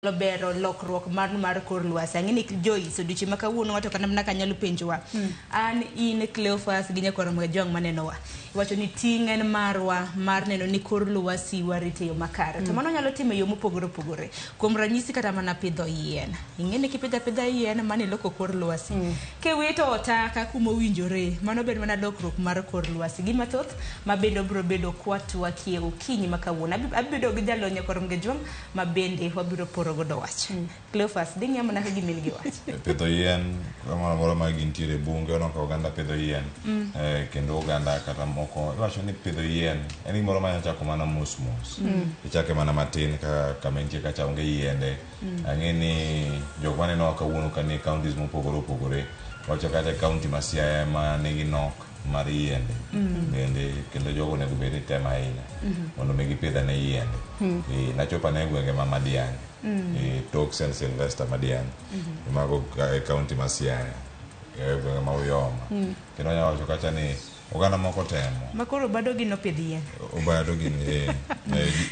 Bero lokruok mar kor lwasi. Ang'e ni Joyce, odiochieng' ma kawuono ng'ato kata mana ka nyalo penjowa. An in Cleophas gi nyakwar Ramogi Ajwang' manenowa. Iwacho ni ting' en marwa mar neno ni kor lwasi warito e yo makare. To mano nyalo timo e yo mopogore opogore. Kuom ranyisi kata mana pidho yien. Ing'e ni kipidho apidha yien mano iloko kor lwasi. Kiwito otaka kuma owinjore, mano bende mana lokruok mar kor lwasi. Gi mathoth ma bende obiro bedo kwatwakie okinyi ma kawuono. Abedo gi jalony nyakwar Ramogi Ajwang' ma bende wabiro poro godo wach. Cleophas, dhi ng'iya mana ka gima in gi wach. Pidho yien kamoro amora ma gintiere e bunge oneno ka oganda pidho yien. Kendo oganda kata moko iwacho ni pidho yien en gimoro ma chako mana mos mos. Ichake mana matin kaka kama intie kacha onge yiende. Ang'e ni jok manenowa kawuono ka nie counties mopogore opogore wacho kata e county ma Siaya ema nigi nok mar yiende. Bende kendo jogo onego bed ni temo ahinya mondo mi gipidh ane yiende. Nachopo ane e gwenge ma Madiany. Tok St. Sylvester Madiany. Mago e county ma Siaya. E gwenge ma Uyoma. Kendo anyalo wacho kacha ni oganda moko temo. Ma koro Obado gi nopidh yien. Obado gini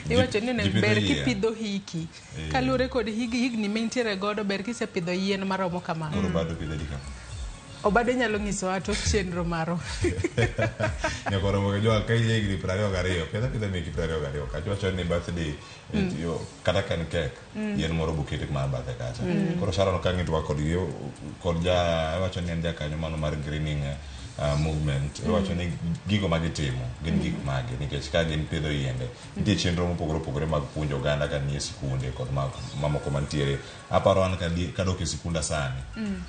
Iwacho ni ji onego pidho ber yien. kipidho hiki. Kaluwore kod higni mintiere godo ber kisepidho yien maromo kamano. Koro Obado pidho adi kama? Obado nyalo nyisowa tok chenro marwa. Nyaka Ramogi Ajwang' ka in jahigni 22, pidh apidha meki 22 kacha wacho ni birthday kata ka en kek yien moro boket mana bathe kacha. Koro Sharon ka ng'i twak kod gi kod ja iwacho ni en jakanyo mano mar greening movement iwacho ni gigo ma gitimo gin gik mage nikech ka gin pidho yiende nitie chenro mopogore opogore mag puonjo oganda ka nie sikunde kod mamoko mantiere. Aparo an kadok e sikunda sani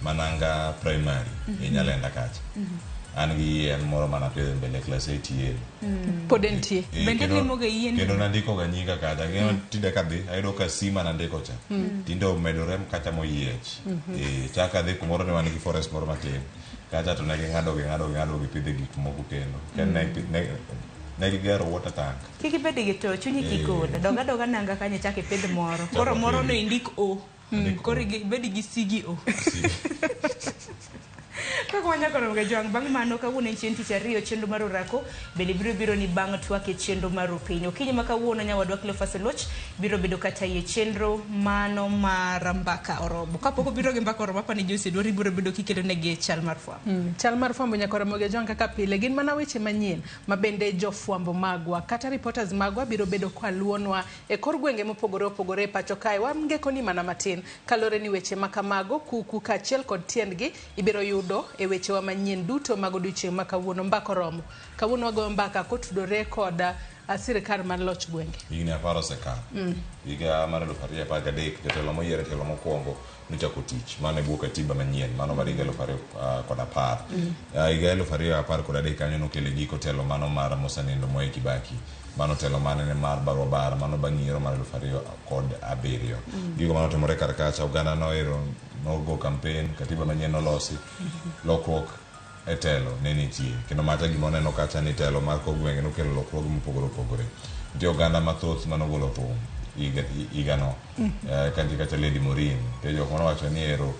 Mananga primary e Nyalenda kacha an gi yien moro manapidho e mbele klas 8 Pod entie. Bende limo ga yien. Kendo nandiko ga nyinga kacha. Ng'eyo tinde kadhi ayudo ka si manandiko cha tinde omedore kacha moyiech. Chak adhi kumoro ne wan gi forest moro matin kacha to ne ging'ado ging'ado ging'ado gipidhe gik moko kendo. Kendo ne gigero water tank. Kik ibed gi to chunyi kik ol. Dog adoga nanga kanyo ichak ipidh moro. Koro moro no indik O. Koro ibed gi C gi O. Kaka wanyako Ramogi Ajwang' bang' mano kawuono en chieng' tich ariyo chenro mar orako bende biro biro ni bang' twak e chenro mar opiny. Okinyi ma kawuono nyawadwa Cleophas Oluoch biro bedo kata e chenro mano mar mbaka oromo. Kapok obiro gi mbaka oromo apani Joyce Dwari biro bedo kikelo negi chal mar fwambo. Chal mar fwambo nyaka Ramogi Ajwang' kaka pile gin mana weche manyien ma bende jofwambo magwa kata reporters magwa biro bedo kwa luonwa e kor gwenge mopogore opogore e pacho kae. Wangeko ni mana matin kaluwore ni weche ma kamago kuku kaachiel kod tiendgi ibiro yudo e wechewa manyien duto mag odiochieng' ma kawuono. Mbaka oromo. Kawuono wagoyo mbaka kotudore kod sirikal mar loch gwenge. Higni 10 osekalo. Higa mar 2013 jotelo moyier e telo mokwongo nochako tich mano e bwo katiba manyien mano mar higa 2010. Higa 2013 kanyo nokelo e giko telo mano mar mosenindo Mwai Kibaki. Mano telo mane ne mar barua bar mano bang' yiero mar 2007. Gigo manotimore kar kacha oganda noero nogo campaign katiba manyien nolosi lokruok e telo ne nitie kendo macha gima waneno kacha ni telo mar kor gwenge nokelo lokruoge mopogore opogore. Nitie oganda mathoth manogolo thum higano. Ka nitie kacha Lady Morin nitie jok manowacho ni ero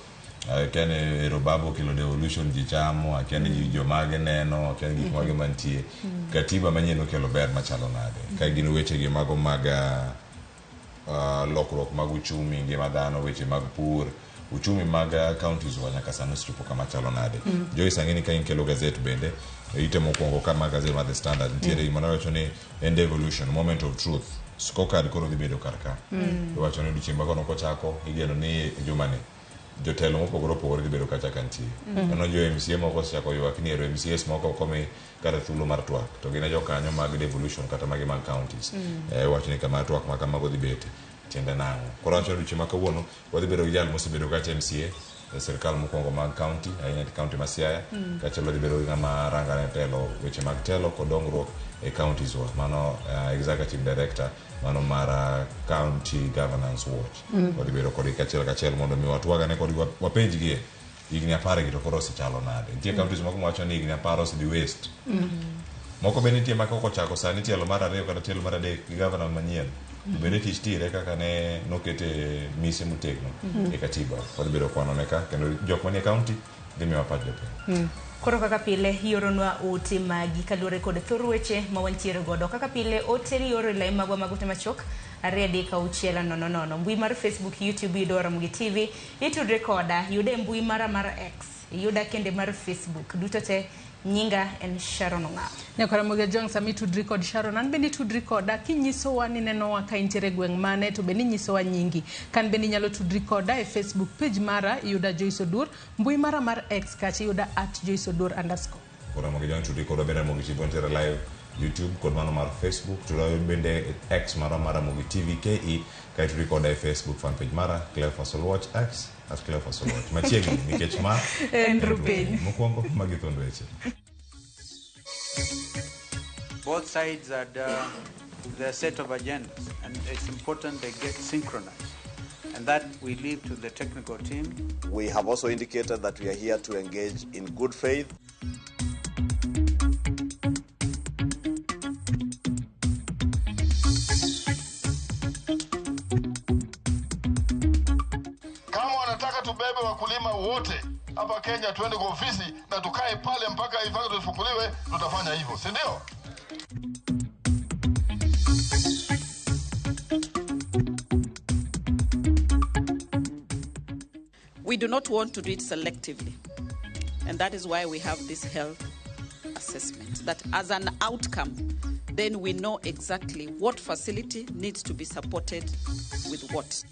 akia ni ero baba okelo devolution ji chamo akia ni jomage neno akia ni gik mage mantie. Katiba manyien okelo ber machalo nade ka gin wechegi mago mag lokruok mag uchumi ngima dhano weche mag pur uchumi mag counties wa nyaka sani osechopo kama chalo nade. Joyce ang'e ni ka inkelo gazet bende ite mokwongo ka ma gazet mar The Standard nitiere gima nowacho ni en devolution moment of truth scorecard koro dhi bedo kar ka. Iwacho ni odiochieng' ma kono kochako igeno ni jumani jotelo mopogore opogore dhi bedo kacha kantie. Aneno jo MCA moko osechako ywak ni ero MCAs moko ok omi kata thuolo mar twak to gin e jokanyo mag devolution kata magi mag counties. Iwacho ni kama twak ma kamago dhi bete tiende nang'o. Koro wacho odiochieng' ma kawuono wadhi bedo gi jal mosebedo kacha MCA e sirkal mokwongo mag county ahinya county ma Siaya. Kaachiel wadhi bedo gi ng'ama rangane telo weche mag telo kod dongruok e counties wa mano executive director mano mar county governance watch. Wadhi bedo kodgi kachiel kachiel mondo mi watwagane kodgi wapenjgie higni 10 gi to koro osechalo nade. Nitie counties moko mawacho ni higni 10 osedhi waste. Moko be nitie ma kok ochako sani tielo mar 2 kata tielo mar 3 gi governor manyien. To bende tich tire kaka ne nokete mise motegno e katiba. Wadhi bedo kwanone ka kendo jok manie county dhi miyowa pach jopiny. Koro kaka pile ioronwa ote magi kaluwore kod thor weche ma wantiere godo. Kaka pile ote ioro e lai magwa mag ote machuok 2 3 6 0 0. Mbui mar Facebook, YouTube yudo Ramogi TV, itudre koda, yude e mbui mara mar X, yuda kende mar Facebook, duto te nyinga en Sharon Ong'awo. Nyakora Ramogi Ajwang' sami tudri kod Sharon, an bende tudri koda kinyisowa ni nenowa ka intiere e gweng' mane to bende inyisowa nyingi. Kan bende inyalo tudri koda e Facebook page mara iyuda Joyce Odur, mbui mara mar X kacha iyuda @JoyceOduor_. Ramogi Ajwang' tudri kodwa bende Ramogi TV wantiere live YouTube kod mano mar Facebook, to bende X marwa mar Ramogi TV KE, kae tudri koda e Facebook fan page mara Cleophas Oluoch, X @Cleophas Oluoch. Machiegni nikech ma en rupiny. Mokwongo magi thuond weche. Both sides had their set of agendas, and it's important they get synchronized. And that we leave to the technical team. We have also indicated that we are here to engage in good faith. Kama wanataka tubebe wakulima wote hapa Kenya tuende kwa ofisi na tukae pale mpaka ifanye tufukuliwe, tutafanya hivyo, si ndio? We do not want to do it selectively, and that is why we have this health assessment, that as an outcome, then we know exactly what facility needs to be supported with what.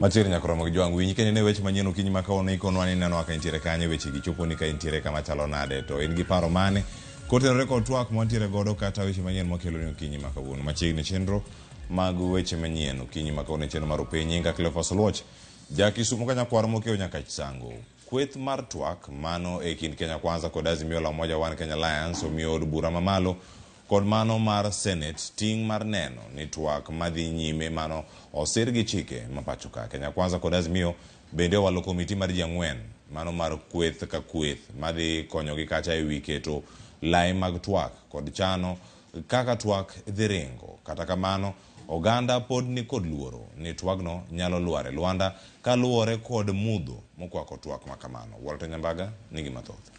Machiegni nyaka Ramogi Jwang' winji kendo ne weche manyien okinyi ma kawuono ikonwa ni neno ka intiere kanye, weche gi chopo ni ka intiere kama chalo nade, to in gi paro mane kotenore kod twak mwantiere godo kata weche manyien mwakelo ni okinyi ma kawuono. Machiegni chenro mag weche manyien okinyi ma kawuono chenro mar opiny nyinga Cleophas Oluoch, ja Kisumu ka nyakwar mokewo nyaka Chisango. Kweth mar twak mano e kind Kenya Kwanza kod Azimio la Umoja One Kenya Alliance omiyo od bura mamalo kod mano mar Senate ting' mar neno ni twak madhi nyime mano osir gi chike ma pacho ka. Kenya Kwanza kod Azimio bende owalo komiti mar ji 4 mano mar kweth ka kweth madhi konyogi kacha ewi keto lai mag twak kod chano kaka twak dhi ringo. Kata kamano oganda pod ni kod luoro ni twagno nyalo lwar e lwanda kaluwore kod mudho mokwako twak ma kamano. Walter Nyambaga nigi mathoth.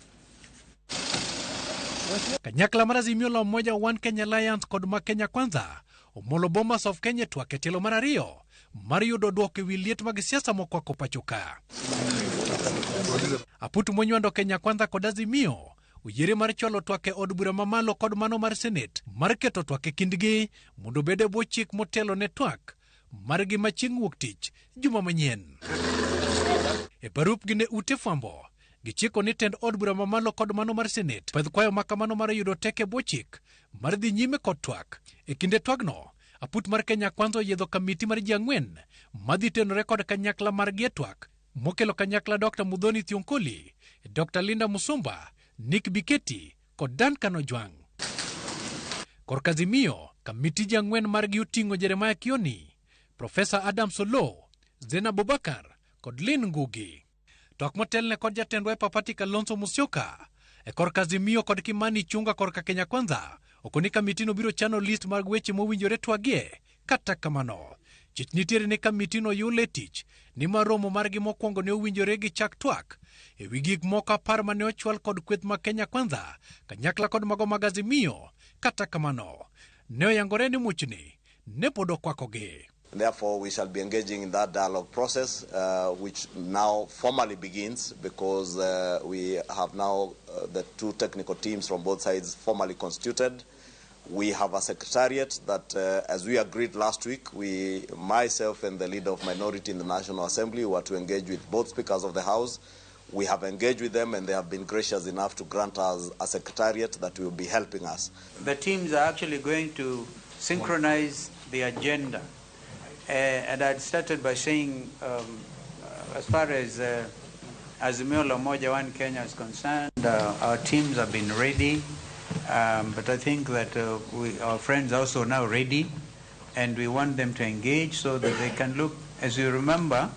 Kanyakla mar Azimio la Umoja One Kenya Alliance kod ma Kenya Kwanza omolo Bomas of Kenya twak e tielo mar 2 mar yudo dwoko ewi liet mag siasa mokwako pacho ka. Aputu monywando Kenya Kwanza kod Azimio oyiere mar chwalo twak e od bura mamalo kod mano mar Senate mar keto twak e kindgi mondo obed e bwo chik motelo ne twak margi ma chieng' wuok tich juma manyien. E barupgi ne ute fwambo gichiko ni tend od bura mamalo kod mano mar Senate pedh kwayo ma kamano mar yudo teko e bwo chik mar dhi nyime kod twak. E kinde twagno, aput mar Kenya Kwanza oyiedho kamiti mar ji 4 madhi tenore kod kanyakla margi e twak mokelo kanyakla Dr. Muthoni Thionkoli, Dr. Linda Musumba, Nick Biketi kod Duncan Ojwang'. Korka Azimio, kamiti ji 4 margi oting'o Jeremiah Kioni, Professor Adam Solo, Zena Abubakar kod Lynn Ngugi. Twak motelne kod jatend Wiper Party Kalonzo Musyoka e korka Azimio kod Kimani Ichung'wa korka Kenya Kwanza okoni kamitino biro chano list mag weche mowinjore twagie. Kata kamano, chich nitiere ni kamitino yule tich nimar romo margi mokwongo ne owinjore gi chak twak ewi gik moko 10 mane ochwal kod kweth mag Kenya Kwanza kanyakla kod mago mag Azimio. Kata kamano, ne oyangore ni muchni ne pod okwakogi. Therefore, we shall be engaging in that dialogue process, which now formally begins because we have now the two technical teams from both sides formally constituted. We have a secretariat that, as we agreed last week, we, myself and the leader of minority in the National Assembly, were to engage with both speakers of the House. We have engaged with them and they have been gracious enough to grant us a secretariat that will be helping us. The teams are actually going to synchronize the agenda. And I'd started by saying, as far as Azimio la Umoja One Kenya is concerned, our teams have been ready, but I think that our friends are also now ready, and we want them to engage so that they can look. As you remember,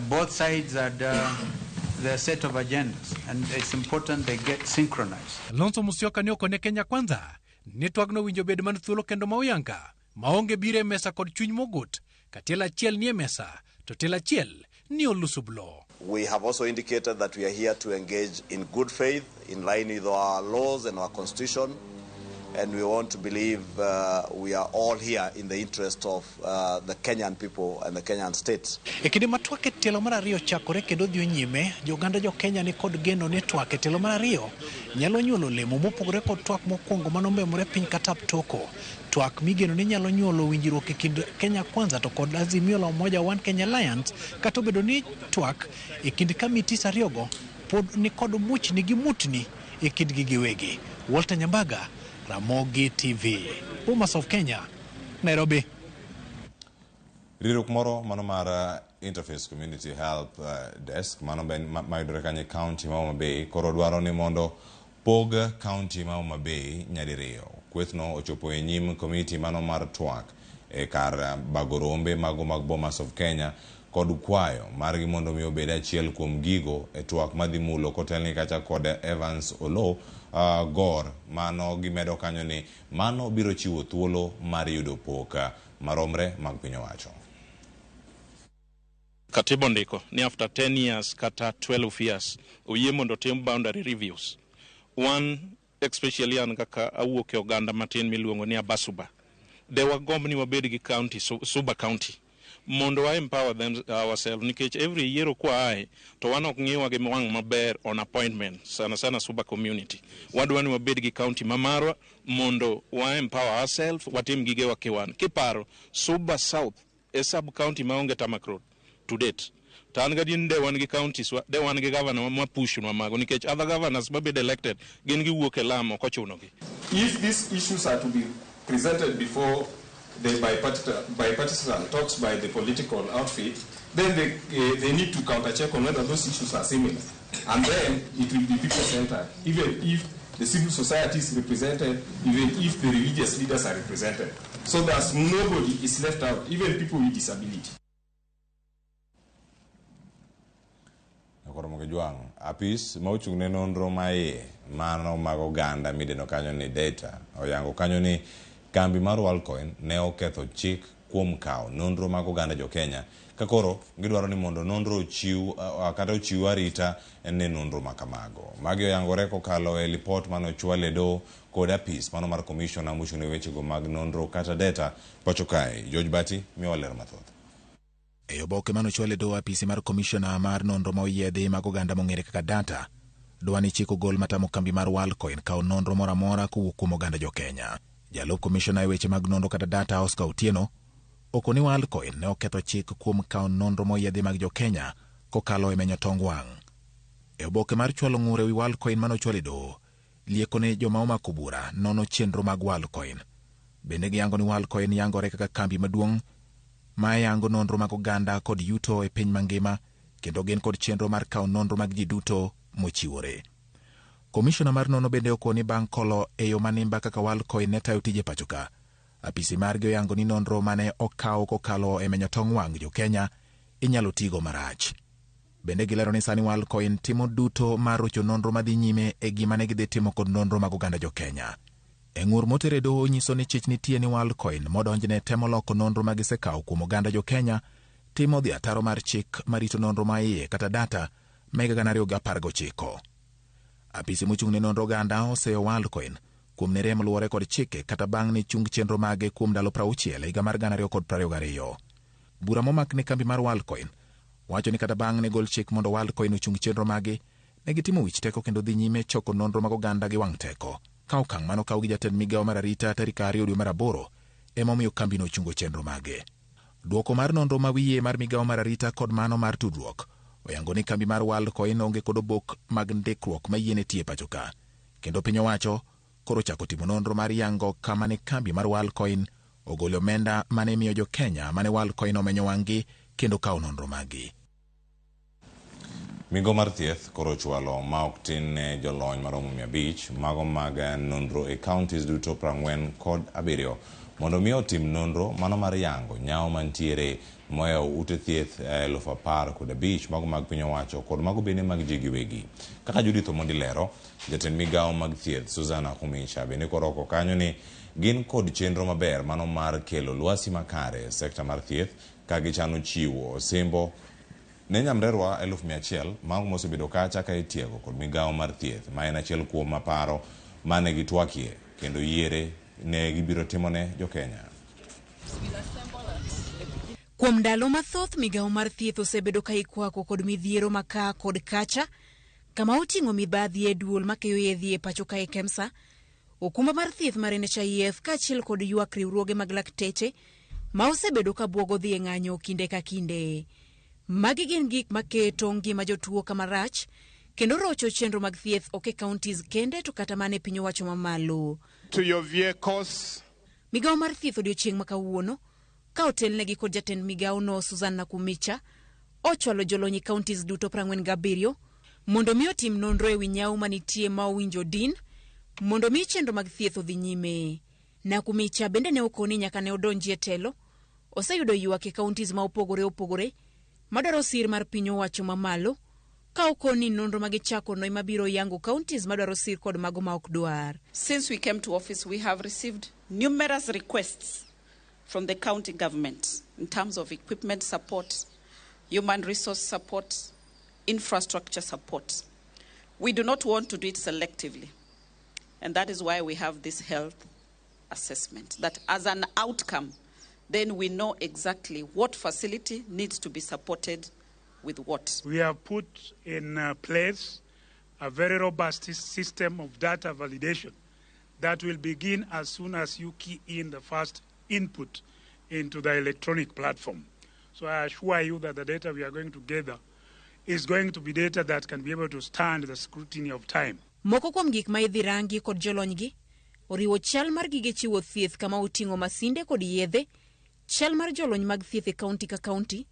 both sides had their set of agendas, and it's important they get synchronized. Kalonzo Musyoka ne okone Kenya Kwanza ni twagno winjo bed man thuolo kendo ma oyanga maonge biro e mesa kod chuny mogut ka tielo achiel nie mesa to tielo achiel ni olusublo. We have also indicated that we are here to engage in good faith, in line with our laws and our constitution, and we want to believe we are all here in the interest of the Kenyan people and the Kenyan state. E kinde ma twak e tielo mar ariyo chakore kendo dhi nyime, joganda jo Kenya ni kod geno ni twak e tielo mar ariyo nyalo nyuolo olemo mopogore kod twak mokwongo manomemore piny Kataptoko. Twak migeno ni nyalo nyuolo winjruok e kind Kenya Kwanza to kod Azimio la Umoja One Kenya Alliance, kata obedo ni twak e kind kamitis ariyogo pod ni kod muchni gi mutni e kindgi giwegi. Walter Nyambaga, Ramogi TV, Bomas of Kenya, Nairobi. Riwruok moro mano mar Interface Community Help Desk mano mayudore kanyo e county ma Homa Bay koro dwaro ni mondo pog county ma Homa Bay nyadiriyo. Kwethno ochopo e nyim komiti mano mar twak e kar bago rombe mago mag Bomas of Kenya kod kwayo margi mondo mi obed achiel kuom gigo e twak madhi mulo kotelni kacha kod Evans Oloo Gor mano gimedo kanyo ni mano biro chiwo thuolo mar yudo pok maromre mag piny owacho. Katiba ondiko ni after 10 years kata 12 years oyie mondo tim boundary reviews. One, especially an kaka awuok e oganda matin miluongo ni Abasuba. De wagomb ni wabed gi county, Suba County, mondo wa empower them ourselves nikech every year kwaaye to wan ok ng'iwa gi wang' maber on appointment, sana sana Suba community. Wadwa ni wabed gi county ma marwa mondo wa empower ourselves, watim gigewa kiwan. Kiparo, Suba South e sub county maonge tarmac road to date. To an gadier ni de wan gi counties, de wan gi governor ma push nwa mago nikech other governors mabed elected gin giwuok e lam ok ochunogi. If these issues are to be presented before the bipartisan talks by the political outfit, then they need to counter-check on whether those issues are similar. And then it will be people-centered, even if the civil society is represented, even if the religious leaders are represented. So that nobody is left out, even people with disability. Jwang, apis ma ochung' ne nonro ma iye mano mag oganda midendo kanyo ni data oyango kanyo ni kambi mar Worldcoin ne oketho chik kuom kawo nonro mag oganda jo Kenya ka koro gidwaro ni mondo nonro ochiw kata ochiw arita ne nonro makamago. Magi oyangore kokalo e lipot mane ochwal e doho kod apis mano mar commissioner mochung' ne wechego mag nonro kata data pacho kae. George Bati miyowa ler mathoth. E oboke mane ochwal e doho apisi mar komishona mar nonro ma oyiedhi mag oganda mong'ere kaka data, dwa ni chik ogol matamo kambi mar Worldcoin kawo nonro moro amora kowuok kuom oganda jo Kenya. Jalup komishona e weche mag nonro kata data Oscar Otieno oko ni Worldcoin ne oketho chik kuom kawo nonro moyiedhi mag jo Kenya kokalo e menyo tong wang'. E oboke mar chwalo ng'ur ewi Worldcoin mane ochwal e doho, lieko ne joma omako bura nono chenro mag Worldcoin. Bende giyango ni Worldcoin yangore kaka kambi maduong' ma yango nonro mag oganda kod yuto e piny mangima kendo gin kod chenro mar kawo nonro mag ji duto mochiwore. Komishona mar nono bende okoni bang' kolo e yo manimba kaka Worldcoin ne tayo tije pacho ka. Apisi margi oyango ni nonro mane okaw kokalo e menyo tong wang' jo Kenya inyalo tigo marach. Bende gilero ni sani Worldcoin timo duto mar rocho nonro madhi nyime e gima ne gidhi timo kod nonro mag oganda jo Kenya. E ng'ur motere doho nyiso ni chich nitie ni Worldcoin modonjne temo loko nonro ma gisekawo kuom oganda jo Kenya timo dhi ataro mar chik marito nonro ma iye kata data ma higa 2019. Apisi mochung' ne nonro oganda oseyo Worldcoin kuom ne rem luwore kod chike kata bang' ne chung chenro mage kuom ndalo 60 e higa mar 2022. Bura momak ne kambi mar Worldcoin wacho ni kata bang' ne gol chik mondo Worldcoin ochung chenro mage, ne gitimo wich teko kendo dhi nyime choko nonro mag oganda gi wang' teko. Ka okang' mano okaw gi jatend migawo mar arita tarik 2 dwe mar 8 ema omiyo kambino ochungo chenro mage. Dwoko mar nonro ma wiye mar migawo mar arita kod mano mar tudruok oyango ni kambi mar Worldcoin onge kod obok mag ndikruok ma yiene tiyo e pacho ka. Kendo piny owacho koro chako timo nonro mar yango kama ne kambi mar Worldcoin ogolo omenda mane miyo jo Kenya mane Worldcoin omenyo wang'gi kendo kawo nonro maggi. Migawo mar thieth koro ochwalo ma ok tin ne jolony maromo 500 mago mag nonro e counties duto 47 mondo mi otim nonro mano mar yango nyawo mantiere moyawo ute thieth 15,000 mago mag piny owacho kod mago bende mag ji giwegi. Kaka Judith Omondi lero, jatend migawo mag thieth Susan Nakhumicha bende koro oko kanyo ni gin kod chenro maber mano mar kelo lwasi makare e sekta mar thieth ka gichano chiwo osimbo Ne nyamrerwa 100,000 mago mosebedo kacha ka itiego kod migawo mar thieth ma en achiel kuom maparo mane gitwakie kendo yiere ne gibiro timone jokenya. Kuom ndalo mathoth migawo mar thieth osebedo ka ikwako kod midhiero ma kaa kod kacha kama oting'o mibadhi e duol makeyo yedhe e pacho kae KEMSA, okumba mar thieth mar NHIF kaachiel kod ywak riwruoge mag lakteche ma osebedo ka buogo dhi e ng'anyo kinde ka kinde. Magi gin gik maketo ngima jotuo kama rach kendo rocho chenro mag thieth ok e counties kende to kata mana e piny owacho mamalo. To your vehicles. Migawo mar thieth odiochieng' ma kawuono ka otelnegi kod jatend migawo no Susan Nakumicha ochwalo jolony e counties duto 47 mondo mi otim nonro ewi nyawo manitie ma owinjo din mondo mi chenro mag thieth odhi nyime. Nakumicha bende ne okoni nyaka ne odonji e telo oseyudo ywak e counties ma opogore opogore madwaro sir mar piny owacho mamalo ka okoni nonro ma gichako no ema biro yango counties madwaro sir kod mago ma ok dwar. Since we came to office, we have received numerous requests from the county government in terms of equipment support, human resource support, infrastructure support. We do not want to do it selectively. And that is why we have this health assessment, that as an outcome, then we know exactly what facility needs to be supported with what. We have put in place a very robust system of data validation that will begin as soon as you key in the first input into the electronic platform. So I assure you that the data we are going to gather is going to be data that can be able to stand the scrutiny of time. Moko kuom gik ma idhi rangi kod jolonygi oriwo chal mar gige chiwo thieth kama oting'o masinde kod yedhe, chal mar jolony mag thieth e kaunti ka kaunti,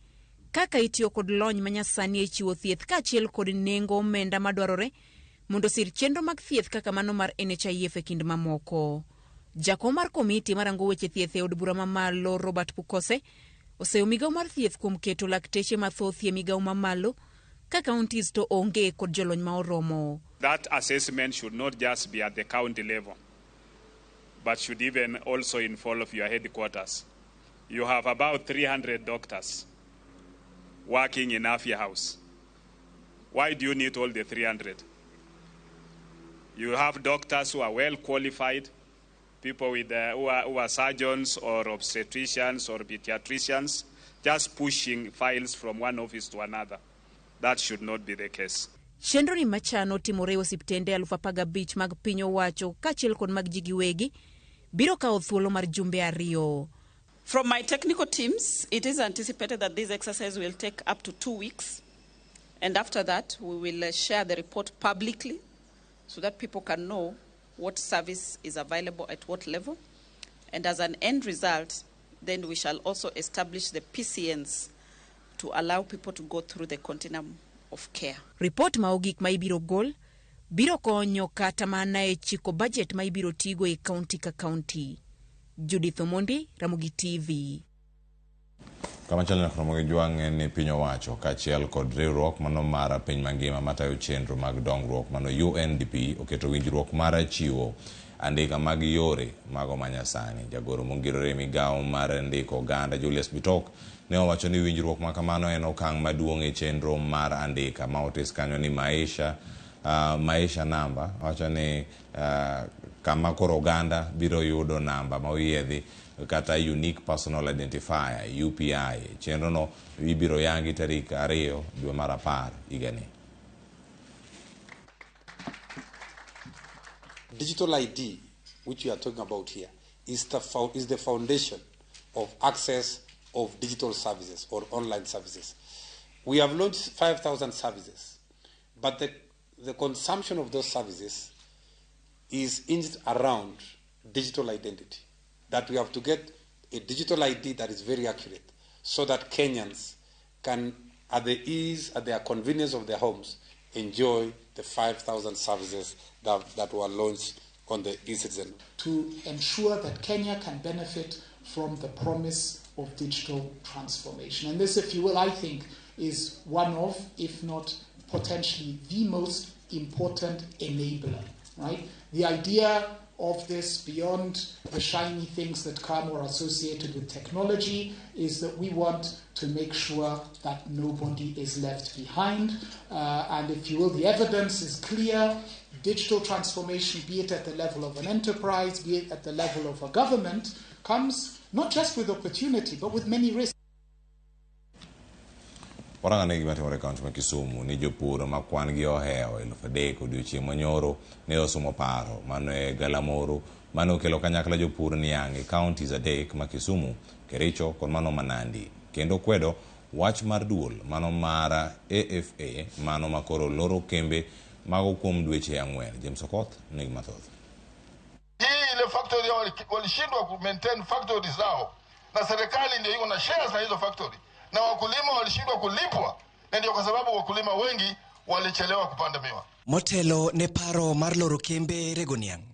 kaka itiyo kod lony manyasani e chiwo thieth kaachiel kod nengo omenda madwarore mondo osir chenro mag thieth kaka mano mar NHIF e kind mamoko. Jakom mar komiti marango weche thieth e od bura mamalo Robert Pukose oseyo migawo mar thieth kuom keto lakteche mathoth e migawo mamalo ka counties to onge kod jolony ma oromo. That assessment should not just be at the county level, but should even also involve your headquarters. You have about 300 doctors working in Afia House. Why do you need all the 300? You have doctors who are well qualified, people who are surgeons or obstetricians or pediatricians, just pushing files from one office to another. That should not be the case. Chenro ni machano timore e osiptende 15,000 mag piny owacho kaachiel kod mag ji giwegi biro kawo thuolo mar jumbe 2. From my technical teams, it is anticipated that this exercise will take up to 2 weeks. And after that, we will share the report publicly so that people can know what service is available at what level. And as an end result, then we shall also establish the PCNs to allow people to go through the continuum of care. Ripot ma ogik ma ibiro gol biro konyo kata mana e chiko bajet ma ibiro tigo e kaunti ka kaunti. Judith Omondi, Ramogi TV. Kamachielo nyaka Ramogi Jwang' en ni piny owacho kaachiel kod riwruok mano mar piny mangima matayo chenro mag dongruok mano UNDP oketo winjruok mar chiwo andika mag yore mago manyasani. Jagoro mongirore e migawo mar ndiko oganda Julius Bitok ne owacho ni winjruok ma kamano en okang' maduong' e chenro mar andika ma otis kanyo ni Maisha namba wacho ni kama koro oganda biro yudo namba ma oyiedhi kata Unique Personal Identifier UPI. Chenro no ibiro yangi tarik 2 dwe mar 10 higani. Digital ID, which we are talking about here, is the foundation of access of digital services or online services. We have launched 5,000 services, but the consumption of those services is hinged around digital identity. That we have to get a digital ID that is very accurate so that Kenyans can, at the ease, at their convenience of their homes, enjoy the 5,000 services that were launched on the e-citizen. To ensure that Kenya can benefit from the promise of digital transformation. And this, if you will, I think, is one of, if not potentially the most important enabler, right? The idea of this, beyond the shiny things that come or associated with technology, is that we want to make sure that nobody is left behind. And if you will, the evidence is clear. Digital transformation, be it at the level of an enterprise, be it at the level of a government, comes not just with opportunity, but with many risks. Warang ane gima timore e kaunti ma Kisumu ni jopur ma kwan gi ohewo 3,000 odiochieng' manyoro ne osomo paro mano e galamoro mane okelo kanyakla jopur niang' e counties adek ma Kisumu, Kericho kod mano ma Nandi kendo kwedo wach mar duol mano mar AFA mano makoro loro kembe mago kuom dweche 4. James Okoth nigi mathoth. Hii ile factory walishindwa ku maintain factory zao, na serikali ndio iko na shares na hizo factory, na wakulima walishindwa kulipwa, na ndio kwa sababu wakulima wengi walichelewa kupanda miwa. Motelo ne paro mar loro kembe rego niang',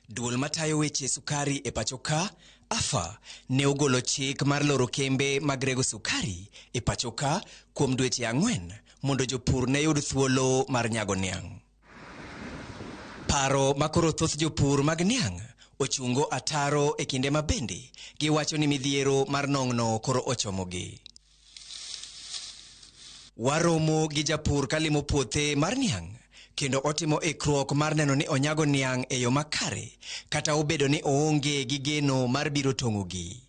duol matayo weche sukari e pacho ka, AFA, ne ogolo chik mar loro kembe mag rego sukari e pacho ka kuom dweche 4 mondo jopur ne yud thuolo mar nyago niang'. Paro makoro thoth jopur mag niang' ochungo ataro e kinde ma bende giwacho ni midhiero mar nong'no koro ochomogi. Waromo gi japur kalimo puothe mar niang' kendo otimo ikruok mar neno ni onyago niang' e yo makare kata obedo ni oonge gi geno mar biro tong'ogi.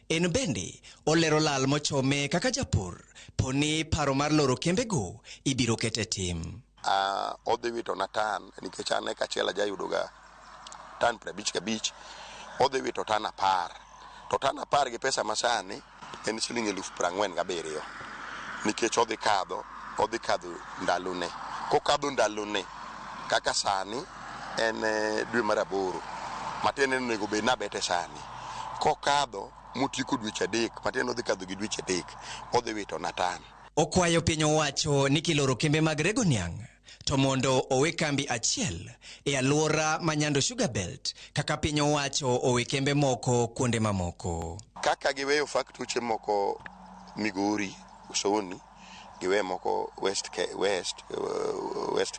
En bende olero lal mochome kaka japur poni paro mar loro kembego ibiro ket e tim. Odhi wito na tan nikech an eka achiel ajayudoga tan 55, odhi wito tan 10. To tan 10 gi pesa masani en siling 47,000 nikech odhi kadho ndalone. Kokadho ndalone kaka sani en dwe mar 8 matiende ni onego bed nabete sani. Kokadho motieko dweche 3 matiende odhi kadho gi dweche 3 odhi wito na tan. Okwayo piny owacho ni kiloro kembe mag rego niang' to mondo owe kambi achiel e alwora ma Nyando Sugar Belt kaka piny owacho owe kembe moko kuonde mamoko. Kaka giweyo faktoche moko Migori, Soni, giweyo moko West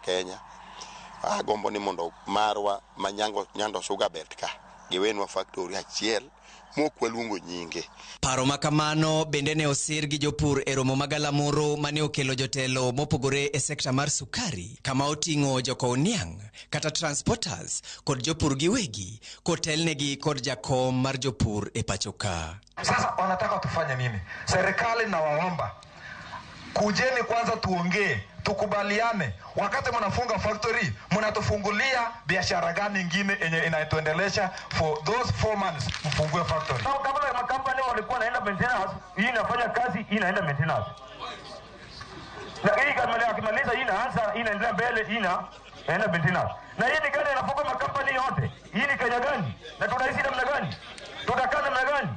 Kenya, agombo ni mondo marwa ma Nyando Sugar Belt ka giwenwa factory achiel mok waluongo nyinge. Paro ma kamano bende ne osir gi jopur e romo magalamoro mane okelo jotelo mopogore e sekta mar sukari kama oting'o jokow niang' kata transporters kod jopur giwegi kotelnegi kod jakom mar jopur e pacho ka. Sasa wanataka tufanye nini? Serikali na waomba kujeni kwanza tuongee, tukubaliane. Wakati mnafunga factory, mnatufungulia biashara gani nyingine yenye inatuendelesha for those 4 months mfungue factory. Kama makampani walikuwa naenda maintenance, hii inafanya kazi, hii inaenda maintenance. Na hii kama akimaliza hii inaanza, hii inaendelea mbele, hii inaenda maintenance. Na hii ni gani inafunga makampani yote? Hii ni Kenya gani? Na tunaishi namna gani? Tutakaa namna gani?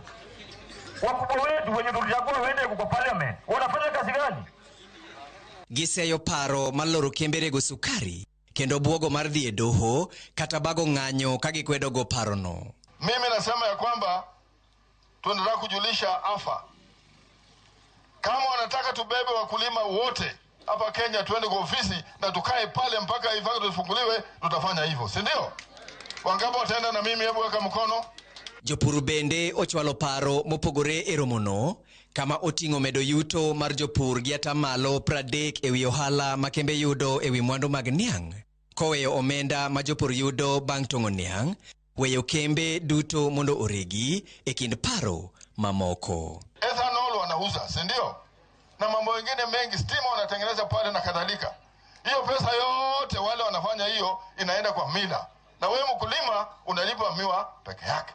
Wakubwa wetu wenye tulichagua waende kwa parliament, wanafanya kazi gani? Giseyo paro mar loro kembe rego sukari kendo buogo mar dhi e doho kata bago ng'anyo ka gikwedogo parono. Mimi nasema ya kwamba tuendelea kujulisha AFA kama wanataka tubebe wakulima wote hapa Kenya tuende kwa ofisi na tukae pale mpaka hii factory ifunguliwe, tutafanya hivyo, si ndio? Wangapi wataenda na mimi? Hebu weka mkono. Jopur bende ochwalo paro mopogore e romono kama oting'o medo yuto mar jopur gi atamalo 30 ewi ohala ma kembe yudo ewi mwandu mag niang', koweyo omenda ma jopur yudo bang' tong'o niang', weyo kembe duto mondo oregi e kind paro mamoko. Ethanol wanauza, si ndio? Na mambo mengine mengi, stima wanatengeneza pale na kadhalika. Hiyo pesa yote wale wanafanya hiyo inaenda kwa mila, na wewe mkulima unalipa miwa peke yake.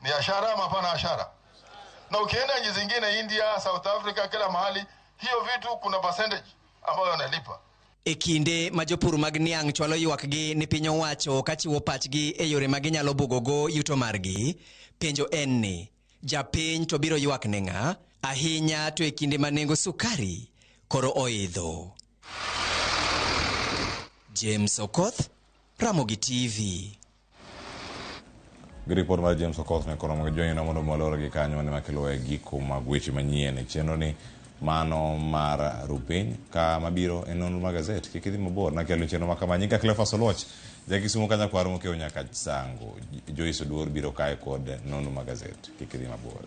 Ni ashara ama hapana ashara? Na ukienda nchi zingine, India, South Africa, kila mahali, hiyo vitu kuna percentage ambayo wanalipa. E kinde ma jopur mag niang' chwalo ywakgi ni piny owacho kachiwo pachgi e yore ma ginyalo bugogo yuto margi, penjo en ni japiny to biro ywak ne ng'a, ahinya to e kinde ma nengo sukari koro oidho. James Okoth, Ramogi TV. Gi ripot mar James Okoth ne koro mag joyina mondo mwalor gi kanyo mane makelo e giko mag weche manyien e chenro ni Mano mar Rupiny ka mabiro e nonro mar gazet kik idhi mabor nakelo chenro ma kama nyinga Cleophas Oluoch jakisumo ka nyakwar mokew nyaka Sango. Joyce Oduor biro kae kod nonro mar gazet kik idhi mabor.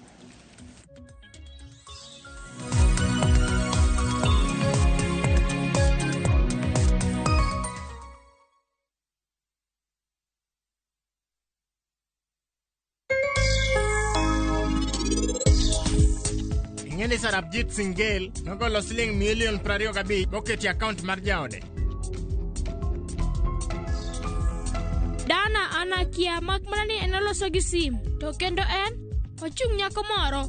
Ing'e ni Sarabjit Singh Gill nogolo siling milion 25 moketi e akaont mar jaode. Dana an akia mak mana ni en oloso gi sim to kendo en ochung' nyako moro.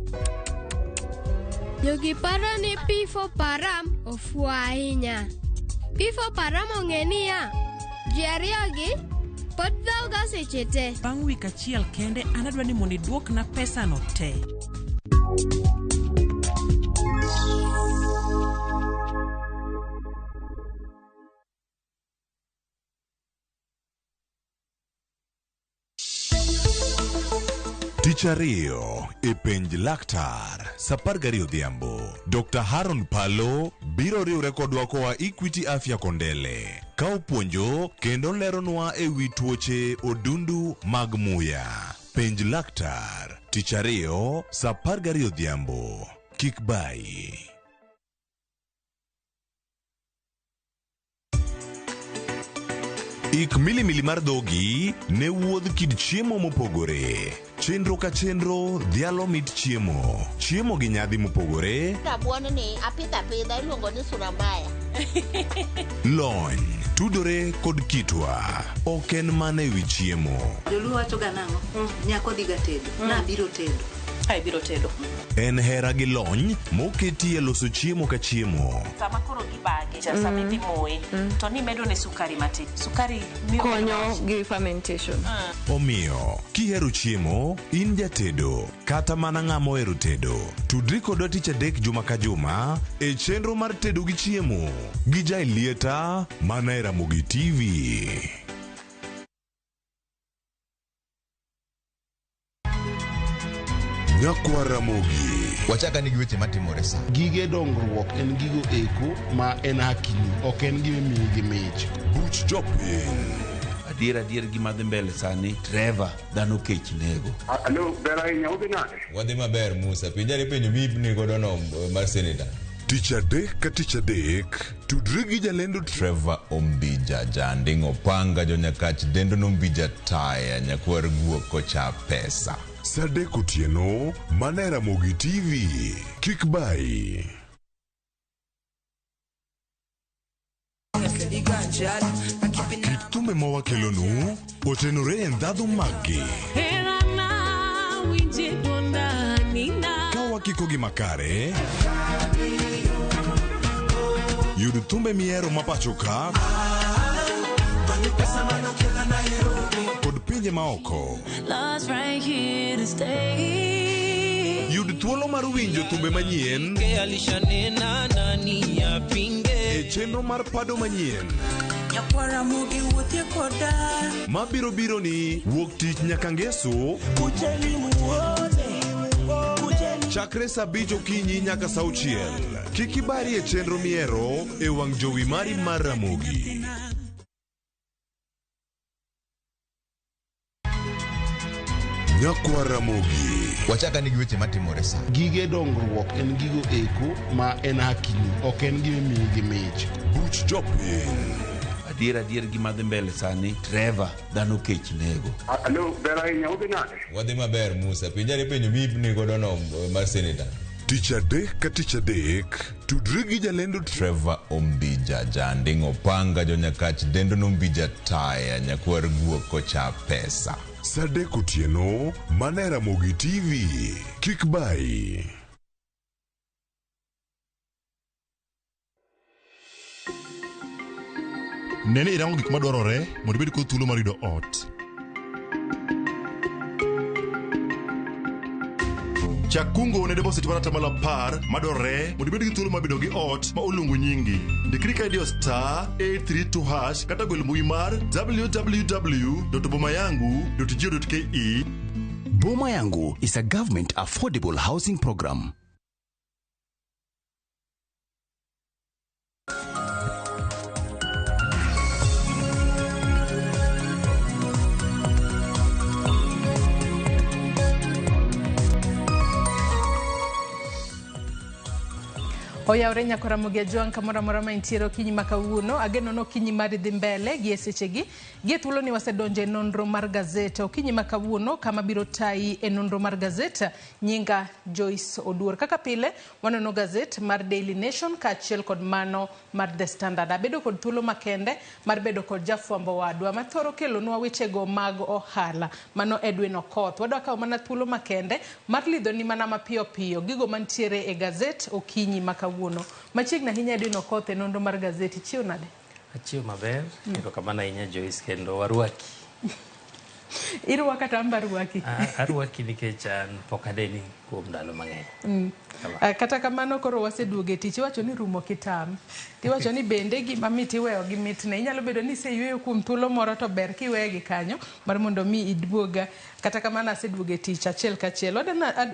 Jogi paro ni P4 Param ofuwo ahinya. P4 Param ong'e niya, ji ariyogi pod dhawoga seche te. Bang' wik achiel kende an adwa ni mondo iduokna pesano te. Tich ariyo e penj laktar sa 12 odhiambo, Dr. Haron Palo biro riwre kodwa koa Equity Afya Kondele ka opuonjo kendo leronwa e wi tuoche odundu mag muya. Penj laktar tich ariyo sa 12 odhiambo. Kik bayi. Ik milimili mar dhogi ne wuodh kit chiemo mopogore. Chenro ka chenro dhialo mit chiemo. Chiemo gi nyadhi mopogore, Rabuon ni apidho apidha iluongo ni sura mbaya. lony, tudore kod kitwa. Ok en mana ewi chiemo. Joluo wacho ga nang'o? Nyako dhiga tedo. Nabiro tedo. Ai biro tedo. En hera gi lony moketi e loso chiemo ka chiemo. Sama koro gibage, cha sama idhi moye, to nimedo ne sukari matin. Sukari miyo konyo gi fermentation. Omiyo, kihero chiemo, in jatedo, kata mana ng'ama ohero tedo, tudri kodwa tich adek juma ka juma e chenro mar tedo gi chiemo gi Jaelieta mana e Ramogi TV. Nyakwar Ramogi. Wachaka ni gi weche matimore sa. Gige dongruok en gigo eko ma en hakini, ok en gima imiyi gi mich. Buch jopiny. Adier adier gima dhi mbele sani, Trevor, dhano kech nego. Alo, ber ahinya, udhi nade? Wadhi maber Musa, penjari penjo mipni godo no mar seneta. Tich adek ka tich adek, tudri gi jalendo Trevor Ombija Janding Opanga jonyakach dendo nombija taya nyakwar guok kocha pesa. Sa adek otieno, mana e Ramogi TV. Kik bayi. Kit thumbe ma wakelonu otenore e ndhadhu maggi. Ka wakikogi makare, yud thumbe mihero ma pacho ka kod pinje maoko. Love's right here to stay. Yud thuolo mar winjo thumbe manyien Alishanena nani apinge. e chenro mar pado manyien Nyakwara mugi wuothie koda. mabiro biro ni wuok tich nyaka ngeso Kujeni muone. chakre saa abich okinyi nyaka saa auchiel. Kik ibari e chenro mihero e wang' jowi mari mar Ramogi. Nyakwar Ramogi. Wachaka ni gi weche matimore sa. Gige dongruok en gigo eko ma en hakini, ok en gima imiyi gi mich. Buch jopiny. Adier adier gima dhi mbele sani, Trevor, dhano kech nego. Alo, ber ahinya, udhi nade? Wadhi maber Musa, penjari penjo mipni godo no mar seneta. Tich adek ka tich adek, tudri gi jalendo Trevor Ombija Janding Opanga jonyakach dendo nombija taya nyakwar guok kocha pesa. Sa adek otieno, mana e Ramogi TV. Kik bayi. Ne ni irango gik madwarore mondo ibed kod thuolo mar yudo ot. Chak kungo ne deposit mar 10% madwarore mondo ibed gi thuolo mar bedo gi ot ma oluongo nyingi. Ndikri ka idiyo *832# kata gwel mbui mar www.bomayangu.go.ke. Boma Yangu is a government affordable housing program. Oyawre nyako Ramogi Ajwang' kamoro amora ma intiere okinyi ma kawuono. Ageno ni okinyi mari dhi mbele gi e sechegi. Gi e thuoloni wasedonjo e nonro mar gazet. Okinyi ma kawuono kama biro tayi e nonro mar gazet nyinga Joyce Oduor. Kaka pile wanono gazet mar Daily Nation kaachiel kod mano mar The Standard. Abedo kod thuolo makende mar bedo kod jafwambo wadwa mathoro kelonwa wechego mag ohala. Mano Edwin Okoth. Wadwa kawo mana thuolo makende mar lidhoni mana mapiyo piyo gigo mantiere e gazet okinyi ma kawuono. Machiegni ahinya Edwin Okoth e nonro mar gazet. Ichiew nade? Achiew maber, erokamano ahinya Joyce kendo warwaki. Irwaka to an be arwaki. Arwaki nikech an pok aneni kuom ndalo mang'eny. Kata kamano koro waseduogo e tich. Iwacho ni rumo kitam. Tiwacho ni bende gima mit iweyo gi mitne. Inyalo bedo ni iseyweyo kuom thuolo moro to ber kiweye gi kanyo mar mondo mi iduog. Kata kamano aseduogo e tich achiel kachiel.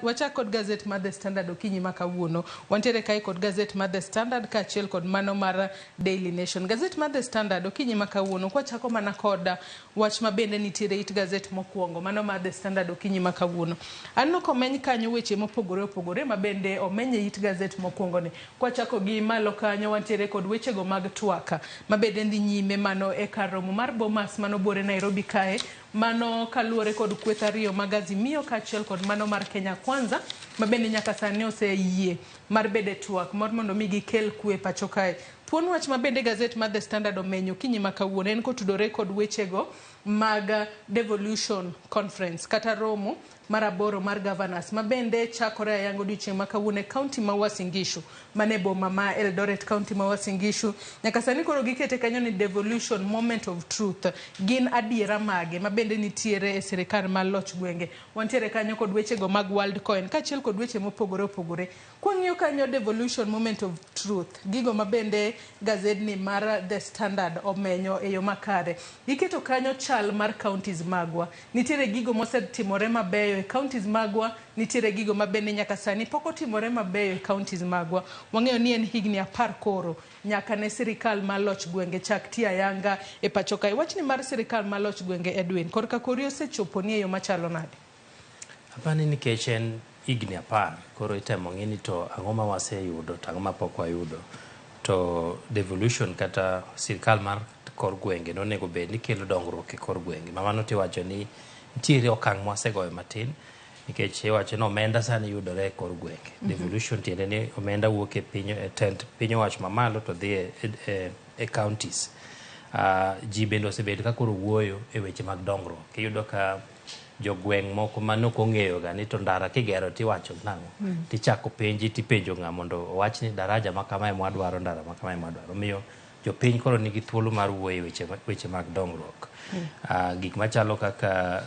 Wachak kod gazet mar The Standard okinyi ma kawuono. Wantiere kae kod gazet mar The Standard kaachiel kod mano mar Daily Nation. Gazet mar The Standard okinyi ma kawuono kwachako mana kod wach ma bende nitiere it gazet mokwongo mano mar The Standard okinyi ma kawuono. Aneno komeny kanyo weche mopogore opogore ma bende omeny e it gazet mokwongo ni. Kwachako gi malo kanyo wantiere kod wechego mag twak ma bende dhi nyime mano e kar romo mar Bomas mano buore Nairobi kae. Mano kaluwore kod kweth ariyo mag Azimio kaachiel kod mano mar Kenya Kwanza ma bende nyaka sani oseyie mar bedo e twak mar mondo mi gikel kwe pacho kae. Thuon wach ma bende gazet mar The Standard omenyo okinyi ma kawuono en kotudore kod wechego mag Devolution Conference kata romo mar aboro mar governors ma bende chakore ayanga odiochieng' ma kawuono e county ma Uasin Gishu mane boma ma Eldoret county ma Uasin Gishu. Nyaka sani koro gikete kanyo ni devolution moment of truth. Gin adiera mage ma bende nitiere e sirikal mar loch gwenge. Wantiere kanyo kod wechego mag Worldcoin kaachiel kod weche mopogore opogore. Kwang'iyo kanyo devolution moment of truth, gigo ma bende gazedni mar The Standard omenyo e yo makare. Giketo kanyo chal mar counties magwa. Nitiere gigo mosetimore mabeyo e counties magwa, nitiere gigo ma bende nyaka sani pok otimore mabeyo e counties magwa. Wang'eyo ni en higni 10 koro nyaka ne sirikal mar loch gwenge chak tiyo ayanga e pacho kae. Wachni mar sirikal mar loch gwenge Edwin, korka kori osechopo ni e yo machalo nade? Apani nikech en higni 10 koro itemo ng'i ni to ang'o ma waseyudo to ang'o ma pok wayudo. To devolution kata sirikal mar kor gwenge nonego bed ni kelo dongruok e kor gwenge. Ma mano tiwacho ni nitiere okang' mwasegoyo matin nikech iwacho ni omenda sani yudore e kor gwenge. Devolution tiende ni omenda wuok e piny e tend piny owacho mamalo to dhi e counties. Ji bende osebedo ka koro wuoyo e weche mag dongruok. Iyudo ka jogweng' moko mane ok ong'eyo ga ni to ndara kigero tiwacho nang'o. Tichako penji tipenjo ng'a mondo owach ni daraja ma kama ema wadwaro, ndara ma kama ema wadwaro. Omiyo jopiny koro nigi thuolo mar wuoyo e weche mag dongruok. Gik machalo kaka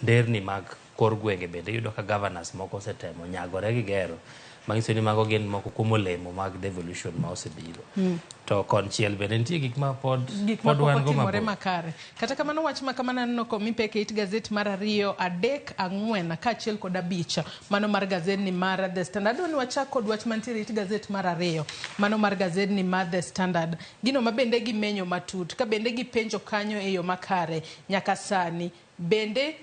nderni mag kor gwenge bende iyudo ka governors moko osetemo nyagore gi gero manyiso ni mago gin moko kuom olemo mag devolution ma osebiro. To konchiel bende nitie gik ma pod gik ma pod pok wan go otimore mabor. Makare. Kata kamano wach ma kamano aneno komi pek e it gazet mar 2, 3, 4 kaachiel kod 5 mano mar gazedni mar The Standard. Adwa ni wachak kod wach mantiere e it gazet mar 2 mano mar gazedni mar The Standard. Gino ma bende gimenyo matut ka bende gipenjo kanyo e yo makare nyaka sani bende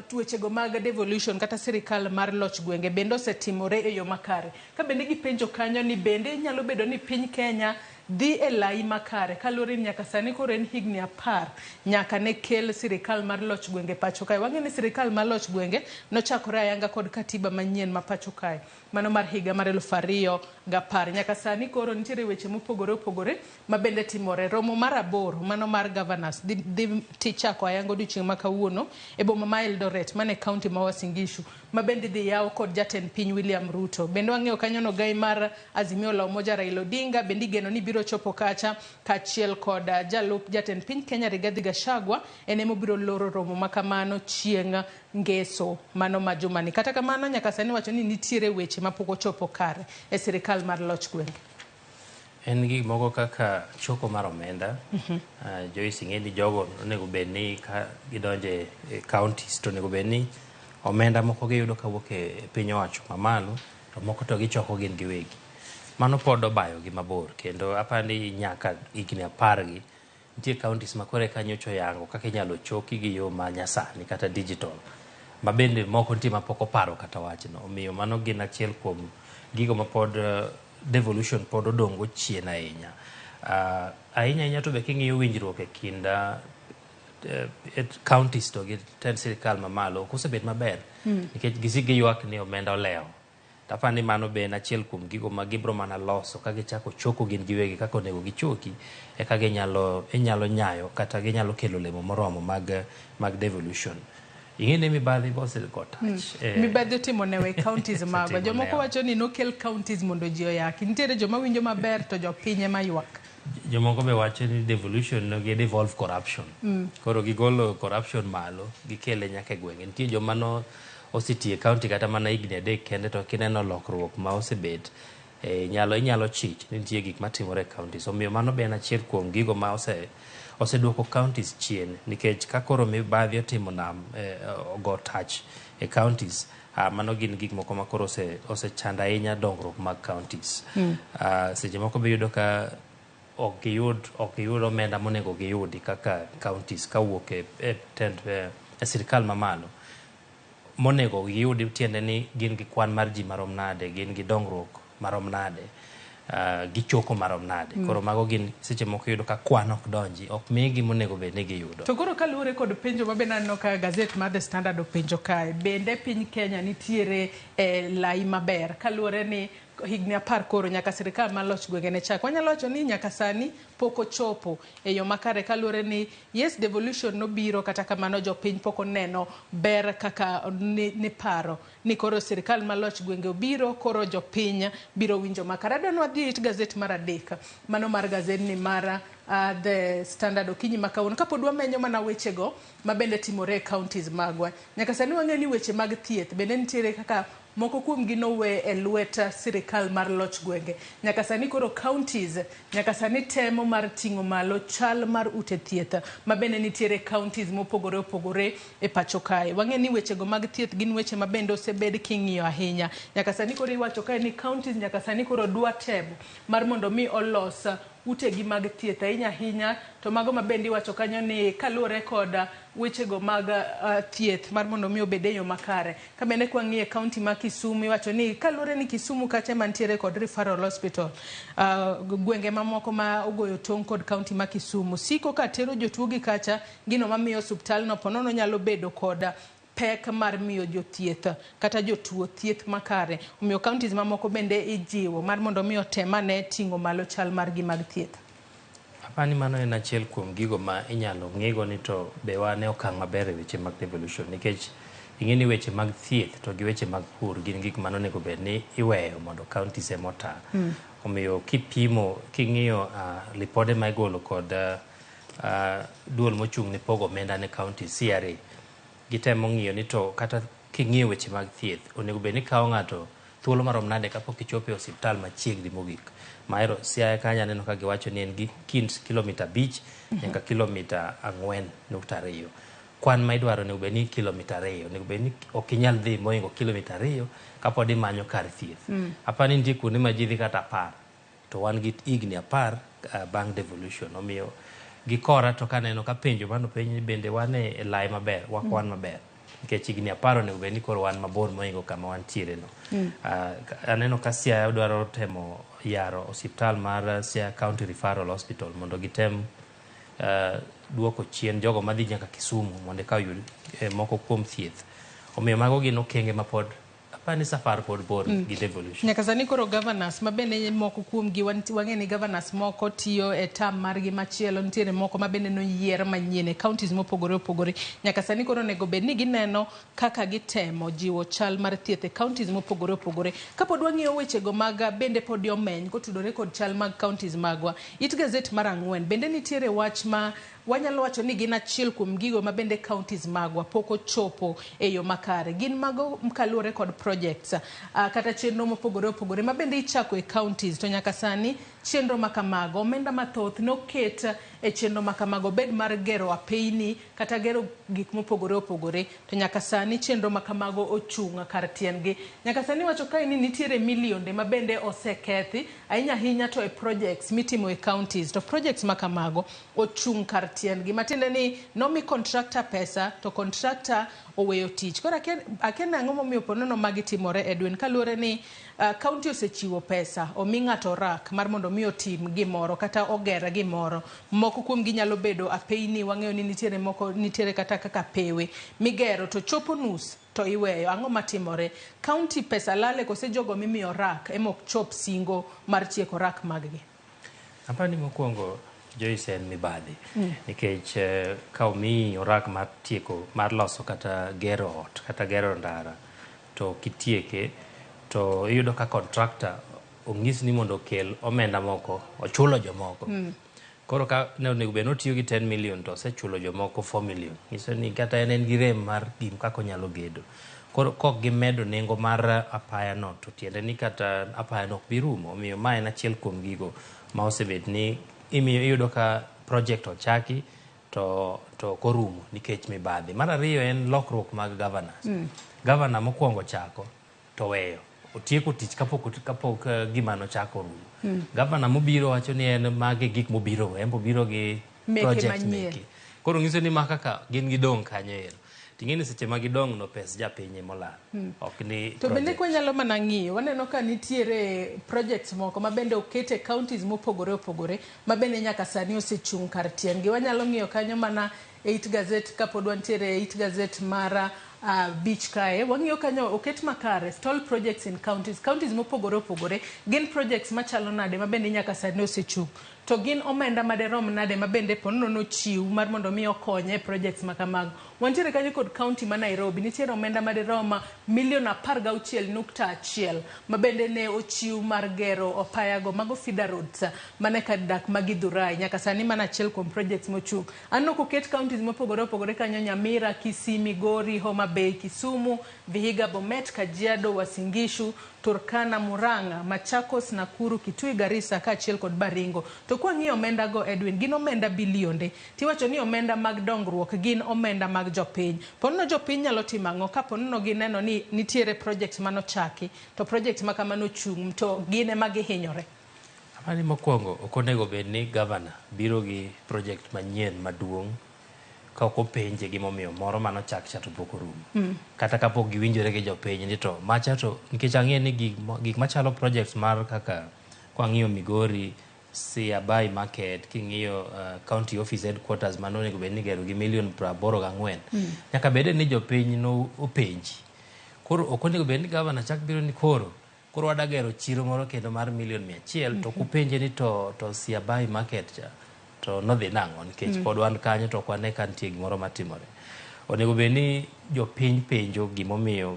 tuochego mag devolution kata sirikal mar loch gwenge bende osetimore e yo makare. Ka bende gipenjo kanyo ni bende nyalo bedo ni piny Kenya dhi e lai makare kaluwore ni nyaka sani koro en higni 10 nyaka ne kel sirikal mar loch gwenge pacho kae. Wang'eyo ni sirikal mar loch gwenge nochakore ayanga kod katiba manyien ma pacho kae mano mar higa mar 2010. Nyaka sani koro nitiere weche mopogore opogore ma bende timore. Romo mar 8 mano mar governors dhi tichako ayanga odiochieng' ma kawuono e boma ma Eldoret mane county ma Uasin Gishu ma bende dhi yaw kod jatend piny William Ruto. Bende wang'eyo kanyo no gai mar Azimio la Umoja Raila Odinga bende igeno ni biro chopo kacha kaachiel kod jalup jatend piny Kenya Rigathi Gachagua en ema obiro loro romo ma kamano chieng' ngeso mano ma jumani. Kata kamano nyaka sani wacho ni nitiere weche mapok ochopo kare e sirikal mar loch gwenge. En gik moko kaka choko mar omenda. Joyce ing'e ni jogo onego bed ni ka gidonjo e counties to onego bed ni omenda moko giyudo kawuok e piny owacho mamalo to moko to gichoko gin giwegi. Mano pod obayogi mabor kendo aparo ni nyaka higni 10 gi nitie counties ma koro eka nyocha oyango kaka inyalo choki gi yo ma nyasani kata digital ma bende moko nitie ma pok oparo kata wachno. Omiyo mano gin achiel kuom gigo ma pod devolution pod odong' go chien ahinya. Ahinya ahinya to be king'iyo winjruok e kind counties to gi tend sirikal mamalo ok osebet maber nikech gisik giywak ni omenda olewo. Taparo ni mano be en achiel kuom gigo ma gibro mana loso ka gichako choko gin giwegi kaka onego gichoki eka ginyalo inyalo nyayo kata ginyalo kelo olemo moromo mag devolution. Ing'e ni mibadhi be osego tach. Mibadhi otimo newa e counties magwa. Osetimo Jomoko newa. wacho ni nokel counties mondo ji oyaki. Nitiere joma winjo maber to jopiny ema ywak. Jomoko be wacho ni devolution no gi devolve corruption. Koro gigolo corruption malo, gikele nyaka e gwenge. Nitie joma no osetiyo e county kata mana higni 3 kende to kineno lokruok ma osebet inyalo chich ni nitie gik matimore e counties. Omiyo mano be en achiel kuom gigo ma oseduoko counties chien nikech ka koro mibadhi otimo nam ogo tach e counties, mano gin gik moko ma koro osechando ahinya dongruok mag counties. Seche moko be iyudo ka ok giyud omenda monego giyudi kaka counties kawuok e sirikal mamalo. Monego giyudi tiende ni gin gi kwan mar ji marom nade, gin gi dongruok marom nade, gichoko marom nade. Koro mago gin seche moko iyudo ka kwan ok donji, ok migi monego bed ni giyudo. To koro kaluwore kod penjo ma bende aneno ka gazet mar The Standard openjo kae, bende piny Kenya nitiere e lai maber kaluwore ni higni 10 koro nyaka sirikal mar loch gwenge ne chak. Wanyalo wacho ni nyaka sani pok ochopo e yo makare kaluwore ni yes, devolution nobiro, kata kamano jopiny pok oneno ber kaka ni paro ni koro sirikal mar loch gwenge obiro, koro jopiny biro winjo makare. Adwa ni wadhi it gazet mar 3, mano mar gazetni mar The Standard okinyi ma kawuono. Kapod wamenyo mana wechego ma bende timore e counties magwa. Nyaka sani wang'eyo ni weche mag thieth bende nitiere kaka moko kuomgi nowe e lwet sirikal mar loch gwenge. Nyaka sani koro counties nyaka sani temo mar ting'o malo chal mar ute thieth ma bende nitiere counties mopogore opogore e pacho kae. Wang'eyo ni wechego mag thieth gin weche ma bende osebed king'iyo ahinya. Nyaka sani koro iwacho kae ni counties nyaka sani koro dwa temo mar mondo mi olos utegi mag thieth ahinya ahinya, to mago ma bende iwacho kanyo ni kaluwore kod wechego mag thieth mar mondo mi obed e yo makare. Ka bende kwang'iyo e county ma Kisumu, iwacho ni kaluwore ni Kisumu kacha ema nitiere kod referral hospital, gwenge mamoko ma ogoyo tong' kod county ma Kisumu siko ka tero jotuo gi kacha, gino mamiyo osiptal no ponono nyalo bedo kod pek mar miyo jothieth kata jotuo thieth makare. Omiyo counties mamoko bende ijiwo mar mondo mi otem ane ting'o malo chal margi mag thieth. Apani mano en achiel kuom gigo ma inyalo ng'igo ni to be wan e okang' maber e weche mag devolution, nikech ing'e ni weche mag thieth to gi weche mag pur gin gik mane onego bed ni iweyo mondo counties ema ota. Omiyo kipimo, king'iyo lipode ma igolo kod duol mochung' ne pogo omenda ne counties, CRA, gitemo ng'iyo ni to kata king'iyo weche mag thieth onego bed ni kawo ng'ato thuolo marom nade kapok ichopo e osiptal machiegni mogik. Mahero Siaya kanyo aneno ka giwacho ni en gi kind kilomita 5 nyaka kilomita 4.2. Kwan ma idwaro onego bed ni kilomita 2, onego bed ni ok inyal dhi mohingo kilomita 2 kapod imanyo kar thieth. Apani nitie kuonde ma ji dhi kata 10, to wan gi higni 10 bang' devolution. Omiyo gikora to kaneno ka penjo mano penj ni bende wan e lai maber, wakwan maber. Nikech higni 10 onego bed ni koro wan mabor mohingo kama wantiere no. Aneno ka Siaya dwaro temo yaro osiptal mar Siaya County Referral Hospital mondo gitem duoko chien jogo madhi nyaka Kisumu mondo eka oyud moko kuom thieth. Omiyo mago gin okenge ma pod apani safar pod bor gi devolution. Nyaka sani koro governors ma bende moko kuom gi wang'e ni governors moko tiyo e term margi machielo, nitiere moko ma bende noyier manyien e counties mopogore opogore. Nyaka sani koro onego bed ni gineno kaka gitemo jiwo chal mar thieth e counties mopogore opogore. Kapod wang'iyo wechego mag bende pod omeny kotudore kod chal mag counties magwa. It gazet mar 4 bende nitiere wach ma wanyalo wacho ni gin achiel kuom gigo ma bende counties magwa pok ochopo e yo makare. Gin mago kaluwore kod projects kata chenro mopogore opogore ma bende ichako e counties, to nyaka sani chenro makamago omenda mathoth noket e chenro makamago, bed mar gero apeyni kata gero gik mopogore opogore, to nyaka sani chenro makamago ochung' kar tiendgi. Nyaka sani wacho kae ni nitiere milionde ma bende osekethi ahinya ahinya to e projects mitimo e counties, to projects makamago ochung' kar tiendgi, matiende ni nomi contractor pesa to contractor oweyo tich. Koro akia ni ang'o momiyo ponono magi timore Edwin, kaluwore ni kaunti osechiwo pesa omi ng'ato rak mar mondo mi otim gimoro kata oger gimoro. Moko kuom gi nyalo bedo apeyni, wang'eyo ni nitiere moko nitiere kata kaka pewe migero to chopo nus to iweyo. Ang'o matimore? Kaunti pesa lale kose jogo mimiyo rak ema ok chop singo mar tieko rak mag gi? Apani mokwongo Joyce en mibadhi nikech ka omiyi orak mar tieko mar loso kata gero ot kata gero ndara to kitieke to iyudo ka contractor onyis ni mondo okel omenda moko ochulo jomoko. Koro ka ne onego bed ni otiyo gi 10 million to osechulo jomoko 4 million. Nyiso ni kata en gi rem mar gim kaka onyalo gedo. Koro kok gimedo nengo mar apaya no to tiende ni kata apaya no ok bi rumo. Omiyo ma en achiel kuom gigo ma osebet ni imiyo iyudo ka project ochaki to ok orumo nikech mibadhi. Mar ariyo en lokruok mag governors. Governor mokwongo chako to weyo. Otieko tich kapok gima nochako orumo. Governor mobiro wacho ni en magi gik mobiro, en bobiro gi project meke. Koro nyiso ni maka ka gin gidong' kanyo ero. Ting'e ni seche ma gidong' no pes japiny emolal. Ok ni To bende kwanyalo mana ng'iyo, waneno ka nitiere projects moko ma bende oket e counties mopogore opogore ma bende nyaka sani osechung' kar tiendgi. Wanyalo ng'iyo kanyo mana e it gazet kapod wantiere e it gazet mar beach kae. Wang'iyo kanyo oket makare stall projects in counties. Counties mopogore opogore gin projects machalo nade ma bende nyaka sani osechung'. To gin omenda maderom nade ma bende ponono nochiw mar mondo mi okonye e projects ma kamago. Wantiere kanyo kod county ma Nairobi, nitiere omenda maderom milion 16.1 ma bende ne ochiw mar gero opayago mago feeder roads mane kar dak ma Githurai. Nyaka sani mana achiel kuom projects mochung'. Aneno koket counties mopogore opogore kanyo: Nyamira, Kisii, Migori, Homa Bay, Kisumu, Vihiga, Bomet, Kajiado, Uasin Gishu, Turkana, Murang'a, Machakos, Nakuru, Kitui, Garissa kaachiel kod Baringo. To kwang'iyo omenda go Edwin, gin omenda bilionde. Tiwacho ni omenda mag dongruok gin omenda mag jopiny. Ponono jopiny nyalo timo ang'o ka ponono gineno ni nitiere project manochaki to project ma kamano ochung' to gin ema gihinyore? Apani mokwongo ok onego bed ni governor biro gi project manyien maduong' ka ok openje gimomiyo moro manochak cha to pok orumo. Kata kapok giwinjore gi jopiny ni to macha to nikech ang'e ni gik machalo projects mar kaka kwang'iyo Migori, Siabai Market, king'iyo county office headquarters mano onego bed ni igero gi milion 84. Nyaka bede ni jopiny no openji. Koro ok onego bed ni governor chak biro ni koro wada gero chiro moro kendo mar milion 100 to kupenje ni to Siabai Market cha to nodhi nang'o nikech pod wan kanyo to ok wane ka nitie gimoro matimore. Onego bed ni jopiny penjo gimomiyo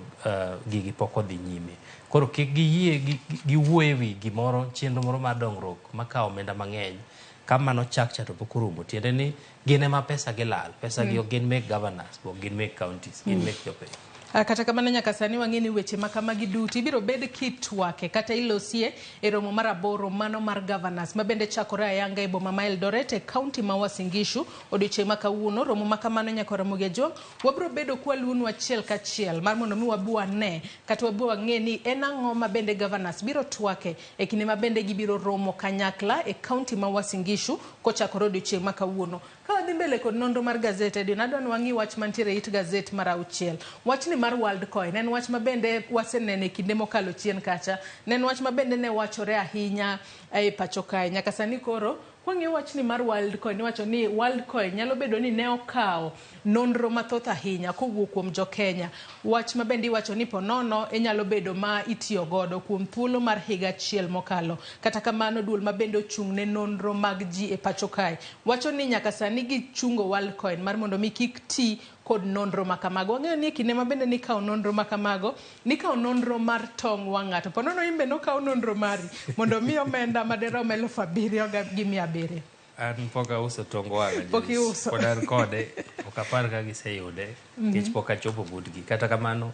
gigi pok odhi nyime. Koro kik giyie giwuo e wi gimoro chenro moro mar dongruok makawo omenda mang'eny ka mano chak cha to pok orumo. Tiende ni gin ema pesa gi lal. Pesa gi ok gin mek governors, ok gin mek counties, gin mek jopiny. Kata kamano nyaka sani wang'e ni weche ma kamagi duto ibiro bed kitwake kata ilosie e romo mar 8 mano mar governors ma bende chakore ayanga e boma ma Eldoret e county ma Uasin Gishu odiochieng' ma kawuono. Romo ma kamano nyaka Ramogi Ajwang' wabiro bedo kwaluonu achiel kachiel mar mondo mi wabi wane kata wabi wang'e ni en ang'o ma bende governors biro twake e kinde ma bende gibiro romo kanyakla e county ma Uasin Gishu kochakore odiochieng' ma kawuono. Ka wadhi mbele kod nonro mar gazet, Edwin, adwa ni wang'i wach mantiere e it gazet mar 6. Wachni mar Worldcoin en wach ma bende waseneno e kinde mokalo chien kacha. Ne en wach ma bende ne wachore ahinya e pacho kae. Nyaka sani koro kwang'iyo wachni mar Worldcoin, iwacho ni Worldcoin nyalo bedo ni ne okawo nonro mathoth ahinya kowuok kuom jo Kenya. Wach ma bende iwacho ni ponono inyalo bedo ma itiyo godo kuom thuolo mar higa achiel mokalo. Kata kamano duol ma bende ochung' ne nonro mag ji e pacho kae wacho ni nyaka sani gichungo Worldcoin mar mondo mi kik ti kod nonro ma kamago. Wang'eyo ni e kinde ma bende nikawo nonro ma kamago, nikawo nonro mar tong' wang' ng'ato. Ponono in be nokaw nonro mari mondo mi omenda maderom 7,700. An pok auso tong wang'a. Pok iuso. Pod an kode, ok apar ka giseyude nikech pok achopo butgi. Kata kamano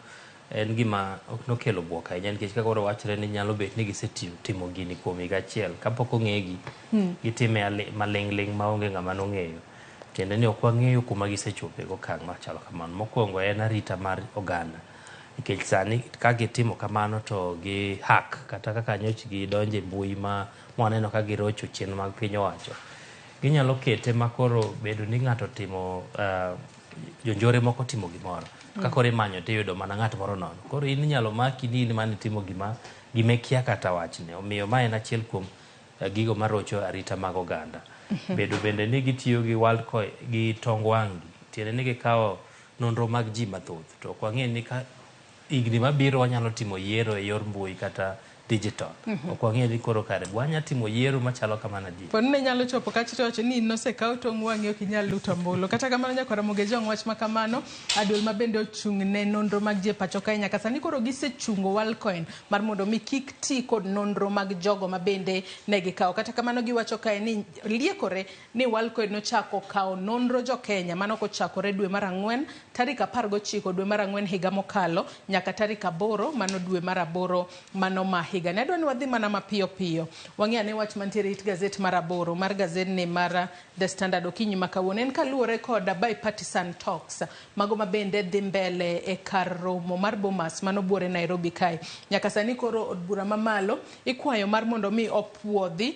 en gima ok nokelo buok ahinya nikech kaka koro wachre ni nyalo bet ni gisetimo gini kuom higa achiel kapok ong'egi gitime maling'ling' maonge ng'ama nong'eyo. Tiende ni ok wang'eyo kuma gisechope gokang' machalo kamano. Mokwongo en arita mar oganda nikech sani ka gitimo kamano to gi hack kata kaka nyoch gidonje mbui ma waneno ka girocho chenro mag piny owacho. Ginyalo kete makoro bedo ni ng'ato timo jonjore moko timo gimoro. Ka koro imanyo tiyudo mana ng'at moro nono. Koro in inyalo maki ni in mane itimo gima gima ikia kata wachne. Omiyo ma en achiel kuom gigo marocho arita mag oganda. Bedo bende ni gitiyo gi Worldcoin gi tong wang' gi tiende ni gikawo nonro mag ji mathoth to ok wang'e ni ka higni mabiro wanyalo timo yiero e yor mbui kata digital. Ok wang'e ni koro kare wanya timo yiero machalo kamano adier. Pod ne nyalo chopo kacha to wacho ni nosekaw tong' wang'i ok inyal luto ombulu. Kata kamano nyakwar Ramogi Ojwang' wach ma kamano, duol ma bende ochung' ne nonro mag ji e pacho kae nyaka sani koro gisechungo Worldcoin mar mondo mi kik ti kod nonro mag jogo ma bende ne gikawo. Kata kamano giwacho kae ni liekore ni Worldcoin nochako kawo nonro jo Kenya mano kochakore dwe mar ang'wen tarik 19 dwe mar ang'wen higa mokalo nyaka tarik 8 mano dwe mar aboro mano ma higa. Ne adwa ni wadhi mana mapiyo piyo. Wang'i ane wach mantiere it gazet mar 8 mar gazet ni mar The Standard okinyi ma kawuono en kaluwore kod bipartisan talks mago ma bende dhi mbele e kar romo mar Bomas mano buore Nairobi kae. Nyaka sani koro od bura mamalo ikwayo mar mondo mi opuodhi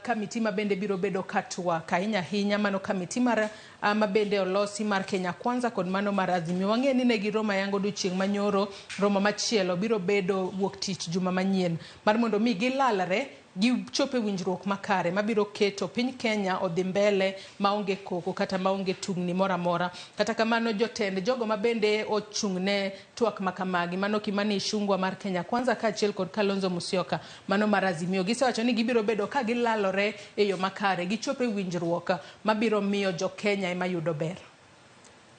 kamiti ma bende biro bedo katwak ahinya ahinya mano kamiti mar ma bende olosi mar Kenya Kwanza kod mano mar Azimio. Wang'e ni ne giromo ayango odiochieng' manyoro, romo machielo biro bedo wuok tich juma manyien mar mondo mi gilalre gichop e winjruok makare mabiro keto piny Kenya odhi mbele maonge koko kata maonge tungni moro amora. Kata kamano jotend jogo ma bende ochung' ne twak makamagi mano Kimani Ichung'wa mar Kenya Kwanza kaachiel kod Kalonzo Musyoka mano mar Azimio gisewacho ni gibiro bedo ka gilalore e yo makare gichop e winjruok mabiro miyo jo Kenya ema yudo ber.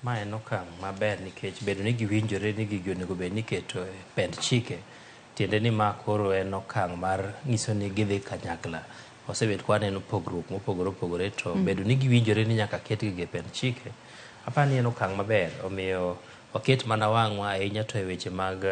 Ma en okang' maber nikech bedo ni giwinjore ni gigi onego bed ni iketo e pend chike tiende ni ma koro en okang' mar nyiso ni gidhi kanyakla. Osebet ka waneno pogruok mopogore opogore to bedo ni giwinjore ni nyaka ket gigi e pend chike aparo ni en okang' maber omiyo waket mana wang'wa ahinya to e weche mag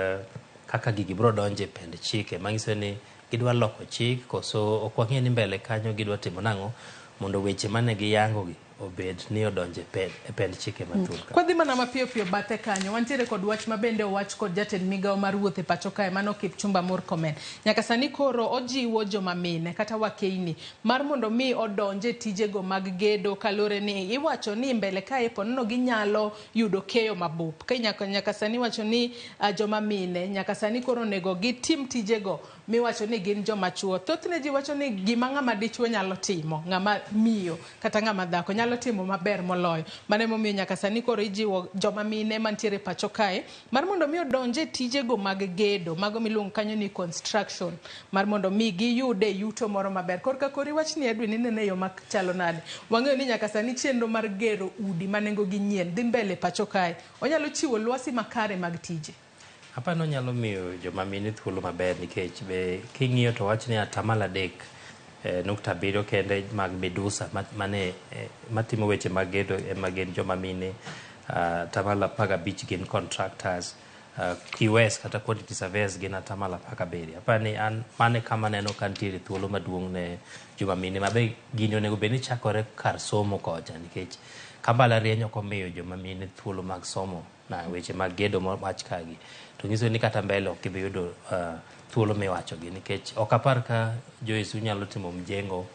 kaka gigi biro donjo e pend chike manyiso ni gidwa loko chik koso ok wang'e ni mbele kanyo gidwa timo nang'o mondo weche mane giyango gi obed ni odonjo e pend chike mathoth. Kwadhi mana mapiyo piyo bathe kanyo, wantiere kod wach ma bende owach kod jatend migawo mar wuoth e pacho kae mano Kipchumba Murkomen. Nyaka sani koro ojiwo joma mine kata wakeini mar mondo mi odonje e tijego mag gedo kaluwore ni iwacho ni mbele kae ponono ginyalo yudo keyo mabup. Ka nyaka sani iwacho ni joma mine nyaka sani koro onego gitim tijego miwacho ni gin joma chuo. Thothne ji wacho ni gima ng'ama dichuo nyalo timo, ng'ama miyo kata ng'ama dhako nyalo timo maber moloyo. Mano emomiyo nyaka sani koro ijiwo joma mine mantiere pacho kae mar mondo mi odonje e tijego mag gedo, mago miluongo kanyo ni construction, mar mondo mi giyude yuto moro maber. Korka kori wachni Edwin inene e yo machalo nade? Wang'eyo ni nyaka sani chenro mar gero udi ma nengo gi nyien dhi mbele pacho kae. Onyalo chiwo lwasi makare mag tije. Aparo ni onyalo miyo joma mine thuolo maber nikech be king'iyo to wach ni atamalo 3.7 kende mag midusa mane matimo weche mag gedo ema gin joma mine, 15% gin contractors, QS kata quantity surveyors gin 17%. Aparo ni an mano e kama aneno ka nitiere thuolo maduong' ne joma mine ma be gini onego bed ni chakore kar somo kocha nikech ka mbalariany ok omiyo joma mine thuolo mag somo na weche mag gedo mowach kagi to nyiso ni kata mbele ok gibi yudo thuolo miwachogi nikech ok apar ka Joyce unyalo timo mjengo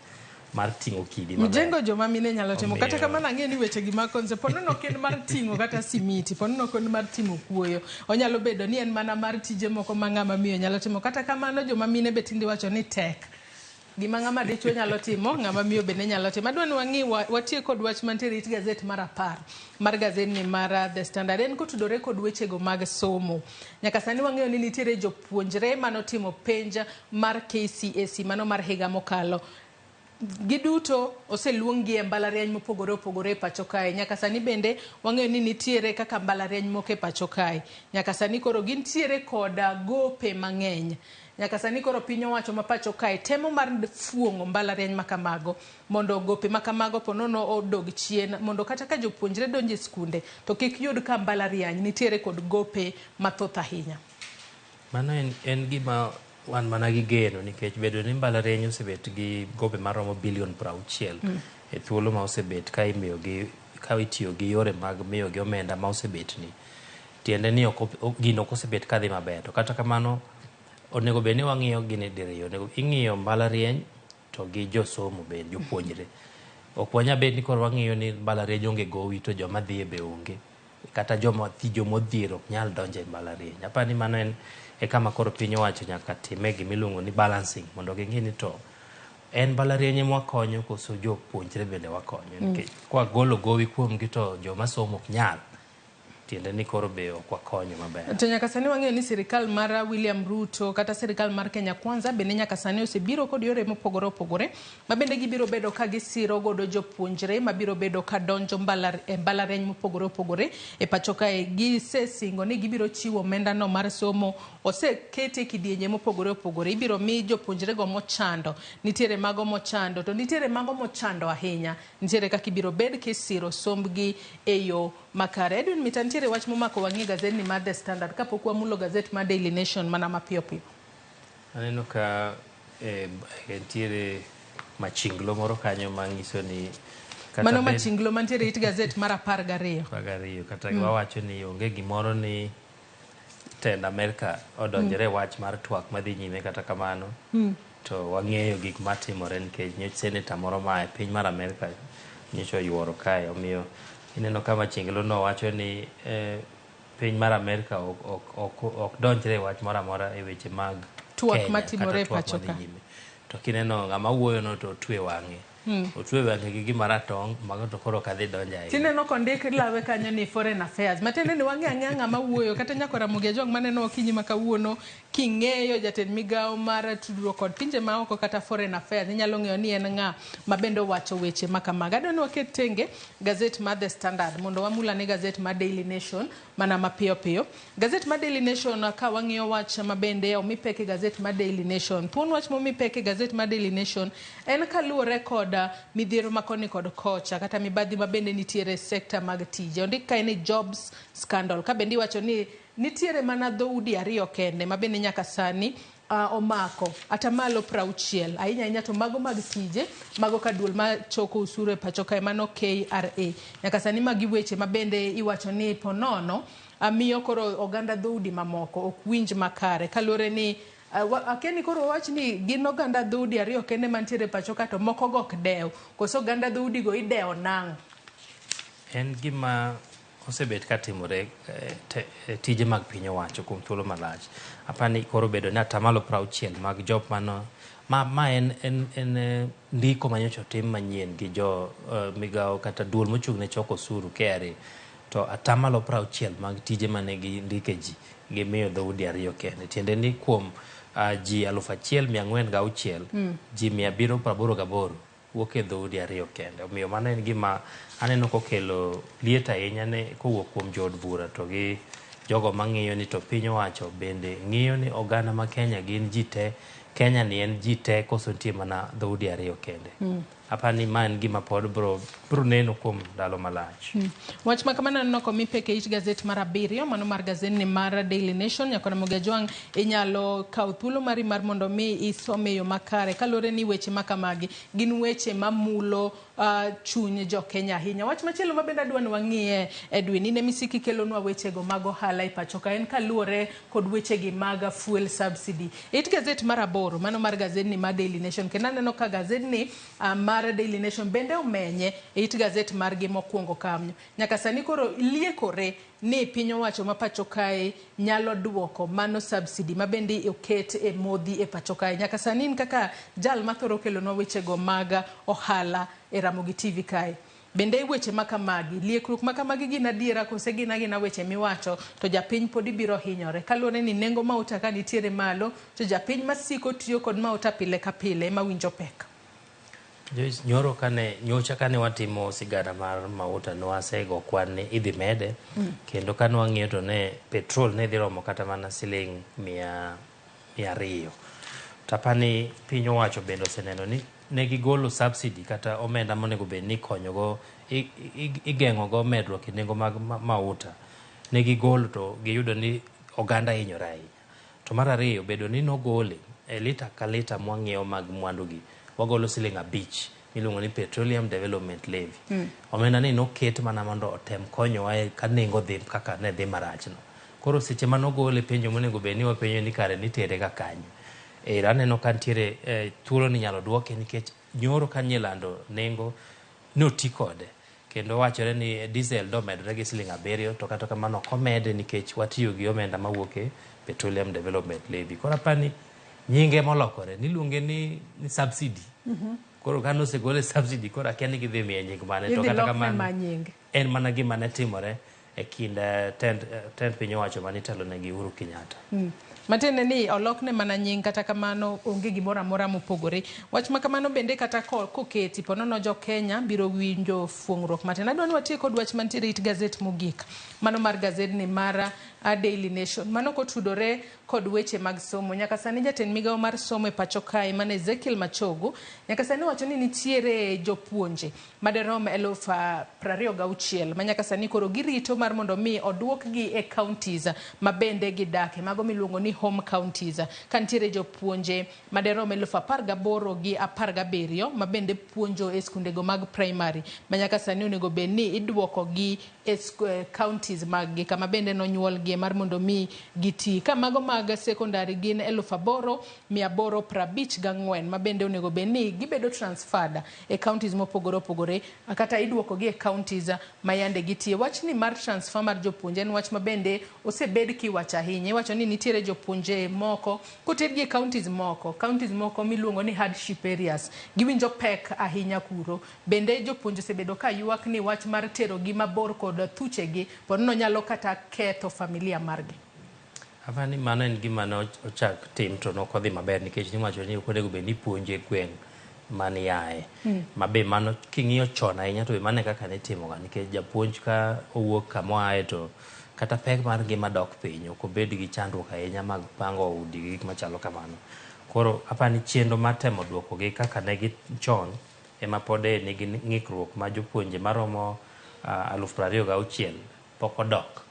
mar ting'o kidi maber. Mjengo joma mine nyalo timo. Kata kamano ang'e ni weche gi mag konse ponono ok en mar ting'o kata simiti, ponono ok en mar timo kuoyo. Onyalo bedo ni en mana mar tije moko ma ng'ama miyo nyalo timo. Kata kamano joma mine be tinde wacho ni tek. Gima ng'ama dichuo nyalo timo, ng'ama miyo bende nyalo timo. Adwa ni wang'i watiek kod wach mantiere it gazet mar 10 mar gazet ni mar The Standard. En kotudore kod wechego mag somo. Nyaka sani wang'eyo ni nitiere jopuonjre manotimo penj mar KCSE mano mar higa mokalo. Giduto oseluong gi e mbalariany mopogore opogore e pacho kae. Nyaka sani bende wang'eyo ni nitiere kaka mbalariany moko e pacho kae. Nyaka sani koro gintiere koda gope mang'eny. Nyaka sani koro piny owacho ma pacho kae temo mar fuong'o mbalariany makamago mondo gope makamago ponono odog chien mondo kata ka jopuonjre donjo e skunde to kik yud ka mbalariany nitiere kod gope mathoth ahinya. Mano en gima wan mana gi geno nikech bedo ni mbalariany osebet gi gope maromo bilion 60 e thuolo ma osebet ka imiyogi ka itiyo gi yore mag miyogi omenda ma osebet ni tiende ni gino ok osebet kadhi maber. To kata kamano onego bed ni wang'iyo gini diriyo. Onego ing'iyo mbalariany to gi josomo bende jopuonjre. Ok wanyal bet ni koro wang'iyo ni mbalariany onge gowi to joma dhiye be onge. Kata joma jomodhier ok nyal donjo e mbalariany. Aparo ni mano en e kama koro piny owacho nyaka time gimiluongo ni balancing mondo ging'i ni to en mbalariany ema wakonyo koso jopuonjre bende wakonyo. Nikech kwagolo gowi kuomgi to joma somo ok nyal. Tiende ni koro be ok wakonyo maber. To nyaka sani wang'eyo ni sirikal mar William Ruto kata sirikal mar Kenya Kwanza bende nyaka sani osebiro kod yore mopogore opogore ma bende gibiro bedo ka gisiro godo jopuonjre mabiro bedo ka donjo e mbalariany mopogore opogore e pacho kae. Gisesingo ni gibiro chiwo omenda no mar somo, osekete e kidienje mopogore opogore. Ibiro mi jopuonjre go mochando, nitiere mago mochando to nitiere mago mochando ahinya. Nitiere kaka ibiro bed kisiro sombgi e yo makare. Edwin Mita, nitiere wach momako wang'i e gazetni mar The Standard kapok wamulo gazet mar Daily Nation mana mapiyo piyo. Aneno ka nitiere machinglo moro kanyo manyiso ni kata Mano machinglo mantiere it gazet mar 12. 12 kata wawacho ni onge gimoro ni tend Amerka odonjore wach mar twak madhi nyime kata kamano. To wang'eyo gik matimore nikech nyocha seneta moro ma e piny mar Amerka nyocha oyuoro kae, omiyo ineno ka machinglo no wacho ni piny mar Amerka ok donjre e wach moro amora e weche mag twak matimore e pacho ka. To kineno ng'ama wuoyo no to otwe wang'e. Otwe wang'e gi gima ratong', mago to koro ok adhi donjo ahinya. Tineno kondik lawe kanyo ni foreign affairs. Matiende ni wang'e ang'eya ng'ama wuoyo kata nyako Ramogi Ajwang' maneno okinyi ma kawuono king'eyo jatend migawo mar tudruok kod pinje maoko kata foreign affairs inyalo ng'eyo ni en ng'a ma bende owacho weche ma kamago. Adwa ni waket tenge gazet mar The Standard mondo wamul ane gazet mar Daily Nation mana mapiyo piyo. Gazet mar Daily Nation ka wang'iyo wach ma bende omi pek e gazet mar Daily Nation. Thuon wach momi pek e gazet mar Daily Nation en kaluwore kod midhiero ma koni kod kocha kata mibadhi ma bende nitiere e sekta mag tije. Ondik kae ni jobs scandal ka bende iwacho ni nitiere mana dhoudi ariyo kende ma bende nyaka sani omako atamalo 60 ahinya ahinya to mago mag tije mago ka duol machoko usuru e pacho kae mano KRA. Nyaka sani magi weche ma bende iwacho ni ponono miyo koro oganda dhoudi mamoko ok winj makare kaluwore ni akia ni koro wawach ni gin oganda dhoudi ariyo kende mantiere e pacho ka to moko go ok dew koso oganda dhoudi go idewo nang'o? En gima osebet katimore tije mag piny owacho kuom thuolo malach. Apani koro bedo ni atamalo 60 mag jok mano ma en ndiko manyocha otim manyien gi jo migawo kata duol mochung' ne choko osuru KRA to atamalo 60 mag tije mane gindike ji gimiyo dhoudi ariyo kende. Tiende ni kuom ji 1406 ji 788 wuok e dhoudi ariyo kende. Omiyo mano en gima aneno kokelo liet ahinya ne kowuok kuom jood bura to gi jogo mang'iyo ni to piny owacho bende ng'iyo ni oganda ma Kenya gin ji te, Kenya ni en ji te koso nitie mana dhoudi ariyo kende. Apani ma en gima pod bro neno kuom ndalo malach. Wach ma kamano aneno komi pek e it gazet mar 7, mano mar gazetni mar Daily Nation. Nyakona Ramogi Ajwang' inyalo kawo thuolo mari mar mondo mi isome e yo makare kaluwore ni weche ma kamagi gin weche mamulo chuny jo Kenya ahinya. Wach machielo ma bende adwa ni wang'iye Edwin, in ema isiko ikelonwa wechego mag ohala e pacho ka en kaluwore kod wechegi mag fuel subsidy. It gazet mar 8, mano mar gazetni mar Daily Nation, kendo aneno ka gazetni mar Daily Nation bende omenye e it gazet margi mokwongo kanyo. Nyaka sani koro liekore ni piny owacho ma pacho kae nyalo duoko mano subsidy ma bende oket e modhi e pacho kae. Nyaka sani in kaka jal mathoro kelonwa wechego mag ohala e Ramogi TV kae. Bende weche ma kamagi, liekruok ma kamagi gin adiera kose gin agina weche miwacho to japiny pod ibiro hinyore. Kaluwore ni nengo mauta ka nitiere malo to japiny masiko tiyo kod mauta pile ka pile ema winjo pek. Joyce, nyoro kane nyocha kane watimo sigana mar mauta nwasego kwan ni idhi mede kendo kane wang'iyo to ne petrol ne dhi romo kata mana siling 200. To apani piny owacho bende oseneno ni ne gigolo subsidy kata omenda monego bed ni ikonyogo igeng'ogo medruok e nengo mag mauta. Ne gigolo to giyudo ni oganda hinyore ahinya. To mar ariyo bedo ni nogole e lita ka lita mwang'iewo mag mwandugi wagolo siling 5 miluongo ni Petroleum Development Levy. Omenda ni noket mana mondo otem konyowa ka nengo dhi kaka ne dhi marachno. Koro seche manogole penjo monego bed ni wapenjo ni kare nitere ga kanyo. Aneno ka nitiere thuolo ni inyalo duoke nikech nyoro ka nilando nengo noti kode. Kendo wachore ni diesel domedore gi siling 7, to kata kamano ok omede nikech watiyo gi omenda mawuok e Petroleum Development Levy. Koro apani nyinge molokore niluonge ni subsidy. Koro kane osegole subsidy, koro akia ni gidhi miye nying mane, to Idhi kata lokne kamano ma nying. en mana gima ne timore e kind tend piny owacho mane itelone gi Uhuru Kenyatta. Matiende ni olokne mana nying, kata kamano onge gimoro amora mopogore. Wach ma kamano bende kata koketi ponono jo Kenya biro winjo fuong'ruok matin. Adwa ni watiek kod wach mantiere it gazet mogik. Mano mar gazedni mar Daily Nation. Mano kotudore kod weche mag somo. Nyaka sani jatend migawo mar somo e pacho kae mane Ezekiel Machogu nyaka sani wacho ni nitiere jopuonje maderom 26,000 ma nyaka sani koro girito mar mondo mi oduokgi e counties ma bende gidake, mago miluongo ni home counties, ka nitiere jopuonje maderom 18,017 ma bende puonjo e skundego mag primary ma nyaka sani onego bed ni iduokogi e counties mag gi kama bende nonyuolgie mar mondo mi giti. Ka mago mag secondary gin 8,854 ma bende onego bed ni gibedo transferred e counties mopogore opogore kata iduokogi e counties ma yande gitie. Wachni mar transfer mar jopuonje en wach ma bende osebed kiwacho ahinya. Iwacho ni nitiere jopuonje moko kotergi e counties moko miluongo ni hardship areas, giwinjo pek ahinya kuro. Bende jopuonje osebedo ka ywak ni wach mar terogi mabor kod thuchegi pod nonyalo kata ketho familia margi. Apani mano en gima ne ochak tim to nok odhi maber nikech niwacho ni ok onego bed ni ipuonjo e gweng' mane iaye. Ma be mano king'iyo chon ahinya to be mano e kaka nitimoga nikech japuonj ka owuok kama oaye to kata pek mar ngima dok piny, ok obed gi chandruok ahinya mag pango udi gi gik machalo kamano. Koro apani chenro mar temo duokogi kaka ne gi chon ema pod nigi ng'ikruok ma jopuonje maromo 26,000 pok odok.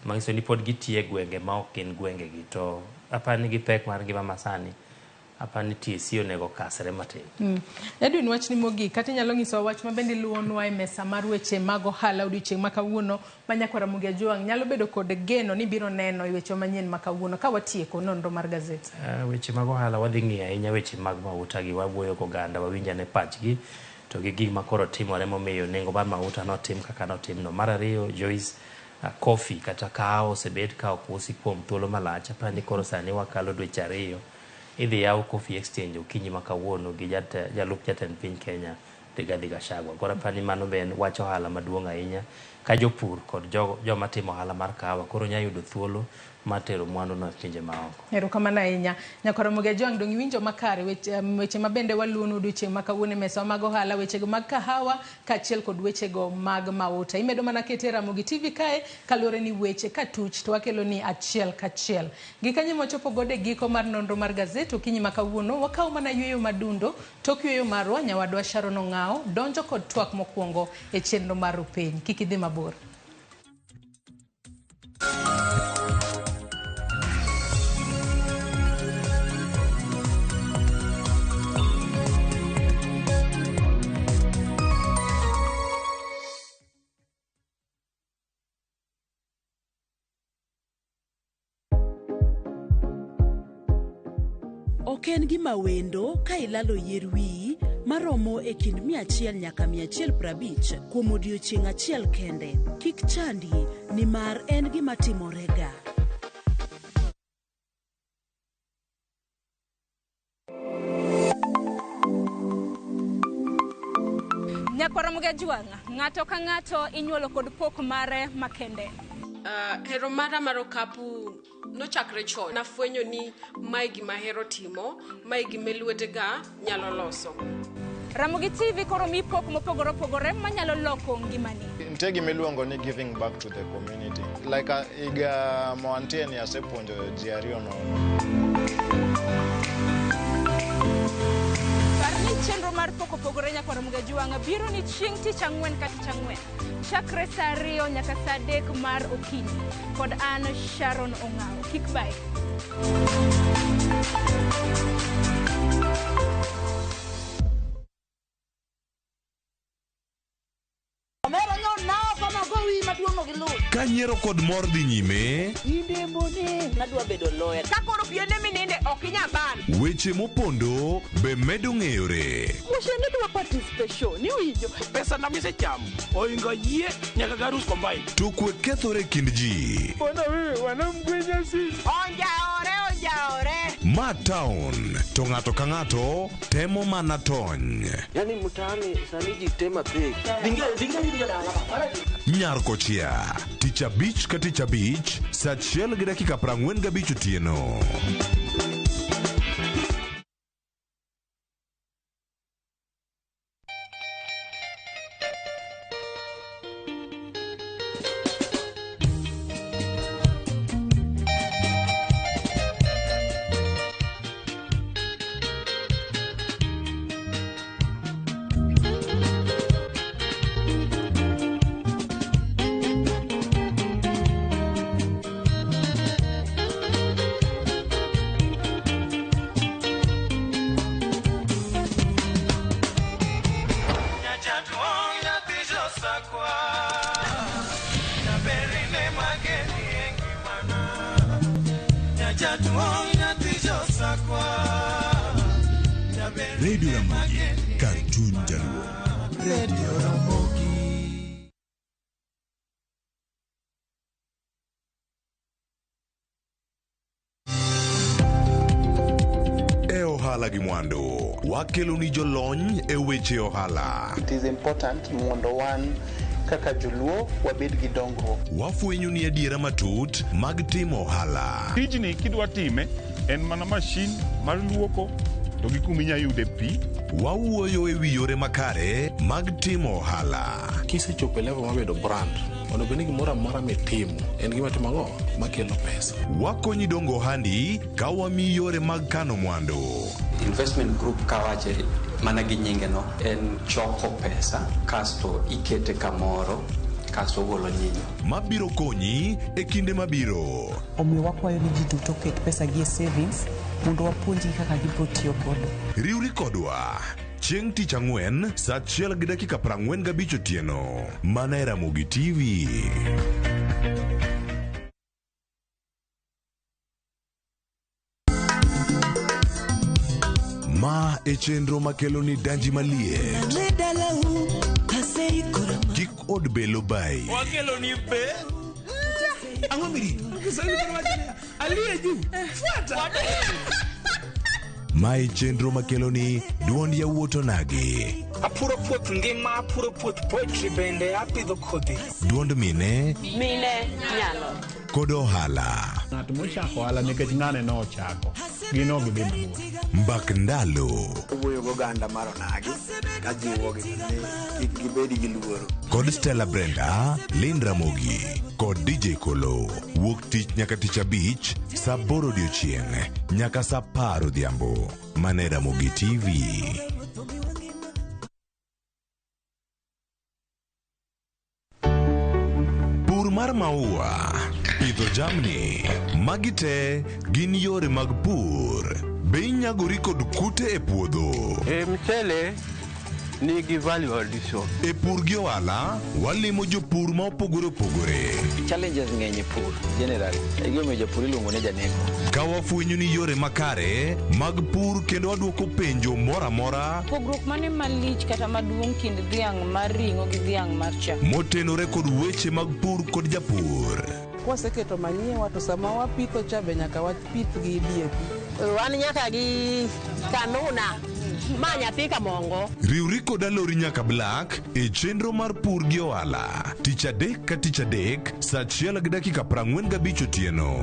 Manyiso ni pod gitiyo e gwenge ma ok gin gwengegi, to apani gi pek mar ngima masani apani TSC onego kasre matin. Edwin, wachni mogik kata inyalo nyisowa wach ma bende iluwonwa e mesa mar weche mag ohala odiochieng' ma kawuono ma nyakwar Ramogi Ajwang' nyalo bedo kod geno ni biro neno e weche manyien ma kawuono ka watieko nonro mar gazet. Weche mag ohala wadhi ng'iyo ahinya weche mag mauta gi, wawuoyo goganda, wawinj ane pachgi to gi gik ma koro timore momiyo nengo mar mauta notim kaka notimno. Mar ariyo, Joyce, coffee kata kahawa osebed ka ok usi kuom thuolo malach. Apani koro sani wakalo dweche 2. Idhi yaw Coffee Exchange okinyi ma kawuono gi jalup jatend piny Kenya Rigathi Gachagua. Koro apani mano be en wach ohala maduong' ahinya ka jopur kod joma timo ohala mar kahawa koro nyalo yudo thuolo mar tero mwandu no e pinje maoko. Erokamano ahinya. Nyakwar Ramogi Ajwang', dong' iwinjo makare weche ma bende waluwonu odiochieng' ma kawuono e mesa mag ohala, wechego mag kahawa kaachiel kod wechego mag mauta. Imedo mana kete Ramogi TV kae kaluwore ni weche ka tuch to wakelo ni achiel kachiel. Gikanyo mwachopo godo e giko mar nonro mar gazet okinyi ma kawuono, wakawo mana yueyo madundo tok yueyo marwa nyawadwa Sharon Ong'ao donjo kod twak mokwongo e chenro mar Rupiny. Kik idhi mabor. Ok en gima wendo ka ilalo yier wiyi maromo e kind 100 nyaka 150 kuom odiochieng' achiel kende. Kik chandi nimar en gima timorega. Nyakwar Ramogi Ajwang', ng'ato ka ng'ato inyuolo kod pok mare makende. Hero mara mar okapu nochakre chon. Nafwenyo ni mae gima ahero timo, mae gima lwetega nyalo loso. Ramogi TV koro mi pok mopogore opogore manyalo loko ngimani. Nitie gima iluongo ni giving back to the community. Like higa ma wantie ni asepuonjo ji 2 nono. Par ni chenro mar pok opogore Nyakwar Ramogi Ajwang' biro ni chieng' tich ang'wen ka tich ang'wen. Chakre saa 2 nyaka saa 3 mar okinyi. Kod an Sharon Ong'ao. Kik bae. Omera nyo nao kama gowi maduong' no gi luth. Ka nyiero kod mor dhi nyime, Nadwa bedo lawyer. Ka koro piende mininde ok inyal ban. weche mopondo be medo ng'eyore. Mushene dwa participation, iwinjo. Pesa na misechamo oingo yie nyaka garus combine. To kwe kethore e kind ji. Onjaore onjaore. Ma town to ng'ato ka ng'ato temo mana tony. Yaani mtaani sani ji tema pek. Nyar kochia tich abich ka tich abich saa 1:45 otieno. Radio Ramogi kar chuny jaluo. Radio Ramogi. E ohala gi mwandu wakelo ni jolony e weche ohala. It is important mondo wan kaka joluo wabed gi dongruok. Wafwenyo ni adiera matut mag timo ohala. Tijni kidwa time en mana mashin mar luoko to gi kuma inya yude pi. Wawuoyo e wi yore makare mag timo ohala. Kisechopo e level mar bedo brand, onego bed ni gimoro amora mitimo en gima timo ang'o makelo pesa. Wakonyi dongo ohandi ka wamiyi yore mag kano mwandu. Investment group kawache mana gi nyinge no en choko pesa kasto ikete kamoro kasto ogolo nyinyo. Mabiro konyi e kinde mabiro. Omiyo wakwayo ni ji duto oket pesa gi e savings mondo wapuonjgi kaka gibiro tiyo godo. Riwri kodwa chieng' tich ang'wen saa 1:45 otieno mana e Ramogi TV. Ma e chenro makelo ni danji maliet. Kik od belo bai. Wakelo ni be. Ang'o mirito? Kiswahili koro wacho niya, aliye juu fuata. Ma e chenro makelo ni duond yawuot onagi. Apuro puoth ngima, apuro puoth poetry bende apidho kodhi. Duond mine Mine nyalo. kod ohala. Ng'at mochako ohala nikech ng'ane nochako, gin ok gidhi mabor. Mbak ndalo Owuoyo goganda mar onagi kajiwogi ni kik gibed gi luoro. kod Stella Brenda, Lynn Ramogi kod DJ Kolo. Wuok tich nyaka tich abich saa 8 odiochieng' nyaka saa 10 odhiambo. Mana e Ramogi TV. Pur mar maua, pidho jamni, magi te gin yore mag pur. Be inyagori kod kute e puodho? E mchele nigi value addition. E pur gi ohala, walimo jopur ma opogore opogore. Challenges ng'eny e pur generally. E gimomiyo japur iluongo ni janeko. Ka wafwenyo ni yore makare mag pur kendo wadwoko penjo moro amora Pogruok mane malich kata maduong' kind dhiang' mar ring'o gi dhiang' mar chak? motenore kod weche mag pur kod japur. Kwaseketo manyiwa to sama wapitho cha be nyaka wapith gi DAP. Wan nyaka gi kanuna ma nyathi kamongo. Riwri kod Alori nyaka Black e chenro mar pur gi ohala tich adek ka tich adek saa 1:45 otieno.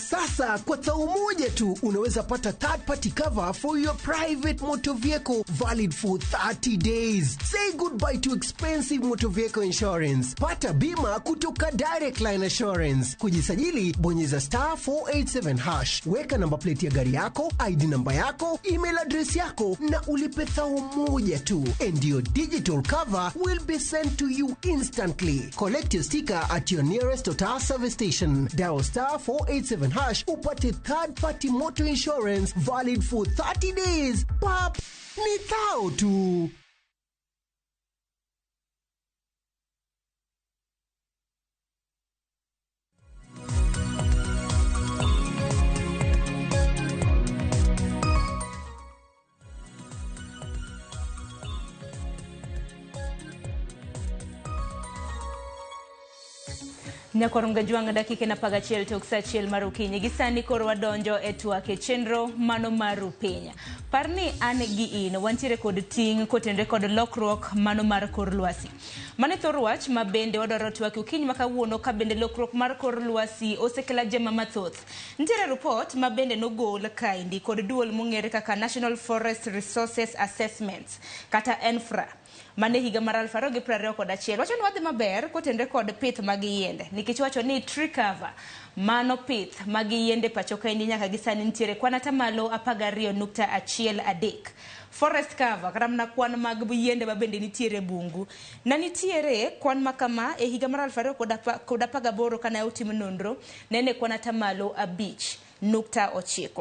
Sasa kwa thao moja tu unaweza pata third party cover for your private motor vehicle valid for 30 days. Say goodbye to expensive motor vehicle insurance. Pata bima kutoka Direct Line Assurance. Kujisajili, bonyeza star 487 hash, weka namba plate ya gari yako, ID namba yako, email address yako na ulipe thao moja tu, and your digital cover will be sent to you instantly. Collect your sticker at your nearest Total service station. Dial star 487 hash upate third party motor insurance valid for 30 days. Pap! Ni thao tu. Nyakoronga jwang' dakika en 11 tok sa 1 mar okinyi. Gi sani koro wadonjo e twak e chenro mano mar Rupiny. Par ni an gi in wantiere kod ting' kotenore kod lokruok mano mar kor lwasi. Mano e thor wach ma bende wadwaro twak okinyi ma kawuono ka bende lokruok mar kor lwasi osekelo ajema mathoth. Nitiere ripot ma bende nogol kaendi kod duol mong'ere kaka National Forest Resources Assessments kata ENFRA. Mane higa mar 2021 wacho ni wadhi maber kotenore kod pith mag yiende nikech wacho ni tree cover mano pith mag yiende pacho kaendi nyaka gi sani nitiere kwan atamalo 12.13. Forest cover kata mana kwan mag yiende ma bende nitiere bungu na nitiere kwan makama e higa mar 2018 kane otim nonro nene kwan atamalo 5.9.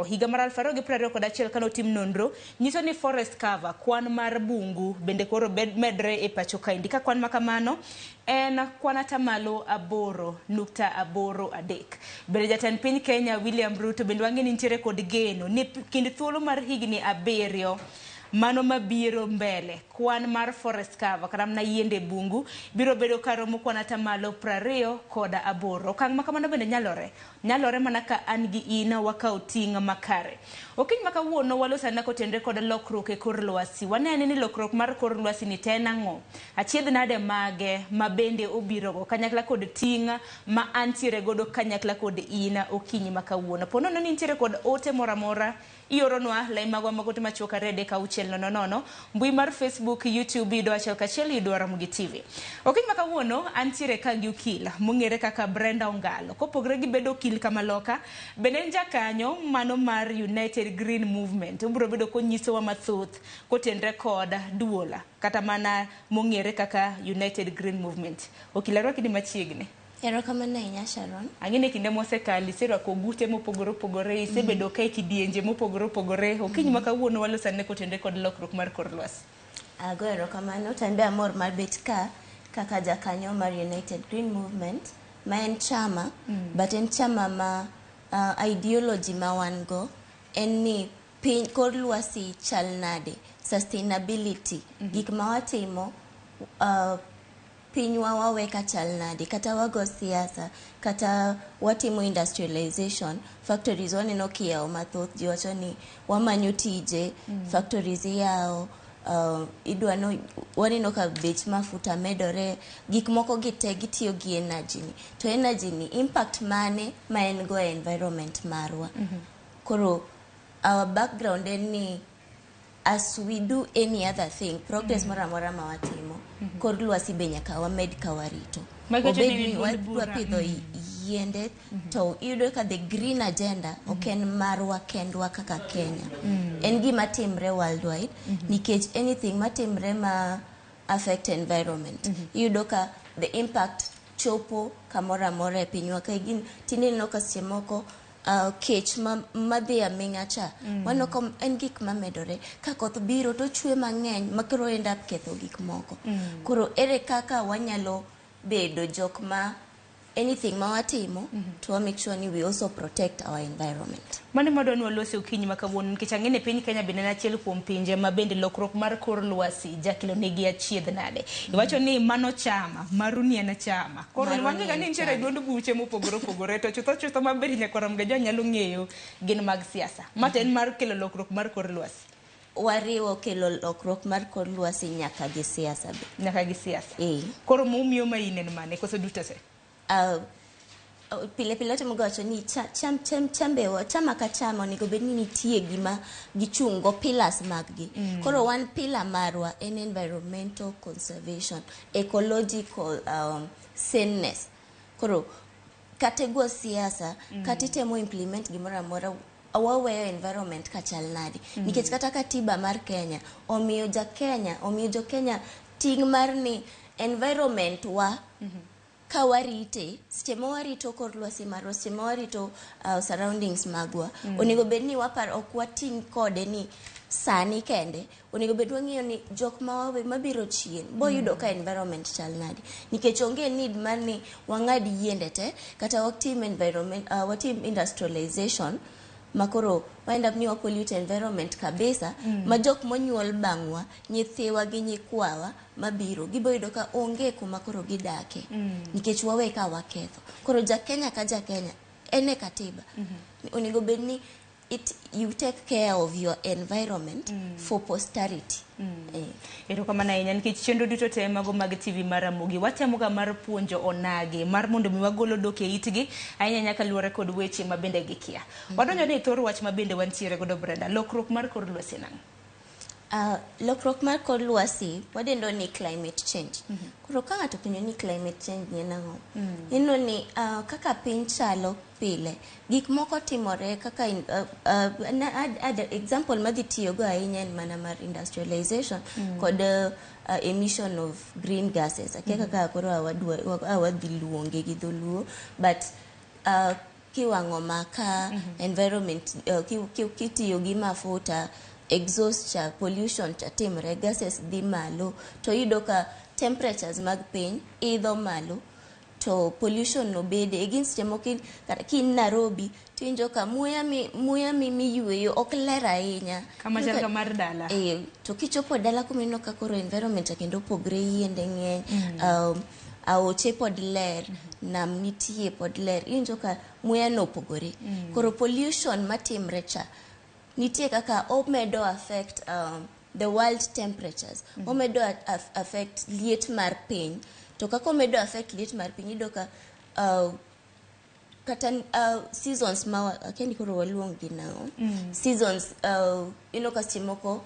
Higa mar 2021 kane otim nonro nyiso ni forest cover kwan mar bungu bende koro medre e pacho kaendi ka kwan makamano en kwan atamalo 8.83. Bende jatend piny Kenya William Ruto bende wang'e ni nitiere kod geno ni kind thuolo mar higni 7 mano mabiro mbele kwan mar forest cover kata mana yiende bungu biro bedo karomo kwan atamalo 28. Okang' ma kamano bende nyalore mana ka an gi in wakawo ting' makare. Okinyi ma kawuono waloso anena kotenore kod lokruok e kor lwasi. Wanene ni lokruok mar kor lwasi ni to en ang'o, achiedh nade mage ma bende obirogo kanyakla kod ting' ma antiere godo kanyakla kod in okinyi ma kawuono. Po nono ni nitiere kod ote moro amora ioronwa lai magwa mag ote machuok 2 3 6 0 0, mbui mar Facebook, YouTube yudo 1 1 yudo Ramogi TV. Okinyi ma kawuono antiere ka gi okil mong'ere kaka Brenda Ongalo. Kopogre gi bedo okil kamaloka, bende en jakanyo mano mar United Green Movement. Obiro bedo konyisowa mathoth kotenre kod duola kata mana mong'ere kaka United Green Movement. Okil, arwaki ni machiegni. Erokamano ahinya Sharon. Ang'e ni kinde mosekalo iserwako ogute mopogore opogore, isebedo ka e kidienje mopogore opogore. Okinyi ma kawuono waloso ane kotenore kod lokruok mar kor lwasi. Ago erokamano to an be amor mar bet ka kaka jakanyo mar United Green Movement ma en chama, but en chama ma ideology ma wan go en ni piny kor lwasi chal nade, sustainability, gik ma watimo pinywa wawe ka chal nade, kata wago siasa, kata watimo industrialization, factories waneno kiyawo mathoth, ji wacho ni wamanyo tije, factories iyawo, idwano waneno ka bech mafuta medore, gik moko gi te gitiyo gi energy ni, to energy ni impact mane ma en go e environment marwa. Koro our background en ni as we do any other thing, progress moro amora ma watimo, kor lwasi be nyaka wamed ka warito. Obed ni wadwa pidho yiende, to iyudo ka the green agenda ok en marwa kendwa kaka Kenya. En gima timre worldwide, nikech anything matimre ma affect environment, iyudo ka the impact chopo kamoro amora e pinywa. Ka tinde ineno ka seche moko kech madhi aming'a cha, waneno ka en gik mamedore. Ka koth biro to chwe mang'eny ma koro end up ketho gik moko. Koro ere kaka wanyalo bedo jok ma anything ma watimo to wa make sure ni we also protect our environment. Mano ema adwa ni walose okinyi ma kawuono nikech ang'e ni piny Kenya bende en achiel kuom pinje ma bende lokruok mar kor lwasi jakelo negi achiedh nade. Iwacho ni mano chama, maru ni en chama. Koro wang'e ga ni nitiere duond buche mopogore opogore to chutho chutho maber nyakwar Mgajo nyalo ng'eyo gin mag siasa. Ma to en mar kelo lokruok mar kor lwasi. Wariwo kelo lokruok mar kor lwasi nyaka gi siasa be. Nyaka gi siasa. Koro mumiyo ma in en mane koso duto te? Pile pile watemo wacho ni chama ka chama onego bed ni nitie gima gichung' go pillars mag gi. Koro wan pillar marwa en environmental conservation, ecological saneness. Koro kata e siasa, kata itemo implement gimoro amora, waweyo environment ka chal nade. Nikech kata katiba mar Kenya omiyo ja Kenya, omiyo jo Kenya ting' mar ni environment wa ka warite, seche ma warito kor lwasi marwa, seche ma warito surroundings magwa, onego bed ni waparo ok wating' kode ni sani kende, onego bed wang'iyo ni jok ma wawe mabiro chien boyudo ka environment chal nade, nikech onge need mar ni wang'ad yiende te kata watim environment, watim industrialization makoro wa end up ni wa pollute environment kabisa ma jok monyuol bang'wa, nyithiwa gi nyikwawa mabiro giboyudo ka onge kuma koro gidake nikech wawe ka waketho. Koro ja Kenya ka ja Kenya en e katiba onego bed ni you take care of your environment for posterity. Erokamano ahinya nikech chenro duto te mago mag TV mar Ramogi watemoga mar puonjo onagi mar mondo mi wagolo dhok e itgi ahinya nyaka luwore kod weche ma bende gikia. Wadonjo ne thor wach ma bende wantiere godo Brenda, lokruok mar kor lwasi nang'o? Lokruok mar kor lwasi wadendo ni climate change. Koro ka ng'ato penjo ni climate change ni en ang'o? Ineno ni kaka piny chalo pile, gik moko timore kaka example madhi tiyogo ahinya en mana mar industrialization kod emission of green gases. Akia kaka koro awadhi luonge gi dholuo, but kiwang'o maka, environment, kitiyo gi mafuta, exhaust cha, pollution cha timre, gases dhi malo, to iyudo ka temperatures mag piny idho malo, to pollution no bede. Gin seche moko kata kin Nairobi tiwinjo ka muya mi miyueyo ok ler ahinya. Kama chal ka mar dala. To kichopo dala kuma ineno ka koro environment kendo opogre, yiende ng'eny, aoche pod ler, nam nitie pod ler, iwinjo ka muya no opogore. Koro pollution matimre cha nitie kaka omedo affect the world temperatures, omedo affect liet mar piny. To kaka omedo affect liet mar piny, iyudo ka kata seasons ma akia ni koro waluong gi nang'o, seasons, ineno ka seche moko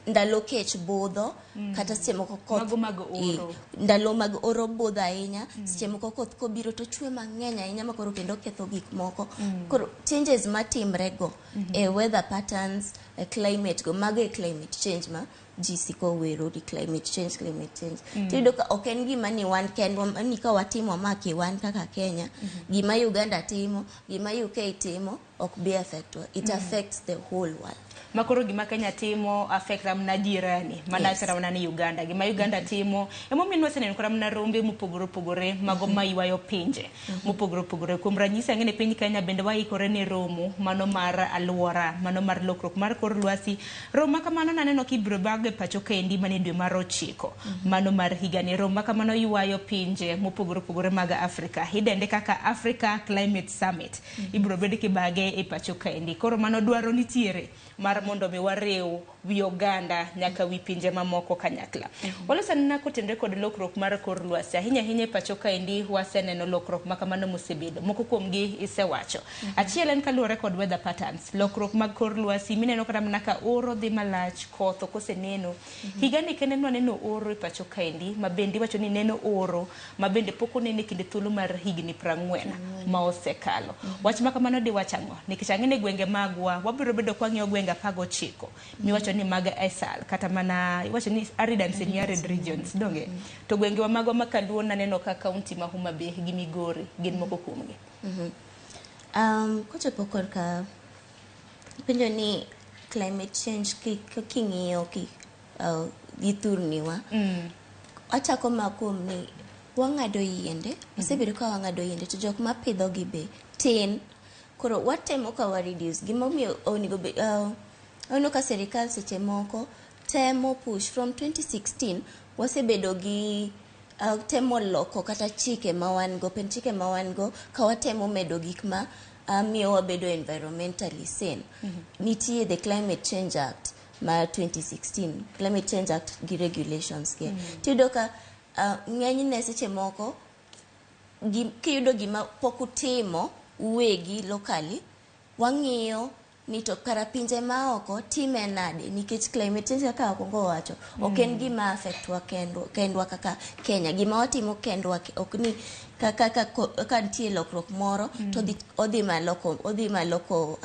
ndalo kech budho, kata seche moko koth mago mag oro. Ndalo mag oro budho ahinya, seche moko koth kobiro to chwe mang'eny ahinya ma koro kendo ketho gik moko. Koro changes matimre go e weather patterns, e climate go, mago e climate change ma ji siko wero ni climate change, climate change. Tiyudo ka ok en gima ni wan kendwa, ni ka watimo ma ki wan kaka Kenya, gima Uganda timo, gima UK timo ok bi affect wa. It affects the whole world. Makoro gima Kenya timo affect ramna jirani, mana ramna ni Uganda, gima Uganda timo emomiyo waseneno kata mana rombe mopogore opogore mago maywayo pinje mopogore opogore. Kuom ranyisi ang'e ni piny Kenya bende waikore ne romo mano mar aluora, mano mar lokruok mar kor lwasi. Romo ma kamano naneno kibiro bag e pacho kendi mane dwe mar 9 mano mar higani. Romo ma kamano ywayo pinje mopogore opogore mag Afrika, idende kaka Africa Climate Summit. Ibiro bed kibage e pacho kendi. Koro mano dwaro nitiere mar mondo mi wariw wi oganda nyaka wi pinje mamoko kanyakla. Waloso kotenre kod lokruok mar kor lwasi ahinya ahinya e pacho kaendi waseneno lokruok ma kamano mosebedo. Moko kuomgi isewacho. Achiel en kaluwore kod weather patterns, lokruok mag kor lwasi mineno kata mana ka oro dhi malach, koth ok oseneno. Higani kende nwaneno oro e pacho kaendi ma bende iwacho ni neno oro ma bende pok onene kinde thuolo mar higni 40 ma osekalo. Wach ma kamano diwach ang'o? Nikech ang'e ni gwenge magwa wabiro bedo kwang'iyo gwenge 19 miwacho ni mag ESAL kata mana iwacho ni arid and semi-arid regions, donge? To gwengewa magwa ma Kaluo naneno ka kaunti ma Homa Bay gi Migori gin moko kuomgi. Kochopo korka penjo ni climate change king'iyo gi thurniwa, achako ma kuom ni wang'ado yiende, wasebedo ka wang'ado yiende to jok mapidho gi be tin. Koro watemo ka wa reduce gimomiyo onego bed aneno ka sirikal seche moko temo push from 2016 wasebedo gi temo loko kata chike ma wan go, pen chike ma wan go ka watemo medo gik ma miyo wabedo environmentally sane. Nitie the Climate Change Act mar 2016, Climate Change Act gi regulations ge. Tiyudo ka ng'enyne seche moko kiyudo gima pok utimo uwegi locally, wang'iyo ni to kara pinje maoko time nade, nikech climate change kaka akwongo wacho ok en gima affect wa kendwa kaka Kenya. Gima watimo kendwa ok ni ka nitie lokruok moro to odhi maloko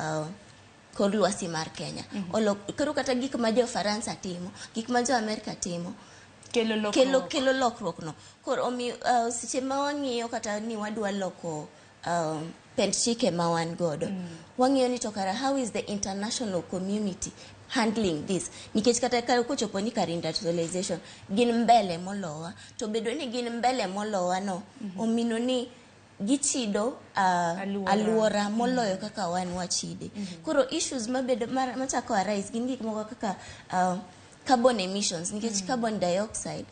kor lwasi mar Kenya. Koro kata gik ma jo Faransa timo, gik ma jo Amerika timo kelo lokruok no. Koro omiyo seche ma wang'iyo kata ni wadwa loko pend chike ma wan godo, wang'iyo ni to kara how is the international community, handling this nikech kata ka kochopo ni kar industrialization gin mbele molowa to bedo ni gin mbele molowa no omino ni gichido Aluora. aluora moloyo kaka wan wachide. Koro issues mabedo machako arise gin gik moko kaka carbon emissions nikech carbon dioxide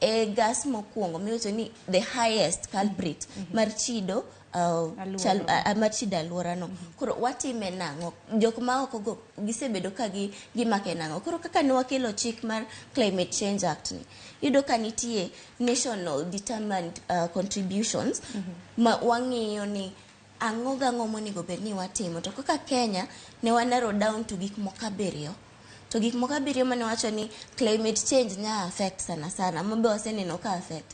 e gas mokwongo miwacho ni the highest culprit mar chido Aluora. chal, mar chido aluora no. Koro watime nang'o? Jok ma oko go gisebedo ka gimake nang'o? Koro kaka ne wakelo chik mar Climate Change Act ni, iyudo ka nitie national determined contributions ma wang'iyo ni ang'o gang'o monego bed ni watimo. To kaka Kenya ne wa narrow down to gik moko 7. To gik moko 7 mane wacho ni climate change nya affect sana sana, mabe waseneno ka affect.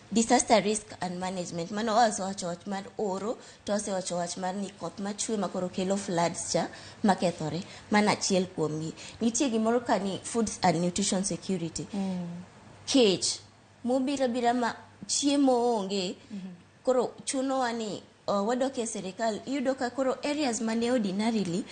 Disaster risk and management, mano wasewacho wach mar oro, to wasewacho wach mar ni koth machwe makoro kelo floods cha makethore. Mano achiel kuomgi. Nitie gimoro ka ni food and nutrition security. Kech mobiro abira ma chiemo onge, koro chunowa ni wadok e sirikal. Iyudo ka koro areas mane ordinarily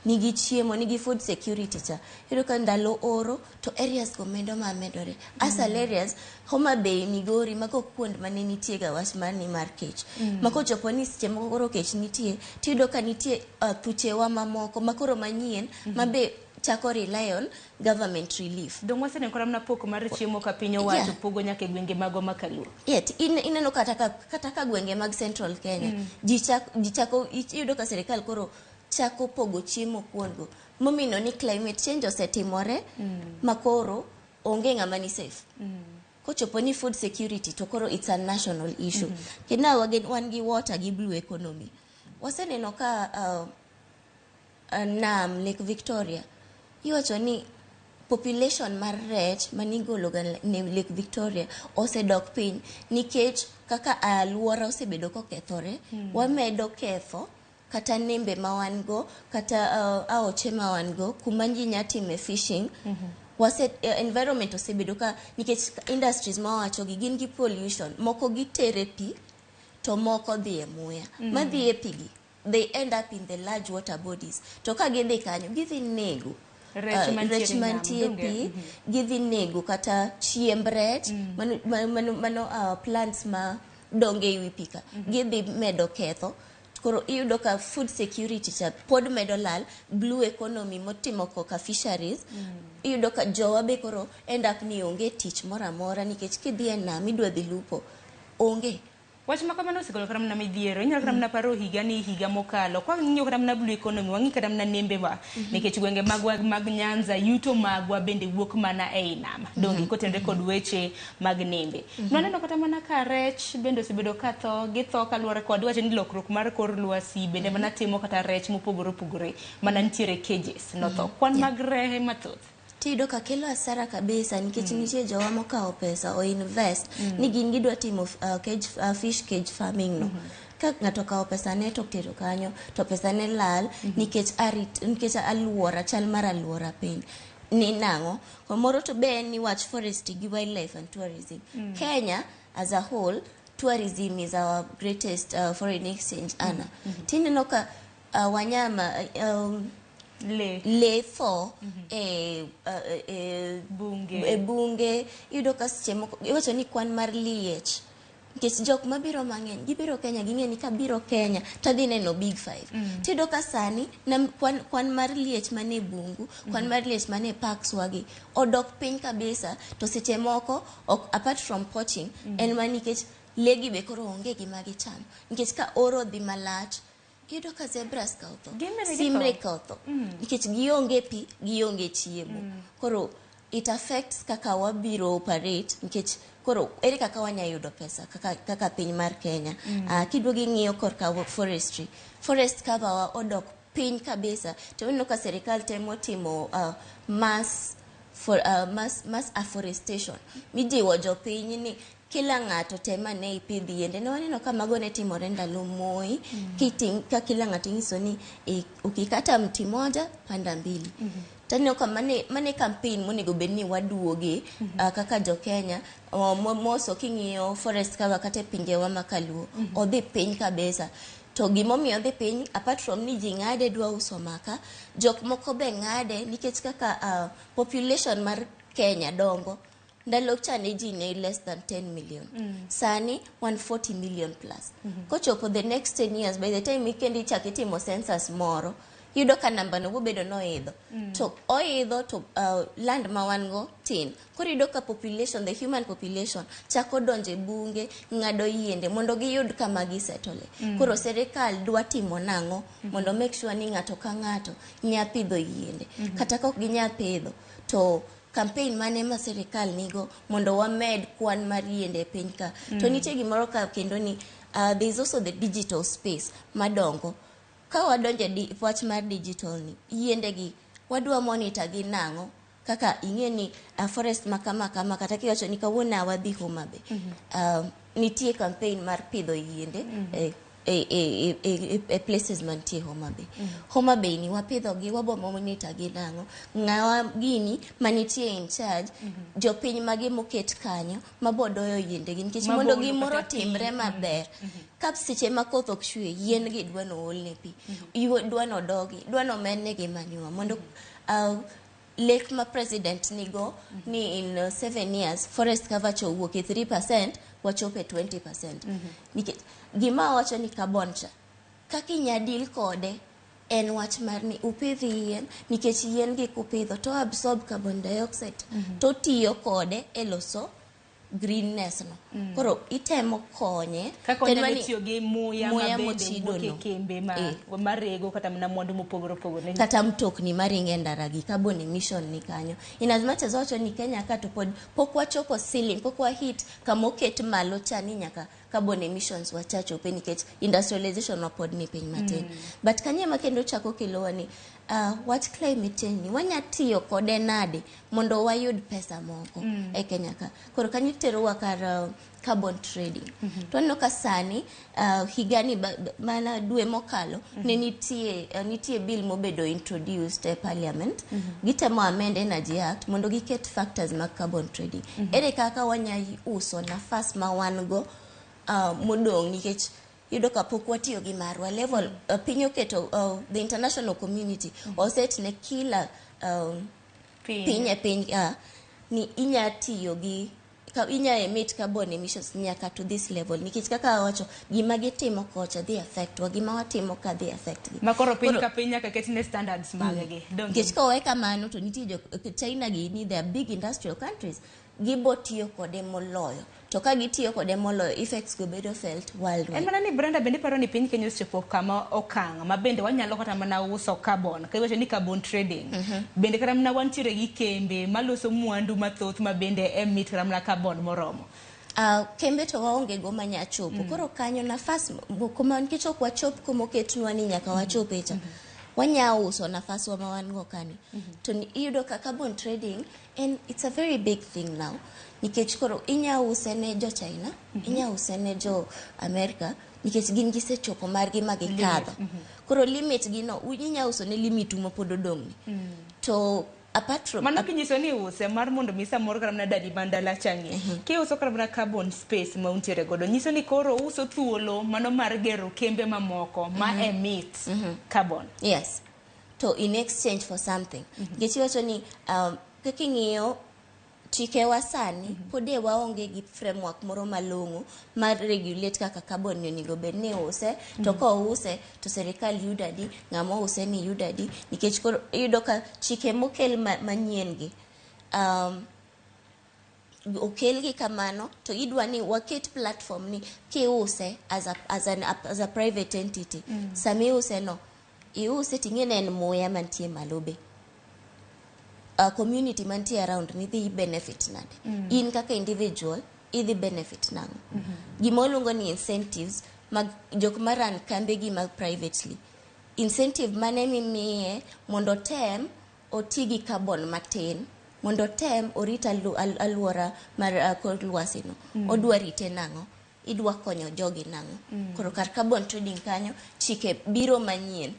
nigi chiemo, nigi food security cha, iyudo ka ndalo oro to areas go medo ma medore. Asal areas, Homa Bay, Migori, mago kuond mane nitie ga wach mar ni mar kech. Ma kochopo ni seche moko koro kech nitie, tiyudo ka nitie thuchewa mamoko makoro manyien ma be chako rely on government relief. Dong waseneno kata mana pok mar chiemo ka piny owacho pogo nyaka e gwenge magwa ma Kaluo. Yet, ineno kata ka gwenge mag Central Kenya, ji chako iyudo ka sirikal koro chako pogo chiemo kuondgo. Momino ni climate change osetimore ma koro onge ng'ama ni safe. Kochopo ni food security to koro it's a national issue. Kendo wan gi water gi blue economy. Waseneno ka nam Lake Victoria, iwacho ni population mar rech manigolo ga ne Lake Victoria osedok piny nikech kaka aluora osebedo kokethore. Wamedo ketho kata nembe ma wan go, kata aoche ma wan go kuma ji nya time fishing. Wase environment osebedo ka nikech industries ma wawacho gi gin gi pollution moko, gitere pi to moko dhi e muya. Madhi e pi gi, they end up in the large water bodies, to ka gidhi kanyo gidhi nego rech mantiere rech e nam, mantie donge? pi. Gidhi nego kata chiemb rech, mano plants ma dongo e wi pi ka. Gidhi medo ketho. Koro iyudo ka food security cha pod medo lal. Blue economy motimo koka fisheries, iyudo ka jowa be koro end up ni onge tich moro amora nikech kidhi e nam idwa dhi lupo, onge. Wach ma kamano osekelo kata mana midhiero. Inyalo kata mana paro higa ni higa mokalo. Kwa ng'iyo kata mana blue economy, wang'i kata mana nembe wa. Nikech gwenge magwa mag Nyanza, yuto magwa bende wuok mana ei nam. Donge kotenore kod weche mag nembe. Nwaneno kata mana ka rech bende osebedo ka tho, githo kaluwore kod wacho ni lokruok mar kor lwasi bende mana timo kata rech mopogore opogore mana nitiere cages notho. Kwan mag rehe mathoth. Tiyudo ka kelo hasara kabisa nikech nitie jowa mokawo pesa o invest ni gin gidwa timo fish cage farming no. Ka ng'ato okawo pesa ne to otero kanyo to pesa ne lal nikech arit, nikech aluora, chal mar aluora piny ni nang'o. Kamoro to be en ni wach forestry gi wildlife and tourism. Kenya as a whole, tourism is our greatest foreign exchange earner. Tineno ka wanyama, le le tho e bunge. E bunge. Iyudo ka seche moko iwacho ni kwan mar liech, nikech jok mabiro mang'eny gibiro Kenya, ging'e ni kabiro Kenya tadhi neno Big Five. Tiyudo ka sani kwan mar liech mane bungu, kwan mar liech mane parks wagi odok piny kabisa. To seche moko ok, apart from poaching, en mana nikech lee gi be koro onge gima gicham nikech ka oro dhi malach, iyudo ka zebras ka otho. Gin bende githo. Simre ka otho nikech gionge pi, gionge chiemo. Koro it affects kaka wabiro operate nikech koro ere kaka wanya yudo pesa kaka piny mar Kenya. Kiduogo ing'iyo korka forestry, forest cover wa odok piny kabisa. To ineno ka sirikal temo timo mass afforestation mijiwo jopiny ni kila ng'ato tem ane ipidh yiende. Ne waneno ka mago ne timore ndalo Moi. Ka kila ng'ato inyiso ni ukikata mti moja, panda mbili. Taneno ka mane campaign monego bed ni waduoge kaka jo Kenya. Moso king'iyo forest cover kata e pinjewa ma kaluo, odhi piny kabisa. To gimomiyo odhi piny, apart from ni ji ng'ade dwa uso maka, jok moko be ng'ade nikech kaka population mar Kenya dongo. Ndalo cha ne ji ne less than 10 million. Sani 140 million plus. Kochopo the next 10 years, by the time ikendi ichak itimo census moro, iyudo ka namba no bobedo noidho. To oidho to land ma wan go tin. Koro iyudo ka population, the human population, chako donjo e bunge, ng'ado yiende mondo giyud kama gisettle. Koro serikal dwa timo nang'o mondo make sure ni ng'ato ka ng'ato nya pidho yiende. Kata ka ok ginya pidho, to campaign mane ma serikal nigo mondo wamed kwan mar yiende e piny ka. To nitie gimoro ka kendo ni there is also the digital space madongo. Ka wadonjo e wach mar digital ni, yiende gi wadwa monitor gi nang'o? Kaka ing'e ni forest ma kama kama, kata kiwacho ni kawuono wadhi Homa Bay. Nitie campaign mar pidho yiende e places mantie Homa Bay. Homa Bay ni wapidho gi, wabo monitor gi nang'o? Ng'awa gini manitie in charge, jopiny mage moket kanyo mabo doyo yiende gi nikech mondo gimoro timre maber. Ka seche ma koth ok chwe, yien gi dwa no olne pi, dwa no dogi, dwa no mednegi manure mondo lek ma president nigo ni in 7 years forest cover cha owuok e 3% wachopo e 20%. Nikech gima wacho ni carbon cha, kaka inya deal kode en wach mar ni upidh yien, nikech yien gi kupidho to absorb carbon dioxide, to tiyo kode e loso greenness no. Koro itemo konye kaka onyalo tiyo gi muya muya mabende mochido wuok e no. kembe ma marego kata mana mwandu mopogore opogore. Kata mtokni maringo e ndara gi carbon emission ni kanyo. In as much as wacho ni Kenya ka to pod pok wachopo ceiling, pok wa hit kama oket malo cha ni nyaka carbon emissions wachachope nikech industrialization wa pod ni piny matin. But kanyo ema kendo chako kelowa ni wach climate change ni wanya tiyo kode nade mondo wayud pesa moko e Kenya ka. Koro kanyo terowa kar carbon trading. To waneno ka sani higani mana dwe mokalo ne nitie bill mobedo introduced e parliament. Gitemo amend Energy Act mondo giket factors mag carbon trading. Ere kaka wanya uso nafas ma wan go modong', nikech yudo ka pok watiyo gi marwa level piny oketo the international community oset ne kila piny e piny ni inya tiyo gi ka inya emit carbon emissions nyaka to this level, nikech kaka awacho, gima gitimo kocha dhi affect wa, gima watimo ka dhi affect gi. Ma koro piny ka piny nyaka ketne standards maggi. Donge? Nikech kowe kamano to nitie jo China gi ni they are big industrial countries, gibo tiyo kode moloyo, to ka gitiyo kode moloyo, effects go bedo felt worldwide. En mana ni Brenda bende paro ni piny Kenya osechopo kama okang' ma bende wanyalo kata mana uso carbon. Ka iwacho ni carbon trading. Bende kata mana wantiere gi kembe maloso mwandu mathoth ma bende emit kata mana carbon moromo. Kembe to waonge go manya chopo. Koro kanyo nafas kuma nikech ok wachop kumoketnwa ni nyaka wachope cha. Wanya uso nafas wa ma wan go kani. To iyudo ka carbon trading en it's a very big thing now. Nikech koro inya use ne jo China, inya use ne jo America, nikech gin gisechopo margi ma gikadho. Koro limit gi no, inya uso ne limit ma pod odong' ni. To apart from Mano kinyiso ni use mar mondo mi samoro kata mana dadi mandala chang'i. Kiuso kata mana carbon space ma untiere godo, nyiso ni koro uso thuolo mano mar gero kembe mamoko ma emit carbon. Yes. To in exchange for something. Nikech iwacho ni kaka ing'iyo chikewa sani, pod e waonge gi framework moro malong'o mar regulate kaka carbon ni onego bed ni use, to kouse to serikal yudo adi, ng'ama ouse ni yudo adi, nikech koro iyudo ka chike mokel manyien gi okel gi kamano to idwa ni waket platform ni kiuse as a private entity. Sama iuse no, iuse ting'e ni en muya mantie malo be community mantie around ni dhi benefit nade? In kaka individual idhi benefit nang'o? Gima waluongo ni incentives mag jok ma run kambe gi mag privately, incentive mane mimiye mondo tem oti gi carbon matin, mondo tem orit aluora mar kor lwasi no? Odwa rite nang'o? Idwa konyo jogi nang'o? Koro kar carbon trading kanyo, chike biro manyien.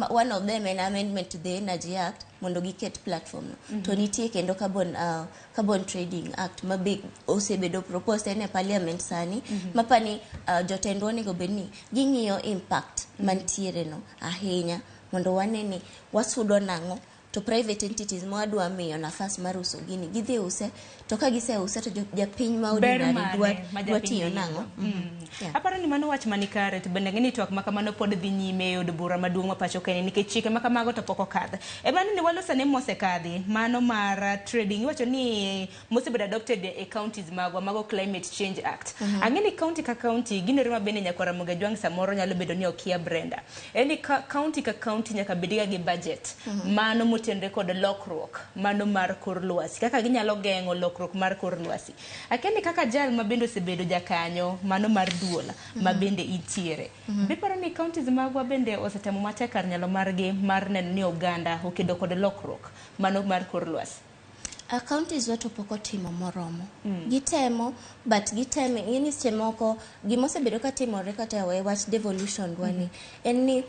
One of them en amendment to the Energy Act mondo giket platform no. To nitie kendo Carbon Trading Act ma be osebedo proposed, en e parliament sani. Mapani jotendwa onego bed ni ging'iyo impact mantiere no ahinya mondo wane ni wasudo nang'o, to private entities ma wadwa miyo nafas mar uso gini, gidhi use, to ka giseuse to japiny ma Ber ordinary mane dwa, ma dwa japiny tiyo dhi nang'o? yudo? Aparo ni mano wach manikare, to bende ang'e ni twak ma kamano pod dhi nyime e od bura maduong' ma pacho kae, nikech chike ma kamago to pok okadh. E mano ni waloso ne mosekadhi, mano mar trading iwacho ni mosebedo adopted e counties magwa, mago Climate Change Act. Ang'e ni county ka county ginore ma bende nyakwara Mogajwang' samoro nyalo bedo ni okia, Brenda. En ni county ka county nyaka bedga gi budget mano motenre kod lokruok mano mar kor lwasi, kaka ginyalo geng'o lokruok mar kor lwasi. Akia ni kaka jal ma bende osebedo jakanyo mano mar duol ma bende intiere. Biparo ni counties magwa bende osetemo matek kar nyalo margi mar neno ni oganda okedo kod lokruok mano mar kor lwasi? Counties wa to pok otimo moromo. Gitemo, but gitemo, ing'e seche moko gimosebedo ka timore kata e wach devolution dwa ni en ni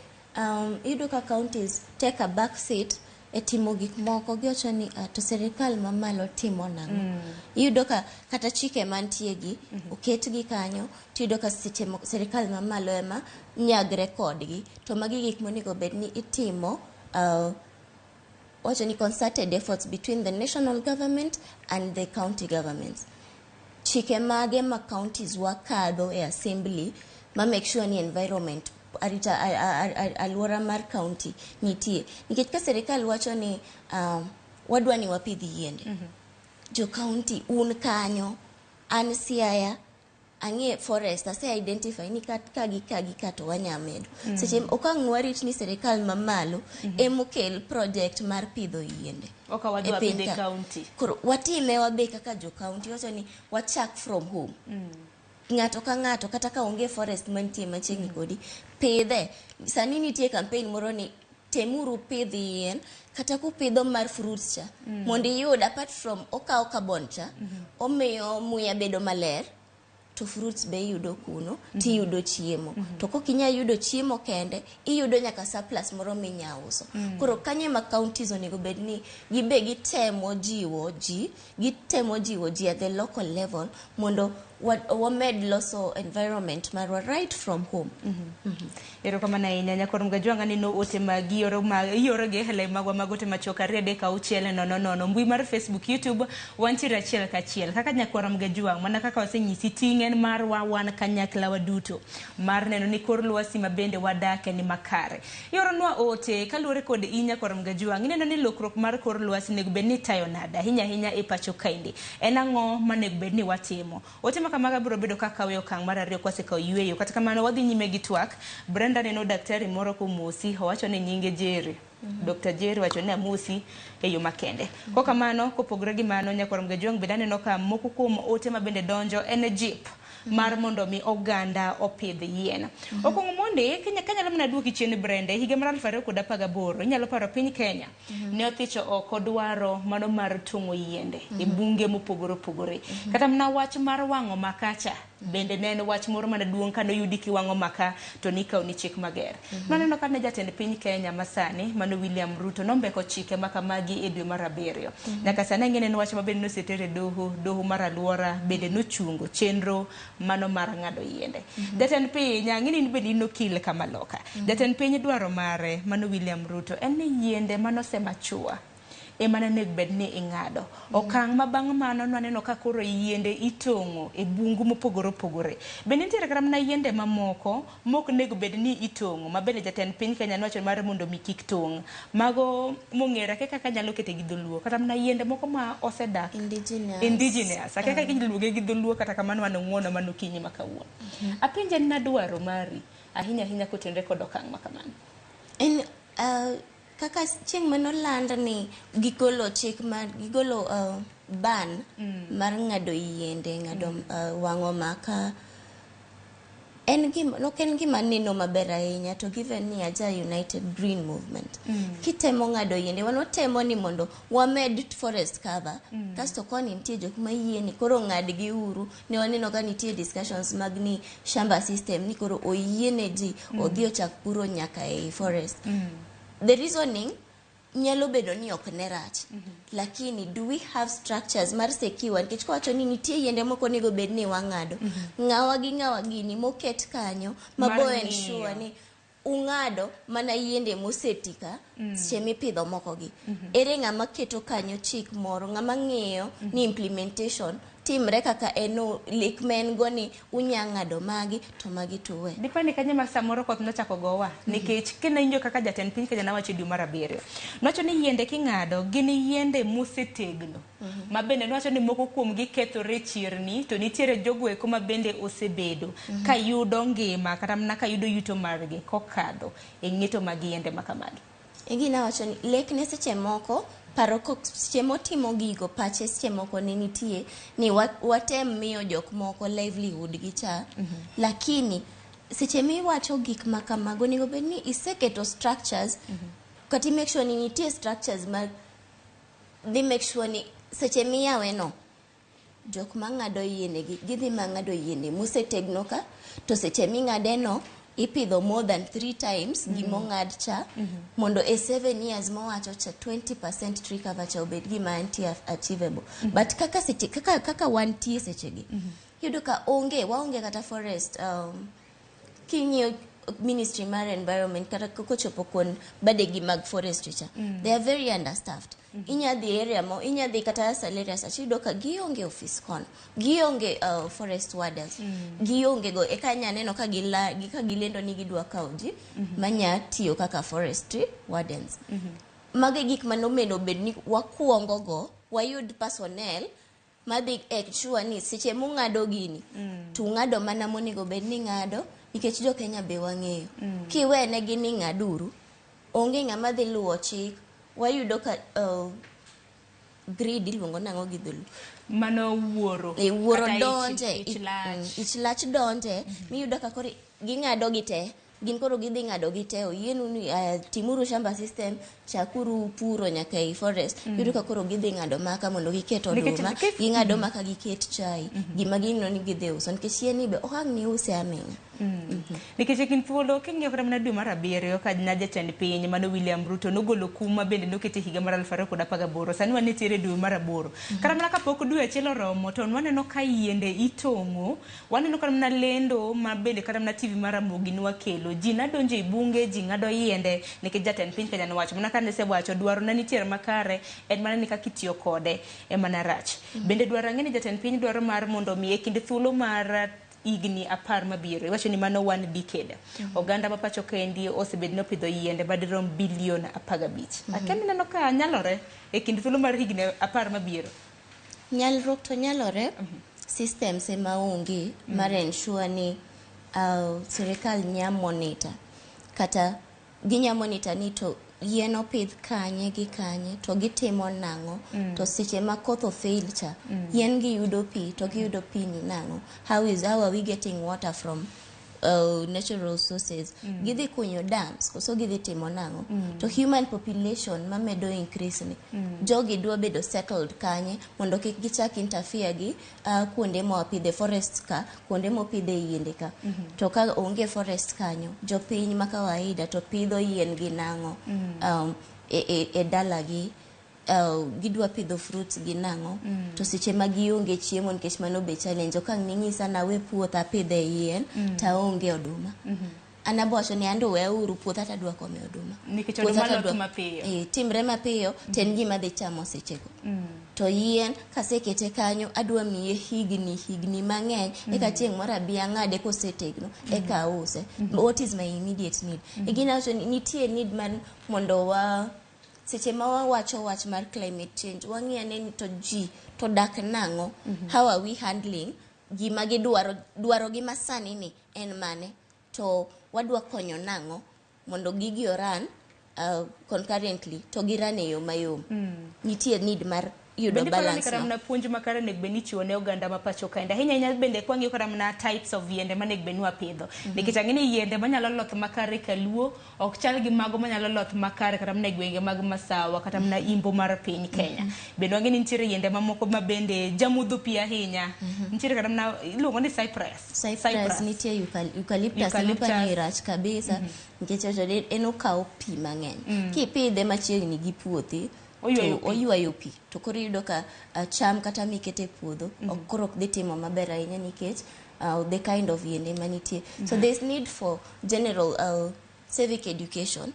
iyudo ka counties take a back seat e timo gik moko. Giwacho ni to sirikal mamalo timo nang'o? Iyudo ka kata chike mantie gi oketgi kanyo, tiyudo ka seche moko sirikal mamalo ema nyagre kodgi, to magi gik monego bed ni itimo, wacho ni concerted efforts between the national government and the county governments. Chike mage ma counties wakadho e assembly ma make sure ni environment arita alwora mar county nitie? Nikech ka sirikal wacho ni wadwa ni wapidh yiende, jo county un kanyo, an Siaya ang'e forest, ase identify ni ka gi ka gi ka to wanya medo. Seche ok ang' warit ni sirikal mamalo emokel project mar pidho yiende Ok wadhi e piny wapidhe ka. county. Koro watime wabe kaka jo county, wacho ni wachak from home. Ng'ato ka ng'ato, kata ka onge forest mantie machiegni kodi, pidhe. Sani nitie campaign moro ni temuru pidh yien, kata kupidho mar fruits cha, mondo iyud, apart from okawo carbon cha, omiyo muya bedo maler, to fruits be iyudo kuno, tiyudo chiemo. To kok inyal yudo chiemo kende, iyudo nyaka surplus moro minya uso. Koro kanyo ema counties onego bed ni gibe gitemo jiwo ji, gitemo jiwo ji at the local level mondo wamed loso environment marwa right from home. Erokamano ahinya, nyakwar Mgajwang'. Aneno ote mag ioro ma iorogi e lai magwa mag ote machuok 23600, mbui mar Facebook, YouTube, wantiere achiel kachiel kaka nyakwar Mgajwang'. Mana kaka wasenyisi, ting' en marwa wan kanyakla waduto mar neno ni kor lwasi ma bende wadake ni makare. Ioronwa ote kaluwore kod in, nyakwar Mgajwang', ineno ni lokruok mar kor lwasi onego bed ni itayo nade ahinya ahinya e pacho kaendi? En ang'o manego bed ni watimo? Ote ma kamaga biro bedo kaka kawe okang' mar ariyo kwasekawo yweyo. Kata kamano, wadhi nyime gi twak. Brenda, neno daktari moro komosi, owacho ni nyinge Jerry. Dr. Jerry wacho ni amosi e yo makende. Kokamano, kopogore gi mano, nyakwar Mgajwang', bende aneno ka moko kuom ote ma bende donjo en jip mar mondo mi oganda opidh yien. Okuongo mondi Kenya kanyalo mana duoki chien, Brenda, higa mar 2018, inyalo paro piny Kenya ne othicho oko dwaro mano mar tong'o yiende e bunge mopogore opogore. Kata mana wach mar wang'o makacha bende ne en wach moro mana duong' kanoyudi kiwang'o maka to nikawo ni chik mager. Maneno ka ne jatend piny Kenya masani, mano William Ruto, nombeko chike ma kamagi e dwe mar 7. Nyaka sani ang'e ni en wach ma bende noseter e doho, doho mar alwora bende nochungo chenro mano mar ng'ado yiende. Jatend piny, ang'e ni in bende in okil kamaloka. Jatend piny dwaro mare, mano William Ruto, en ni yiende manosemachua ema nonego bed ni ing'ado. Okang' ma bang' mano nwaneno ka koro yiende itong'o e bungu mopogore opogore. Bende nitiere kata mana yiende mamoko mok nego bed ni itong'o, ma bende jatend piny Kenya nowacho mar mondo mi kik tong'. Mago mong'ere, akia kaka anyalo kete gi dholuo, kata mana yiende moko ma osedak. Indigenous. Indigenous. Akia kaka iluonge gi dholuo, kata kamano an ng'uono mano okinyi ma kawuono. Apenje ni nadwaro mari ahinya ahinya kotenre kod okang' ma kamano. En kaka chieng' manoland ni gigolo chik mar gigolo ban mar ng'ado yiende, ng'ado wang'o maka. En gima ok en gima neno maber ahinya to given ni aja United Green Movement. Kitemo ng'ado yiende, wan watemo ni mondo wamed forest cover. Kasto koni nitie jok ma yie ni koro ng'ad gi uru. Ne waneno ka nitie discussions mag ni shamba system ni koro oyiene ji odhi ochak puro nyaka ei forest. The reasoning nyalo bedo ni ok ne rach. Lakini do we have structures mar secure nikech kowacho ni nitie yiende moko onego bed ni wang'ado. Ng'awa gi ng'awa gini moket kanyo Mar mabo ng'iyo. ensure ni ung'ado mana yiende moseti ka seche mipidho moko gi. Ere ng'ama keto kanyo chik moro, ng'ama ng'iyo ni implementation timre kaka en lek ma en go ni unya ng'ado magi to magi to uwe. Dipani kanyo ma samoro koth nochako gowa nikech kinawinjo kaka jatend piny Kenya nowacho e dwe mar abiriyo nowacho ni yiende king'ado gin yiende mosetegno ma bende nowacho ni moko kuomgi kethore e chirni to nitiere jogo eko ma bende osebedo ka yudo ngima kata mana ka yudo yuto margi kokadho e ng'eto mag yiende ma kamagi. E gina wacho ni lekne seche moko paro ko seche motimo gigo pache seche moko ne nitie ni watem miyo jok moko livelihood gi cha. Lakini seche miwacho gik ma kamago onego bed ni iseketo structures kata i make sure ni nitie structures ma dhi make sure ni seche miyawe no jok mang'ado yiende gi gidhi mang'ado yiende mosetegno ka to seche ming'ade no ipidho more than 3 times gimong'ad cha mondo e 7 years mowacho cha 20% tree cover cha obed gima nitie achievable. But kaka seche kaka wantie seche gi iyudo ka onge waonge kata forest king'iyo ministry mar environment kata kochopo kuon badegi mag forestry cha they are very understaffed. Inya dhi area mo inya dhi kata Salaria sa iyudo ka gionge office kono gionge forest wardens gionge go eka nya neno ka gila ka gilendo ni gidwa kawo ji manya tiyo kaka forestry wardens. Mago e gik manomedo bed ni wakuongo go wayud personnel madhi ensure ni seche mung'ado gini to ung'ado mana monego bed ni ng'ado nikech jo Kenya be wang'eyo. Kiwenegi ni ng'aduru onge ng'ama dhi luwo chik. Wayudo ka greed iluongo nang'o gi dholuo? Mano wuoro. E, wuoro Kata donje ich lach. Ich lach donje miyudo ka koro ging'ado gi te gin koro gidhi ng'ado gi te oyienu ni timuru shamba system chakuru puro nyaka ei forest. Iyudo ka koro gidhi ng'ado maka mondo giket oduma ging'ado maka giket chai gima gineno ni gidhi uso nikech yien ni be ok ang' ni use aming'a. Nikech e kind thuolo king'iyo kata mana dwe mar abiriyo ka na jatend piny mano William Ruto nogolo kum ma bende nokete higa mar 2018 sani wanitiere dwe mar aboro. Kata mana kapok dwe achiel oromo to waneno ka yiende itong'o waneno kata mana lendo ma bende kata mana TV mar Ramogi nwakelo ji nadonjo e bunge ji ng'ado yiende nikech jatend piny Kenya nowacho mana kane osewacho dwaro na nitiere makare en mana ni kaka itiyo kode ema ne rach. Bende dwaro ang'e ni jatend piny dwaro mar mondo mi e kind thuolo mar higni 10 mabiro iwacho ni mano one decade. Oganda ma pacho kendi osebed nopidho yiende madirom bilion 15. Akia ni ineno ka nyalore e kind thuolo mar higni 10 mabiro. Nyalruok to nyalore. Systems ema onge mar ensure ni sirikal nya monitor kata ginya monitor ni to yien opidh kanye gi kanye to gitimo nang'o to seche ma koth ofail cha yien giyudo pi to giyudo pi ni nang'o how are we getting water from natural sources. Gidhi kunyo dams koso gidhi timo nang'o to human population mamedo increase ni jogi dwa bedo settled kanye mondo kik gichak interfere gi kuonde mawapidhe forest ka kuonde mopidhe yiende ka to ka onge forest kanyo jopiny ma kawaida to pidho yien gi nang'o e dalagi gidwa pidho fruits gi nang'o to seche ma gionge chiemo nikech mano be challenge ok ang' ning'isa nawe puotha apidhe yien taonge oduma. An abo wacho ni ando weuru puotha tadwa kome oduma. Nikech oduma loth mapiyo. Timre mapiyo to en gima dhi chamo sechego. To yien kasekete kanyo adwa miye higni mang'eny eka chieng' moro abi ang'ade kosetegno eka ause. What is my immediate need? E gina wacho ni nitie need mar mondo wa seche ma wawacho wach mar climate change wang'i ane ni to ji to dak nang'o. How are we handling gima gidwaro dwaro gi masani ni en mane to wadwa konyo nang'o mondo gigi oran concurrently to giran e yo mayom. Nitie need mar yudo Bende iparo ni balance kata no. mana puonj makare onego bed ni ichiwo ne oganda ma pacho kaende ahinya ahinya bende kwang'iyo kata mana types of yiende manego bed ni wapidho nikech ang'e ni yiende manyalo loth makare kaluo ok chal gi mago manyalo loth makare kata mana e gwenge mag Masawa kata mana imbo mar piny Kenya. Bende wang'e ni nitiere yiende mamoko ma bende jamudho pi ahinya. Nitiere kata mana iluongo ni cypress. Cypress, nitie eucalyptus Eucalyptus. ema rach kabisa nikech wacho ni en okawo pi mang'eny. Kipidhe machiegni gi puothi Oywayo to pi. oywayo pi to koro iyudo ka cham kata mikete e puodho ok koro ok dhi timo maber ahinya nikech the kind of yiende manitie. So there's need for general civic education.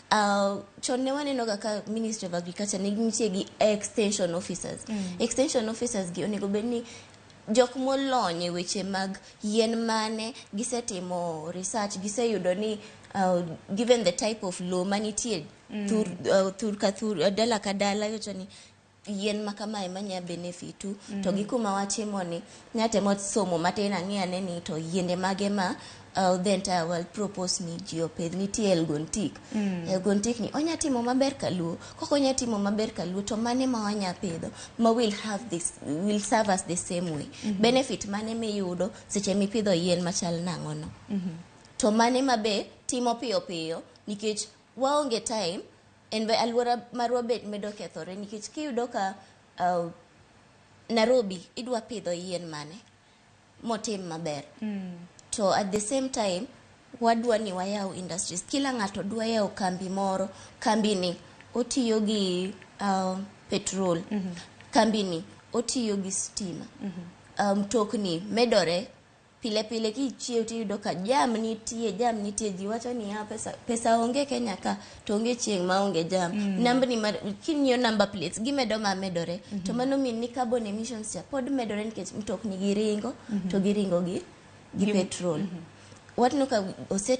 Chon ne waneno ga ka Ministry of Agriculture ne nitie gi extension officers. Extension officers gi onego bed ni jok molony e weche mag yien mane gisetimo research, giseyudo ni given the type of low manitie thur ka thur, dala ka dala, iwacho ni yien ma kamae manya benefitu to gi kuma watimo ni nyatemo somo matin ang'i ane ni to yiende mage ma the entire world propose ni ji opidh. Nitie Elgon teak. Elgon teak ni onya timo maber kaluo kok onya timo maber kaluo to mane ma wanya pidho ma will have this will serve us the same way? Benefit mane miyudo seche mipidho yien machal nang'o no? To mane mabe timo piyo piyo nikech waonge time en be alwora marwa be medo kethore nikech kiyudo ka Nairobi idwa pidho yien mane motim maber to at the same time wadwa ni wayaw industries, kila ng'ato dwa yawo kambi moro, kambi ni otiyo gi petrol, kambi ni otiyo gi stima, mtokni medore pile pile, kichiew tiyudo ka jam nitie, jam nitie. Ji wacho ni ya pesa, pesa onge Kenya ka to onge chieng' ma onge jam. Nambni mar king'iyo number plates gimedo ma medore to mano mean ni carbon emissions cha pod medore nikech mtokni giringo to giringo gi petrol. Waneno ka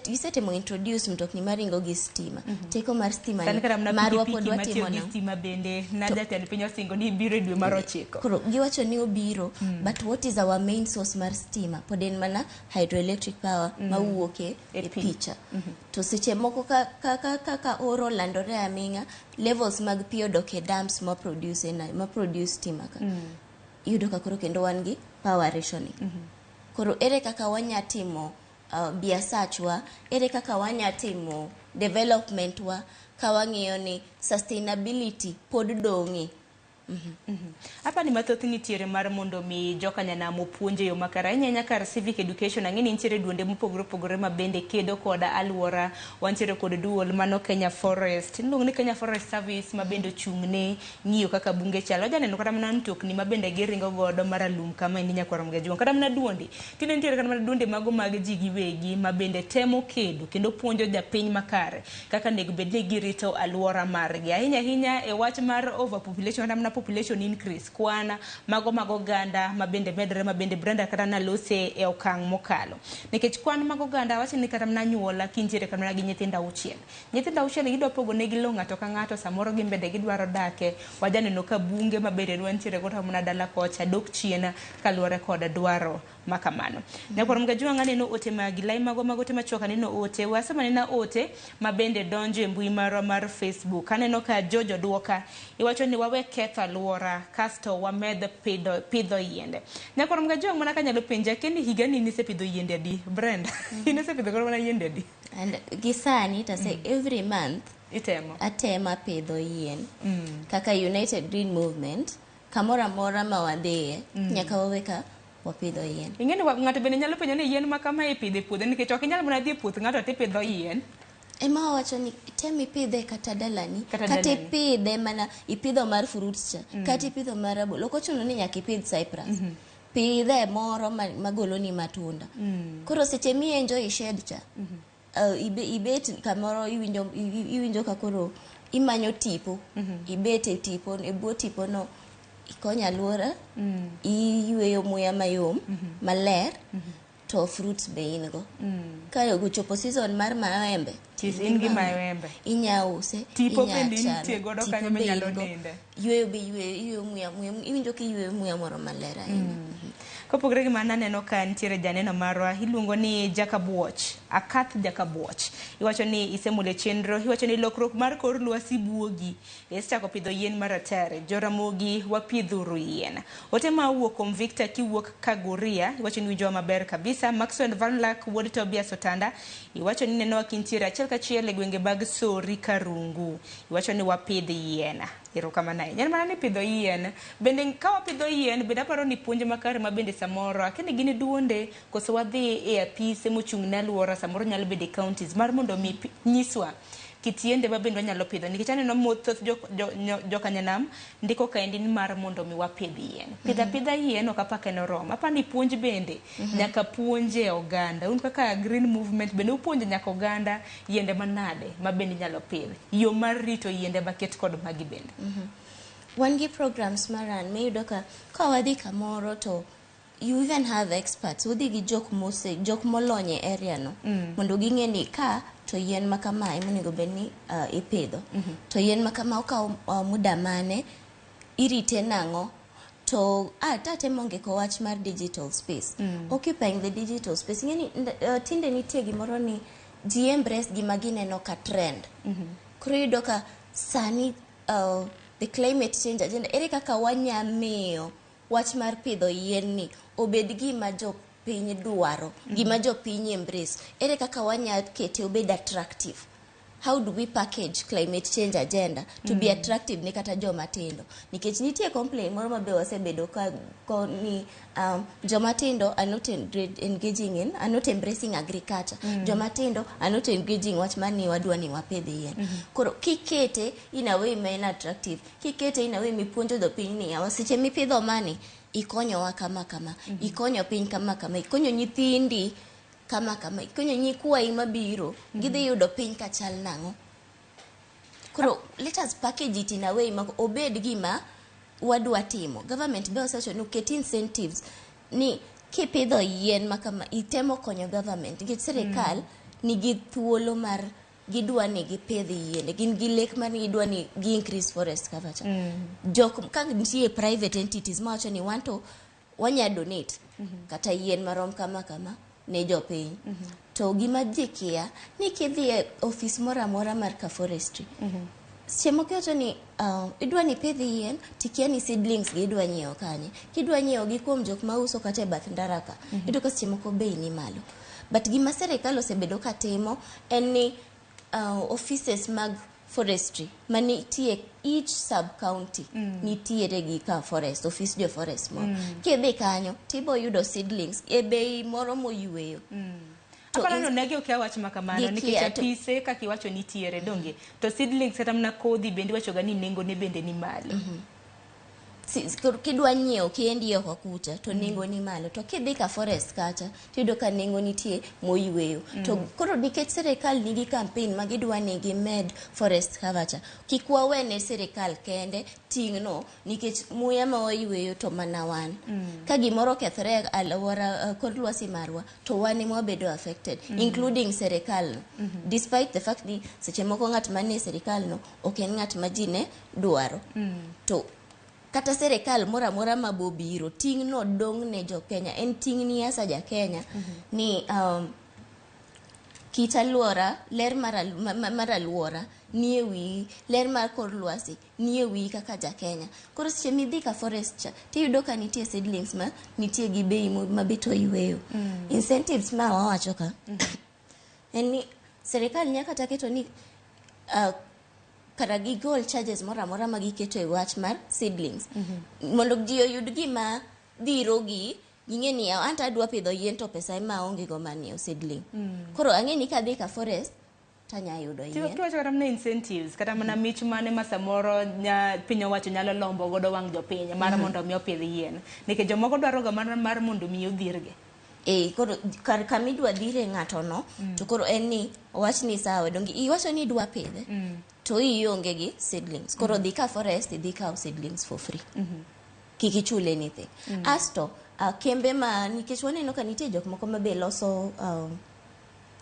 gisetemo introduce mtokni maringo gi stima, teko mar stima Sani ni kata mana marwa pod pikipiki matiyo watimo gi nang'o? stima bende na jatend piny osingo ni biro e dwe mar 9. Koro giwacho ni obiro but what is our main source mar stima? Pod en mana hydroelectric power mawuok e E pi. picha to seche moko ka oro landore aming'a, levels mag pi odok e dams ma produce stima ka iyudo ka koro kendo wan gi power rationing. Koro ere kaka wanya timo biasachwa, ere kaka wanya timo development wa ka wang'iyo ni sustainability pod dong'e? Apa ni mathoth nitiere mar mondo mi jokanyanam opuonj e yo makare ahinya ahinya kar civic education. Ang'e ni nitiere duonde mopogore opogore ma bende kedo kod alwora. Wantiere kod duol mano Kenya Forest, iluongo ni Kenya Forest Service, ma bende ochung' ne ng'iyo kaka bunge chalo. Wajaneno kata mana mtokni ma bende giringo godo maralum kama endi nyakwar Mgajuang', kata mana duonde tinde nitiere kata mana duonde mago mag ji giwegi ma bende temo kedo kendo puonjo japiny makare kaka onego bed ni girito alwora margi ahinya ahinya e wach mar overpopulation kata mana population increase, kwan mago mag oganda ma bende medore, ma bende Brenda kata nalose e okang' mokalo nikech kwan mag oganda wacho ni kata mana anyuola kintiere kata mana gi nyithindo 6, nyithindo 6 gidwa pogo negi lowo ng'ato ka ng'ato, samoro gin bende gidwaro dake. Wajaneno ka bunge ma bende wantiere go mana dala kocha dok chien kaluwore kod dwaro ma kamano. Nyakwar Mgajuang', aneno ote magi lai mago mag ote machuok, aneno ote wasema nena ote ma bende donjo e mbui marwa mar Facebook. Aneno ka Jojo duoka iwacho ni wawe ketho alwora kasto wamed pidho yiende. Nyakwar Mgajuang', mana kanyalo penja kendi higani nisepidho yiende adi? Brenda, inisepidho koro mana yiende adi? And gi sani to say every month itemo atema pidho yien kaka United Green Movement kamoro amora ma wadhiye nyaka wawe ka wapidho yien. Ing'e ni ng'ato bende nyalo penjo ni yien ma kama ipidho e puodho nikech ok inyal mana dhi e puoth ng'ato tipidho yien. Ema wawacho ni tem ipidhe kata dalani Kata dalani. Ipidhe mana ipidho mar fruits cha kata ipidho mar rabolo, ok ochuno ni nyaka ipidh cypress. Pidhe moro magoloni matunda. Koro seche mi enjoy shade cha ibet kamoro iwinjo ka koro imanyo tipo, ibet e tipo, e bwo tipo no ikonyo alwora, iyweyo muya mayom maler to fruits be in go. Ka ochopo season mar maembe In gi maembe. Inya use. Tipo inya bende chame, intie godo tipo kanyo be minyalo in go. ninde. Yweyo be yweyo, iyweyo muya, iwinjo kiyweyo muya moro maler ahinya. Kopogore gi mano, aneno ka nitiere janeno marwa iluongo ni Jakabuoch, Akath Jakabuoch. Iwacho ni isemule chenro, iwacho ni lokruok mar kor lwasi buogi. Isechako pidho yien maratare. Joramogi wapidhuru yien. Ote ma owuok kuom Victor kiwuok Kaguria, iwacho ni winjowa maber kabisa. Maxwell Vanlak wuod Tobias Otanda, iwacho ni nenowa kintiere achiel kachiel e gwenge mag Sori Karungu. Iwacho ni wapidh yien. Erokamano ahinya. En mana ni pidho yien. Bende ka wapidho yien, bende aparo ni puonj makare ma bende samoro, akia ni gin duonde, koso wadhi e apise mochung' ne alwora, samoro nyalo bedo e counties, mar mondo mi nyiswa kit yiende ma bende wanyalo pidho. Nikech aneno thoth jokanyanam ndiko kaendi ni mar mondo mi wapidh yien. Pidho apidha yien ok apaka en oromo. Aparo ni puonj bende nyaka puonje oganda. Un kaka Green Movement bende upuonjo nyaka oganda yiende manade ma bende inyalo pidh. Yo mar rito yiende maket kod magi bende. Wan gi programs maran miyudo ka wadhi kamoro to you even have experts, udhi gi jok mose jok molony e area no mondo ging'e ni ka to yien ma kama ema onego bed ni ipidho, to yien ma kama okawo muda mane, irite nang'o. To tatemo ngiko wach mar digital space, occupying the digital space. Ing'e ni tinde nitie gimoro ni ji embrace gima gineno ka trend. Koro iyudo ka sani the climate change agenda, ere kaka wanya miyo wach mar pidho yien ni obed gima jopiny dwaro, gima jopiny embrace? Ere kaka wanya kete obed attractive? How do we package climate change agenda to be attractive ne kata joma tindo? Nikech nitie complaint moro ma be wasebedo ka ko ni joma tindo are not engaging in, are not embracing agriculture. Joma tindo are not engaging wach mar ni wadwa ni wapidh yien. Koro kikete in a way ma en attractive, kikete in a way mipuonjo jopiny ni yawa, seche mipidho mani ikonyowa kama kama, ikonyo piny kama kama, ikonyo nyithindi kama kama, ikonyo nyikwayi mabiro, gidhi yudo piny kachal nang'o. Koro let us package it in a way ma obed gima wadwa timo. Government be osewacho ni oket incentives ni kipidho yien ma kama itemo konyo government, nikech sirikal nigi thuolo mar gidwa ni gipidh yiende, gin gi lek mar ni gidwa ni gi increase forest cover cha. Jok ka nitie private entities mawacho ni wan to wanya donate kata yien marom kama kama ne jopiny. To gima ji kia ni kidhi e ofis moro amora mar ka forestry, seche moko iwacho ni idwa ni ipidh yien, tikia ni seedlings gi idwa nyiewo kanye. Kidwa nyiewo gi kuom jok mauso kata e bath ndara ka, iyudo ka seche moko bei ni malo. But gima sirikal osebedo katimo en ni offices mag forestry manitie each sub county nitiere gi ka forest office, jo forest moro. Kidhi kanyo tibo yudo seedlings e bei moro moyweyo. To Aparo ni onegi okia wach ma kamano Gikia nikech apise kaka iwacho nitiere donge, to seedlings kata mana kodhi bende iwacho ga ni nengo ne bende ni malo. Koro kidwa nyiewo kendi oko kucha to nengo ni malo, to kidhi ka forest kacha tiyudo ka nengo nitie moyweyo. To koro nikech sirikal nigi campaign ma gidwa ni gimed forest cover cha, kik wawene sirikal kende ting'no, nikech muya ma wayweyo to mana wan. Ka gimoro okethore e alwora, kor lwasi marwa, to wan ema wabedo affected, including sirikal no. Despite the fact ni seche moko ng'at manie sirikal no ok en ng'at ma ji ne dwaro, to kata sirikal moro amora mabobiro, ting' no dong' ne jo Kenya, en ting' ni asa ja Kenya ni kit alwora, ler mar alwora nie wiyi, ler mar kor lwasi nie wiyi kaka ja Kenya. Koro seche midhi ka forest cha tiyudo ka nitie seedlings ma nitie gi bei ma bet oyweyo. Incentives ma wawacho ka en ni sirikal nyaka kata keto ni kara gigol charges moro amora ma giketo e wach mar seedlings mondo ji oyud gima dhirogi ging'e ni anto adwa pidho yien to pesa ema aonge go mar nyiewo seedling. Koro ang'e ni kadhi ka forest tanya yudo yien. Kiwacho kata mana incentives, kata mana mich mane ma samoro piny owacho nyalo lombo godo wang' jopiny mar mondo mi opidh yien, nikech jomoko dwaro ga mar mondo mi odhirgi. Koro kar kama idwa dhire ng'ato no, to koro en ni owach ni sawa, donge iwacho ni idwa pidhe to ionge gi seedlings, koro dhi ka forest idhi kaw seedlings for free, kik ichul anything. Asto kembe ma, nikech waneno ka nitie jok moko ma be loso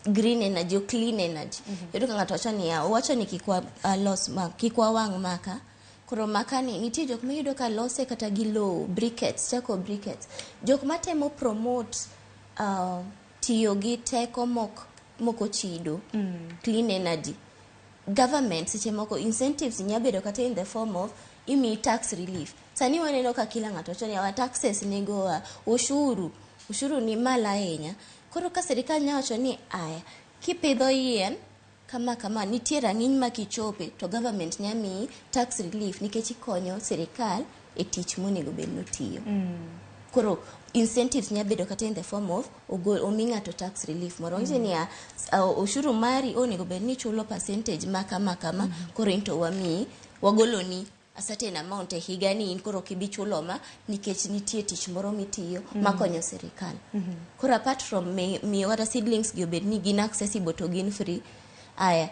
Green energy o clean energy. Iyudo ka ng'ato wacho niya, owacho ni kik wa los ma, kik wawang' maka. Koro maka ni nitie jok miyudo ka lose kata gi lowo, briquettes, charcoal briquettes. Jok matemo promote tiyo gi teko mok ochido, clean energy. Government seche moko incentives nya bedo kata in the form of imiyi tax relief. Sani waneno ka kila ng'ato wacho ni our taxes negowa, ushuru ni malo ahinya. Koro ka sirikal nya wacho ni aya, kipidho yien kama kama, nitie rang'iny ma kichope to government nya miyi tax relief nikech ikonyo sirikal e tich monego bed notiyo. Koro incentives nya bedo kata in the form of omi ng'ato tax relief moro. Onyiso niya, ushuru mari onego bed ni ichulo percentage ma kama kama, koro in to wamiyi, wagoloni a certain amount e higa ni in koro ok ibi chulo ma nikech nitie tich moro mitiyo makonyo sirikal. Koro apart from miyo kata seedlings gi obed ni gin accessible to gin free, aya,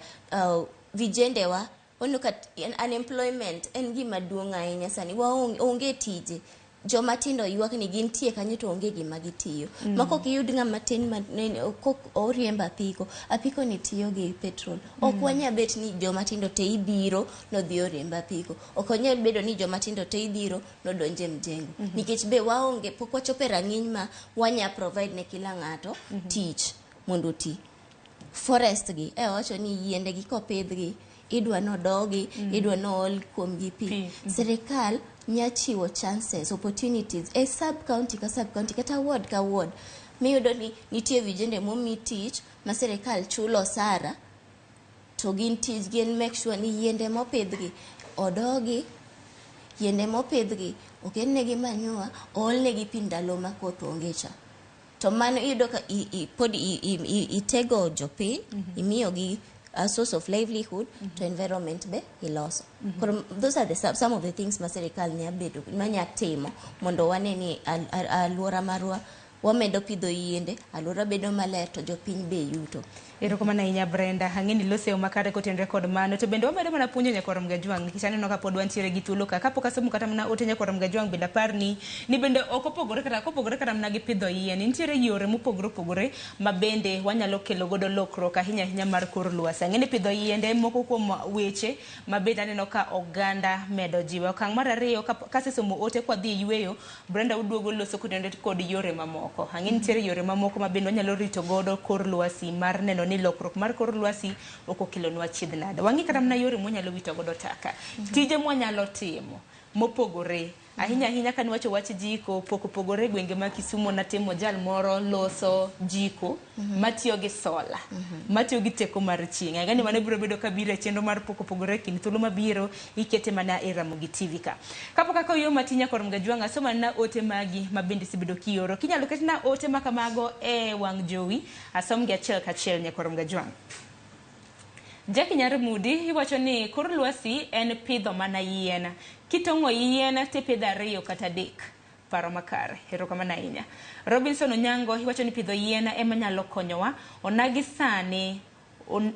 vijende wa waneno ka unemployment en gima duong' ahinya sani, waonge onge tije. Joma tindo ywak ni gintie kanyo to onge gima gitiyo. Ma kok iyud ng'ama tin ma kok oriembo apiko, apiko ni tiyo gi petrol. Ok wanya bet ni joma tindo te ibiro nodhi oriemb apiko. Ok wanyal bedo ni joma tindo te ibiro nodonje mjengo. Nikech be waonge, pok wachopo e rang'iny ma wanya provide ne kila ng'ato tich mondo oti. Forest gi, wacho ni yiende gi kopidhgi, idwa nodogi, idwa nool kuomgi pi. Pi. Sirikal nya chiwo chances, opportunities e sub county ka sub county kata ward ka ward. Miyudo ni nitie vijende momi tich ma sirikal chulo osara to gin tijgi en make sure ni yiende mopidhgi odogi, yiende mopidhgi okelnegi manure, oolnegi pi ndalo ma koth onge cha. To mano iyudo ka pod itego jopiny, imiyogi a source of livelihood, to environment be iloso. Koro those are some of the things ma sirikal nya bedo, ma nya timo mondo wane ni alwora marwa wamedo pidho yiende, alwora bedo maler to jopiny be yuto. Erokamano ahinya, Brenda. Ang'e ni iloso e yo makare kotenore kod mano. To bende wamedo mana puonjo nyakwar Mgajwang' nikech aneno ka pod wantiere gi thuolo ka. Kapok asomo kata mana ote nyakwar Mgajwang' bende apar ni bende ok opogore kata kopogore kata mana gi pidho yien. Nitiere yore mopogore opogore ma bende wanyalo kelo godo lokruok ahinya ahinya mar kor lwasi. Ang'e ni pidho yiende moko kuom weche ma bende aneno ka oganda medo jiwo. Okang' mar ariyo kasesomo ote kwadhi e yweyo, Brenda uduogo loso kotenore kod yore mamoko. Ang'e ni nitiere yore mamoko ma bende wanyalo rito godo kor lwasi mar neno ni lokruok mar kor lwasi ok okelonwa chiedh nade. Wang'i kata mana yore mwanyalo wito godo taka. Tije mwanyalo timo mopogore ahinya ahinya ka niwacho wach jiko pok opogore e gwenge ma Kisumu natimo jal moro loso jiko matiyo gi sola, matiyo gi teko mar chieng'. Ang'e ni mano biro bedo kabiro e chenro mar pok opogore e kind thuolo mabiro ikete mana e Ramogi TV ka. Kapok akawo yo matin, nyakwar Mgajwang', asomo na ote magi ma bende isebedo kioro. Kinyalo ketna ote ma kamago e wang' jowi, asom gi achiel kachiel, nyakwar Mgajwang'. Jackie Nyarmudi iwacho ni kor lwasi en pidho mana yien. Kitong'o yien tipidho ariyo kata adek. Paro makare. Erokamano ahinya. Robinson Onyango iwacho ni pidho yien ema nyalo konyowa. Onagi sani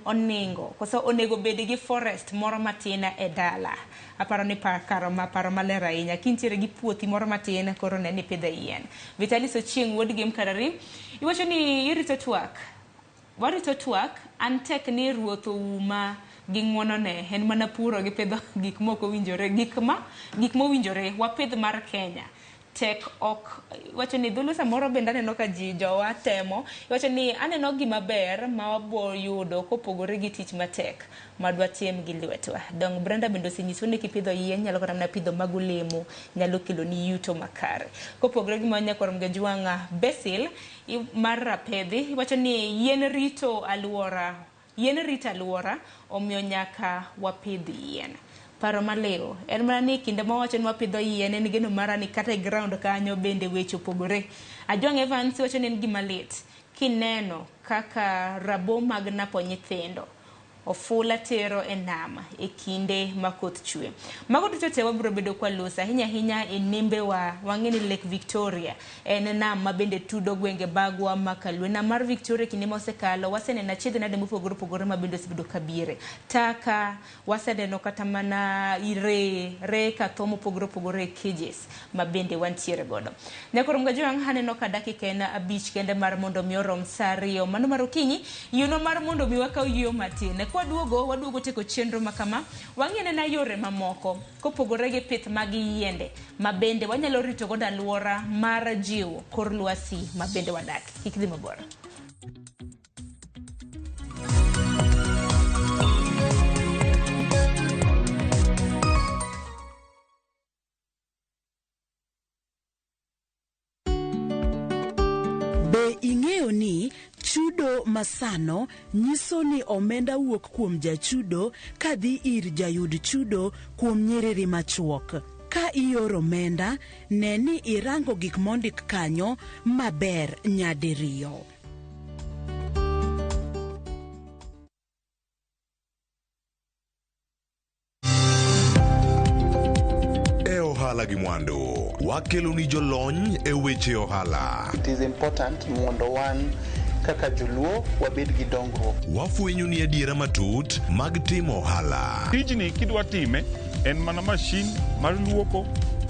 oningo koso onego bed gi forest moro matin e dala. Aparo ni karo paro maler ahinya. Kintiere gi puothi moro matin koro ne ni ipidho yien. Vitalis Ochieng' wuod Gem Karari iwacho ni irito twak. Warito twak, an tek ni ruoth ouma gi ng'uonone, en mana puro gi pidho gik mok owinjore, gik mowinjore wapidh mar Kenya. Tek ok iwacho ni dholuo samoro bende aneno ka ji jowa temo iwacho ni aneno gima ber ma wabo yudo kopogore gi tich matek madwa tim gi lwetwa. Dong Brenda bende osenyiso ni kipidho yien nyalo kata mana pidho mag olemo nyalo kelo ni yuto makare. Kopogore gi mano, nyakwar Mgajwang' Basil mar Rapedhi iwacho ni yien rito aluora, yien rito aluora, omiyo nyaka wapidh yien. Paro maliw en mana ni kinde mawacho ni wapidho yien en geno mara ni kata e ground kanyo bende weche opogore. Ajwang' Evans wacho ni en gima lit kineno kaka rabo mag napo nyithindo Ofula tero e nam e kinde ma koth chwe. Mago duto te wabiro bedo kwa loso ahinya ahinya e nembewa. Wang'e ni Lake Victoria en nam ma bende tudo gwenge bagwa ma Kalwe. Nam mar Victoria kinde mosekalo waseneno achiedh nade mopogore opogore ma bende osebedo kabire. Taka waseneno kata mana ree ka tho mopogore opogore e cages ma bende wantiere godo. Nyakoro Mgajwang' aneno ka dakika en 5 kende mar mondo mi orom saa 2 mano mar okinyi. Yienwa mar mondo mi wakaw yweyo matin. Kwaduogo waduogo tieko chenro ma kama, wang'i anena yore mamoko kopogore gi pith mag yiende ma bende wanyalo rito godo alwora mar jiwo kor lwasi ma bende wadak. Kik dhi mabor. Be ing'eyo ni chudo masano nyiso ni omenda wuok kuom jachudo kadhi ir jayud chudo kuom nyiriri machuok? Ka ioro omenda, ne ni irango gik mondik kanyo maber nyadiriyo. E ohala gi mwandu, wakelo ni jolony e weche ohala. It is important mondo wan kaka joluo wabed gi dongruok. Wafwenyo ni adiera matut mag timo ohala. Tijni kidwa time en mana mashin mar luoko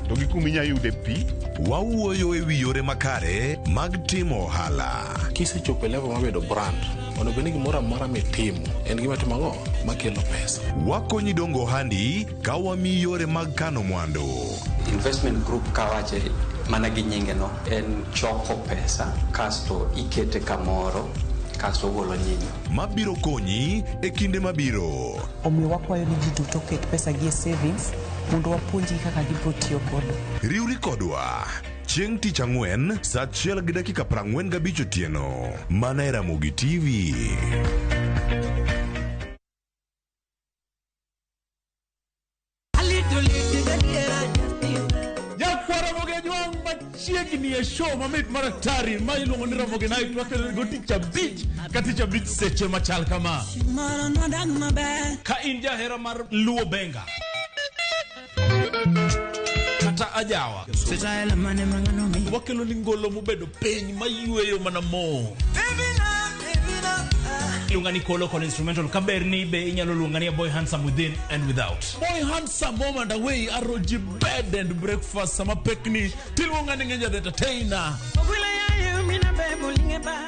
to gi kuma inya yude pi. Wawuoyo e wi yore makare mag timo ohala. Kisechopo e level mar bedo brand, onego bed ni gimoro amora mitimo en gima timo ang'o makelo pesa. Wakonyi dongo ohandi ka wamiyi yore mag kano mwandu. Investment group kawache mana gi nyinge no en choko pesa kasto ikete kamoro kasto ogolo nyinyo. Mabiro konyi e kinde mabiro. Omiyo wakwayo ni ji duto oket pesa gi e savings mondo wapuonjgi kaka gibiro tiyo godo. Riwri kodwa chieng' tich ang'wen saa 1:45 otieno mana e Ramogi TV. Nyakwara Ramogi machiegni e show mamit mar atari ma iluongo ni Ramogi Night wakelo go tich abich ka tich abich seche machal kama. Ka in jahera mar Luo Benga kata ajawa, wakelo ni ngolo mobedo piny mayweyo mana mo. Iluonga ni Kolo kod instrumental kaber ni be inyalo luonga ni a boy handsome within and without. Boy handsome home and away aroji bed and breakfast sama pekni tiluonga ni Ngenja the entertainer.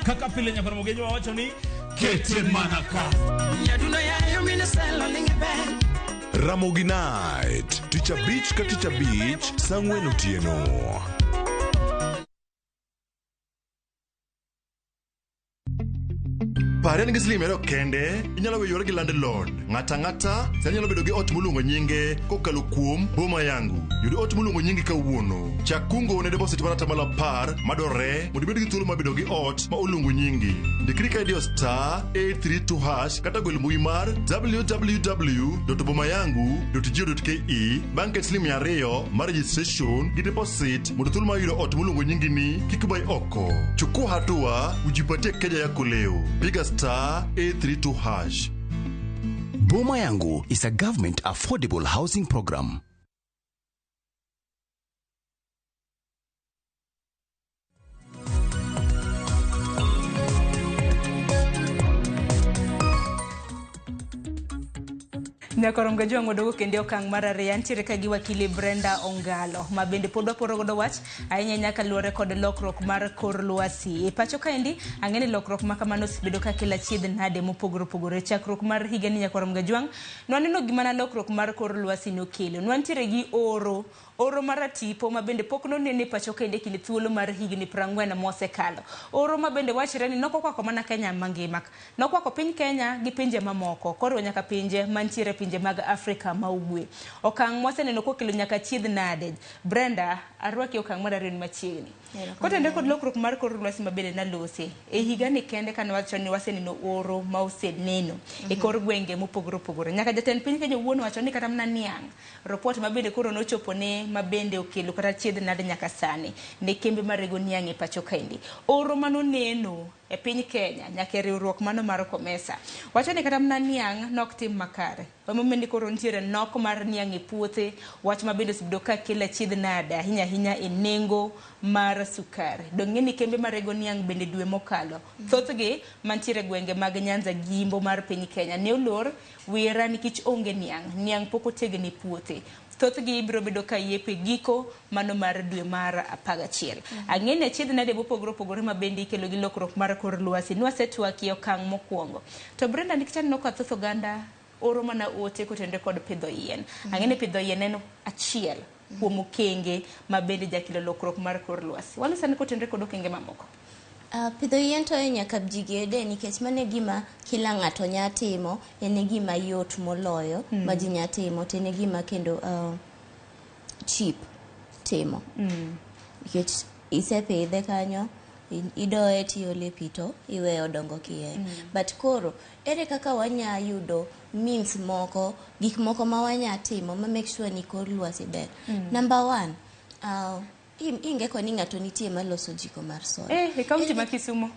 Kaka pile Nyakwar Ramogi wawacho ni kete mana ka. Ramogi Night, tich abich ka tich abich, saa 4 otieno. Pare ni gi siling 200 kende, inyalo weyo gi landlord. Ng'ata ang'ata sani nyalo bedo gi ot moluongo nyinge kokalo kuom Boma Yangu. Yud ot moluongo nyingi kawuono. Chak kungo ne deposit mar 10% madwarore mondo ibed gi thuolo mar bedo gi ot ma oluongo nyingi. Ndikri ka idiyo *832# kata gwel mbui mar www.bomayangu.go.ke bang' ket siling 200 mar registration gi deposit mondo thuolo mar yudo ot moluongo nyingi ni kik bai oko. Chukua hatua ujipatie keja yako leo. Piga *832#. Boma Yangu is a government affordable housing program. Nyakwar Mgajwang' waduogo kendo e okang' mar ariyo antiere ka gi wakili Brenda Ongalo ma bende pod waporo godo wach ahinya ahinya kaluwore kod lokruok mar kor lwasi. E pacho kaendi ang'e ni lokruok ma kamano osebedo ka kelo achiedh nade mopogore opogore. Chakruok mar higani Nyakwar Mgajwang' nwaneno gima na lokruok mar kor lwasi nokelo. Nwantiere gi oro mar tipo ma bende pok nonene pacho kaendi e kind thuolo mar higni 40 mosekalo. Oro ma bende wachre ni nokokwako mana Kenya mangima, nokwako piny Kenya gi pinje mamoko, koriwo nyaka pinje mantiere pinje mag Afrika ma ugwe. Okang' mwaseneno kokelo nyaka chiedh nade. Brenda, arwaki okang' mar ariyo ni machiegni. Kotenore kod lokruok mar kor lwasi ma bende nalosi e higani kende kane wacho ni waseneno oro ma oseneno e kor gwenge mopogore opogore. Nyaka jatend piny Kenya owuon wacho ni kata mana niang' report ma bende koro nochopo ne ma bende okelo kata chiedh nade nyaka sani ne kembe marego niang' e pacho kaendi. Oro manoneno e piny Kenya nyaka e riwruok mano mar COMESA. Wacho ni kata mana niang' nok tim makare. Emomiyo ni koro nitiere nok mar niang' e puothe, wach ma bende osebedo ka kelo achiedh nade ahinya ahinya e nengo mar sukari. Dong' ng'e ni kembe marego niang' bende dwe mokalo. Thothgi mantiere e gwenge mag Nyanza gi Imbo mar piny Kenya ne olor wira nikech onge niang'. Niang' pok otegno e puothe. Thothgi biro bedo ka yepo e giko mano mar dwe mar 11. Ang'e ni achiedh nade mopogore opogore ma bende ikelo gi lokruok mar kor lwasi. Nwasetwakie okang' mokwongo. To Brenda, nikech aneno ka thoth oganda oro mana ote kotenore kod pidho yien. Ang'e ni pidho yien en achiel kuom okenge ma bende jakelo lokruok mar kor lwasi. Waloso ane kotenore kod okenge mamoko. Pidho yien to nyaka ji gede nikech mano e gima kila ng'ato nya timo, en e gima yot moloyo ma ji nya timo to en e gima kendo cheap timo. Nikech isepidhe kanyo, idoye tiole pi to iweye odongo kiye. But koro, ere kaka wanya yudo means moko, gik moko ma wanya timo ma make sure ni kor lwasi ber? Number one, ingeko ni ng'ato nitie maloso jiko mar sola. E kaunti ma Kisumo.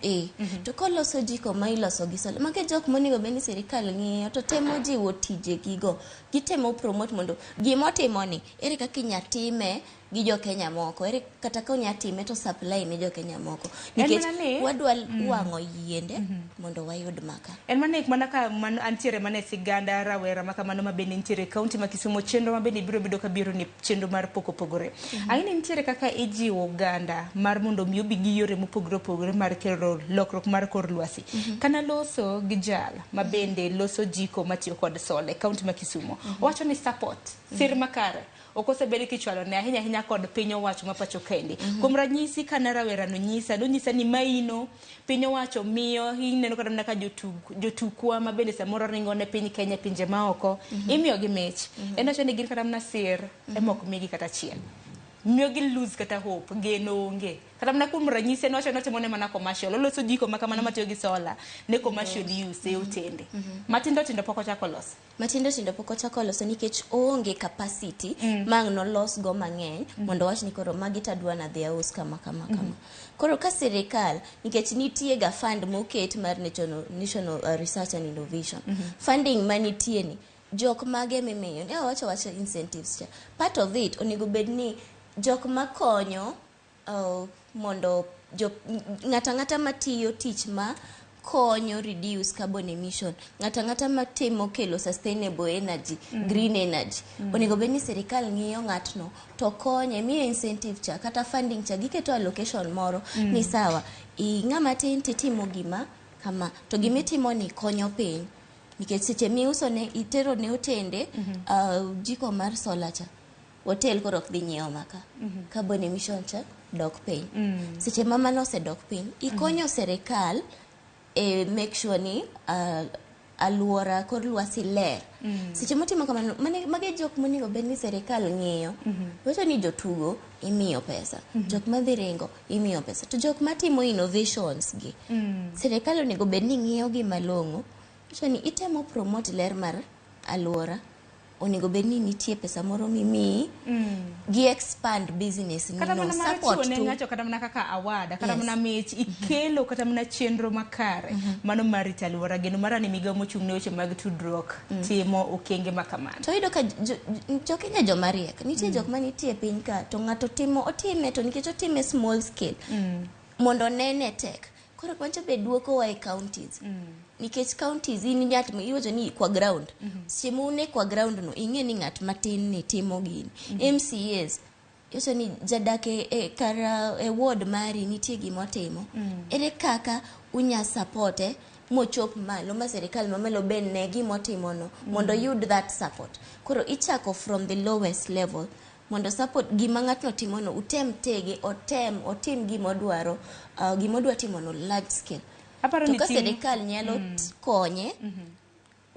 To koloso jiko ma iloso gi sola, mago e jok monego bed ni sirikal ng'iyo to temo jiwo tije gigo. Gitemo promote mondo gimotimo ni, ere kaka inya time gi jo Kenya moko, ere kata ka onya time to supply ne jo Kenya moko. En Nikech mana ni- wadwa wang'o yiende mondo wayud maka. En mana mana ka mano antiere mana e siganda rawera ma kamano ma bende nitiere e kaunti ma Kisumo, chenro ma bende biro bedo ka biro ni chenro mar pok opogore. Ang'e ni nitiere kaka ijiwo oganda mar mondo mi obi gi yore mopogore opogore mar kelo lokruok mar kor lwasi. Kana loso gi jal ma bende loso jiko matiyo kod sola e kaunti ma Kisumo. Owacho ni support, sir makare ok osebed kichwalo ne ahinya ahinya kod piny owacho ma pacho kendi. Kuom ranyisi, kana rawera no nyisa, nonyisa ni maino piny owacho miyo ineno kata mana ka jotukwa ma bende samoro ringo ne piny Kenya, pinje maoko, imiyo gi mich. En wacho ni gin kata mana sir ema ok migi kata achiel. Miyo gi lose kata hope, geno onge. Kata mana kuom ranyisi, en wacho ni otimo ne mana commercial. Oloso jiko ma kamano matiyo gi sola ne commercial use e otende. Matindo tindo pok ochako loso. Matindo tindo pok ochako loso nikech oonge capacity ma ang' nolos go mang'eny mondo owach ni koro magi tadwa nadhi aus kama kama kama. Koro ka sirikal, nikech nitie ga fund moket mar National Research and Innovation. Funding manitie ni, jok mage mimiyo, ne wawacho wach incentives cha. Part of it onego bed ni jok makonyo mondo ng'ato ang'ata matiyo tich ma konyo reduce carbon emission, ng'ato ang'ata matimo kelo sustainable energy, green energy, onego bed ni sirikal ng'iyo ng'atno to konye, miye incentive cha kata funding cha, giketo allocation moro ni sawa, i ng'ama tin titimo gima kama to gimitimo ni konyo piny, nikech seche miuso ne itero ne otende jiko mar sola cha, hotel koro ok dhi nyiewo maka, carbon emission cha dok piny. Seche ma mano osedok piny, ikonyo sirikal e make sure ni aluora kor lwasi ler. Seche motimo kamano, mage jok monego bed ni sirikal ng'iyo. Wacho ni jotugo imiyo pesa, jok madhi ringo imiyo pesa, to jok matimo innovations gi, sirikal onego bed ni ng'iyo gi malong'o. Wacho ni itemo promote ler mar aluora, onego bed ni nitie pesa moro mimiyi gi expand business ni Kata no mana mar support chiwo ne to ng'ato kata mana kaka award, kata mana mich ikelo, kata mana chenro makare mano mar rito alwora. Geno mara ni migawo mochung' ne weche mag tudruok timo okenge ma kamano. To iyudo ka jo Kenya joma riek nitie, jok manitie e piny ka to ng'ato timo otime to nikech otime small scale mondo nene tek. Koro kwancha be duokowa e counties, nikech counties in ng'at ma iwacho ni kwa ground, seche ma une kwa ground no ing'e ni ng'at matin ni timo gini. MCAs iwacho ni jadak e kar e ward mari nitie gimotimo, ere kaka unya supporte mochop malo ma sirikal mamalo be ne gimotimono mondo oyud that support. Koro ichako from the lowest level mondo support gima ng'atno timono, utem tege otem otim gimodwaro, gimodwa timono large scale. Aparo To ni ka sirikal nyalo konye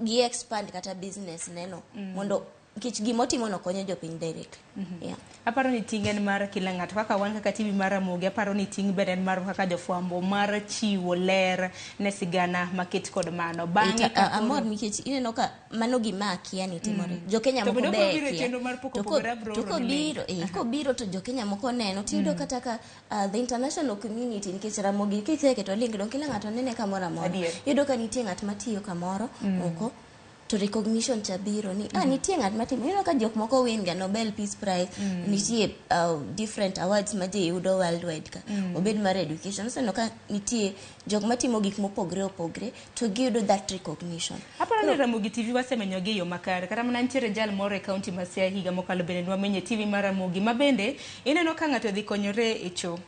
gi expand kata business neno mondo Nikech gimotimo no konyo jopiny directly. Yeah. Aparo ni ting' en mar kila ng'ato kaka wan kaka TV mar Ramogi. Aparo ni ting' bende en mar kaka jofwambo mar chiwo ler ne sigana maket kod mano bang'e ka Amor nikech ineno ka mano gima akia ni timore. Jo-Kenya To moko bende be obiro biro e kia. chenro mar Pok To Opogore, abiro to oro ni link. kobiro, kobiro to jo-Kenya moko neno tiyudo kata ka the international community, nikech Ramogi kiseketo link dong kila ng'ato nene kamoro amora. Iyudo ka nitie ng'at matiyo kamoro oko to recognition cha biro ni nitie ng'at matimo. Ineno ka jok moko win ga Nobel Peace Prize, nitie different awards ma ji yudo worldwide ka, obed mar education. Oseneno ka nitie jok matimo gik mopogre opogre to giyudo that recognition. Aparo ni Ramogi TV wasemenyogi e yo makare. Kata mana nitiere jal moro e kaunti ma Siaya higa mokalo bende nwamenyo e TV mar Ramogi ma bende ineno ka ng'ato dhi konyore e cho.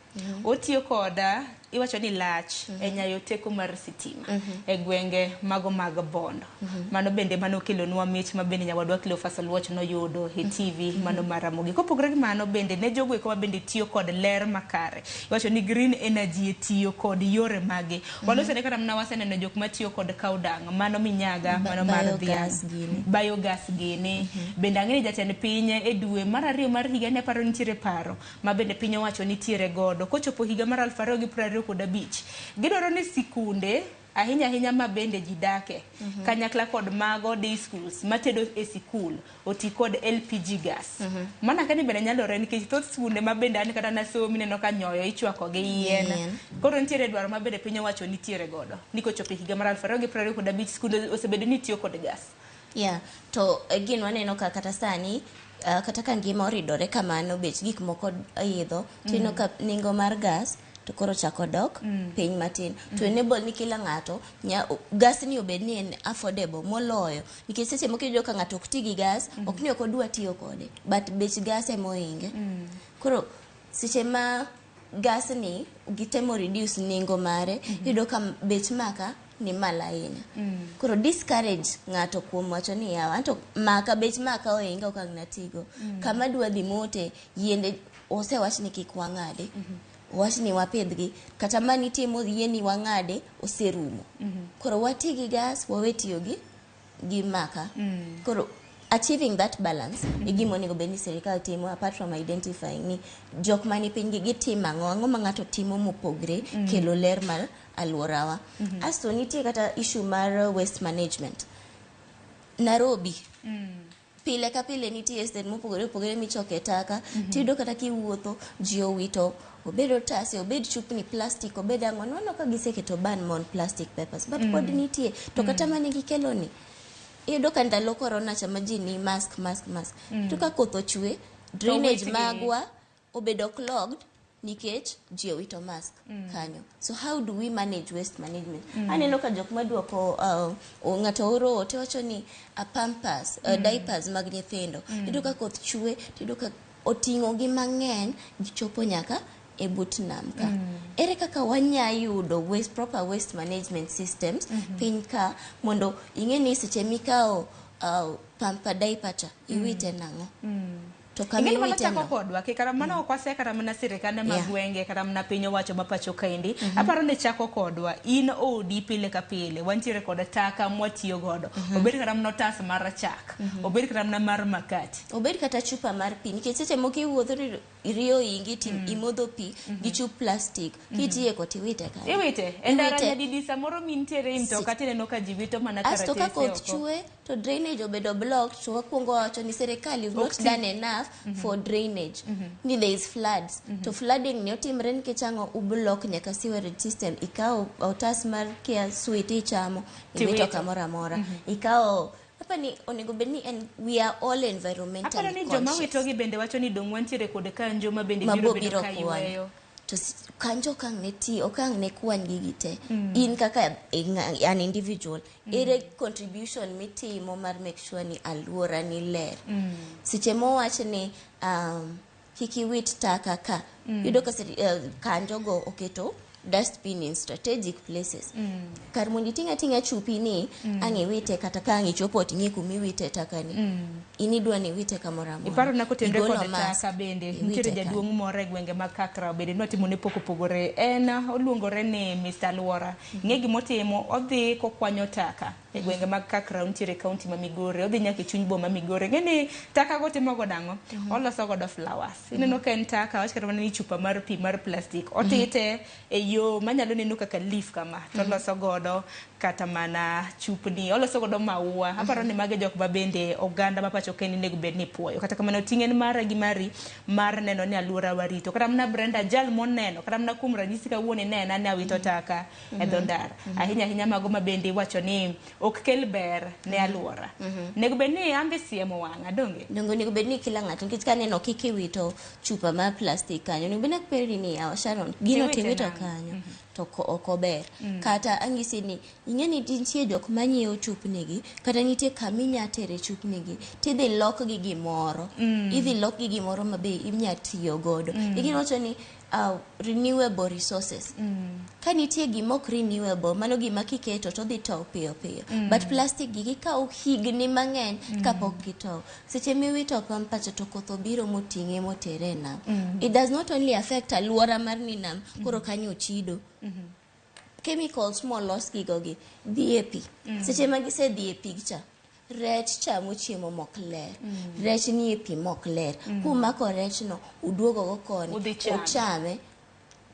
Otiyo koda iwacho ni lach e nyayo teko mar sitima e gwenge mago mag Bondo. Mano bende mano okelonwa mich ma bende nyawadwa Cleophas Oluoch noyudo e TV mano mar Ramogi. Kopogore gi mano bende ne jogo eko ma bende tiyo kod ler makare. Iwacho ni green energy e tiyo kod yore mage. Waloso ne kata mana waseneno jok matiyo kod cow dung, mano minyaga, mano mar dhiang'. Biogas gini. Biogas gini. Bende ang'e ni jatend piny e dwe mar ariyo mar higa ni aparo nitiere paro ma bende piny owacho nitiere godo. Kochopo higa mar 2025, gidwaro ni sikunde ahinya ahinya ma bende ji dake kanyakla kod mago day schools matedo e sikul oti kod LPG gas. Mana kani bende nyalore nikech thoth skunde ma bende an kata nasomi neno ka nyoyo ichwako gi yien. Yien. Koro nitiere dwaro ma bende piny owacho nitiere godo ni kochopo e higa mar 2025 skunde osebedo ni tiyo kod gas. Yeah, to again waneno ka kata sani kata ka ngima oridore kamano, bech gik moko idho, tineno ka nengo mar gas to koro chako dok piny matin to enable ni kila ng'ato gas ni obed ni en affordable moloyo, nikech seche moko iyudo ka ng'ato ok ti gi gas, ok ni ok odwa tiyo kode, but bech gas emohinge. Koro seche ma gas ni gitemo reduce nengo mare, iyudo ka bech maka ni malo ahinya. Koro discourage ng'ato kuom wacho ni yawa, anto maka bech maka ohinga, ok ang' natigo. Kama dwa dhi mote yiende osewach ni kik wang'adi, owach ni wapidhgi, kata ma nitie moyie ni wang'ade oserumo. Koro wati gi gas, wawe tiyo gi maka. Koro achieving that balance e gima onego bed ni sirikal timo, apart from identifying ni jok mani piny gi gitimo ang'o, ang'o ma ng'ato timo mopogre kelo ler mar alworawa. Asto nitie kata issue mar waste management. Nairobi pile ka pile nitie estate mopogore opogore michoke taka. Tiyudo kata kiwuotho ji owito, obed otase, obed chupni plastic, obed ang'o. Nwaneno ka giseketo ban mon plastic papers, but pod nitie to kata mane gikelo ni iyudo ka ndalo corona cha ma ji ni mask, mask, mask, to ka koth ochwe, drainage witgi. Magwa obedo clogged nikech ji owito mask kanyo. So how do we manage waste management? Aneno ka jok maduoko ng'ato oro ote wacho ni a pampers, diapers mag nyithindo, iyudo ka koth chwe to iyudo ka oting'o gi mang'eny, gichopo nyaka e but nam ka. Ere kaka wanya yudo waste, proper waste management systems piny ka, mondo ing'e ni seche mikawo pamper diaper cha iwite nang'o to kama Ing'eni mano iwite chako no kodwa ke kata mano ok wase kata mana sirikande mag gwenge kata mana piny owacho ma pacho kaendi. Aparo ni chako kodwa in odi pile ka pile wantiere kod taka mwatiyo godo, obed kata mana otas mar chak, obed kata mana mar makati, obed kata chupa mar pi, nikech seche moko iwuotho ni riyo oingi ti imodho pi gi chup plastic, kitieko tiwite kanyo. Iwite e ndara. Iwite. Nyadidi samoro mintiere i mtoka tineno ka ji wito mana Asto ka karatese koth oko. chwe to drainage obedo blocked, to wakwongo wawacho ni serikal, you've not Ok ti. done enough for drainage, ni there is floods. To flooding ni otimre nikech ang'o? Ublock nyaka sewerage system. Ikawo otas mar kia sweet ichamo, iwito Tiwito. kamoro amora. Ikawo apa ni onego bed ni en we are all environmentally Aparo ni joma conscious. witogi bende wacho ni dong' wantiere kod kanjo ma bende Ma biro bo bedo biro ka kwany. yweyo. To kanjo ok ang' ne ti, ok ang' ne kwany gigi te. In kaka an individual, ere contribution mitimo mar make sure ni aluora ni ler? Seche mowach ni kik iwit taka ka, yudo ka kanjo go oketo dustbin in strategic places. Kar mondo iting' ating'a chupi ni ang' iwite, kata ka ang' ichopo ot ing'e kumiwite takani. In idwa ni iwite kamoro amora. Iparo na kotenre Igolo kod mask, taka bende iwite nitiere kanyo. Jaduong' moro e gwenge mag Kakra bende nwatimo ne pok opogore, en oluongore ni Mr. Alwora. Ng'e gimotimo, odhi kokwanyo taka e gwenge mag Kakra nitiere kaunti ma Migori, odhi nyaka e chuny boma Migori. Ng'e ni taka go timo godo ang'o? Oloso godo flowers. Ineno ka en taka, wach kata mana ni chupa mar pi mar plastic, otite e yo manyalo neno kaka leaf kama, to oloso godo kata mana chupni, oloso godo maua. Aparo ni magi jok ma bende oganda ma pacho kae onego bed ni puoyo. Kata kamano ting' en mara gi mari mar neno ni aluora warito. Kata mana Brenda, jal moneno, kata mana kuom ranyisi kawuono inena ni awito taka e dho ndara, ahinya ahinya mago ma bende iwacho ni ok kel ber ne aluora, onego bed ni ambe siemo wang'a, donge? Donge onego bed ni kila ng'ato, nikech kaneno kik iwito chupa mar plastic kanyo, onego bed ni akperi ni, "Yawa Sharon, gino Tiwite tiwito nang'o?" kanyo to ok ober. Kata ang'isi ni ing'e ni nitie jok manyiewo chupni gi, kata nitie kama inya tere chupni gi tidhi lokgi gimoro. Idhi lokgi gimoro ma be inya tiyo godo. Igino wacho ni renewable resources. Ka nitie gima ok renewable, mano gima kiketo to dhi tow piyo piyo. But plastic gi gikawo higni mang'eny kapok gitow. Seche miwito pampacha to koth obiro moting'e motere e nam, it does not only affect alwora mar ni nam, koro kanyo ochido. Chemicals molos gigo gi dhi e pi. Seche ma gisedhi e pi cha, rech chamo chiemo mok ler. Rech ni e pi mok ler. Kumako rechno, uduogo go koni, Udhi chame. Uchame.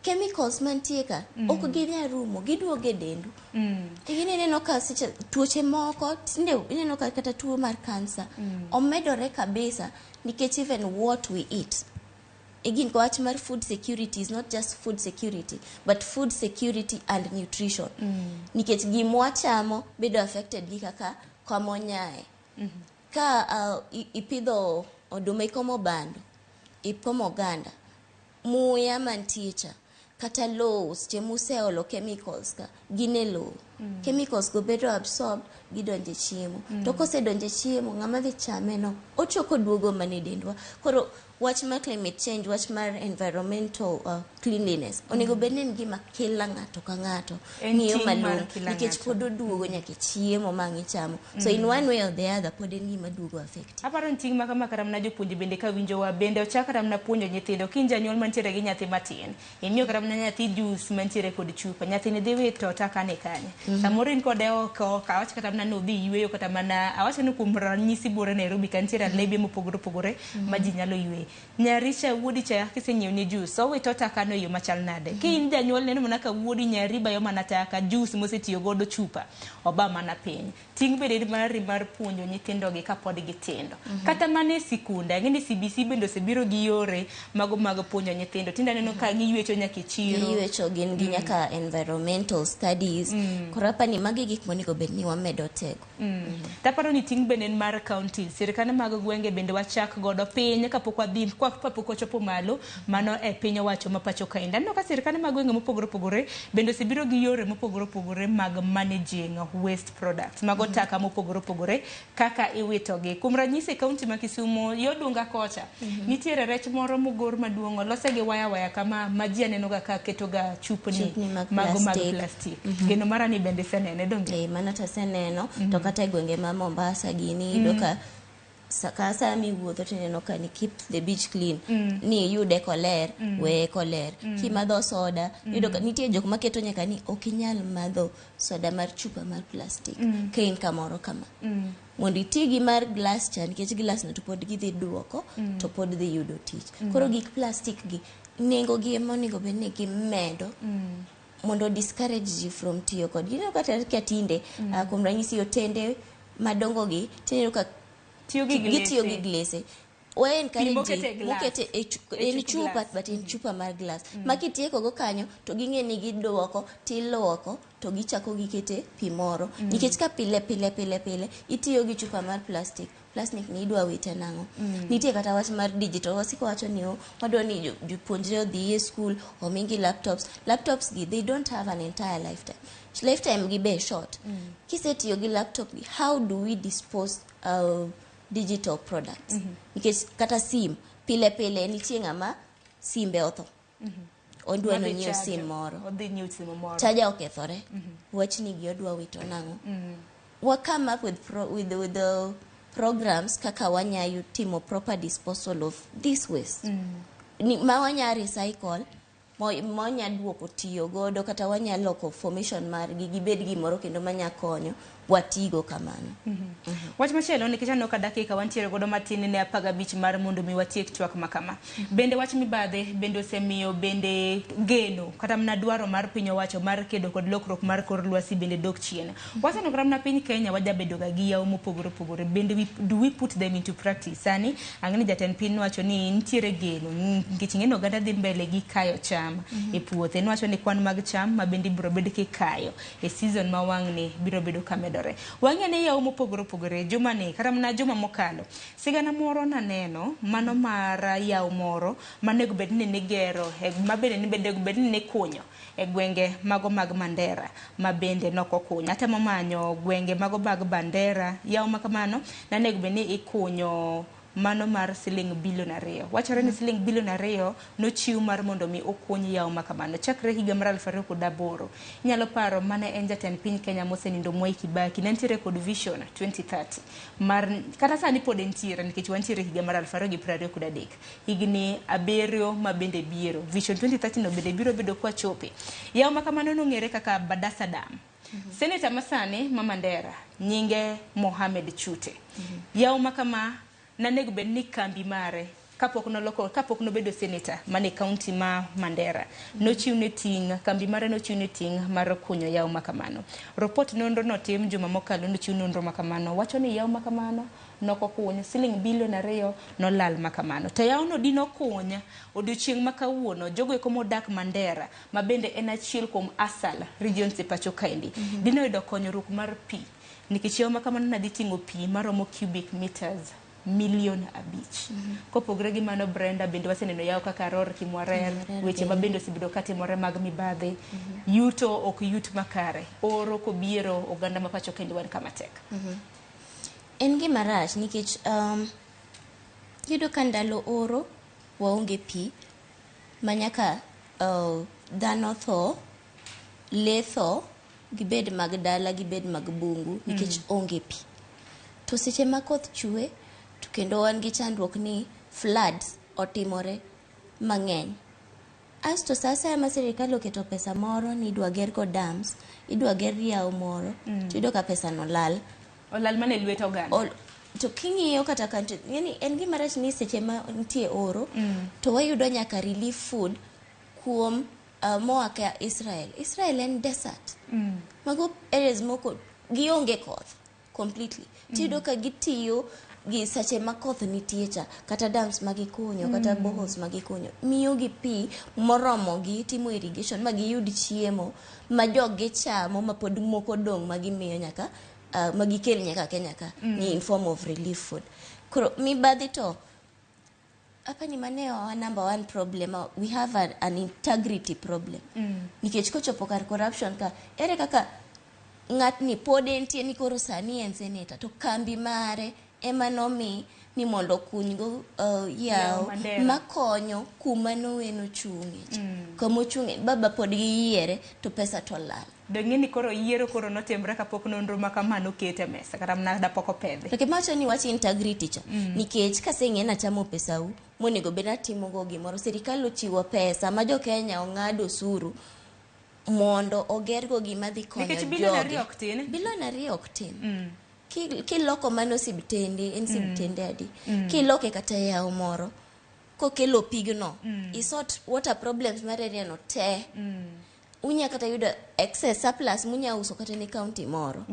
Chemicals mantie ka ok ginyal rumo, giduogo e dendu. Igini ineno ka seche tuoche moko tinde, ineno ka kata tuo mar kansa omedore kabisa nikech even what we eat. Again, wach mar food security is not just food security, but food security and nutrition. Nikech gimwachamo bedo affected gi kaka kamonyae. Ka ipidho oduma, ikomo bando, ikomo oganda, muya mantie cha, kata lowo, seche museolo chemicals ka gin e lowo. Chemicals go bedo absorbed, gidonjo e chiemo. To kosedonjo e chiemo, ng'ama dhi chame no ochoko duogo mana e dendwa. Koro wach mar climate change, wach mar environmental cleanliness onego bed ni en gima kila ng'ato ka ng'ato En ng'iyo ting' mar malong'o kila nikech ng'ato. pod oduogo nyaka e chiemo ma ang' ichamo. So in one way or the other, pod en gima duogo affect. Aparo ni ting' ma kama kata mana jopuonje bende ka winjowa bende ochak kata mana puonjo nyithindo. Ka in janyuol mantiere gi nyathi matin, imiyo kata mana nyathi juice mantiere kod chupa, nyathini dhi wito takane kanye? Samoro in kode oko, awach kata mana ni odhi yweyo, kata mana awach ni kuom ranyisi buore Nairobi ka nitiere alebe mopogore opogore ma ji nyalo yweye. Nyari cha, wuodi cha, kisenyiewo ne juice, owito takano e yo machal nade? Ka in janyuol neno mana ka wuodi, nyari bayo mana taka, juice mosetiyo godo, chupa oba mana piny. Ting' bende en mari mar puonjo nyithindo gi kapod gitindo. Kata mana e sikunde, ang'e ni CBC bende osebiro gi yore mago mag puonjo nyithindo. Tinde aneno ka giywecho nyaka e chiro. Giywecho, gin gi nyaka environmental studies. Koro apani magi gik monego bed ni wamedo tego. Taparo ni ting' bende en mar counties, sirkande mag gwenge bende wachak godo piny kapok wadhi, kapok wachopo malo mano e piny owacho ma pacho kaendi. Aneno ka sirkande mag gwenge mopogore opogore bende osebiro gi yore mopogore opogore mag managing waste products, mago taka mopogore opogore kaka iwitogi. Kuom ranyisi, e kaunti ma Kisumu yo Dunga kocha, nitiere rech moro mogor maduong', olose gi waya waya kama ma ji aneno ga ka keto ga chupni Chupni mag mago mag plastic. Plastic. Geno mara ni bende isenene, donge? Eh, mano to aseneno. To kata e gwenge ma Mombasa gini, iyudo ka ka sa miwuotho tineno ka ni "Keep the beach clean." Ni iyude koler, weye koler. Kimadho soda, iyudo ka nitie jok maketo nyaka ni ok inyal madho soda mar chupa mar plastic ka in kamoro kama. Mondo iti gi mar glass cha, nikech glass no to pod gidhi duoko, to pod dhi yudo tich. Koro gik plastic gi, nengo gi ema onego bed ni gimedo mondo discourage ji from tiyo kodgi. Ineno kata ka tinde, kuom ranyisi otende madongo gi, tineno ka Tiyo gi gitiyo gi glese. glese. We encourage mokete ji e glass. mokete e E en chup chupa, glass. but en chupa mar glass. Ma kitieko go kanyo to ging'e ni giduoko tiluoko to gichako gikete pi moro. Nikech ka pile pile pile pile itiyo gi chupa mar plastic, plastic ni idwa wite nang'o? Nitie kata wach mar digital. Wasiko wacho ni oh, wadwa ni jopuonjre odhi e school, omigi laptops. Laptops gi, they don't have an entire lifetime. Lifetime gi be short. Kisetiyo gi laptop gi, how do we dispose digital products? Nikech kata sim, pile pile nitie ng'ama simbe otho. Odwa Madhi nonyiew charger. sim moro. Odhi nyiew simu moro. Charger okethore. Wachni gi odwa wito nang'o? Wa come up with, pro, with the programs kaka wanya timo proper disposal of this waste. Ni, ma wanya recycle ma wanya duoko tiyo godo kata wanya loko formation margi gibed gimoro kendo manya konyo watigo kamano. Wach machielo nikech aneno ka dakika wantiere godo matin ne 15 mar mondo mi watiek twak ma kama. Bende wach mibadhi bende osemiyo bende geno kata mana dwaro mar piny owacho mar kedo kod lokruok mar kor lwasi bende dok chien. Waseneno kata mana piny Kenya wajabedo ga gi yawo mopogore opogore. Bende do we put them into practice? Sani ang'e ni jatend piny nowacho ni nitiere geno nikech ing'e ni oganda dhi mbele gi kayo cham e puothe. Nowacho ni kwan mag cham ma bende ibiro bed kikayo e season ma wang'ni biro bedo ka medore. Wang'e ni yawo mopogore opogore juma ni kata mana juma mokalo sigana moro naneno mano mar yawo moro manego bed ni nigero ma bende ni bende bed ni nikunyo e gwenge mago mag Mandera ma bende nokokuny. Atemo manyo gwenge mago mag Bandera yawo ma kamano nanego bed ni ikunyo mano mar siling bilion 2. Wachore ni siling bilion 2 nochiw mar mondo mi okuny yawo ma kamano chakre higa mar 2008. Inyalo paro mane en jatend piny Kenya mosenindo Mwai Kibaki ne nitiere kod vision 2030 mar kata sani pod entiere nikech wantiere higa mar 2023 higni 7 ma bende biro. Vision 2030 no bende biro bedo kwa chope. Yawo ma kamano nong'ere kaka Badasa Dam. Seneta masani ma Mandera nyinge Mohamed Chute. Yawo ma kama nanego bed ni kambi mare kapok noloko kapok nobedo senator mane county ma Mandera nochiwne ting' kambi mare nochiwne ting' mar kunyo yawo ma kamano. Report nonro notim juma mokalo nochiw nonro ma kamano wacho ni yawo ma kamano nokokuny siling bilion 2 nolal ma kamano. To yawo no dinokuny odiochieng' ma kawuono jogo eko modak Mandera ma bende en achiel kuom ASAL regions e pacho kaendi dinoyudo konyruok mar pi nikech yawo ma kamano nadhi ting'o pi maromo cubic meters 5 milion. Kopogore gi mano Brenda bende waseneno yawo kaka Aror Kimwarer weche ma bende osebedo katimore mag mibadhi yuto ok yut makare oro kobiero oganda ma pacho kendo wan kama tek. En gima rach nikech yudo ka ndalo oro waonge pi manyaka dhano tho, lee tho, gibed mag dala gibed mag bungu nikech onge pi. To seche ma koth chwe to kendo wan gi chandruok ni floods otimore mang'eny. Asto sa asaya ma sirikal oketo pesa moro ni idwa ger go dams, idwa ger yawo moro, to iyudo ka pesa no lal. Olal mana e lwet oganda. To king'iyo kata country, yani en gima rach ni seche ma nitie oro, to wayudo nyaka relief food kuom moa ka Israel. Israel en desert. Mago areas moko gionge koth completely. Tiyudo ka gitiyo gi seche ma koth nitie cha, kata dams ma gikunyo, kata boreholes ma gikunyo, miyo gi pi moromo gi timo irrigation ma giyud chiemo ma joggi chamo ma pod moko dong' ma gimiyo nyaka ma gikel nyaka Kenya ka ni in form of relief food. Koro mibadhi to apani mane our number one problem. We have an integrity problem. Nikech kochopo kar corruption ka ere kaka ng'atni pod entie ni koro sani en senator to kambi mare ema nomi ni mondo okuny go yawo makonyo kuma noweno chung'e. Kama ochung'e baba pod giyiere to pesa to lal. Dong'e ni koro yiero koro notimre kapok nonro ma kamano oket e mesa kata mana dapok opedhi. To gimawacho ni wach integrity cha nikech kaseng'e nachamo pesau monego bed natimo go gimoro sirikal ochiwo pesa ma jo Kenya ong'ado osuru mondo ogergo gima dhi konyo jogi. Nikech bilion 2 ok tin. Bilion 2 ok tin. Kiloko mano sibtende en sibtende adi. Kiloke kata yawo moro kokelo pigno isort water problems mar area no te. Unya kata yudo excess surplus munya uso kata ne county moro.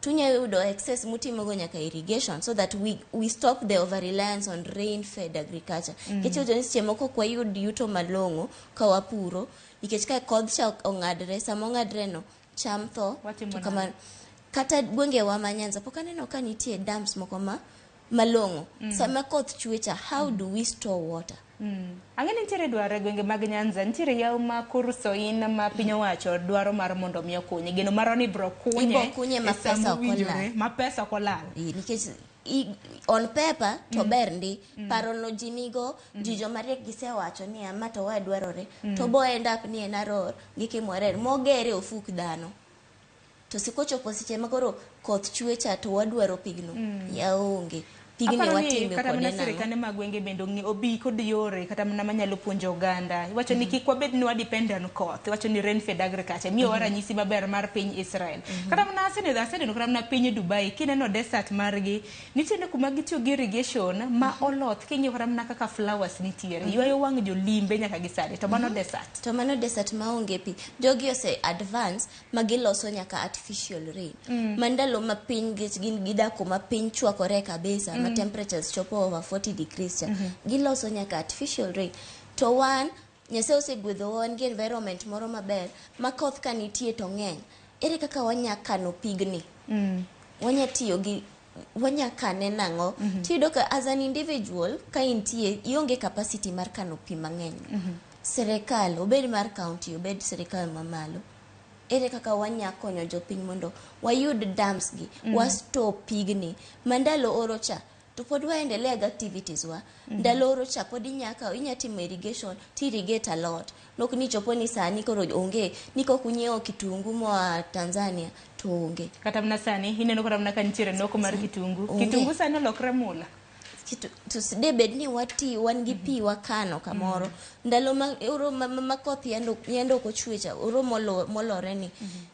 Tunya yudo excess mutimogo nyaka irrigation so that we stop the over reliance on rain fed agriculture. Nikech ni seche moko ok wayud yuto malong'o ka wapuro nikech ka kodh cha ong'adre sama ong'adre no cham tho to kamano. Kata gwengewa ma Nyanza pok aneno ka nitie dams moko ma malong'o. Sama koth chwe cha how do we store water? Ang'e ni nitiere dwaro e gwenge mag Nyanza, nitiere yawo ma koro soin ma piny owacho dwaro mar mondo mi okunye. Geno maro ni ibro kunye. Ibro kunye ma pesa ok olal. Ma pesa ok olal. Nikech On paper to ber ndi. Paro no ji nigo, ji jomariek gisewacho ni ama to wa dwarore. To bo end up ni en Aror gi Kimwarer mogere ofuk dhano. To sikochopo seche ma koro koth chwe cha to wadwaro pigno. Ya onge. Pigni Aparo ni watime kata kode mana nang'o? sirikande mag gwenge bende obi kod yore kata mana manyalo puonjo oganda. Iwacho ni kik wabed ni wadepend on koth. Iwacho ni rainfed agriculture. Miyowa ranyisi maber mar piny Israel. Kata mana aseneno kata mana piny Dubai kineno desert margi nitiere kuma gitiyo gi irrigation ma oloth king'iyo kata mana kaka flowers nitiere. Ywayo wang' jolimbe nyaka gi sani to mano desert. To mano desert maonge pi. Jogi ose advance ma giloso nyaka artificial rain. Ma ndalo ma piny ng'ich gin gidak kuma piny chwakore kabisa ma temperatures chopo over 40 degrees cha. Giloso nyaka artificial rain. To wan Nyasaye osegwedhowa wan gi environment moro maber ma koth ka nitie to ng'eny. Ere kaka wanya kano pigni? Wanya tiyo gi wanya kane nang'o? Tiyudo ka as an individual ka intie ionge capacity mar kano pi mang'eny. Sirikal obed mar county obed sirikal mamalo. Ere kaka wanya konyo jopiny mondo wayud dams gi, wa store pigni ma ndalo oro cha to pod waendelea gi activities wa. Ndalo oro cha pod inya kawo inya timo irrigation ti irrigate a lot. Nok ni chopo ni sani koro onge ni kok unyiewo kitungu moa Tanzania to onge. Kata mana sani ineno kata mana ka nitiere noko mar kitungu. Onge. Kitungu sani olokre mula. To de bed ni wati wan gi pi wakano kamoro. Ndalo ma oro ma koth yando ok ochwe cha oro molore ni.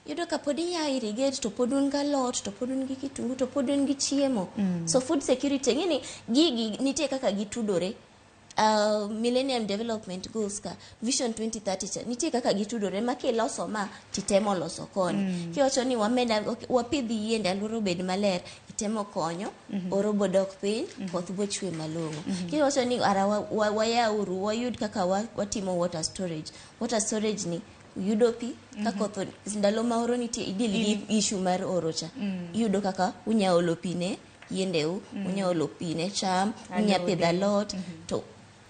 Iyudo ka pod inya irrigate to pod un gi alot to pod un gi kitungu to pod un gi chiemo. So food security ng'eni gigi nitie kaka gitudore. Millennium Development Goals ka Vision 2030 cha nitie kaka gitudore ma kiloso ma titemo loso koni. Kiwacho ni wameda wapidh yiende alwora obed maler itemo konyo oro bodok piny koth bochwe malong'o. Kiwacho ni ara wayauru wayud kaka watimo water storage. Water storage ni yudo pi ka koth ndalo ma oro nitie idil gi issue mar oro cha. Iyudo kaka unya olo pi ne yiendeu, unya olo pi ne cham, unya pidho alot to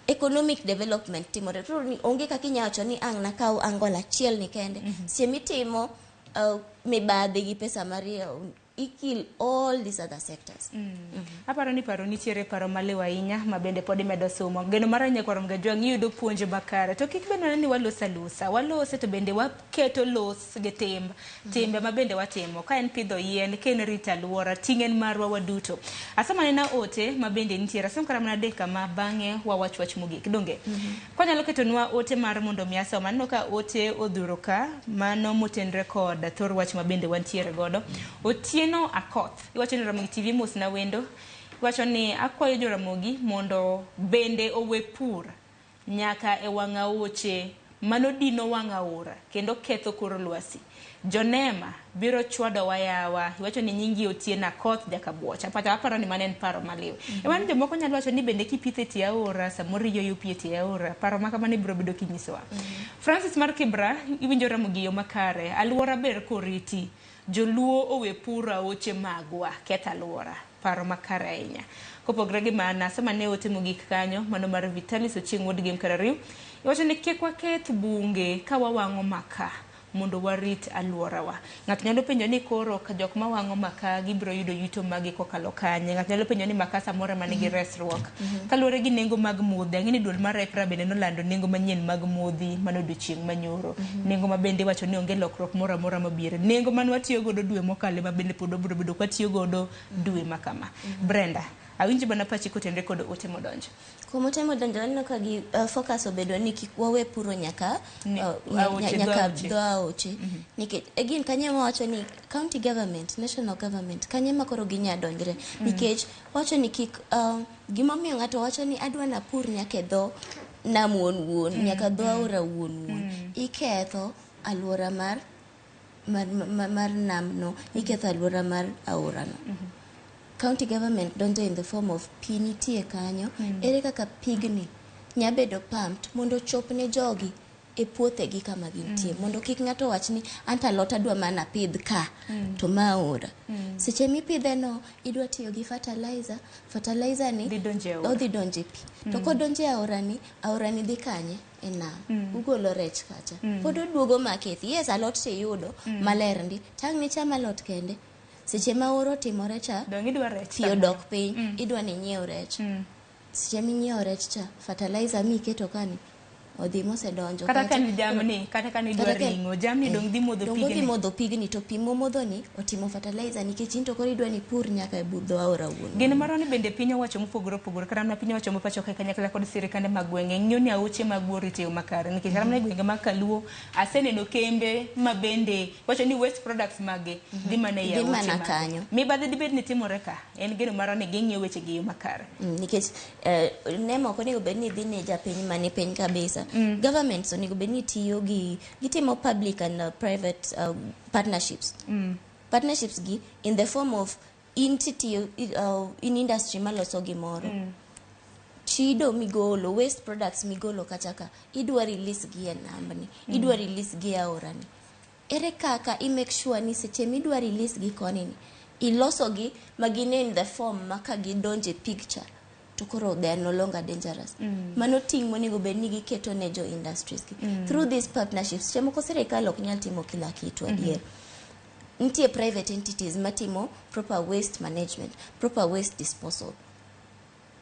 economic development timore. To ni onge kaka inya wacho ni ang' nakaw angle achiel ni kende. Seche mitimo mibadhi gi pesa mar ikill all these other sectors. Aparo ni paro nitiere paro maliw ahinya ma bende pod imedo somo. Geno mar nyakwar Mgajwang' iyudo puonj makare. To kik bed mana ni waloso alosa. Walose to bende waketo los gi tim. Timbe ma bende watimo. Ka en pidho yien, ka en rito alwora, ting' en marwa waduto. Asomo anena ote ma bende nitiere. Asom kata mana adek kama bang'e wawach wach mogik. Donge? Kwanyalo ketonwa ote mar mondo mi asom. Aneno ka ote odhuro ka, mano motenre kod thor wach ma bende wantiere godo. Otieno Akoth. Iwacho ni Ramogi TV mos na wendo. Iwacho ni akwayo jo Ramogi mondo bende owe pur nyaka e wang' aoche mano dino wang' aora kendo ketho kor lwasi. Jonema biro chwadowa yawa. Iwacho ni nyingi Otieno Akoth Jakabuoch. Aparo ni mano en paro maliw. Ema ni jomoko nyalo wacho ni bende kipitho e tie aora samoro iyueyo pi e tie aora. Paro ma kamano ibiro bedo kinyisowa. Francis mar Kibra iwinjo Ramogi yo makare. Alwora ber koriti. Joluo owe puro aoche magwa ketho alwora. Paro makare ahinya. Kopogore gi mano, asoma ne ote mogik kanyo, mano mar Vitalis Ochieng' wuod Gem Karariu. Iwacho ni kik waketh bunge ka wawang'o maka mondo warit alworawa. Ng'ato nyalo penjo ni koro ka jok mawang'o maka gibiro yudo yuto magi kokalo kanye. Ng'ato nyalo penjo ni maka samoro ema nigi resruok. Kaluwore gi nengo mag modhi, ang'e ni duol mar EPRA bende nolando nengo manyien mag modhi mano odiochieng' manyoro. Nengo ma bende iwacho ni onge lokruok moro amora mabiro. Nengo mane watiyo godo dwe mokalo ema bende pod wabiro bedo kwatiyo godo dwe ma kama. Brenda, awinjo mana pachi kotenre kod ote modonjo. Kuom ote modonjo aneno ka gi focus obedo ni kik wawe puro nyaka aoche, dho nyaka aoche. dho aoche. Nikech again kanye wacho ni county government, national government kanye ma koro ginya donjre. Nikech wacho ni kik gimomiyo ng'ato wacho ni adwa napur nyaka e dho nam wuon wuon, nyaka dho aora wuon wuon. Iketho alwora mar nam no, iketho alwora mar aora no. County government donjo in the form of pi nitie kanyo. Ere kaka pigni nya bedo pumped mondo ochop ne jogi e puothegi kama gintie. Mondo kik ng'ato wach ni anto alot adwa mana pidh ka to ma aora. Seche mipidhe no idwa tiyo gi fertilizer, fertilizer ni Dhi donjo e aora. odhi donjo e pi. To kodonjo e aora ni, aora ni dhi kanye? E nam. Ugolo rech kacha. Pod oduogo makethi. Yes, alot tiyudo maler ndi. Tang' nicham alot kende. Seche ma oro otimore cha, Dong' idwa rech pi samoro. odok piny, idwa ni inyiew rech. Seche minyiewo rech cha, fertilizer miketo kani odhi mosedonjo Kata ka kacha. ni jamni, kata ka ni idwa Kata ka- ring'o, jamni eh, dong' dhi modho dong' odhi pigni. modho pigni to pi momodho ni otimo fertilizer nikech in to koro idwa ni pur nyaka e but dho aora wuon. Geno marwa ni bende piny owacho mopogore opogore kata mana piny owacho ma pacho kae kanyakla kod sirikande mag gwenge ng'iyo ni aoche mag orito e yo makare nikech kata mana e gwenge mag Kaluo aseneno kembe ma bende wacho ni waste products mage dhi mana ei Dhi aoche mana mage. kanyo. Mibadhi dibed ni timore ka en geno marwa ni ging'iyo weche gi e yo makare. Nikech nema ok onego bed ni dhi ne japiny mani piny kabisa. Governments onego bed ni tiyo gi gitimo public and private partnerships. Partnerships gi in the form of in titiyo in industry maloso gimoro. Chido migolo, waste products migolo kacha ka, idwa release gi e nambni, idwa release gi e aorani. Ere kaka i make sure ni seche midwa release gi koni ni, iloso gi ma gin in the form ma ka gidonjo e picture to koro they are no longer dangerous. Mano ting' monego bed ni giketo ne jo industries gi. Through these partnerships, seche moko sirikal ok nyal timo kila kitu adier. Nitie private entities matimo proper waste management, proper waste disposal.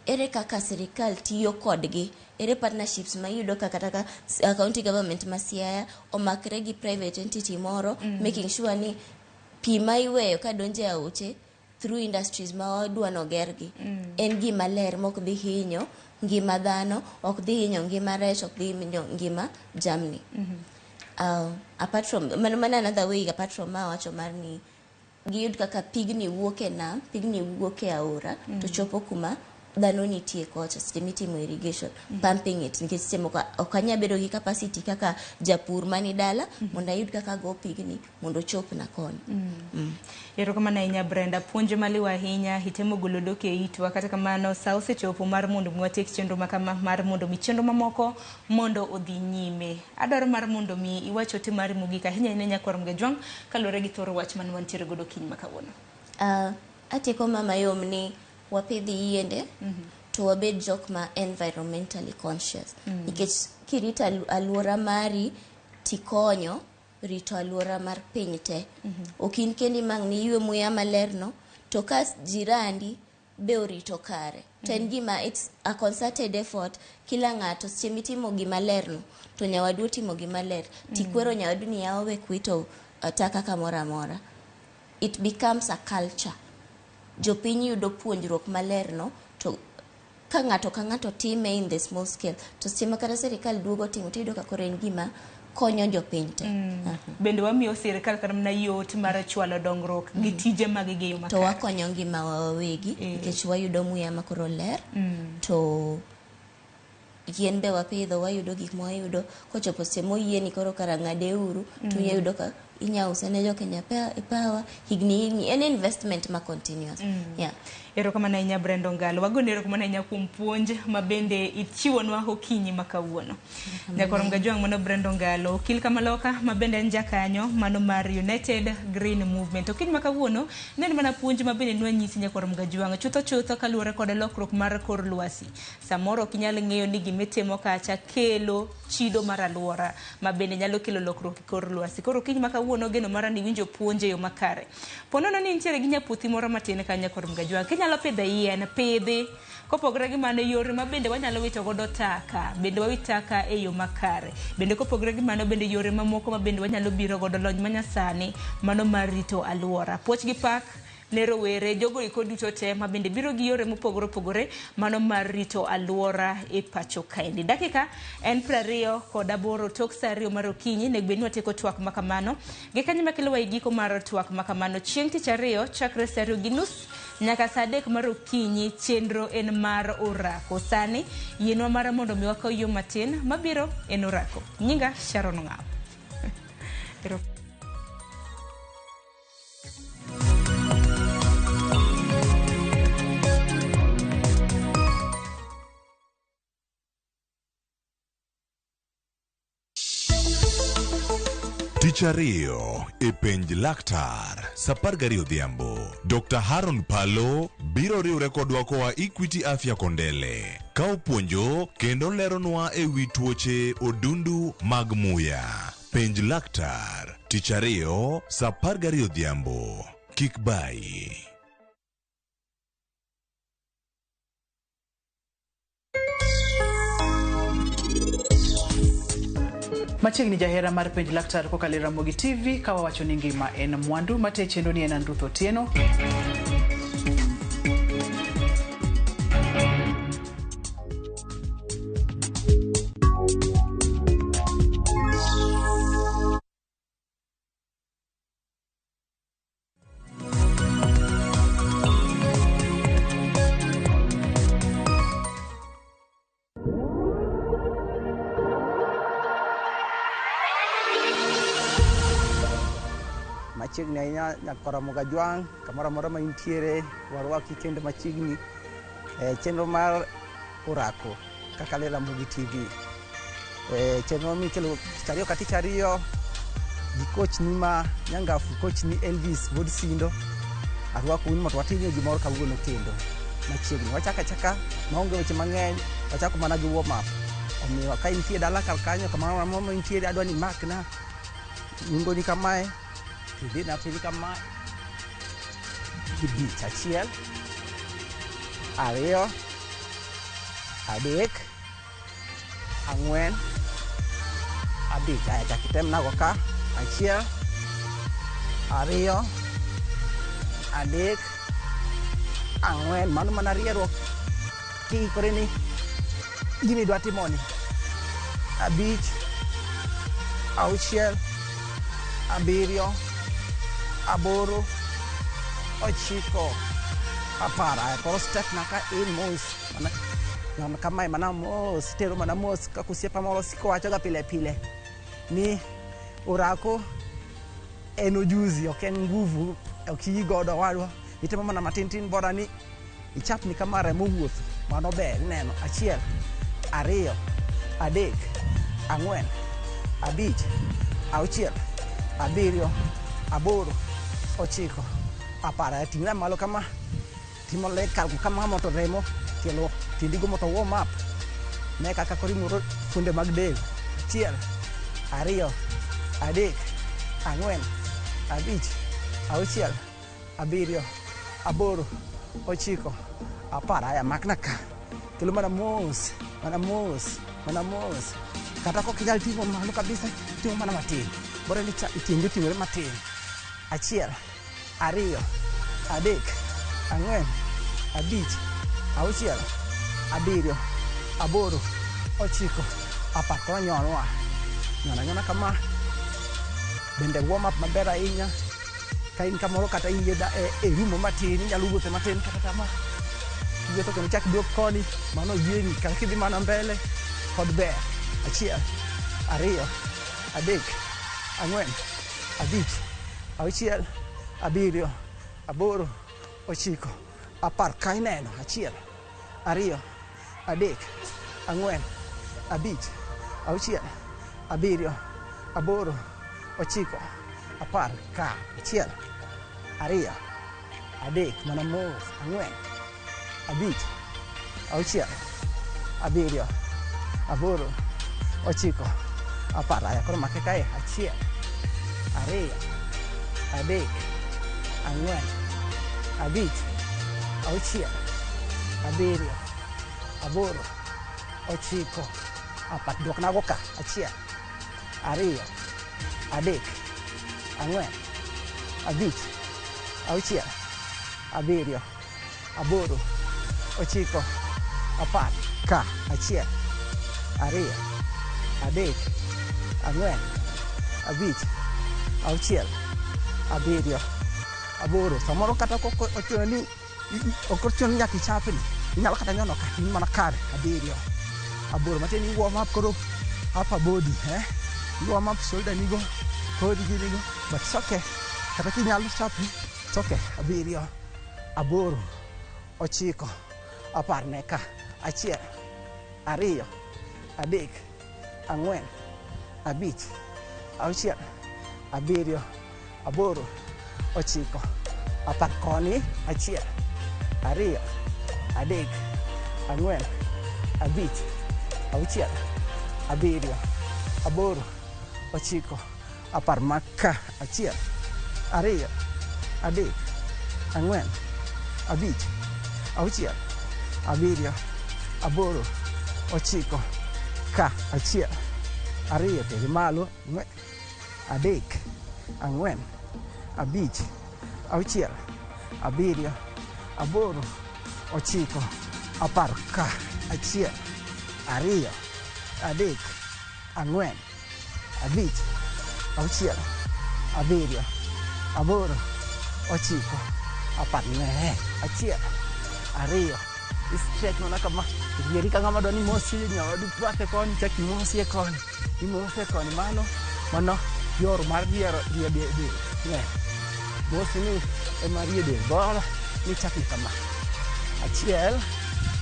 Ere kaka sirikal tiyo kodgi? Ere partnerships ma iyudo ka kata ka county government ma Siaya omakre gi private entity moro, making sure ni pi ma iweyo ka donjo e aoche through industries ma wadwa nogergi en gima ler mok dhi hinyo ngima dhano, ok dhi hinyo ngima rech, ok dhi hinyo ngima jamni. Apart from mano, mano another way apart from ma wacho mar ni giyud kaka pigni wuok e nam, pigni wuok e aora to chopo kuma dhano nitie kocha seche mitimo irrigation, pumping it, nikech seche moko ok anyal bedo gi capacity kaka japur mani dala mondo ayud kaka ago pigni mondo ochopna koni. Erokamano ahinya Brenda, puonj maliw ahinya itemo golo dhok e itwa. Kata kamano sa osechopo mar mondo mi watiek chenro makama mar mondo mi chenro mamoko mondo odhi nyime. Adwaro mar mondo mi iwach ote mari mogik ahinya ne nyakwar Mgajwang' kaluwore gi thoro wach mane wantiere godo kiny ma kawuono. Atieko ma mayom ni wapidh yiende to wabed jok ma environmentally conscious. Nikech kirito aluora mari tikonyo rito aluora mar piny te. Ok in kendi mang' ni ywe muya maler no, to ka jirandi be orito kare. To en gima it's a concerted effort. Kila ng'ato seche mitimo gima ler no, to nyawadu otimo gima ler. Tikwero nyawadu ni yawa wek wito taka kamoro amora. It becomes a culture. Jopiny yudo puonjruok maler no, to ka ng'ato ka ng'ato time in the small scale, to seche ma kata sirikal duogo timo, tiyudo ka koro en gima konyo jopiny te. Bende wamiyo sirikal kata mana yot mar chwalo dongruok gi tije mag gi e yo To makare. wakonyo ngimawa wawegi nikech wayudo muya ma koro ler, to yien be wapidho, wayudo gik ma wayudo. Kochopo seche moyieni koro kara ng'ade uru, to iyudo ka inya use ne jo Kenya Power higni higni. En investment ma continuous. Yeah. Erokamano ahinya Brenda Ongalo. Wagoni erokamano ahinya kuom puonj ma bende ichiwonwa okinyi ma kawuono. Nyakwar Mgajwang' mano Brenda Ongalo, okil Kamaloka ma bende en jakanyo mano mar United Green Movement. Okinyi ma kawuono ne en mana puonj ma bende nwanyisi nyakwar Mgajwang' chutho chutho kaluwore kod lokruok mar kor lwasi. Samoro ok inyal ng'eyo ni gimitimo kacha kelo chido mar aluora ma bende nyalo kelo lokruok e kor lwasi. Koro okinyi ma kawuono geno mara ni iwinjo puonj e yo makare. Po nono ni intiere gi nyapuothi moro matin ka nyakwar Mgajwang', kinyalo pidho yien, pidhi. Kopogore gi mano, yore ma bende wanyalo wito godo taka, bende wawit taka e yo makare. Bende kopogore gi mano, bende yore mamoko ma bende wanyalo biro godo lony manyasani, mano mar rito aluora. Puoch gi pak ne rowere, jogo eko duto te ma bende biro gi yore mopogore opogore, mano mar rito aluora e pacho kaendi. Dakika en 28 tok sa 2 mar okinyi, nego bed ni watieko twak ma kamano. Gi kanyo makelowa e giko mar twak ma kamano. Chieng' tich ariyo, chakre sa 2:30 nyaka sa 3 mar okinyi, chenro en mar orako. Sani, yienwa mar mondo mi wakaw yo matin mabiro en orako. Nyinga Sharon Ong'awo. Tich ariyo e penj laktar sa 12 odhiambo. Dr. Haron Palo biro riwre kodwa koa Equity Afya Kondele ka opuonjo kendo leronwa e wi tuoche odundu mag muya. Penj laktar tich ariyo sa 12 odhiambo. Kik bayi. Machiegni jahera mar penj laktar kokalo e Ramogi TV ka wawacho ni ngima en mwandu mate chenro ni en an Ruth Otieno. Machiegni ahinya nyaka Ramogi Ajwang' kamoro amora ma intiere warwaki kendo machiegni e chenro mar orako kaka le Ramogi TV. E chenro mikelo tich ariyo ka tich ariyo gi coach ni ma Nyangafu, coach ni Elvis wuod Sindo. Arwako un mondo watimie gimoro kawuono kendo machiegni. Wachako achaka maonge weche mang'eny, wachako mana gi warm up. Omiyo ka intie dala kar kanyo kamoro amora ma intiere adwa ni imakna nungoni kamae tidhina piny kama kibich achiel ariyo adek ang'wen abich aya chak item nago ka achiel ariyo adek ang'wen mano mana rieruok kiikore ni gima idwa timoni abich auchiel abiriyo aboro ochiko apar. Aya koro step na ka in mos mana nyon kamae mana mos itero mana mos kaka osiepa moro siko wachoga pile pile ni orako en ojuzi ok en nguvu ok iyi godo wadwa itimo mana matin tin bora ni ichapni kama remo wuotho mano ber ineno achiel ariyo adek ang'wen abich auchiel abiriyo aboro ochiko apar. Aya ting'ra malo kama timo leg curl kama mondo remo tielo tiendigo mondo warm up ne kaka koro imuro fuonde mag del achiel ariyo adek ang'wen abich auchiel abiriyo aboro ochiko apar. Aya makna ka kelo mana mos mana mos mana mos kata kok inyal ting'o malo kabisa ting'o mana matin bora ni tiendi oting'ore matin achiel ariyo adek ang'wen abich auchiel abiriyo aboro ochiko apar. Koro nyonwa nyono anyona kama bende warm up maber ahinya ka in kamoro kata in e rumo matin inyalo wuotho matin kata kama kiwuotho kendo ichak iduog koni mano oyieni kata kidhi mana mbele pod ber achiel ariyo adek ang'wen abich auchiel abiriyo aboro ochiko apar. Ka ineno achiel ariyo adek ang'wen abich auchiel abiriyo aboro ochiko apar. Ka achiel ariyo adek mana mos ang'wen abich auchiel abiriyo aboro ochiko apar. Aya koro make kae achiel ariyo adek ang'wen abich auchiel abiriyo aboro ochiko apar. Duoknago ka achiel ariyo adek ang'wen abich auchiel abiriyo aboro ochiko apar. Ka achiel ariyo adek ang'wen abich auchiel abiriyo aboro. Samoro kata kok ochuno ni ok ochuno ni nyaka ichapni inyalo kata nyono ka in mana kare abiriyo aboro matiende ni warm up koro upper body i warm up shoulder nigo kori ginigo but it's okay kata kinyalo chapni it's okay abiriyo aboro ochiko apar. Ne ka achiel ariyo adek ang'wen abich auchiel abiriyo aboro ochiko apar. Koni achiel ariyo adek ang'wen abich auchiel abiriyo aboro ochiko apar. Maka achiel ariyo adek Ang'wen, abich, auchiel, abiriyo, aboro, ochiko, ka, achiel, ariyo, tere malo, ang'wen, adek, ang'wen, abich, auchiel, abiriyo, aboro, ochiko, apar, ka, achiel, ariyo, adek, ang'wen, abich, auchiel, abiriyo, aboro, ochiko, apar, ne, achiel, ariyo, i-stretch mana kama, rieri ka ng'ama dwa ni mosi nyawadu bathe koni, chak imosie koni, imose koni, mano, mano yor mar riero rie del, ne, mosi ni ema rie del, bora ni chak ni kama, achiel,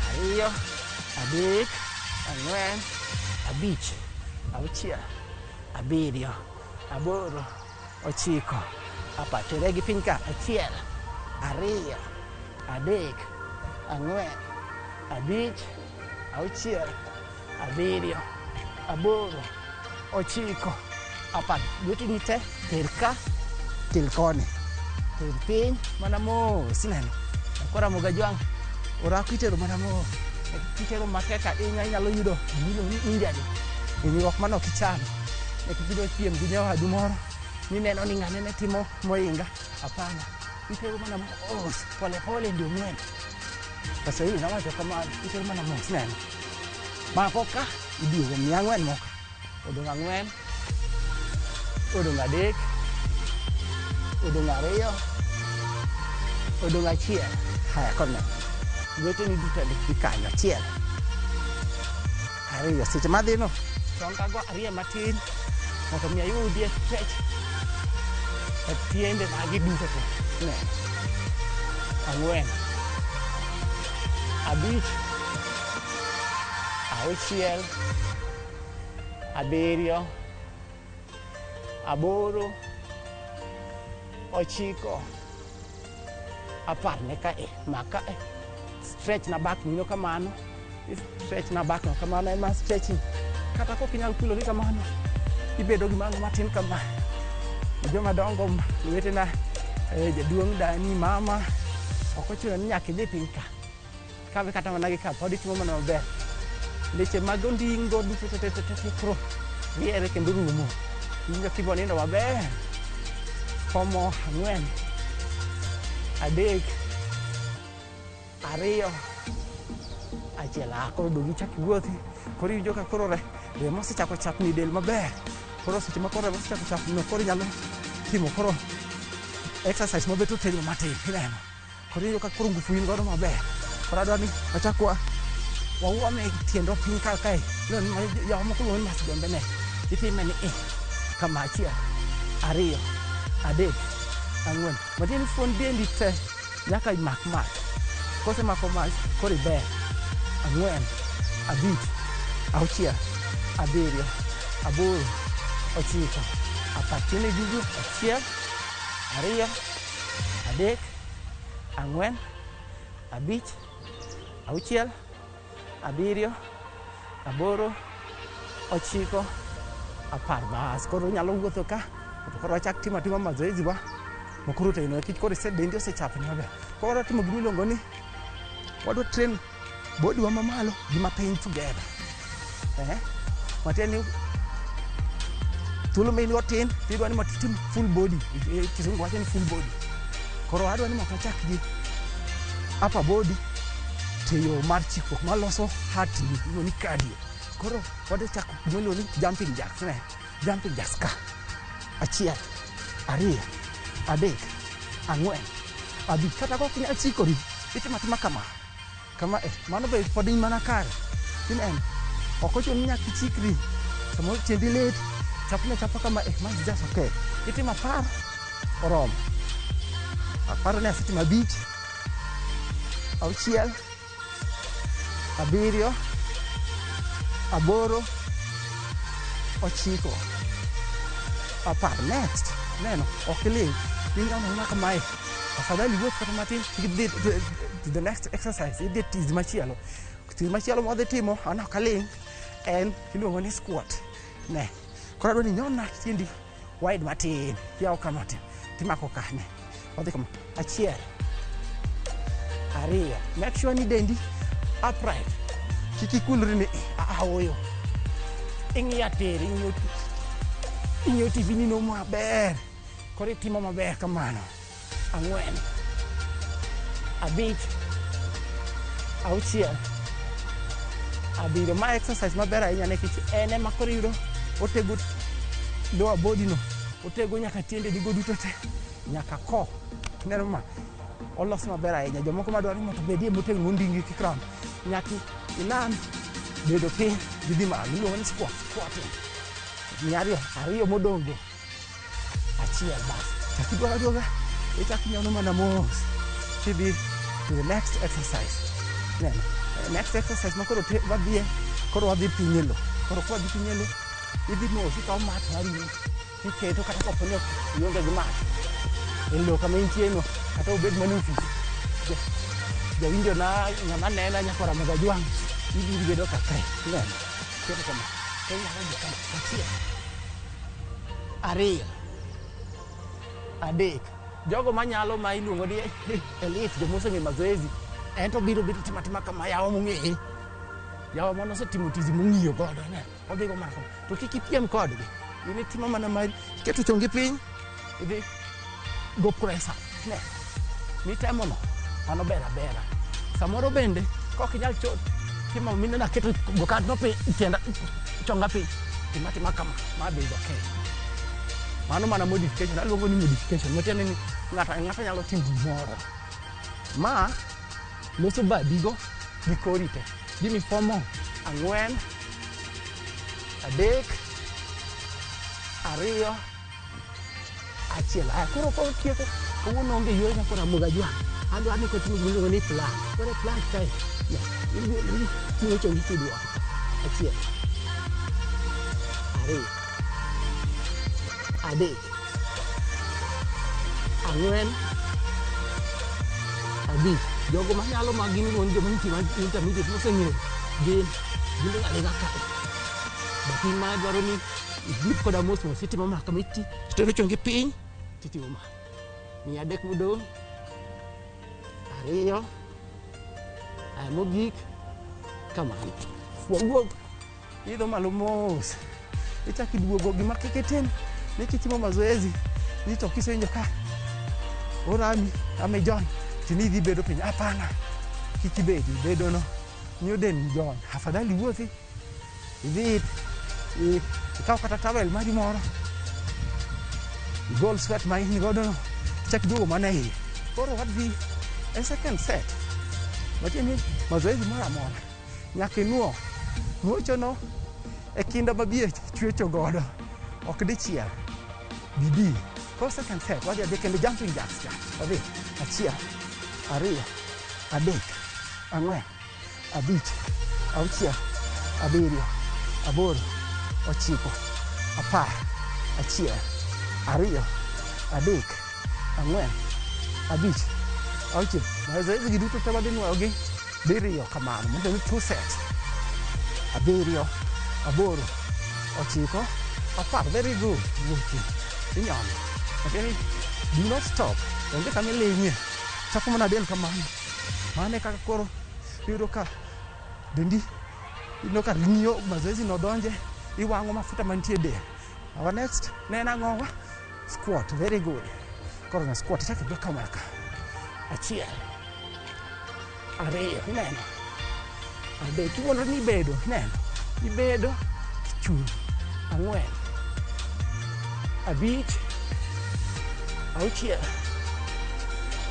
ariyo, adek, ang'wen, abich, auchiel, abiriyo, aboro, ochiko, apar, tere gi piny ka, achiel, ariyo, adek, ang'wen, abich, auchiel, abiriyo, aboro, ochiko, apar. Lweteni te ter ka, kel koni, ter piny mana mos, ineno. Koro Ramogi Ajwang', orako itero mana mos. Kitero matek ahinya inyalo yudo gimiluongo ni injury, hinyruok mane ok ichano. Nikech idwa piem gi nyawadu moro, mineno ni ng'ane ne timo mohinga. Hapana, itero mana mos, pole pole ndio mwendo. Waswahili nawacho kamano, itero mana mos, ineno. Mako ka, iduogo miya ang'wen moko. Odong' ang'wen, odong' adek, odong' ariyo, odong' achiel. Haya, kone. Lweteni duto dhi kanyo, achiel, ariyo. Seche madhino, chong kago ariyo matin, mondo mi ayudie stretch e tiende magi duto te. Ne. Ang'wen, abich, auchiel, abiriyo, aboro, ochiko, apar. Ne ka e, maka e. Stretch na back nino kamano, stretch na back no kamano, ema stretching. Kata kok inyal kulori kamano, ibedo gi malo matin kama. Joma dongo lwetena, jaduong' dani, mama, ok ochuno ni nyaka idhi piny ka. Kawe kata mana gi ka, pod itimo mana maber. Leche mag ondingo duto te te te te koro riere kendo rumo. Iwinjo kibo nindo maber. Komo ang'wen, adek, ariyo, achiel. Ah, koro duogi ichak iwuothi. Koro iwinjo ka koro remo osechako chapni del maber. Koro seche ma koro remo osechako chapni, koro inyalo timo koro exercise mabet otegno matin, ineno. Koro iwinjo ka koro ngufu in godo maber. Koro adwa ni wachak wawuome tiendwa piny kar kae. Yawa moko luongo ni masjombe ne. Itime ni e kama, achiel, ariyo, adek, ang'wen. Matiende ni fuon dendi te nyaka imak mach. Kosemako mach, koro iber. Ang'wen, abich, auchiel, abiriyo, aboro, ochiko, apar. Tiende jugu, achiel, ariyo, adek, ang'wen, abich, auchiel, abiriyo, aboro, ochiko, apar. Bas, koro inyalo wuotho ka, to koro wachak timo atima mazoezi wa makoro otegno nikech koro dendi osechapni maber. Koro wadwa timo gima iluongo ni wadwa train body wa mamalo gi mapiny together. Matiende ni thuolo ma in go tin, tidwa ni mondo itim full body. Kisungu wacho ni full body. Koro adwa ni mondo wachak gi upper body to yo mar chikruok maloso heart ni iluongo ni cardio. Koro wadwa chako gima iluongo ni jumping jacks. Ne, jumping jacks ka. Achiel, ariyo, adek, ang'wen, abich. Kata kok inyal chikori, itimo atima kama. Kama e, mano be pod in mana kare. Ineno, ok ochuno ni nyaka ichikri. Samoro tiendi lit, chapni achapa kama e, ma is just okay. Itimo 10, oromo. Aparo ni asetimo abich, auchiel, abiriyo, aboro, ochiko, apar. Next, neno, ok iling'. Inyalo mana kamae. Afadhali iwuoth kata matin, idhi to the next exercise, idhi tizi machielo. Tizi machielo mwadhi timo, an ok aling', en iluongo ni squat. Ne, koro adwa ni inyona tiendi wide matin, iyawo kama matin, timako ka, ne. Wadhi kama, achiel, Ariyo. Make sure ni dendi upright. Kik ikulri ni aoyo. Ing'iyo tir, ing'iyo ing'iyo TV ni no maber. Koro itimo maber kamano. 4, 5, 6, 7. Ma exercise maber ahinya nikech en ema koro iyudo otego lower body no, otego nyaka tiendeni go duto te, nyaka ko. Ineno ma olos maber ahinya. Jomoko madwaro ni mondo obedie motegno monding'gi kik ram. Nyaka inan bedo piny gi dhi malo. Iluongo ni squat, squatting. Ni ariyo, ariyo modong' go. 1 bas. Chak iduogo aduoga, ichak inyono mana mos. Tidhi to the next exercise. Neno, next exercise ma koro wadhiye, koro wadhi piny e lo. Koro kwadhi piny e lo, idhi mos ikawo mat mari tiketo kata kapo ni ionge gi mat. E lo kama intie no, kata obed mana e ofis. Jawinjo na ng'ama nena nyaka Ramogi Ajwang', ibiro bedo kaka neno. Keto kama, to inyalo dhi kama, 1, 2, 3. Jogo manyalo ma iluongo ni elite, joma oseng'eyo mazoezi, en to biro bedo timo atima kama yawa mong'eye. Yawa mano osetimo tizi mong'iyo godo, ne. Odhi go mana kama. To kik ipiem kodgi. In itimo mana mari, iketo chongi piny, idhi go press up. Ne. Mitemo no, mano ber abera. Samoro bende, kok inyal timo mineno aketo go kanyo piny, tienda chonga piny. Tima atima kama, ma be is okay. Mano mana modification, aluongo ni modification. Matiende ni ng'ato ang'ata nyalo timo gimoro. Ma loso badigo gi kori te. Give me 4 more. 4, 3, 2, 1. Aya, koro koro tieko, kawuono onge yueyo nyaka Ramogi Ajwang'. Adwa ni kotimo gima iluongo ni plank. Koro e plank kae, ting'o chongi kidwoko. 1, 2, 3, 4, 5. Jogo manyalo ma gin iluongo ni joma nitie intermediate moseng'eyo gin giling' aling'a kae. But in ma dwaro ni idhi koda mos mos itimo ma kama itero chongi piny titimo ma. Miya 3 modong', 2, aya mogik kamano. Wawuog idho malo mos. Ichak iduogo gima kik itim ni kitimo mazoezi ni to kisewinjo ka orami ama ijony to ni idhi bedo piny. Hapana, kik ibedi, bedo no miyo del jony. Afadhali iwuothi idhi ikaw kata towel mari moro, igol sweat ma in godo no, ichak iduogo mana iye. Koro wadhi e second set. Matiende ni mazoezi moro amora nyaka inuo. Nuochono e kinda ma biye chwecho godo, ok dichiel. Bidii. Koro second set, wadhi adhi kendo jumping jacks cha. Wadhi 1, 2, 3, 4, 5, 6, 7, 8, 9, 10, 1, 2, 3, 4, 5, 6. Mazoezi gi duto te wadhi nuoyogi diriyo kamano, mondo ni 2 sets. 7, 8, 9, 10. Very good. Wuoki. Inyono. Matiende ni do not stop. Onge kama iling'ie. Chako mana del kamano. Mano e kaka koro iyudo ka dendi iyudo ka ng'iyo mazoezi no donje, iwang'o mafuta mantie e del. Our next ne en ang'owa? Squat. Very good. Koro na squat ichako idwa kama ka. 1, 2, ineno. 3, iwuondori ni ibedo, ineno. Ibedo, ichung'. 4, 5, 6,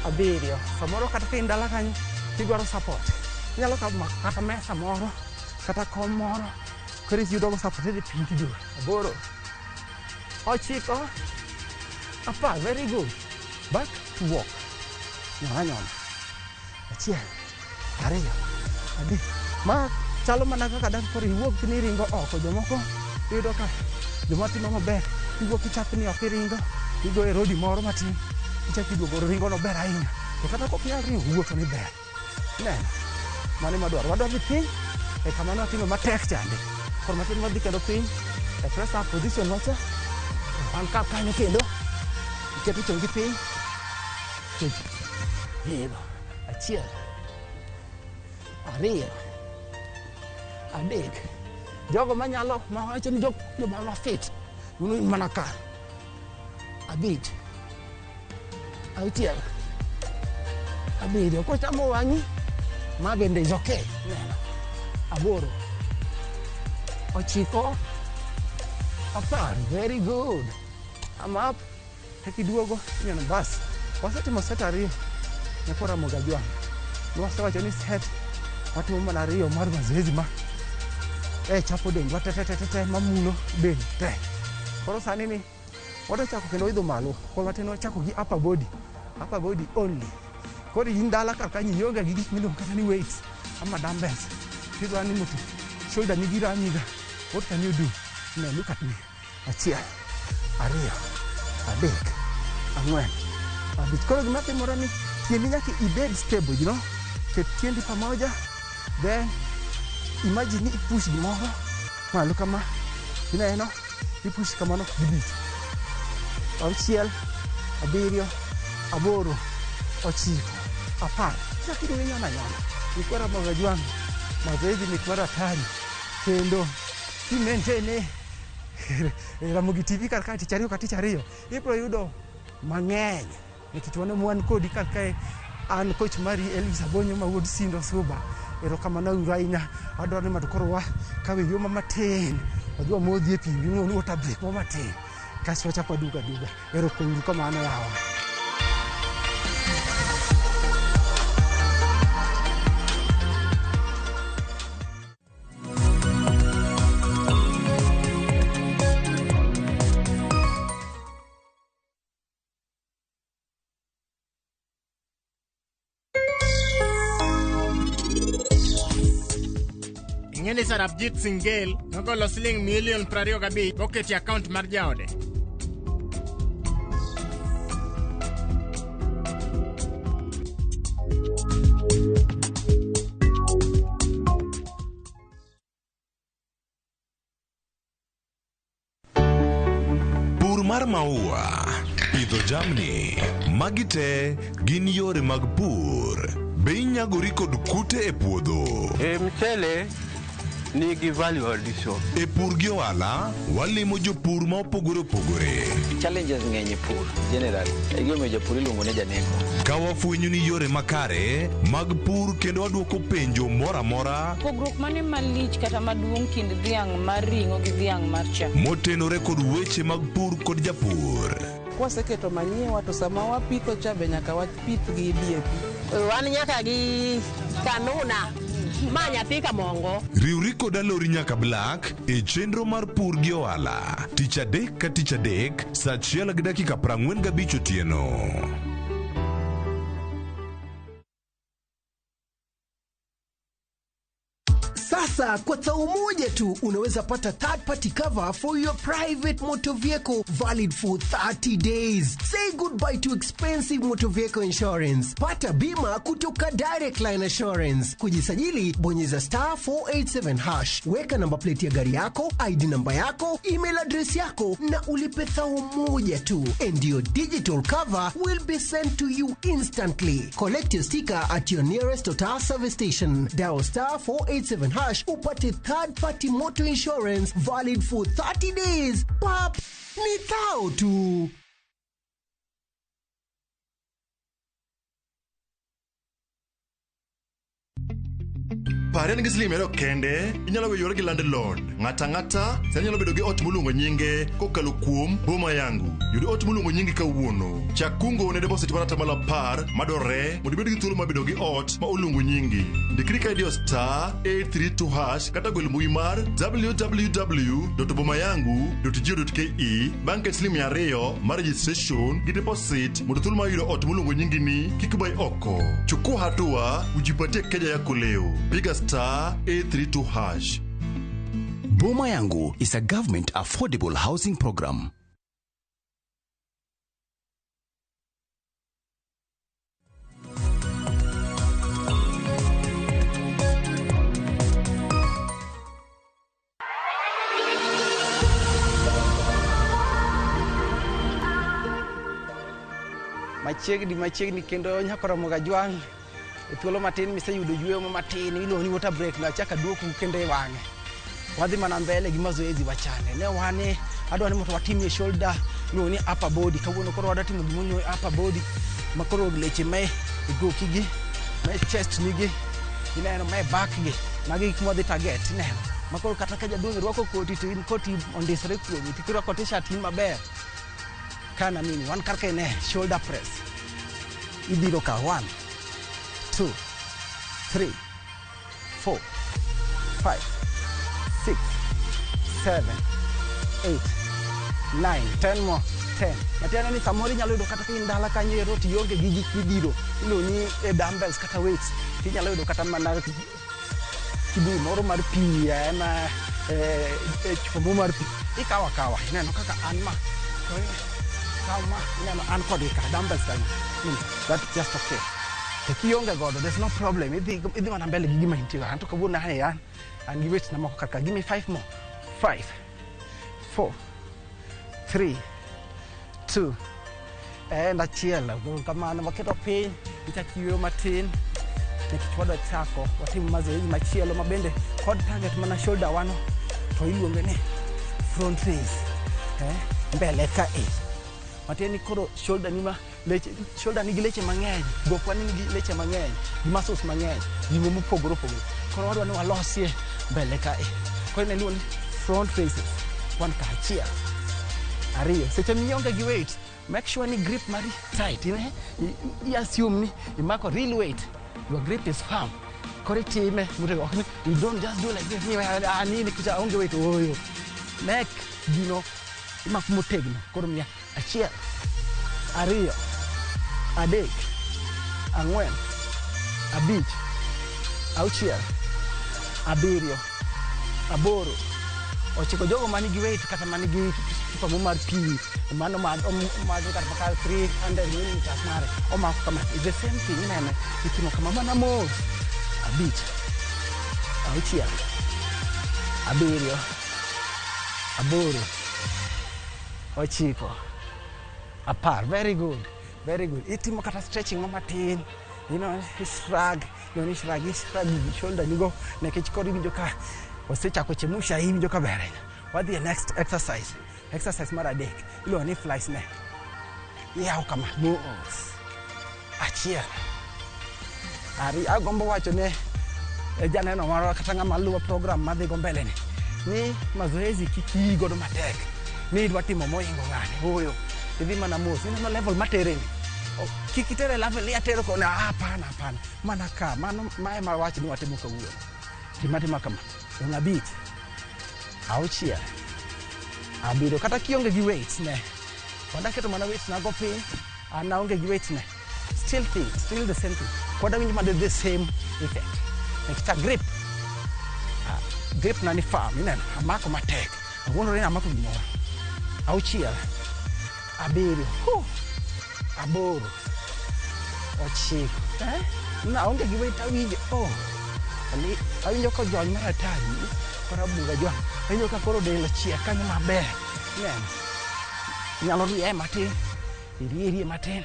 7. Samoro kata ka in dala kanyo tidwaro support. Inyalo kawo kata mesa moro, kata kom moro. Koro iyudo go support idhi piny tiduogo. 8, 9, 10. Very good. Back to walk. Nyona nyona. 1, 2, 3. Ma chalo mana kaka dang' koro iwuok ni iringo oko. Jomoko iyudo ka joma timo maber, iwuok ichapni oko iringo, igo e rodi moro matin, ichako iduogo ringo no ber ahinya. To kata kok inyal ringo, wuotho ni ber. Ineno? Mano ema dwaro. Wadwa dhi piny e kama ne watime matek chande. Koro matin wadhi kendo piny e press up position wacha. Wan ka kanyo kendo iketo chongi piny. Idho. 1, 2, 3. Jogo manyalo mawacho ni joma fit mana ka. 5, 6, 7. Kochamo wang'i ma bende is okay. Neno. 8, 9, 10. Very good. I'm up. Tekiduogo ineno bas. Wasetimo set 2 nyakwa Ramogi Ajwang'. Wasewacho ni set watimo mana 2 mar mazoezi ma chapo dendwa te te te te mamulo del te. Koro sani ni wadwa chako kendo idho malo. Koro matin wachako gi upper body only. Koro in dala kar kanyo ionge gi gik miluongo kata ni weights ama dumbbells. Tidwa ni mondo shoulder nigi ramiga. What can you do? Now look at me. 1, 2, 3, 4, 5. Koro gima timore ni tiendi nyaka ibed stable, you know? Ket tiendi pamoja, then imagine ni ipush gimoro malo kama, ineno, ipush kamano gi bich. 6, 7, 8, 9, 10. Chak iduogo inyono anyona. Nyikwa Ramogi Ajwang', mazoezi mit mar hatari kendo ki maintain Ramogi TV kar kae tich ariyo ka tich ariyo ibiro yudo mang'eny nikech wan wan kodi kar kae. An coach mari Elvis Abonyo ma wuod Sindo Suba. Erokamano uru ahinya. Adwaro ni mondo koro wakawe yo matin wadhi wamodhi e pi miluongo ni water break matin kasto wachako waduogo aduoga. Erokamano kamano yawa. Ing'eni Sarabjit Singh Gill nogolo siling milion 25 moketo e akaont mar jaode. Pur mar maua, pidho jamni, magi te gin yore mag pur. Be inyagori kod kute e puodho? E mchele nigi value addition. E pur gi ohala, walimo jopur ma opogore opogore. Challenges ng'eny e pur generally. E gimomiyo japur iluongo ni janeko. Ka wafwenyo ni yore makare mag pur kendo waduoko penjo moro amora Pogruok mane malich kata maduong' kind dhiang' mar ring'o gi dhiang' mar chak? motenore kod weche mag pur kod japur. Kwaseketo manyiwa to sama wapitho cha be nyaka wapith gi DAP. Wan nyaka gi kanuna ma nyathi kamongo. Riwri kod Alori nyaka Black e chenro mar pur gi ohala tich adek ka tich adek saa 1:45 otieno. Sasa kwa thao moja tu unaweza pata third party cover for your private motor vehicle valid for 30 days. Say goodbye to expensive motor vehicle insurance. Pata bima kutoka Direct Line Assurance. Kujisajili, bonyeza star 487 hash. Weka namba plate ya gari yako, ID namba yako, email address yako na ulipe thao moja tu. And your digital cover will be sent to you instantly. Collect your sticker at your nearest Total service station. Dial star 487 hash upate third party motor insurance valid for 30 days. Pap, ni thao tu. Pare ni gi siling 200 kende, inyalo weyo yore gi landlord. Ng'ata ang'ata sani nyalo bedo gi ot moluongo nyinge kokalo kuom Boma Yangu. Yud ot moluongo nyingi kawuono. Chak kungo ne deposit mar 10% madwarore mondo ibed gi thuolo mar bedo gi ot ma oluongo nyingi. Ndikri ka idiyo star 832 hash kata gwel mbui mar www.bomayangu.go.ke bang' ket siling 200 mar registration gi deposit mondo thuolo mar yudo ot moluongo nyingi ni kik bai oko. Chukua hatua ujipatie keja yako leo. Piga star 832 hash. Boma Yangu is a government affordable housing program. Machiegni machiegni kendo nyaka Ramogi Ajwang' E thuolo matin miseyudo yueyo matin iluongo ni water break no achako aduoku kendo e wang'e. Wadhi mana mbele gi mazoezi wachane. Ne wane adwa ni mondo watimie shoulder iluongo ni upper body. Kawuono koro wadwa timo gima ni upper body ma koro leche mae e goki gi, mae chest nigi, ineno mae back gi. Magi gik mwadhi target ineno. Ma koro kata ka jaduong' irwako koti to in koti ondisore kuomi to kirwako t-shirt in maber. Kana nini wan kar kae ne shoulder press. Ibiro ka 1 2 3 4 5 6 7 8 9 10 more 10. Matiende ni samoro inyalo yudo kata ka in dala kanyo ero to ionge gi gik midhiro iluongo ni dumbbells kata weights tinyalo yudo kata mana kibuyu moro mar pi ema chupa moro mar pi ikawo akawa ineno kaka an ma to kaw ma ineno an kodgi ka dumbbells kanyo. That's just okay. To kionge godo there's no problem idhi mana mbele gi gima intie an to kawuono an an gi weights na moko kaka give me 5 more 5 4 3 2 and achiel kamano waketo piny ichak yueyo matin nikech wadwa chako watim mazoezi machielo mabende kod target mana shoulder wano to iluonge ni front raise mbele ka e matiende ni koro shoulder ni ma leche shoulder nigi leche mang'eny gokwa nigi leche mang'eny gi muscles mang'eny gigo mopogore opogore koro wadwa ni walosie mbele ka e koro ne iluongo ni front raises wan ka achiel ariyo seche mionge gi weight make sure ni grip mari tight ine i assume ni imako real weight your grip is firm koro itime motegno ok ni you don't just do like this ni nini kucha onge weight oyo nek gino imako motegno koro miya achiel ariyo adek ang'wen abich auchiel abiriyo aboro ochiko. Jogo manigi weight kata manigi chupa mo mar pi mano madho kata maka 300 milliliters mare omako kama. It's the same thing ineno itimo kama mana mos abich auchiel abiriyo aboro ochiko apar. Very good, very good. Itimo kata stretching mo matin, you know, shrug, you know, shrug, shrug shoulder nigo nikech koro iwinjo ka osechako chemusha iwinjo ka ber ahinya. Wadhi e next exercise. Exercise mar adek iluongo ni flies ne. Iyawo kama mos achiel ariyo. Agombo wacho ne janeno marwa kata ng'ama luwo program madhi go mbele ni ni mazoezi kik ii godo matek ni idwa timo mohingo ng'ane oyo idhi mana mos ineno level matere ni kik itere level ni atero kone hapana hapana mana ka mano mae ma wach ni watimo kawuono tima tima kama dong' abich auchiel abiriyo kata kionge gi weights ne pod aketo mana weights nago piny an aonge gi weights ne still thing still the same thing pod awinjo mana the same effect nikech a grip grip na ni firm ineno amako matek awuondore ni amako gimoro auchiel abiriyo aboro ochiko naonge gi weight awinjo oh awinjo kojony mar atari koro abuga jwang' awinjo ka koro del ochiek kanyo maber ineno inyalo rieye matin irie matin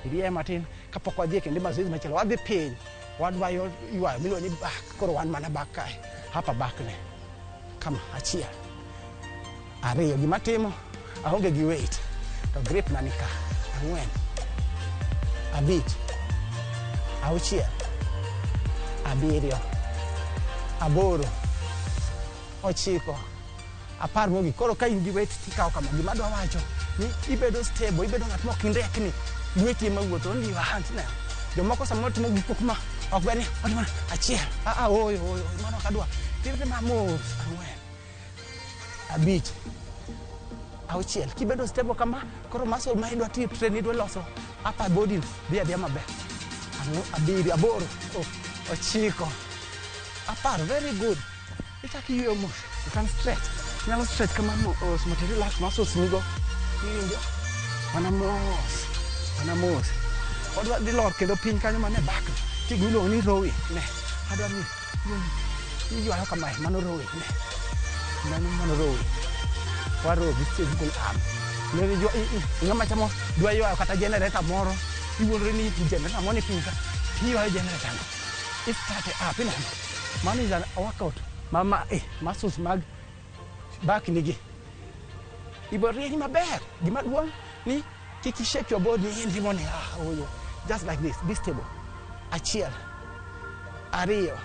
irie matin kapok wadhi e kendo mazoezi machielo wadhi piny wadwa ywayo miluongo ni back koro wan mana back kae hapa back ne kama achiel ariyo gima timo aonge gi weight to grip na ni ka ang'wen abich auchiel abiriyo aboro ochiko apar mogik. Koro ka in gi weight tikawo kama gima adwa wacho ni ibedo stable ibedo ng'at mok indekni lweti ema wuotho only your hands ne jomoko samoro timo gik moko ma ok ber ni otimo achiel oyo oyo mano ok adwa timo mos ang'wen abich auchiel kibedo stable kama koro muscle ma idwa tiyo train idwa loso upper body dhi adhiya maber abiriyo aboro ochiko apar. Very good. Ichako iyweyo mos you can stretch inyalo stretch kama mos mondo i relax muscles nigo iwinjo mana mos mana mos odwa dhi lor kendo piny kanyo mane back nitie gima iluongo ni rowing ne adwa ni iywayo kamae mano rowing ne mano rowing warow gi single arm ng'ama chamo dwa ywayo kata generator moro iwuondori ni generator moro ni piny ka Tiywayo generator no. I start up ineno. Mano is a workout. Mama muscles mag back nigi. Ibo rieny maber. Gima duong' ni kik i shake your body in timoni oyo. Just like this. Be stable. Achiel. Ariyo.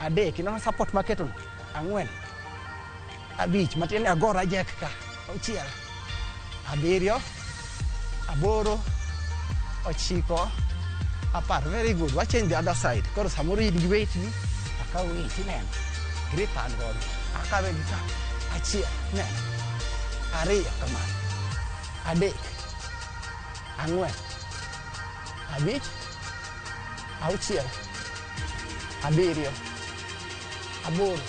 Adek. Ineno support maketo no. Ang'wen. Abich. Matiende agora jack ka. Auchiel. Abiriyo. Aboro. Ochiko. Apar. Very good. Wa change the other side. Koro samoro in gi weight ni. Akaw weight ineno. Grip an godo. Akawe gi ka. Achiel. Ineno. Ariyo kamano. Adek. Ang'wen. Abich. Auchiel. Abiriyo. Aboro.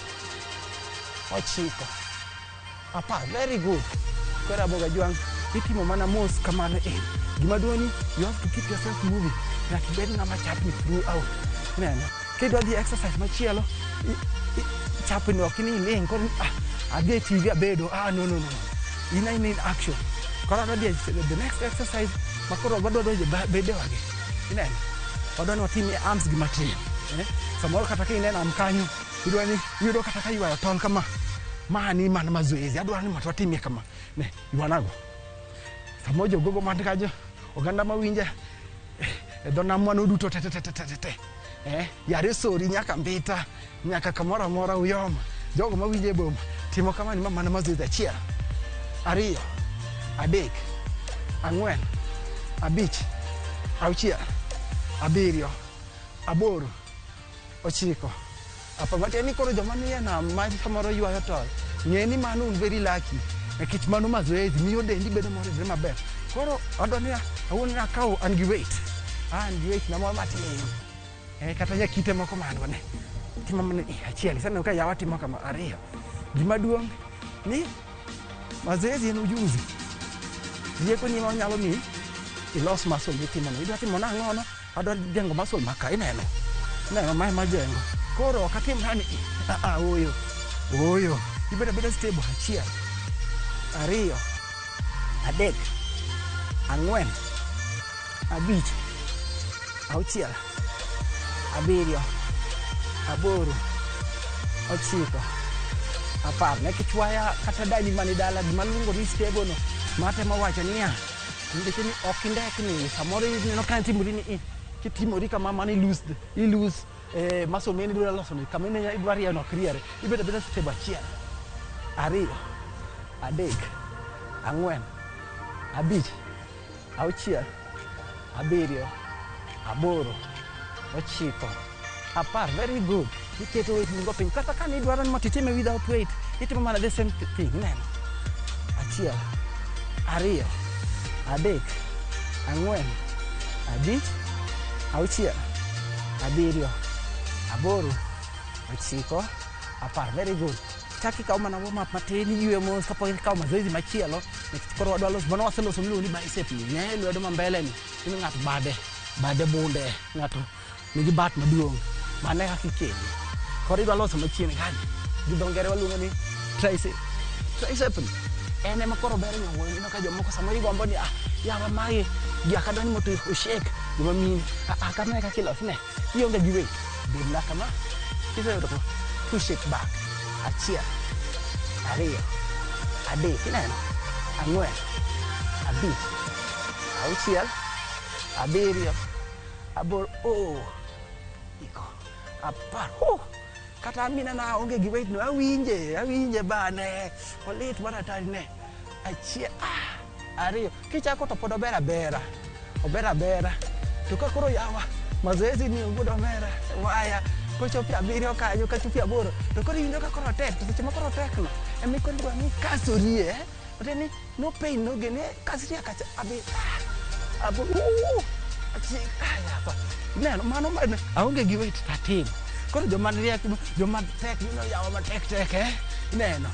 Ochiko. Apar. Very good. Koro Ramogi Ajwang' itimo mana mos kamano en. Gima duong' ni you have to keep yourself moving. Nyaka ibed ng'ama chapni throughout. Ineno? Kidwa dhi exercise machielo, chapni ok ni iling' koro adhi e TV abedo. No, no, no. In in action. Koro adwa dhi the next exercise ma koro wadwa donjo bedewagi. Ineno? Wadwa ni watim arms gi matin. Samoro kata ka ineno am kanyo, idwa ni iyudo kata ka ywayo tol kama. Ma ni mana mazoezi. Adwa ni mondo watimie kama. Ne, ywanago. Samoro jogogo man kanyo, oganda mawinja e dho nam mano duto te te te te te te. Yare sori nyaka Mbita, nyaka kamoro amora Uyoma. Jogo mawinjo e boma timo kama ni ma mana mazoezi. Achiel, ariyo, adek, ang'wen, abich, auchiel, abiriyo, aboro, ochiko. Apar. Matiende ni koro joma nie nam ma samoro ywayo tol, ng'e ni mano un very lucky. Nikech mano mazoezi miyo dendi bedo moridre maber. Koro adwa ni awuon ni akawo an gi weight. An gi weight na moro matin. Kata nyakite moko ma an go ne. Timo mana achiel. Iseneno ka yawa timo kama ariyo. Gima duong' ni mazoezi en ujuzi. Rieko ni ema nyalo miyi ilos muscle mitimo no. Idwa timo nang'o no? Adwa jengo muscle maka ineno. Ineno mae majengo. Koro ok atim nani. Oyo. Oyo. Ibedo abeda stable. Achiel. Ariyo. Adek. Ang'wen. Abich. Auchiel. Abiriyo. Aboro. Ochiko. Apar. Nikech waya kata dani mani dala gima luongo ni stable no. Matemo wacho niya. Nikech ni ok indekni. Samoro ineno ka timori ni kitimori kama mano i lose muscle mane idwa loso ni kama idwa rieyo no ok riere. Ibedo abeda stable. Achiel. Ariyo. Adek. Ang'wen. Abich. Auchiel. Abiriyo. Aboro. Ochiko. Apar. Very good. Iketo weight nigo piny. Kata ka nidwaro ni mondo itime without weight, itimo mana the same thing. Ineno? Achiel. Ariyo. Adek. Ang'wen. Abich. Auchiel. Abiriyo. Aboro. Ochiko. Apar. Very good. Chak ikaw mana warm up matin, iywe mos kapok ikawo mazoezi machielo. Nikech koro wadwa loso, mano waseloso miluongo ni bicep ni. Ne lwedo ma mbele ni. Ni ng'ato bade, bade bunde, ng'ato nigi bat maduong'. Mano e kaka ikele. Koro idwa loso machien kanyo. Gi dho ngere waluongo ni tricep. Tricep ni en ema koro ber nyowuoyo. Ineno ka jomoko samoro igombo ni yawa mae gi akadwa ni mondo oshake joma mine. Kamano e kaka ilose ne. Ionge gi weight. Bed kama. Kiseyudo kama, push it back. Achiel. Ariyo. Adek. Ineno? Ang'wen. Abich. Auchiel. Abiriyo. Aboro. Oh. Iko. Apar. Oh. Kata amina na aonge gi weight no awinje bane. Olit mar atari ne. Achiel. Ariyo. Kichako to pod ober abera. Ober abera. To ka koro yawa, mazoezi ni wuod omera. Waya. Kochopo abiriyo kanyo, kachopo aboro. To koro iwinjo ka koro otek. To seche ma koro otek no, ema koro idwa ni kasorie. Matiende ni no pain no gain. Kasria kacha abi. Abo. Achiel. Yawa. Ineno mano aonge gi weight tatim. Koro joma riek, joma tek, neno yawa matek tek Ineno.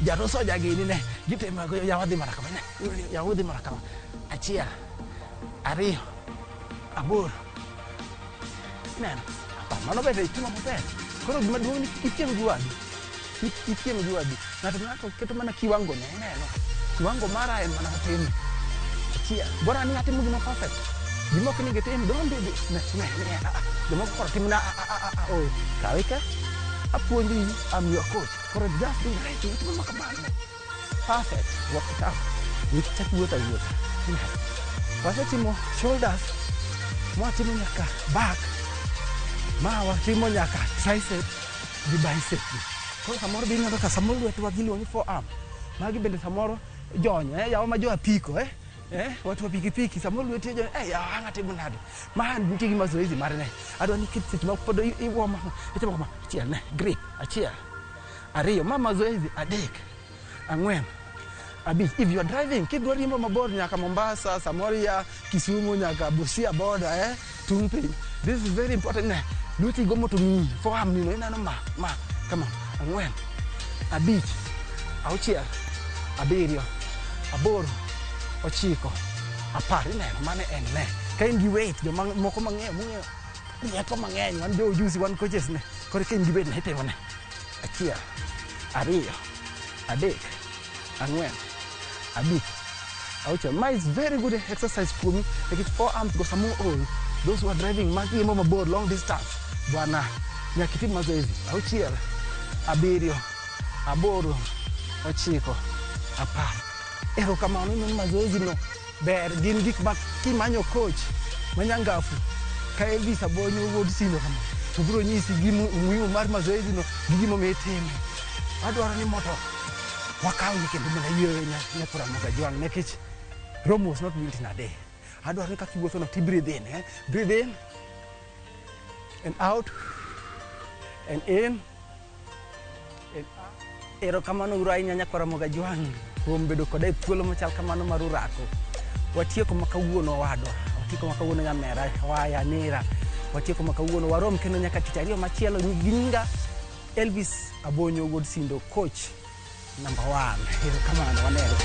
Jarosoja gini ne. Gitemo yawa dhi mana kama. Yawa dhi mana kama. Achiel. Ariyo. Aboro. Ineno. Apar. Mano bende itimo maber. Koro gima duong' ni kik ipiem gi wadu. Kik ipiem gi wadu. Ng'ato ng'ato keto mana kiwango ne. Ineno. Kiwango mara en mana matin. Achiel. Bora ni atimo gima perfect. Gima ok onego itim, don't do this. Ne, ne, ne, ah, ah. Jomoko koro timo na, ah, ah, ah, ah, oh. Kawe ka, apuonji, I'm your coach. Koro just do right, itimo ma kamano. Perfect, work it out. Chak wuotho awuotha. Wasetimo shoulders, mwatimo nyaka back, ma watimo nyaka tricep gi bicep. Koro samoro be ineno ka samoro lwetwa giluongo ni forearm. Magi bende samoro jony, yawa ma jo apiko, watu wa pikipiki samoro lweti jony, yawa ang' atimo nade. Ma nitie gi mazoezi mare ne. Adwa ni ket seche ma pod iwuomo, itimo kama, achiel ne, grip, achiel, ariyo, ma mazoezi, adek, ang'wen, abich. If you are driving, kidwa riembo mabor nyaka Mombasa, samoro ya Kisumu nyaka Busia border, tung' piny. This is very important. Ne, lweti go moto ng'i, forearm ni no, ineno ma, ma, kama, ang'wen, abich, auchiel, abiriyo, aboro, ochiko, apar. Ineno, mano en ne. Ka in gi weight, joma moko mang'eyo, mong'eyo, rieko mang'eny, wan jo ujuzi, wan coaches ne. Koro ka in gi weight ne, itimo ne. Achiel, ariyo, adek, ang'wen, abich, auchiel. Ma is very good exercise kuomi nikech forearms go samo ol. Those who are driving ma riembo mabor, long distance, bwana, nyaka itim mazoezi. Auchiel, abiriyo, aboro, ochiko, apar. Erokamano ni mazoezi no ber, gin gik ma kimanyo coach manyangafu ka Elvis Abonyo wuod Sindo kama to biro nyisi gima umuhimu mar mazoezi no gi gimomiyo itime. Adwaro ni mondo wakaw ni kendo mana yweyo nyakwar Ramogi Ajwang' nikech Rome was not built in a day. Adwaro ni kaka iwuotho no ti breathe in, Breathe in and out and in and out. Erokamano uru ahinya nyakwar Ramogi Ajwang' kuom bedo koda e thuolo machal kamano mar urako. Watieko ma kawuono owadwa, watieko ma kawuono nyamera, waya, nera. Watieko ma kawuono, warom kendo nyaka tich ariyo machielo gi nyinga Elvis Abonyo wuod Sindo, coach number 1. Erokamano, wanere.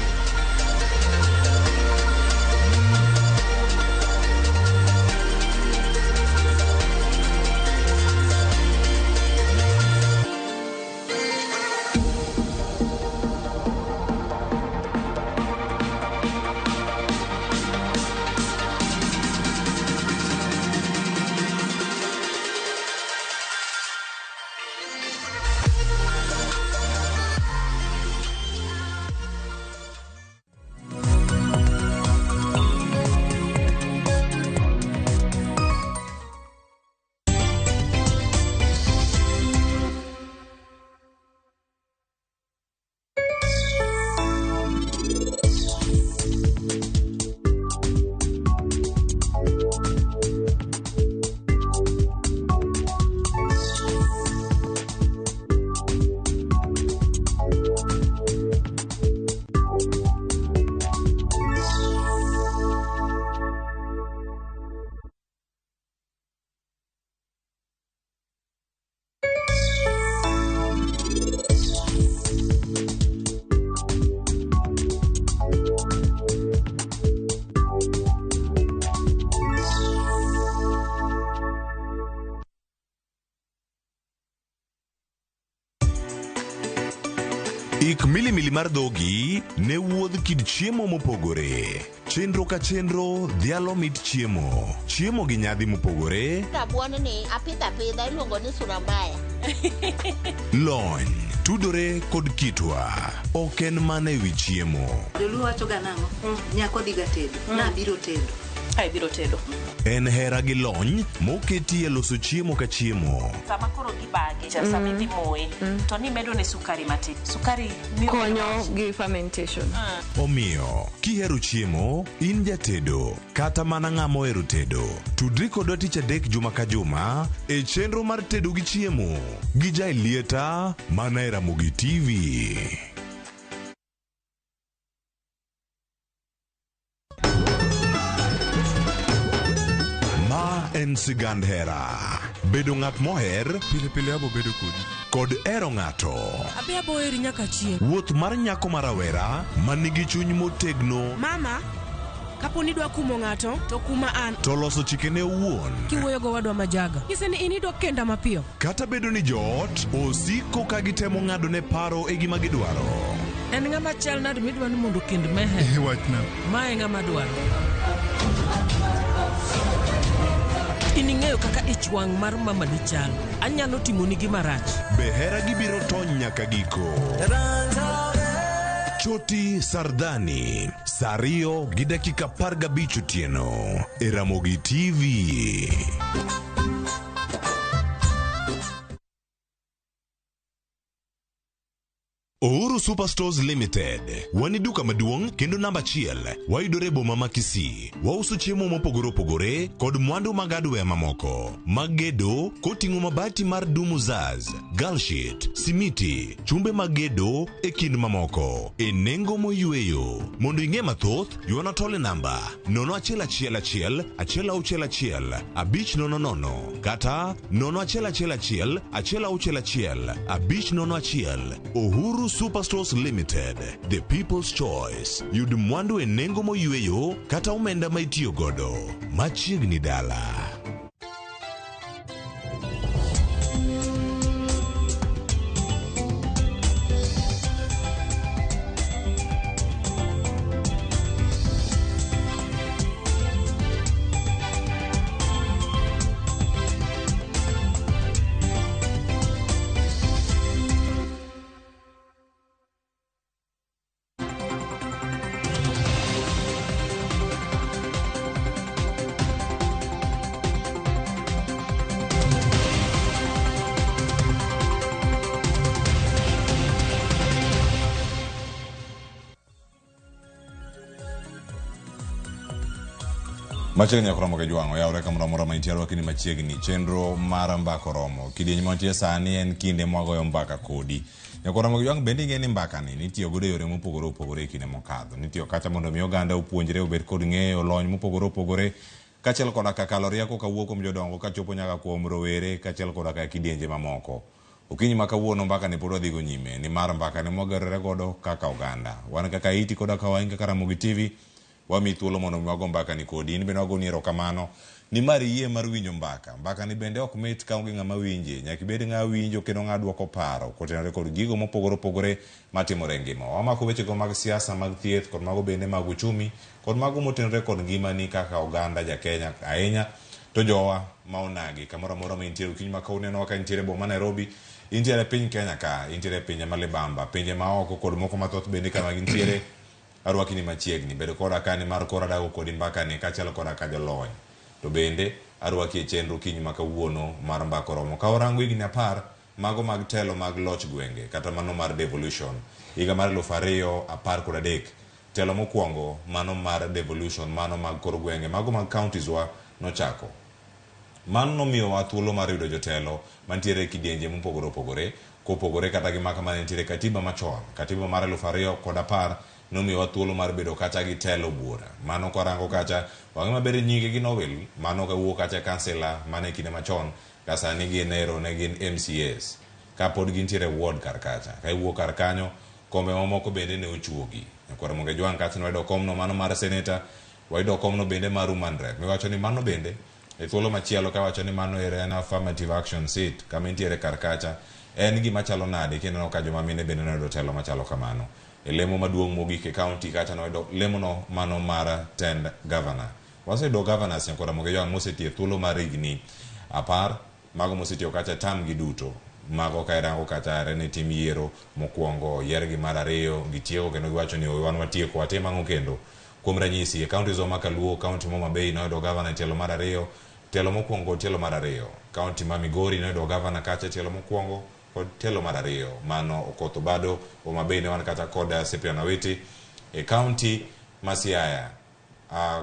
Ik milimili mar dhogi ne wuodh kit chiemo mopogore. Chenro ka chenro dhialo mit chiemo. Chiemo gi nyadhi mopogore. Rabuon ni apidho apidha iluongo ni sura mbaya. Lony tudore kod kitwa. Ok en mana ewi chiemo. Joluo wacho ga nang'o? Nyako dhiga tedo. Nabiro tedo. Ai biro tedo. En hera gi lony moketi e loso chiemo ka chiemo. Sama koro gibage, sama idhi moye, to nimedo ne sukari matin. Sukari miyo konyo gi fermentation. Omiyo, kihero chiemo, in jatedo, kata mana ng'ama ohero tedo. Tudri kodwa tich adek juma ka juma e chenro mar tedo gi chiemo gi Jaelieta mana e Ramogi TV. Ma en sigand hera. Bedo ng'at moher pile pile abo bedo kodi kod hero ng'ato. Abi abo heri nyaka chieng'. Wuoth mar nyako ma rawera ma nigi chuny motegno Mama, kapo ni idwa kumo ng'ato, to kuma an. to loso chikene owuon. Kiwuoyo gowadwa majaga. Nyise ni in idwa kenda mapiyo. Kata bedo ni joot osiko ka gitemo ng'ado ne paro e gima gidwaro. En ng'ama chal nade midwa ni mondo okend Meher? Wachna. Ma e ng'ama dwaro. Nikech in ing'eyo kaka ich wang' mar mamani chalo. Anyalo timoni gima rach. Be heragi biro tony nyaka giko? Choti Sardhani, saa 2 gi dakika 15 otieno e Ramogi TV. Uhuru Superstores Limited. Wan e duka maduong' kendo namba achiel. Wayudore e boma ma Kisii. Wauso chiemo mopogore opogore kod mwandu mag hardware mamoko mag gedo koting'o mabati mar Dumuzaz, Galshit, simiti, chumbe mag gedo e kind mamoko e nengo moyweyo. Mondo ing'e mathoth, ywana tole namba 0111 161 500 kata 0111 161 501. Uhuru Superstores Limited, the people's choice. Yud mwandu e nengo moyweyo kata omenda ma itiyo godo. Machiegni dala. Machiegni ok romo gi jwang'o yawre kamoro amora ma intie arwaki ni machiegni chenro mar mbaka oromo kidieny mantie sani en kinde mwagoyo mbaka kodi nyaka romo gi jwang' bende ing'e ni mbaka ni nitiyo godo e yore mopogore opogore e kinde mokadho nitiyo kacha mondo mi oganda opuonjre obed kod ng'eyo lony mopogore opogore kaachiel koda ka kalo rieko kawuok kuom jodongo kachopo nyaka kuom rowere kaachiel koda ka kidienje mamoko okinyi ma kawuono mbaka ni pod wadhigo nyime nimar mbaka ni mwagerore godo kaka oganda wan kaka iti koda ka wain kaka Ramogi TV wamiyi thuolo mondo mi wago mbaka ni kodi in bende wagoni erokamano nimar iyie mar winjo mbaka mbaka ni bende ok mit ka onge ng'ama winje nyaka ibed ng'a winjo kendo ng'a duoko paro kotenore kod gigo mopogore opogore matimore e ngima wamako wechego mag siasa mag thieth kod mago bende mag uchumi kod mago motenore kod ngimani kaka oganda ja Kenya ahinya to jowa ma onagi kamoro amora ma intiere okinyi ma kawuono ka intiere boma Nairobi intiere piny Kenya ka intiere pinje ma libamba pinje ma oko kod moko mathoth bende kama gintiere arwaki ni machiegni bed koda ka nimar koro adago kodi mbakani kaachiel koda ka jolony to bende arwaki e chenro okinyi ma kawuono mar mbaka oromo ka warango higni 10 mago mag telo mag loch gwenge kata mano mar devolution higa mar 2013 telo mokwongo mano mar devolution mano mag kor gwenge mago mag counties wa nochako mano nomiyowa thuolo mar yudo jotelo mantiere e kidienje mopogore opogore kopogore kata gi maka mane nitiere katiba machon katiba mar 2010 nomiyowa thuolo mar bedo kacha gi telo buora mano kwarango kacha wang'e maber nyinge gi nowil mano kawuok kacha kansila mane e kinde machon ka sani gin ero ne gin MCAs ka pod gintiere ward kar kacha ka iwuok kar kanyo kombe mamoko bende ne ochuogi nyakwar Ramogi Ojwang' kacha ne wayudo komno mano mar seneta wayudo komno bende mar woman rep miwacho ni mano bende e thuolo machielo kawacho ni mano ere en affirmative action seat kama intiere kar kacha en gima chalo nade kineno ka joma mine bende noyudo telo machalo kamano e lemo maduong' mogik e county kacha noyudo lemono mano mar tend governor waseyudo governors nyakwar Ramogi Ojwang' mosetiyo e thuolo mar higni 10 mago mosetiyo kacha tam gi duto mago ka irango kacha are ne tim yiero mokwongo yiergi mar ariyo gitieko kendo giwacho ni wan watieko watim ang'o kendo kuom ranyisi e counties wa ma Kaluo county ma Homa Bay noyudo governor e tielo mar ariyo tielo mokwongo kod tielo mar ariyo county ma Migori noyudo governor kacha e tielo mokwongo kod tielo mar ariyo mano Okoth Obado Homa Bay ne wan kata kod Cyprian Awiti e county ma Siaya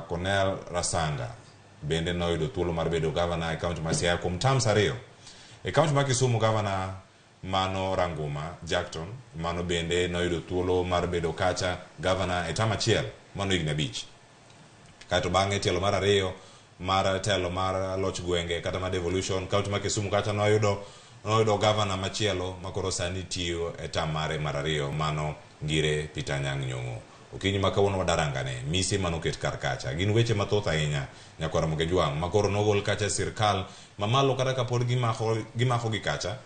Cornel Rasanga bende noyudo thuolo mar bedo governor e county ma Siaya kuom terms ariyo e county ma Kisumu governor mano Ranguma Jackton mano bende noyudo thuolo mar bedo kacha governor e term achiel mano higni 5 kaeto bang'e tielo mar ariyo mar telo mar loch gwenge kata mar devolution county ma Kisumu kacha noyudo governor machielo makoro sani tiyo e term mare mar ariyo mano Ngire Peter Anyang' Nyong'o okinyi ma kawuono wadarangane mise manoket kar kacha gin weche mathoth ahinya nyakwar Ramogi Ojwang' makoro nogol kacha e sirkal mamalo kata kapod gimako gi kacha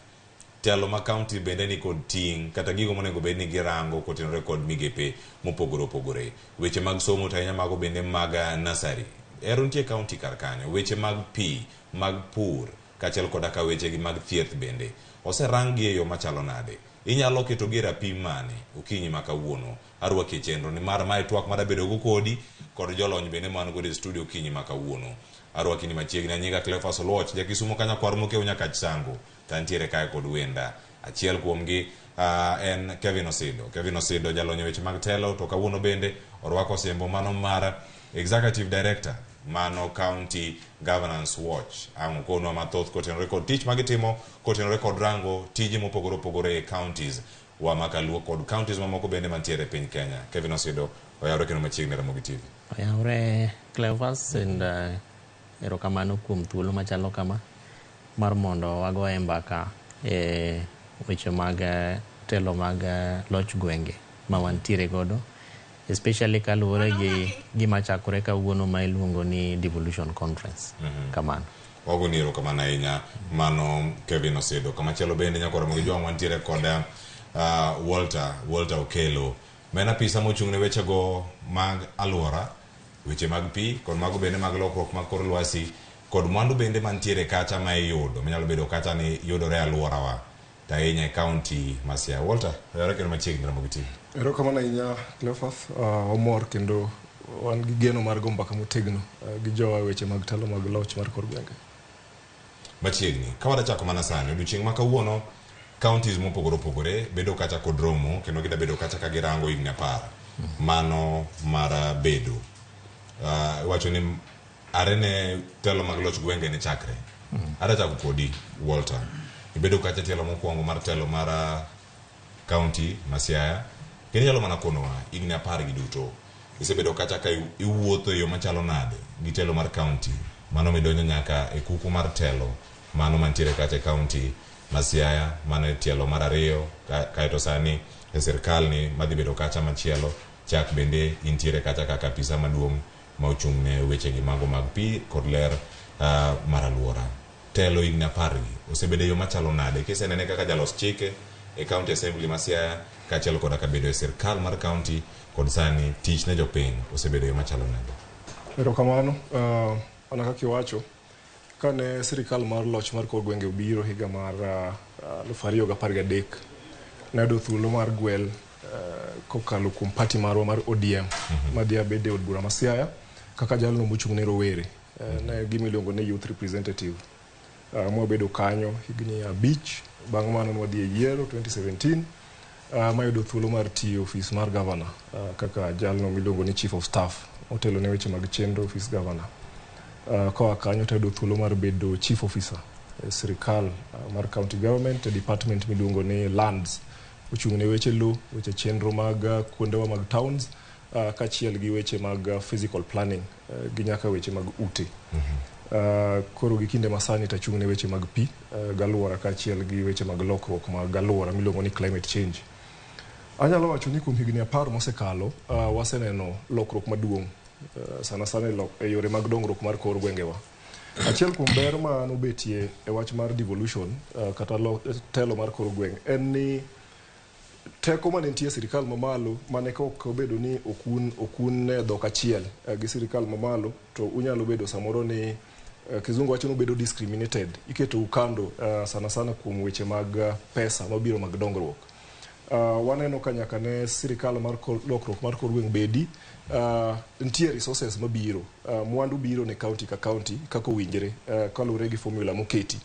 telo ma county bende ni kod ting' kata gigo monego bed ni girango kotenore kod migepe mopogore opogore weche mag somo to ahinya mago bende mag nursery Ero nitie county kar kanyo, weche mag pi, mag pur, kaachiel koda ka wechegi mag thieth bende oserang gi e yo machalo nade? Inyalo ketogi e rapim mane okinyi ma kawuono? Arwaki e chenro nimar mae twak madabedogo kodi kod jolony bende ma wan godo e studio okinyi ma kawuono. Arwaki ni machiegni, anyinga Cleophas Oluoch, ja Kisumo ka nyakwar Mokeu Nyakach Sango, to antiere kae kod wenda. Achiel kuomgi en Kevin Osido. Kevin Osido jalony e weche mag telo, to kawuono bende orwako osimbo mano mar Executive Director mano County Governance Watch. Ang' okonwa mathoth kotenore kod tich magitimo, kotenore kod rango tije mopogore opogore e counties wa makaluo kod counties mamoko bende mantiere e piny Kenya. Kevin Osido, oyawre kendo machiegni Ramogi TV. Oyawre Cleophas and erokamano kuom thuolo machalo kama mar mondo wagoye mbaka e weche mag telo mag loch gwenge ma wantiere godo, especially kaluwore gi gima chakore kawuono ma iluongo ni devolution conference. Kamano. Wagoni erokamano ahinya mano Kevin Osido. Kamachielo bende nyakwar Ramogi Jwang' wantiere kod Walter Okelo, ma en apisa mochung' ne wechego mag alwora, weche mag pi kod mago bende mag lokruok mag kor lwasi kod mwandu bende mantiere kacha ma iyudo manyalo bedo kacha ni yudore e alworawa to ahinya e county ma Siaya. Walter, oyawre kendo machiegni Ramogi TV. Erokamano ahinya Cleophas, wamor kendo wan gi geno mar go mbaka motegno gi jowa e weche mag telo mag loch mar kor gwenge. Machiegni, ka wadachako mana sani, odiochieng' ma kawuono counties mopogore opogore bedo kacha kod romo kendo gida bedo kacha ka girango higni 10 mano mar bedo. Iwacho ni are ne telo mag loch gwenge ne chakre. Adwa chako kodi Walter. Ibedo kacha tielo mokwongo mar telo mar county ma Siaya. Kendo inyalo mana konowa higni 10 gi duto. Isebedo kacha ka iwuotho e yo machalo nade gi telo mar county. Mano midonjo nyaka e kuku mar telo mano mantiere kacha e county ma Siaya, mano e tielo mar 2, kaeto sani e sirkal ni madhi bedo kacha machielo chak bende intiere kacha kaka apisa maduong' ma ochung' ne wechegi mago mag pi kod ler mar alwora. Telo higni 10 gi osebedo e yo machalo nade kisenene kaka jalos chike e county assembly ma Siaya kaachiel koda ka bedo e sirkal mar county kod sani tich ne jopiny osebedo e yo machalo nade? Erokamano, mana kaka iwacho, kane sirikal mar loch mar kor gwenge obiro higa mar 2013, nayudo thuolo mar gwel kokalo kuom party marwa mar ODM madhi abede e od bura ma Siaya kaka jalno mochung' ne rowere, ne gima iluongo ni youth representative. Mwabedo kanyo higni 5, bang' mano nwadhi e yiero 2017, mayudo thuolo mar tiyo e ofis mar governor kaka jalno miluongo ni chief of staff motelo ne weche mag chenro ofis governor. Koa kanyo tayudo thuolo mar bedo chief officer e sirikal mar county government e department miluongo ni lands, ochung' ne weche lowo, weche chenro mag kuondewa mag towns, kaachiel gi weche mag physical planning gi nyaka weche mag ute. Koro gi kinde masani tachung' ne weche mag pi galwora kaachiel gi weche mag lokruok mag alwora miluongo ni climate change. Anyalo wacho ni kuom higni 10 mosekalo, waseneno lokruok maduong' sana sana e yore mag dongruok mar kor gwengewa. Achiel kuom ber ma nobetie e wach mar devolution kata telo mar kor gweng' en ni teko mane nitie e sirikal mamalo mane ka ok obedo ni okun e dhok achiel gi sirikal mamalo to unyalo bedo samoro ni kizungu wacho ni ubedo discriminated, iketou kando sana sana kuom weche mag pesa mabiro mag dongruok. Waneno ka nyaka ne sirikal mar lokruok mar kor gweng' bedi, nitie resources mabiro, mwandu biro ne county ka county kaka owinjre kaluwore gi formula moketi.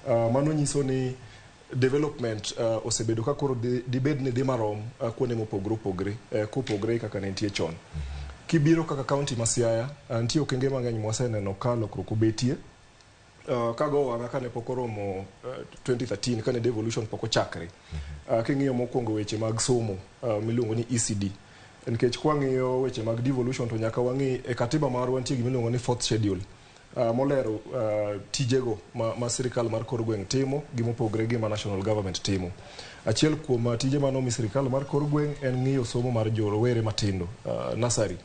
Mano nyiso ni development osebedo ka koro dibed ni dhi marom kuonde mopogore opogore kopogre kaka ne nitie chon. Kibiro kaka county ma Siaya, nitie okenge mang'eny mwaseneno ka lokruok obetie. Kago wang'a kane pok oromo 2013 kane devolution pok ochakre. King'iyo mokwongo weche mag somo miluongo ni ECD. Nikech kwang'iyo weche mag devolution to nyaka wang'i e katiba marwa nitie gima iluongo ni fourth schedule molero tijego ma sirikal mar kor gweng' timo gi mopogre gi ma national government timo. Achiel kuom tije manomi sirikal mar kor gweng' en ng'iyo somo mar jo rowere matindo, nursery.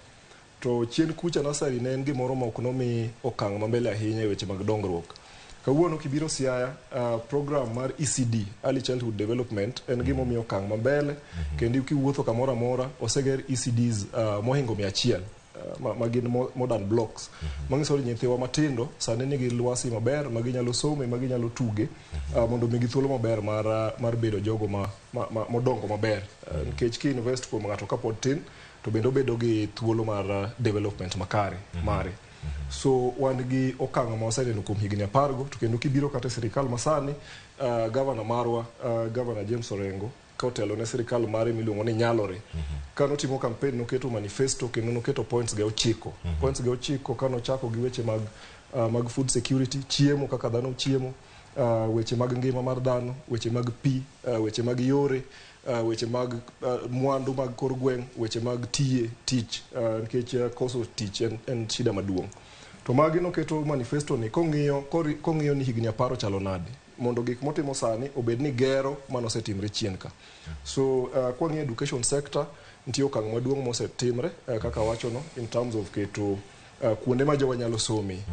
To chien kucha nursery ne en gimoro ma ok nomi okang' mambele ahinya e weche mag dongruok. Kawuono kibiro Siaya, program mar ECD, Early Childhood Development, en gima omiyo okang' mambele, kendo kiwuotho kamoro amora oseger ECDs mohingo 100. ma gin modern blocks manyiso ni nyithiwa matindo sani nigi lwasi maber ma ginyalo some, ma ginyalo tuge, mondo omigi thuolo maber mar bedo jogo ma modongo maber, nikech ki invest kuom ng'ato kapod tin to bende obedo gi thuolo mar development makare mare. So wan gi okang' ma waseneno kuom higni 10 go. To kendo kibiro kata e sirikal masani, gavana marwa, Gavana James Orengo, ka otelo ne sirikal mare miluongo ni Nyalore, ka notimo campaign noketo manifesto kendo noketo points ge 9. Points ge 9 ka nochako gi weche mag food security, chiemo, kaka dhano chiemo, weche mag ngima mar dhano, weche mag pi, weche mag yore, weche mag mwandu mag kor gweng', weche mag tiye tich, nikech koso tich en shida maduong'. To magi noketo manifesto ni kong'iyo ni higni 10 ochalo nade mondo gik motimo sani obed ni gero manosetimre chien ka. So kwang'iyo education sector, nitie okang' maduong' mosetimre, kaka wachono, in terms of keto kuonde ma jowa nyalo some.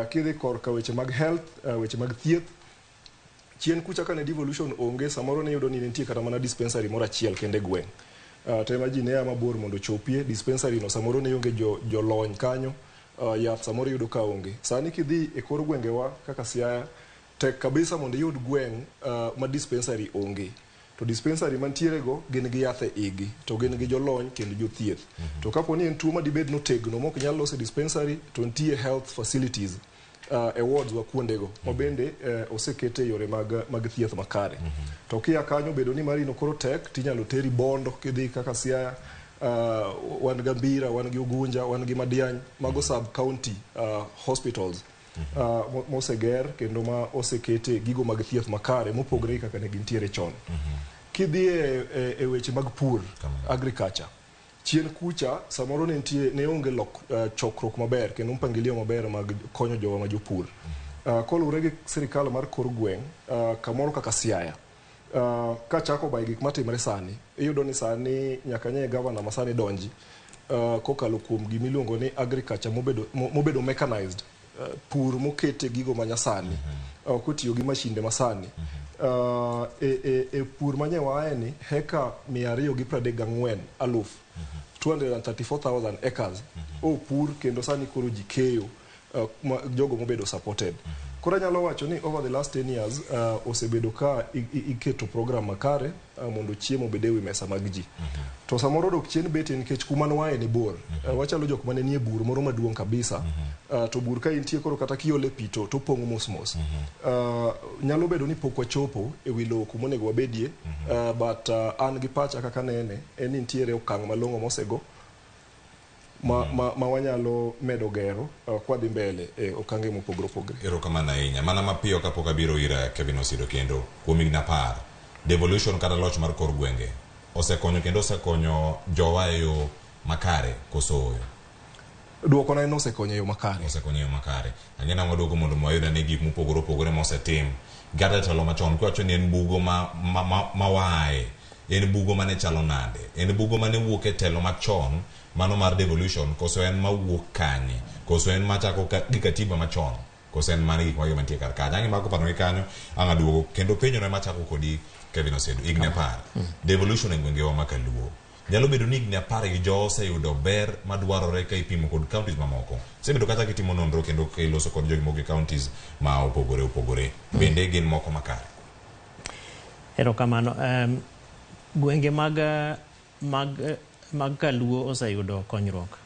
Kidhi korka weche mag health, weche mag thieth, chien kucha kane devolution onge, samoro ne iyudo ni nitie kata mana dispensary moro achiel kende e gweng'. To ema ji ne a mabor mondo ochopie dispensary no. Samoro ne onge jolony kanyo, yath samoro iyudo ka onge. Sani kidhi e kor gwengewa kaka Siaya, tek kabisa mondo iyud gweng' ma dispensary onge. To dispensary mantiere go gin gi yath e igi, to gin gi jolony kendo jothieth. To kapo ni en tuo madibed notegno mok nyal los e dispensary, to nitie health facilities e wards wa kuondego ma bende osekete yore mag thieth makare. To kia kanyo bedo ni marino koro tek, tinyalo teri Bondo. Kidhi kaka Siaya, wan gi Mbira, wan gi Ugunja, wan gi Madiany, mago sub county hospitals moseger kendo ma osekete gigo mag thieth makare mopogore gi kaka ne gintiere chon. Kidhi e weche mag pur, agriculture, chien kucha samoro ne nitie ne onge chokruok maber kendo mpangilio maber mag konyo jowa ma jopur. Koluwore gi sirikal mar kor gweng', kamoro kaka Siaya, kachako by gik matimre sani, iyudo ni sani nyaka nye gavana ma sani donji kokalo kuom gimiluongo ni agriculture mobedo mechanized, pur mokete gigo manyasani, kotiyo gi mashinde masani. E pur manye waaye ni heka 234,000, 234,000 acres opur, kendo sani koro ji keyo, jogo mobedo supported. Koro anyalo wacho ni over the last 10 years osebedo ka iketo program makare mondo chiemo obed e wi mesa mag ji. To samoro dok chien betie nikech kuma nwaye ni bor. Wachalo jok mane nie bur moro maduong' kabisa. To bur ka intie koro kata kiole pi to pong'o mos mos. Nyalo bedo ni pok wachopo e wi lowo kumonego wabedie, but an gi pacha kaka nene en ni nitiere okang' malong'o mosego ma wanyalo medo gero kwadhi mbele e okange mopogore opogore. Erokamano ahinya. Mana mapiyo kapok abiro ir Kevin Osido kendo, kuom higni 10, devolution kata loch mar kor gwenge osekonyo kendo osekonyo jowa e yo makare koso oyo? Duokona en osekonyo e yo makare. Osekonyo e yo makare. Ang'e nang'o duoko mondo wayud ane gik mopogore opogore mosetim. Kata e telo machon kiwacho ni en bugo ma waaye, en bugo mane chalo nade? En bugo mane wuok e telo machon mano mar devolution, koso en mawuok kanye? Koso en machako gi katiba machon? Koso en mana gik mage mantie kar kanyo? Ang' imako paro gi kanyo, ang' aduogo kendo penjo no machako kodi Kevin Osedo, higni 10. Devolution e gwengewa ma kaluo. Nyalo bedo ni higni 10 gi jo oseyudo ber madwarore ka ipimo kod counties mamoko. Sebedo kata kitimo nonro kendo ka iloso kod jogi moko e counties ma opogore opogore. Bende gin moko makare? Erokamano. Gwenge mag kaluo oseyudo konyruok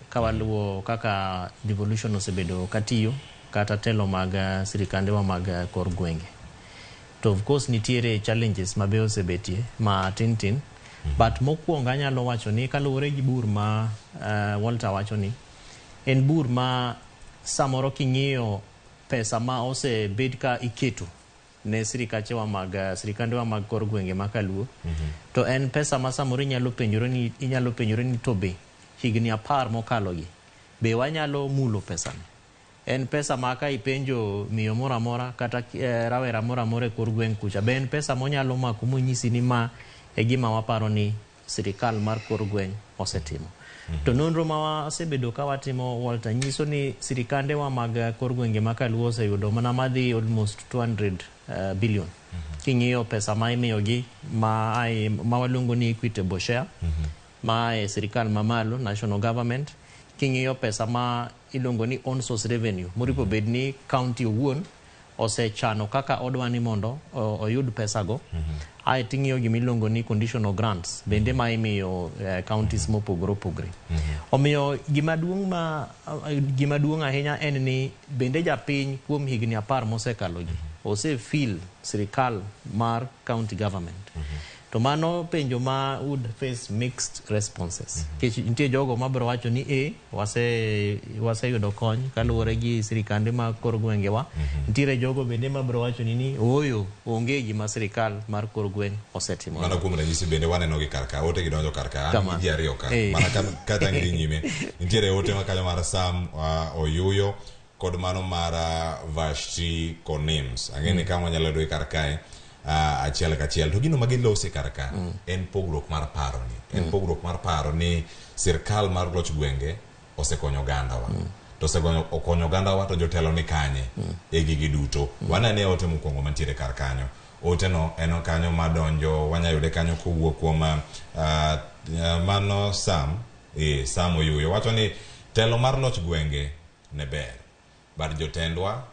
ka waluwo kaka devolution osebedo katiyo kata telo mag sirikandewa mag kor gwenge. To of course nitiere challenges mabe osebetie ma tin tin. But mokwongo anyalo wacho ni kaluwore gi bur ma Walter wacho ni en bur ma samoro king'iyo pesa ma osebed ka iketo ne sirikachewa mag sirikandewa mag kor gwenge ma kaluo, to en pesa ma samoro inyalo penjori ni to be higni 10 mokalo gi be wanyalo mulo pesani? En pesa ma ka ipenjo miyo moro amora kata rawera moro amora e kor gweng' kucha, be en pesa monyalo mako monyisi ni ma e gima waparo ni sirikal mar kor gweng' osetimo? To nonro ma wasebedo ka watimo, Walter, nyiso ni sirikandewa mag kor gwenge ma kaluo oseyudo mana madhi almost 200 billion. King'iyo pesa ma imiyogi ma waluongo ni equitable share ma e sirikal mamalo, national government, King'iyo pesa ma iluongo ni own source revenue, moripo bed ni county owuon osechano kaka odwa ni mondo oyud pesago. Ae ting'iyo gima iluongo ni conditional grants bende ma imiyo counties mopogore opogore. Omiyo gima duong' ma gima duong' ahinya en ni bende japiny kuom higni 10 mosekalo gi ose feel sirikal mar county government. To mano penjo ma would face mixed responses. Nikech nitie jogo mabiro wacho ni e waseyudo kony kaluwore gi sirikande mag kor gwengewa. Nitiere jogo bende mabiro wacho ni ooyo, onge gima sirikal mar kor gweng' osetimo. Mano kuom ranyisi bende waneno gi kar ka, ote gi donjo kar ka, an gi ji ariyo ka. Mana kata ng'i nyime. Nitiere ote makanyo mar Sam Oyuyo kod mano mar Vashti Konims. Ang'e ni kama wanyalo yudo kar kae achiel kachiel. To gino ma gilose kar ka en pogruok mar paro ni. En pogruok mar paro ni sirkal mar loch gwenge osekonyo ogandawa. To osekonyo ogandawa to jotelo ni kanye e gigi duto. Wanene ote mokwongo mantiere kar kanyo. Ote no en kanyo madonjo, wanyayude kanyo kowuok kuom mano Sam, Sam Oyuyo. Wacho ni telo mar loch gwenge ne ber. But jotendwa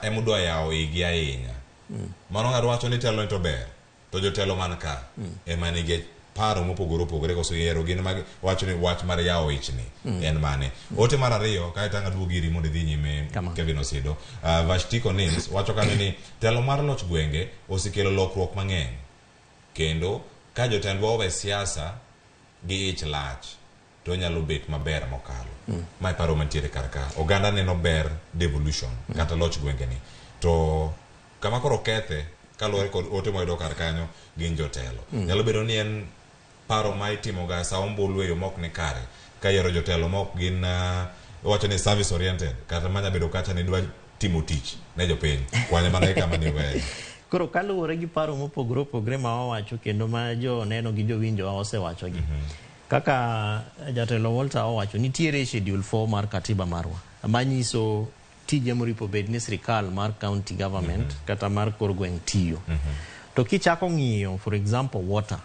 emudwa yawo igi ahinya. Mano ng'ato wacho ni telo ni to ber, to jotelo man ka ema nigi paro mopogore opogore koso yiero gin mag wacho ni wach mar yawo ichni en mane. Ote mar ariyo kae tang' aduogo iri mondo idhi nyime Kevin Osido. Vashti Konins wacho kanyo ni telo mar loch gwenge osekelo lokruok mang'eny kendo ka jotendwa owe siasa gi ich lach to nyalo bet maber mokalo. Ma e paro mantiere kar ka. Oganda neno ber devolution kata loch gwenge ni. To kama koro kethe kaluwore kod ote mwayudo kar kanyo gin jotelo. Nyalo bedo ni en paro ma itimoga sa ombulu e yo mok ni kare ka yiero jotelo mok gin wacho ni service oriented kata manya bedo kacha ni dwa timo tich ne jopiny kwanye mana e kama ni weyo. Koro kaluwore gi paro mopogore opogore ma wawacho kendo ma joneno gi jowinjo osewacho gi. Kaka jatelo Walter owacho nitiere schedule 4 mar katiba marwa manyiso tije moripo bed ni sirikal mar county government kata mar kor gweng' tiyo. To kichako ng'iyo for example water,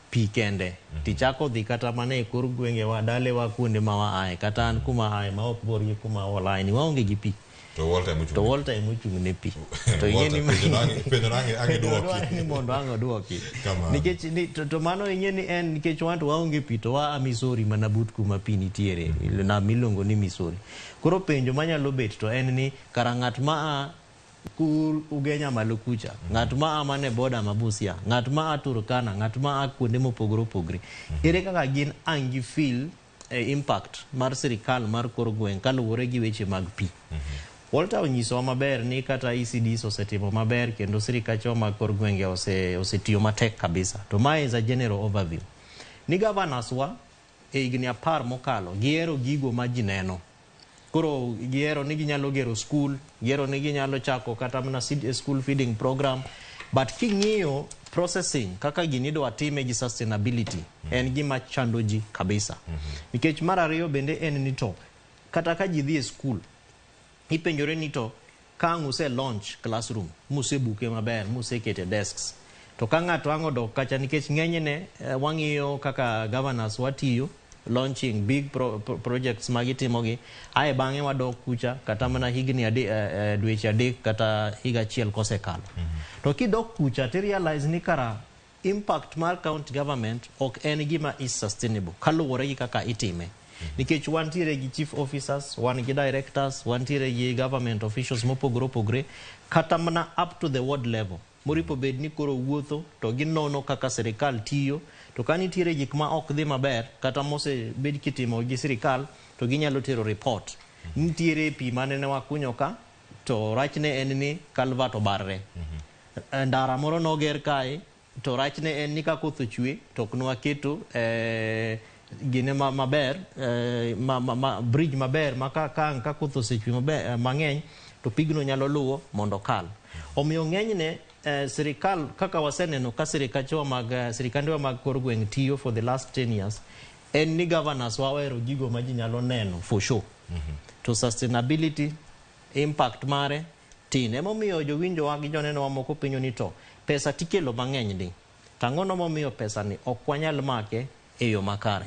pi kende, tichako dhi kata mana e kor gwengewa, dalewa kuonde ma waaye, kata an kuma aye ma ok bor gi kuma walaye ni waonge gi pi. To Walter emochung' To Walter emochung' ne pi. To ing'e ni penjo ang' iduoki. Ni mondo ang' oduoki. Nikech ni to mano ing'e ni en nikech wan to waonge pi to waa Missouri mana but kuma pi nitiere, nam miluongo ni Missouri. Koro penjo manyalo bet to en ni kara ng'at ma a kur Ugenya malo kucha, ng'at ma a mane boda ma Busia, ng'at ma a Turkana, ng'at ma a kuonde mopogore opogore, ere kaka gin ang' gi feel impact mar sirikal mar kor gweng' kaluwore gi weche mag pi. Walter onyisowa maber ni kata ECDs osetimo maber kendo sirikachewa mag kor gwenge osetiyo matek kabisa. To mae is a general overview. Ni governors wa e higni 10 mokalo gihero gigo ma ji neno. Koro gihero ni ginyalo gero school, gihero ni ginyalo chako kata mana school feeding program. But king'iyo processing kaka gini idwa time gi sustainability en gima chando ji kabisa. Nikech mar ariyo bende en ni to kata ka ji dhi e school ipenjore ni to ka ang' use launch classroom musebuke maber musekete desks to ka ng'ato ang' odok kacha nikech ng'enyne wang'iyo kaka governors watiyo launching big projects magitimogi ae bang'e wadok kucha kata mana higni dweche 3 kata higa achiel kosekalo. To kidok kucha ti realize ni kara impact mar county government ok en gima is sustainable kaluwore gi kaka itime. Nikech wantiere gi chief officers, wan gi directors, wantiere gi government officials mopogore opogore kata mana up to the ward level. Moripo bed ni koro wuotho to ginono kaka sirikal tiyo to ka nitiere gik ma ok dhi maber kata mosebed kitimo gi sirikal to ginyalo tero report. Nitiere pi manene wakunyo ka to rachne en ni culvert obarre. Ndara moro noger kae to rachne en ni ka koth ochwe to ok nwaketo gine maber bridge maber ma ka koth osechwe maber mang'eny to pigno nyalo luwo mondo okal. Omiyo ng'enyne sirikal kaka waseneno ka sirikachewa mag sirikandewa mag kor gweng' tiyo for the last 10 years en ni governors wawero gigo ma ji nyalo neno for sure. To sustainability impact mare tin. Emomiyo jowinjowa gi jonenowa moko penjo ni to pesa tikelo mang'eny ni tang'ono momiyo pesa ni ok wanyal make e yo makare.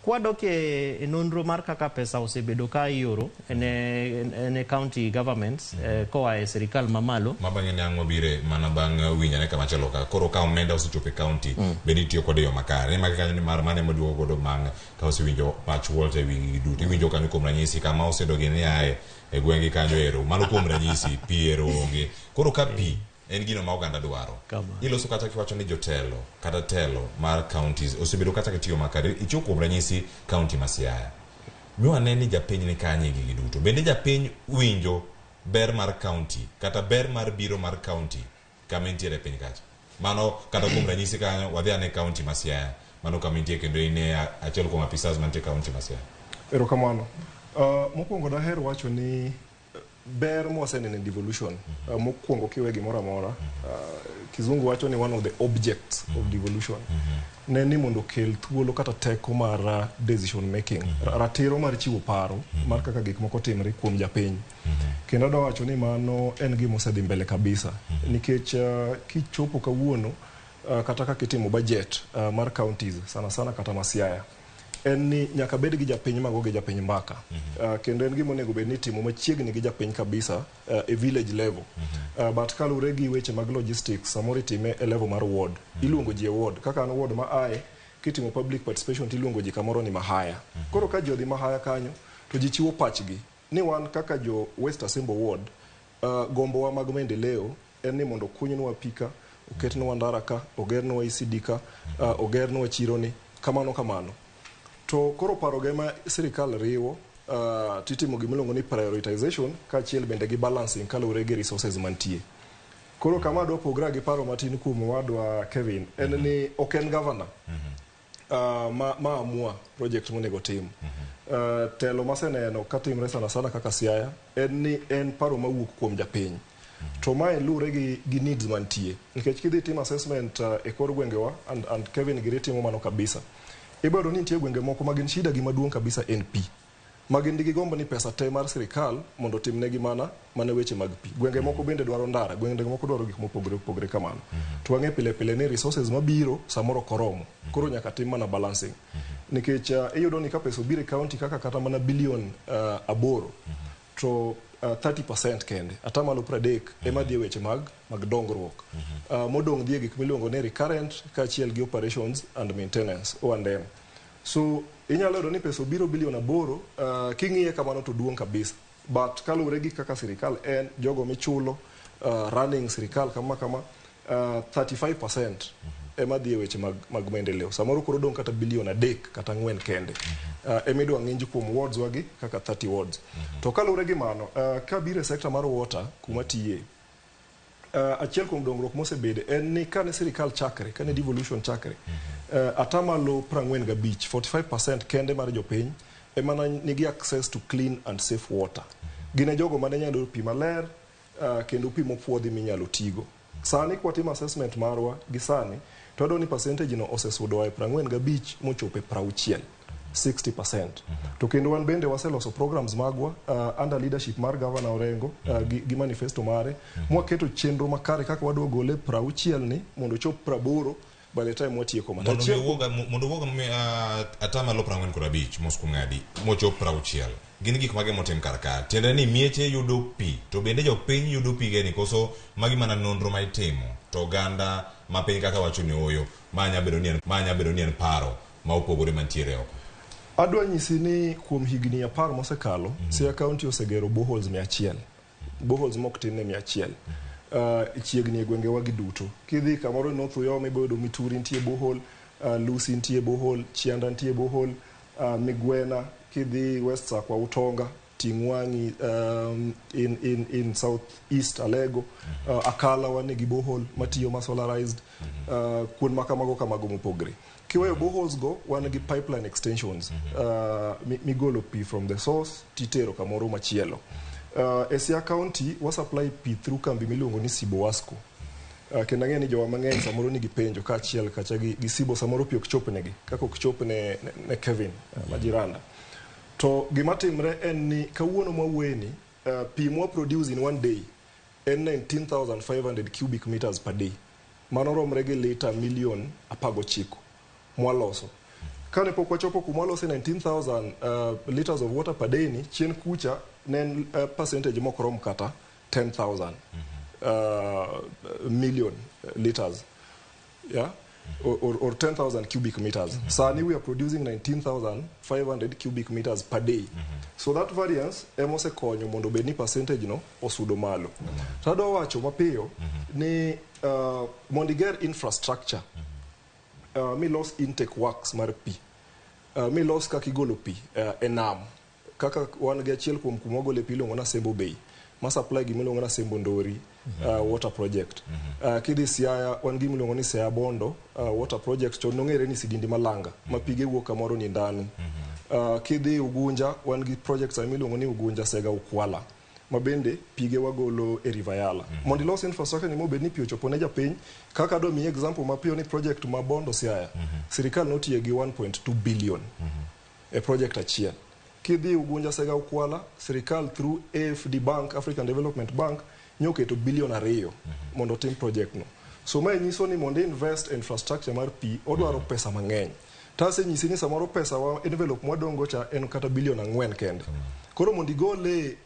Kwadok e nonro mar kaka pesa osebedo ka ioro ne county governments koa e sirikal mamalo. Ma bang'e ne ang' wabire mana bang' winjane kama chalo ka. Koro ka omenda osechopo e county, bende itiyo kode e yo makare. Ni magi kanyo ni mar mano ema duogo godo bang' ka osewinjo pach Walter e wi gigi duto. Iwinjo kanyo kuom ranyisi kama osedogi ni ae e gweng'gi kanyo ero. Mano kuom ranyisi, pi ero onge. Koro ka pi en gino ma oganda dwaro. Iloso kata kiwacho ni jotelo kata telo mar counties osebedo kata kitiyo makare. Ichiwo kuom ranyisi county ma Siaya. Miwane ni japiny ni kanye e gigi duto. Bende japiny winjo ber mar county kata ber mar biro mar county kama entiere e piny kacha. Mano kata kuom ranyisi kanyo wadhi ane county ma Siaya. Mano kama intie kendo in e achiel kuom apisas mantie county ma Siaya. Erokamano. Mokwongo daher wacho ni ber mwaseneno e devolution, mokwongo kiwe gimoro amora, kizungu wacho ni one of the objects of devolution ne ni mondo okel thuolo kata teko mar decision making, ratiro mar chiwo paro mar kaka gik moko timre kuom japiny. Kendo adwa wacho ni mano en gima osedhi mbele kabisa, nikech kichopo kawuono, kata kaka itimo budget mar counties, sana sana kata ma Siaya, en ni nyaka bed gi japiny mago gi japiny mbaka. Kendo en gima onego bed ni itimo machiegni gi japiny kabisa, e village level. But kaluwore gi weche mag logistics, samoro itime e level mar ward. Iluongo ji e ward. Kaka an ward ma ae, kitimo public participation tiluongo ji kamoro ni Mahaya. Koro ka ji odhi Mahaya kanyo, to ji chiwo pachgi ni wan kaka jo West Asembo ward, gombowa mag maendeleo en ni mondo okuny pi ka, oketnwa ndara ka, ogernwa ECD ka, ogernwa chironi, kamano kamano. To koro parogo ema sirikal riwo, titimo gimiluongo ni prioritization kaachiel bende gi balancing kaluwore gi resources mantie. Koro kama adwa pogra gi paro matin kuom owadwa Kevin en ni ok en governor ma amua project monego tim. Telo maseneno katimre sana sana kaka Siaya en ni en paro mawuok kuom japiny. To mae luwre gi needs mantie. Nikech kidhi timo assessment e kor gwengewa, and Kevin giri timo mano kabisa. Ibiro yudo ni nitie gwenge moko ma gin shida gi maduong' kabisa en pi. Ma gin gi gombo ni pesa te mar sirikal mondo otimnegi mana weche mag pi. Gwenge moko bende dwaro ndara, gwenge moko dwaro gik mopogore opogore kamano. To wang'e pile pile ni resources mabiro samoro ok oromo. Koro nyaka tim mana balancing. Nikech iyudo ni ka pesa obiro e county kaka kata mana bilion 8, to 30% kende, 30% ema dhi e weche mag dongruok. Modong' dhi e gik miluongo ni recurrent kaachiel gi operations and maintenance, O&M. So inyalo yudo ni pesa obiro bilion 8, king'iye kamano to duong' kabisa. But kaluwore gi kaka sirikal en, jogo michulo, running sirikal kama kama, 35% ema dhi e weche mag maendeleo. Samoro koro dong' kata bilion 3 kata 4 kende. Ema idwa ng'inj kuom wards wagi kaka 30 wards. To kaluwore gi mano, kabiro e sector mar water kuma tiye, achiel kuom dongruok mosebede en ni kane sirikal chakre, kane devolution chakre, 45%, 45% kende mar jopiny ema nigi access to clean and safe water. Gin e jogo mane nyalo yudo pi maler, kendo pi mopuodhi minyalo tigo. Sani kwatimo assessment marwa gi sani, to wayudo ni percentage no osesudo e 45 mochopo e 60, 60%. To kendo wan bende waseloso programs magwa under leadership mar Governor Orengo, gi manifesto mare, mwaketo chenro makare kaka wadwa gole 60 ni mondo ochop 80 by the time watieko ma. Mondo wuog 45 mos kuom ng'adi mochop 60, gin gik mage motim kar ka? Tiende ni mieche yudo pi, to bende jopiny yudo pigeni, koso magi mana nonro ma itimo to oganda ma piny kaka wacho ni oyo ma nya bedo ni en paro ma opogore mantiere oko? Adwa nyisi ni kuom higni 10 mosekalo, Siaya County osegero boreholes 100. Boreholes mok tin ne 100. Chiegni e gwengewa gi duto. Kidhi kamoro North Uyoma ibiro yudo Mituri nitie borehole, Lusi nitie borehole, Chianda nitie borehole, Migwena, kidhi West Sakwa Utonga, Ting'wang'i, in South East Alego, Akala wan gi borehole matiyo ma solarized, kuond ma kamago kamago mopogre. Kiweyo boreholes go, wan gi pipeline extensions, migolo pi from the source titero kamoro machielo. E Siaya County wa supply pi through kambi miluongo ni Sibo Wasco. Kendo ang'eyo ni jowa mang'eny samoro nigi penjo kaachiel kacha gi Sibo, samoro pi ok chopnegi kaka ok chop ne Kevin, majiranda. To gima timre en ni kawuono mwawuoyeni, pi mwa produce in one day en 19,500 cubic meters per day. Mano romre gi lita milion 19 mwaloso. Kane pok wachopo kuma walose 19,000 liters of water per day ni, chien kucha ne en percentage mok rom kata 10,000 million liters. Yeah? Or 10,000 cubic meters. Sani we are producing 19,500 cubic meters per day. So that variance ema osekonyo mondo obed ni percentage no osudo malo. To adwa wacho mapiyo ni mondo iger infrastructure milos intake works mar pi, milos kaka igolo pi e nam, kaka wan gi achiel kuom kuma wagole pi iluongo ni Asembo Bay, ma supply gima iluongo ni Asembo Ndori water project. Kidhi Siaya wan gi gima iluongo ni Siaya Bondo water project, chon nong'ere ni Sidindi Malanga, ma pige wuok kamoro ni Ndanu. Kidhi Ugunja wan gi project sani miluongo ni Ugunja Sega Ukwala, ma bende pige wagolo e River Yala. Mondo ilos infrastructure ni mobed ni pi ochopo ne japiny, kaka adwa miyi example mapiyo ni project ma Bondo Siaya, sirikal notiyo gi 1.2 billion e project achiel. Kidhi Ugunja Sega Ukwala, sirikal through AFD Bank, African Development Bank, nyoketo billion 2 mondo otim project no. So mae nyiso ni mondo invest e infrastructure mar pi, odwaro pesa mang'eny. Tasenyisi ni samoro pesa wa envelope mwadongo cha en kata billion 4 kende. Koro mondo igole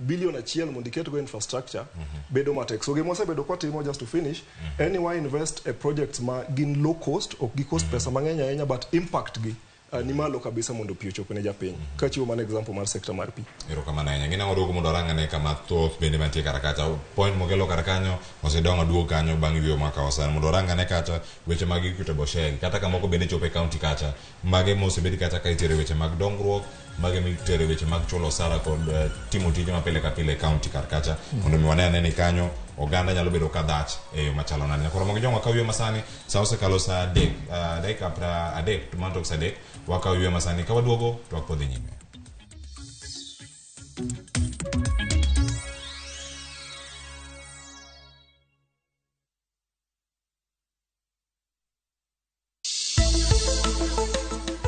billion 1 mondo iketgo infrastructure bedo matek. So gima wasebedo kwatimo, just to finish, en ni wa invest e projects ma gin low cost, ok gi cost pesa mang'eny ahinya, but impact gi ni malo kabisa mondo pi ochop ne japiny. Kachiwo mana example mar sector mar pi. Erokamano ahinya. Gin ang'o duogo mondo arang ane kama thoth bende mantie kar kacha. Point mokelo kar kanyo osedongo duogo kanyo bang' yweyo makawo sani. Mondo arang ane kacha weche mag Equitable Share kata kamoko bende chopo e county kacha. Mage mosebed kacha ka itere weche mag dongruok, mage mitere weche mag chulo osara kod timo tije ma pile ka pile e county kar kacha. Mondo mi wane ane ni kanyo oganda nyalo bedo ka dhach e yo machalo nade. Koro mogi jongwa kaw yweyo masani, sa osekalo sa 3, dakika 30 to mano tok sa 3, wakaw yweyo masani ka waduogo to wapodhi nyime.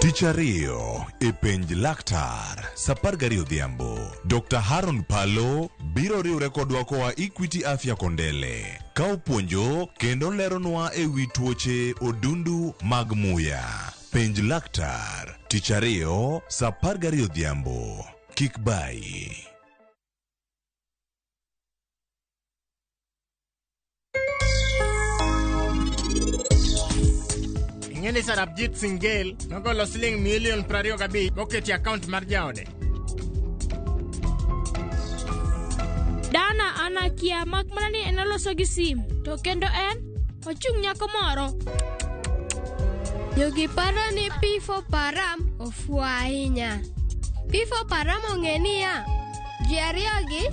Tich ariyo e Penj Laktar, sa 12 odhiambo, Dr. Haron Palo biro riwre kodwa koa Equity Afya Kondele ka opuonjo kendo leronwa e wi tuoche odundu mag muya. Penj Laktar, tich ariyo, sa 12 odhiambo. Kik bayi. Ing'eni Sarabjit Singh Gill nogolo siling milion 25 moketi e akaont mar jaode. Dana an akia mak mana ni en oloso gi sim to kendo en ochung' nyako moro. Jogi paro ni P4 Param ofuwo ahinya. P4 Param ong'e niya, ji ariyogi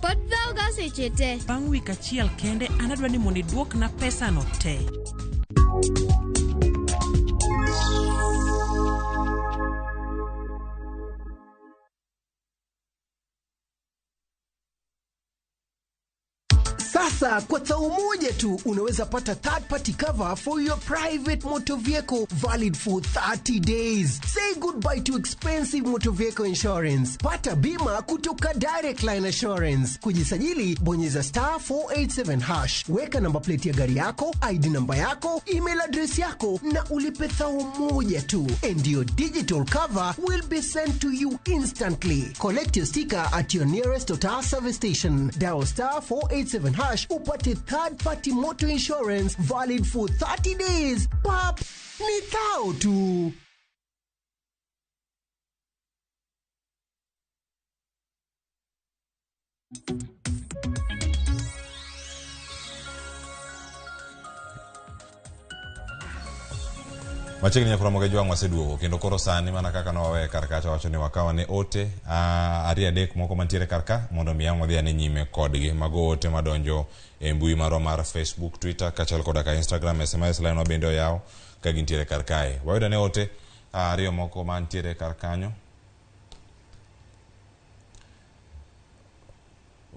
pod dhawoga seche te. Bang' wik achiel kende an adwa ni mondo iduokna pesano te. Sasa kwa thao moja tu unaweza pata third party cover for your private motor vehicle valid for 30 days. Say goodbye to expensive motor vehicle insurance. Pata bima kutoka Direct Line Assurance. Kujisajili bonyeza star 487 hash. Weka namba plate ya gari yako, ID namba yako, email address yako na ulipe thao moja tu. And your digital cover will be sent to you instantly. Collect your sticker at your nearest Total service station. Dial star 487 hash upate third party motor insurance valid for 30 days. Pap, ni thao tu. Machiegni nyakora moge jwang' waseduogo kendo koro sani mana kaka nowaweye kar kacha wacho ni wakawa ne ote ariyo adek moko mantiere kar ka mondo mi ang' wadhi ane nyime kodgi. Mago ote madonjo e mbui marwa mar Facebook, Twitter kaachiel koda ka Instagram. SMS line wa bende oyaw ka gintiere kar kae. Wayudo ane ote ariyo moko mantiere kar kanyo.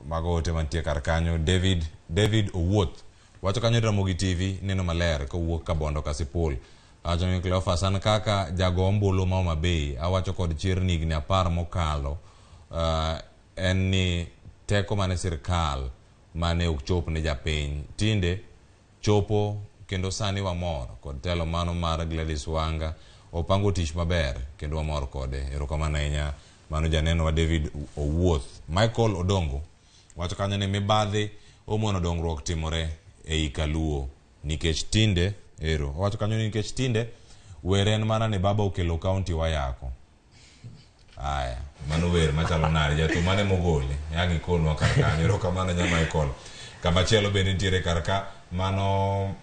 Mago ote mantie kar kanyo. David Owuoth wacho kanyo Ramogi TV neno maler kowuok Kabondo Kasipul. Awacho ni Cleophas an kaka jago ombulu ma Homa Bay awacho kod chir ni higni 10 mokalo en ni teko mane sirkal mane ok chop ne japiny tinde chopo kendo sani wamor kod telo mano mar Gladys Wanga. Opango tich maber kendo wamor kode. Erokamano ahinya. Mano janeno wa David Owuoth. Michael Odongo wacho kanyo ni mibadhi omono dongruok timore ei Kaluo nikech tinde ero owacho kanyo ni nikech tinde wer en mana ni baba okelo kaunti wayako. Aya, mano wer machalo nade? Jathum mane mogole? Yang' ikonwa kar kanyo. Erokamano nya Michael. Kamachielo bende nitiere kar ka mano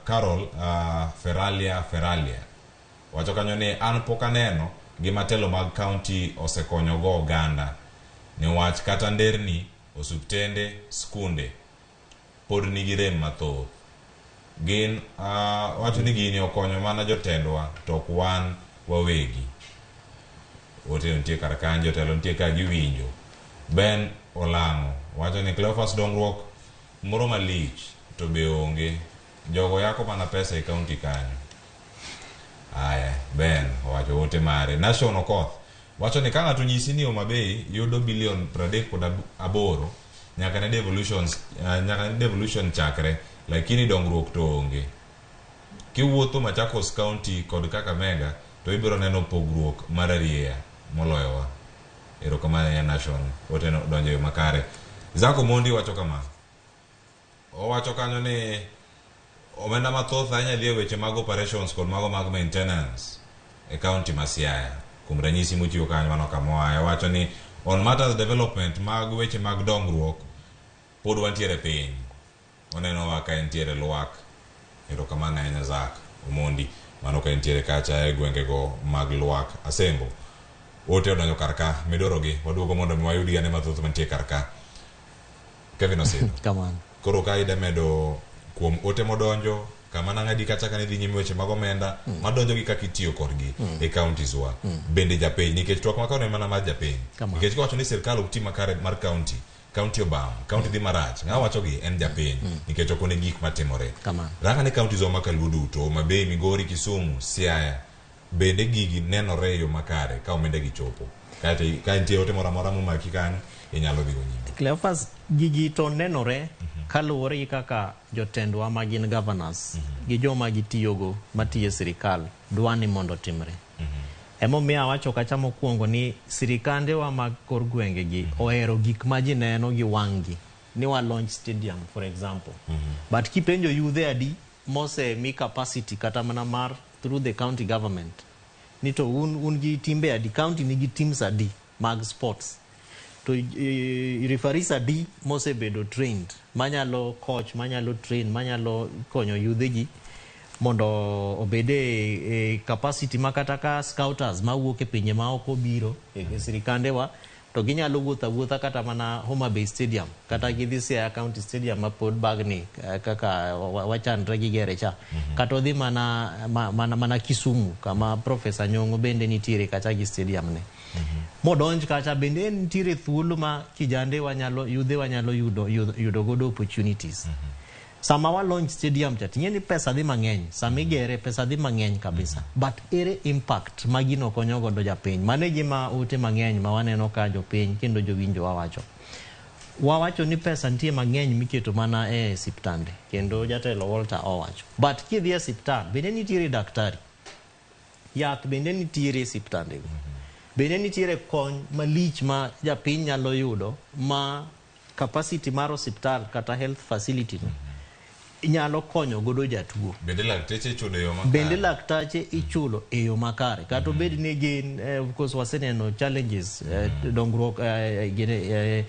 Carol Feralia Feralia. Wacho kanyo ni an pok aneno gima telo mag kaunti osekonyogo oganda. Niwach kata nderni, osuptende, skunde pod nigi rem mathoth. Gin wacho ni gini okonyo mana jotendwa to ok wan wawegi. Ote nitie kar kanyo, jotelo nitie ka giwinjo. Ben Olang'o wacho ni Cleophas dongruok moro malich to be onge. Jogo yako mana pesa e kaunti kanyo. Aya, Ben owacho ote mare. Nation Okoth wacho ni ka ng'ato nyisi ni Homa Bay yudo bilion 38 nyaka ne devolutions nyaka ne devolution chakre, lakini dongruok to onge. Kiwuotho Machakos County kod Kakamega to ibiro neno pogruok mar arieya moloyowa. Erokamano ahinya Nation, ote no donjo e yo makare. Zako Mondi wacho kama. Owacho kanyo ni omenda mathoth ahinya dhi e weche mag operations kod mago mag maintenance e county ma Siaya. Kuom ranyisi mochiwo kanyo mano kama oaye. Owacho ni on matters development mag weche mag dongruok pod wantiere piny. Oneno wa ka entiere Lwak. Erokamano ahinya Zak Omondi. Mano ka entiere kacha e gwengego mag Lwak. Asembo. Ote odonjo kar ka midorogi. Waduogo mondo mi wayud gane mathoth mantie kar ka. Kevin Osido. Kamano. Koro ka ida medo kuom ote modonjo kama nang'adi kacha kane dhi nyime weche mag omenda madonjo gi kaka itiyo kodgi e counties wa. Bende japiny nikech twak ma kawuono en mana mar japiny. Kamano. Nikech kiwacho ni sirkal ok ti makare mar county, county obam, county dhi marach, ng'a wacho gi en japiny nikech ok one gik matimore. Kamano. Ranga ne counties wa ma Kaluo duto, Homa Bay, Migori, Kisumu, Siaya, bende gigi nenore e yo makare ka omenda gi chopo. Kaeto ka nitie ote moro amora momaki kanyo, inyalo dhigo nyime. Cleophas, gigi to nenore kaluwore gi kaka jotendwa ma gin governors gi joma gitiyogo matiyo e sirikal dwa ni mondo otimre. Emomiyo awacho kacha mokwongo ni sirikandewa mag kor gwenge gi ohero gik ma ji neno gi wang' gi ni wa launch stadium for example. But kipenjo yudhe adi mosemi capacity kata mana mar through the county government ni to un gi timbe adi, county nigi teams adi mag sports to referees adi mosebedo trained manyalo coach, manyalo train, manyalo konyo yudhe gi mondo obed e capacity ma kata ka scouters mawuok e pinje maoko biro e sirikandewa to ginyalo wuotho awuotha kata mana Homa Bay Stadium kata gidhi Siaya County Stadium ma pod bagni kaka wachandre gi gere cha kata odhi mana Kisumu kama Professor Nyong'o bende nitiere kacha gi stadium ne modonj kacha bende nitiere thuolo ma kijande wanyalo yudhe wanyalo yudo godo opportunities. Sama wa launch stadium cha ting'e ni pesa dhi mang'eny, sama igere pesa dhi mang'eny kabisa, but ere impact ma gino konyo godo japiny? Mano e gima ote mang'eny ma waneno ka jopiny kendo jowinjo wawacho. Wawacho ni pesa nitie mang'eny miketo mana e siptande kendo jatelo Walter owacho, but kidhi e siptal bende nitiere daktari, yath bende nitiere e siptande go, bende nitiere kony malich ma japiny nyalo yudo ma capacity mar osiptal kata health facility no nyalo konyo godo jatuo. Bende lakteche ichulo e yo makare? Bende laktache ichulo e yo makare kata obed ni gin of course waseneno challenges dongruok gine,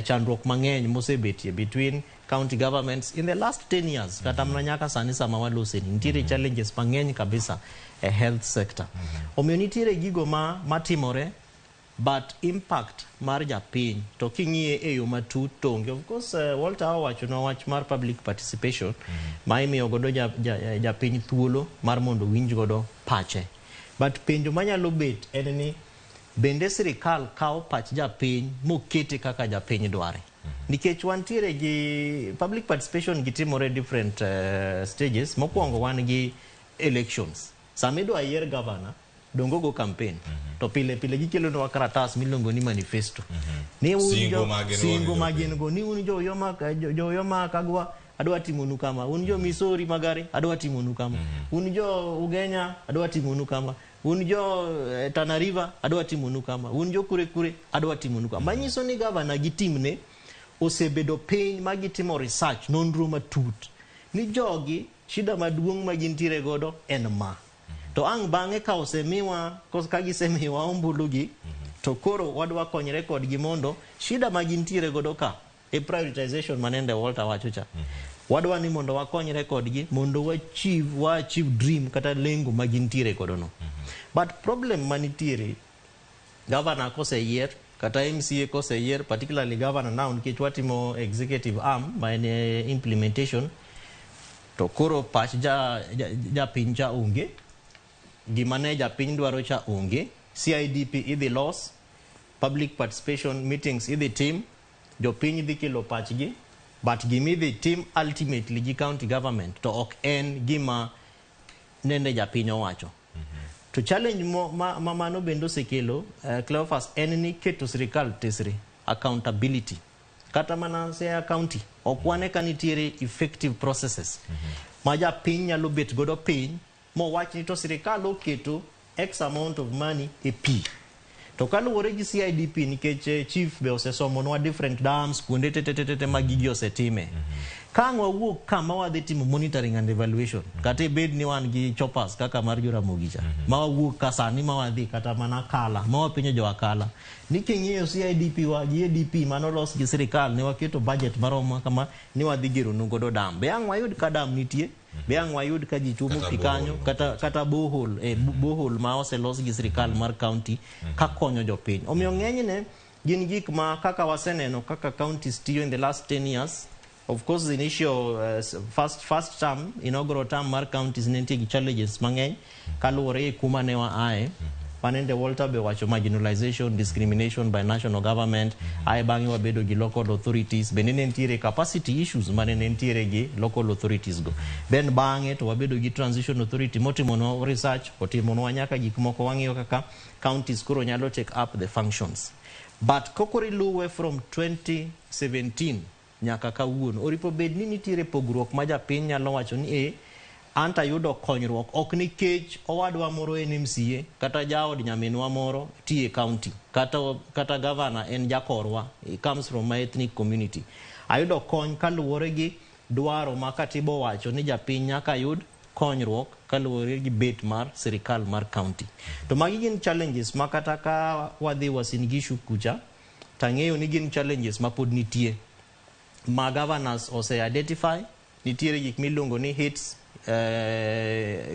chandruok mang'eny mosebetie between county governments in the last 10 years kata mana nyaka sani sama waloseni nitiere challenges mang'eny kabisa e health sector. Omiyo nitiere gigo ma matimore but impact mar japiny to king'iye e yo matut to onge. Of course Walter owachonwa wach mar public participation ma imiyo godo japiny thuolo mar mondo owinj godo pache, but penjo manyalo bet en ni bende sirikal kawo pach japiny mokete kaka japiny dware, nikech wantiere gi public participation gitimore different stages. Mokwongo wan gi elections, sama idwa yier governor dongo go campaign to pile pile gikelonwa karatas miluongo ni manifesto ni un Singo ma gin go singo ni ma jopiny. gin go ni un jo Uyoma Kagwa. adwa timonu kama. Un jo Misori Magari, adwa timonu kama. Un jo Ugenya, adwa timonu kama. Un jo Tana River, adwa timonu kama. Un jo Kure Kure, adwa timonu kama. Manyiso ni gavana gi timne osebedo piny ma gitimo research, nonro matut ni jogi shida maduong' ma gintiere godo en ma. To ang' bang'e ka osemiwa, ka gisemiwa ombulu gi, to koro wadwa konyre kodgi mondo shida ma gintiere godo ka e prioritization manende Walter wacho cha. Wadwa ni mondo wakonyre kodgi mondo wa achieve dream kata lengo ma gintiere godo no. But problem manitiere, governor koseyier kata MCA koseyier, particularly governor now nikech watimo executive arm ma en implementation, to koro pach japiny cha onge, gima ne japiny dwaro cha onge, CIDP idhi los, public participation meetings idhi tim, jopiny dhi kelo pachgi, but gimidhi tim ultimately gi county government to ok en gima nende japiny owacho. To challenge ma mano bende osekelo, Cleophas, en ni keto sirikal tesre, accountability. Kata mana Siaya County, ok wane ka nitiere effective processes ma japiny nyalo bet godo piny mowach ni to sirikal oketo X amount of money e pi. To kaluwore gi CIDP, nikech chief be osesomonwa different dams kuonde tetetete ma gigi osetime. Ka ang' wawuok kama wadhi timo monitoring and evaluation, kata ibed ni wan gi choppers kaka mar Joramogi cha, ma wawuok ka sani ma wadhi kata mana Kala, ma wapenjo jo Akala ni king'iyo CIDP wa gi ADP manolos gi sirikal ne waketo budget maromo kama ni wadhi geronu godo dam. Be ang' wayud ka dam nitie? Be ang' wayud ka ji chumo pi kanyo? Kata borehole, borehole ma oselos gi sirikal mar county ka konyo jopiny. Omiyo ng'enyne gin gik ma kaka waseneno kaka counties tiyo in the last 10 years. Of course, the initial first term, inaugural term mar counties ne nitie gi challenges mang'eny kaluwore gi kuma ne wa ae. Manende Walter be wacho marginalization, discrimination by national government, ae bang'e wabedo gi local authorities, bende ne nitiere capacity issues mane ne nitiere gi local authorities go. Then bang'e to wabedo gi transition authority motimonwa research, otimonwa nyaka gik moko, wang'iyo kaka counties koro nyalo take up the functions. But kokoro iluwe from 2017 nyaka kawuono, oripo bed ni nitiere pogruok ma japiny nyalo wacho ni anta yudo konyruok ok nikech owadwa moro en MCA kata jaod nyaminwa moro tiye county kata governor en jakorwa, he comes from my ethnic community. Ayudo kony kaluwore gi dwaro ma katiba owacho ni japiny nyaka yud konyruok kaluwore gi bet mar sirikal mar county. To magi gin challenges ma kata ka wadhi Uasin Gishu kucha, tang'eyo ni gin challenges ma pod nitie ma governors ose identify. Nitiere gik miluongo ni hits,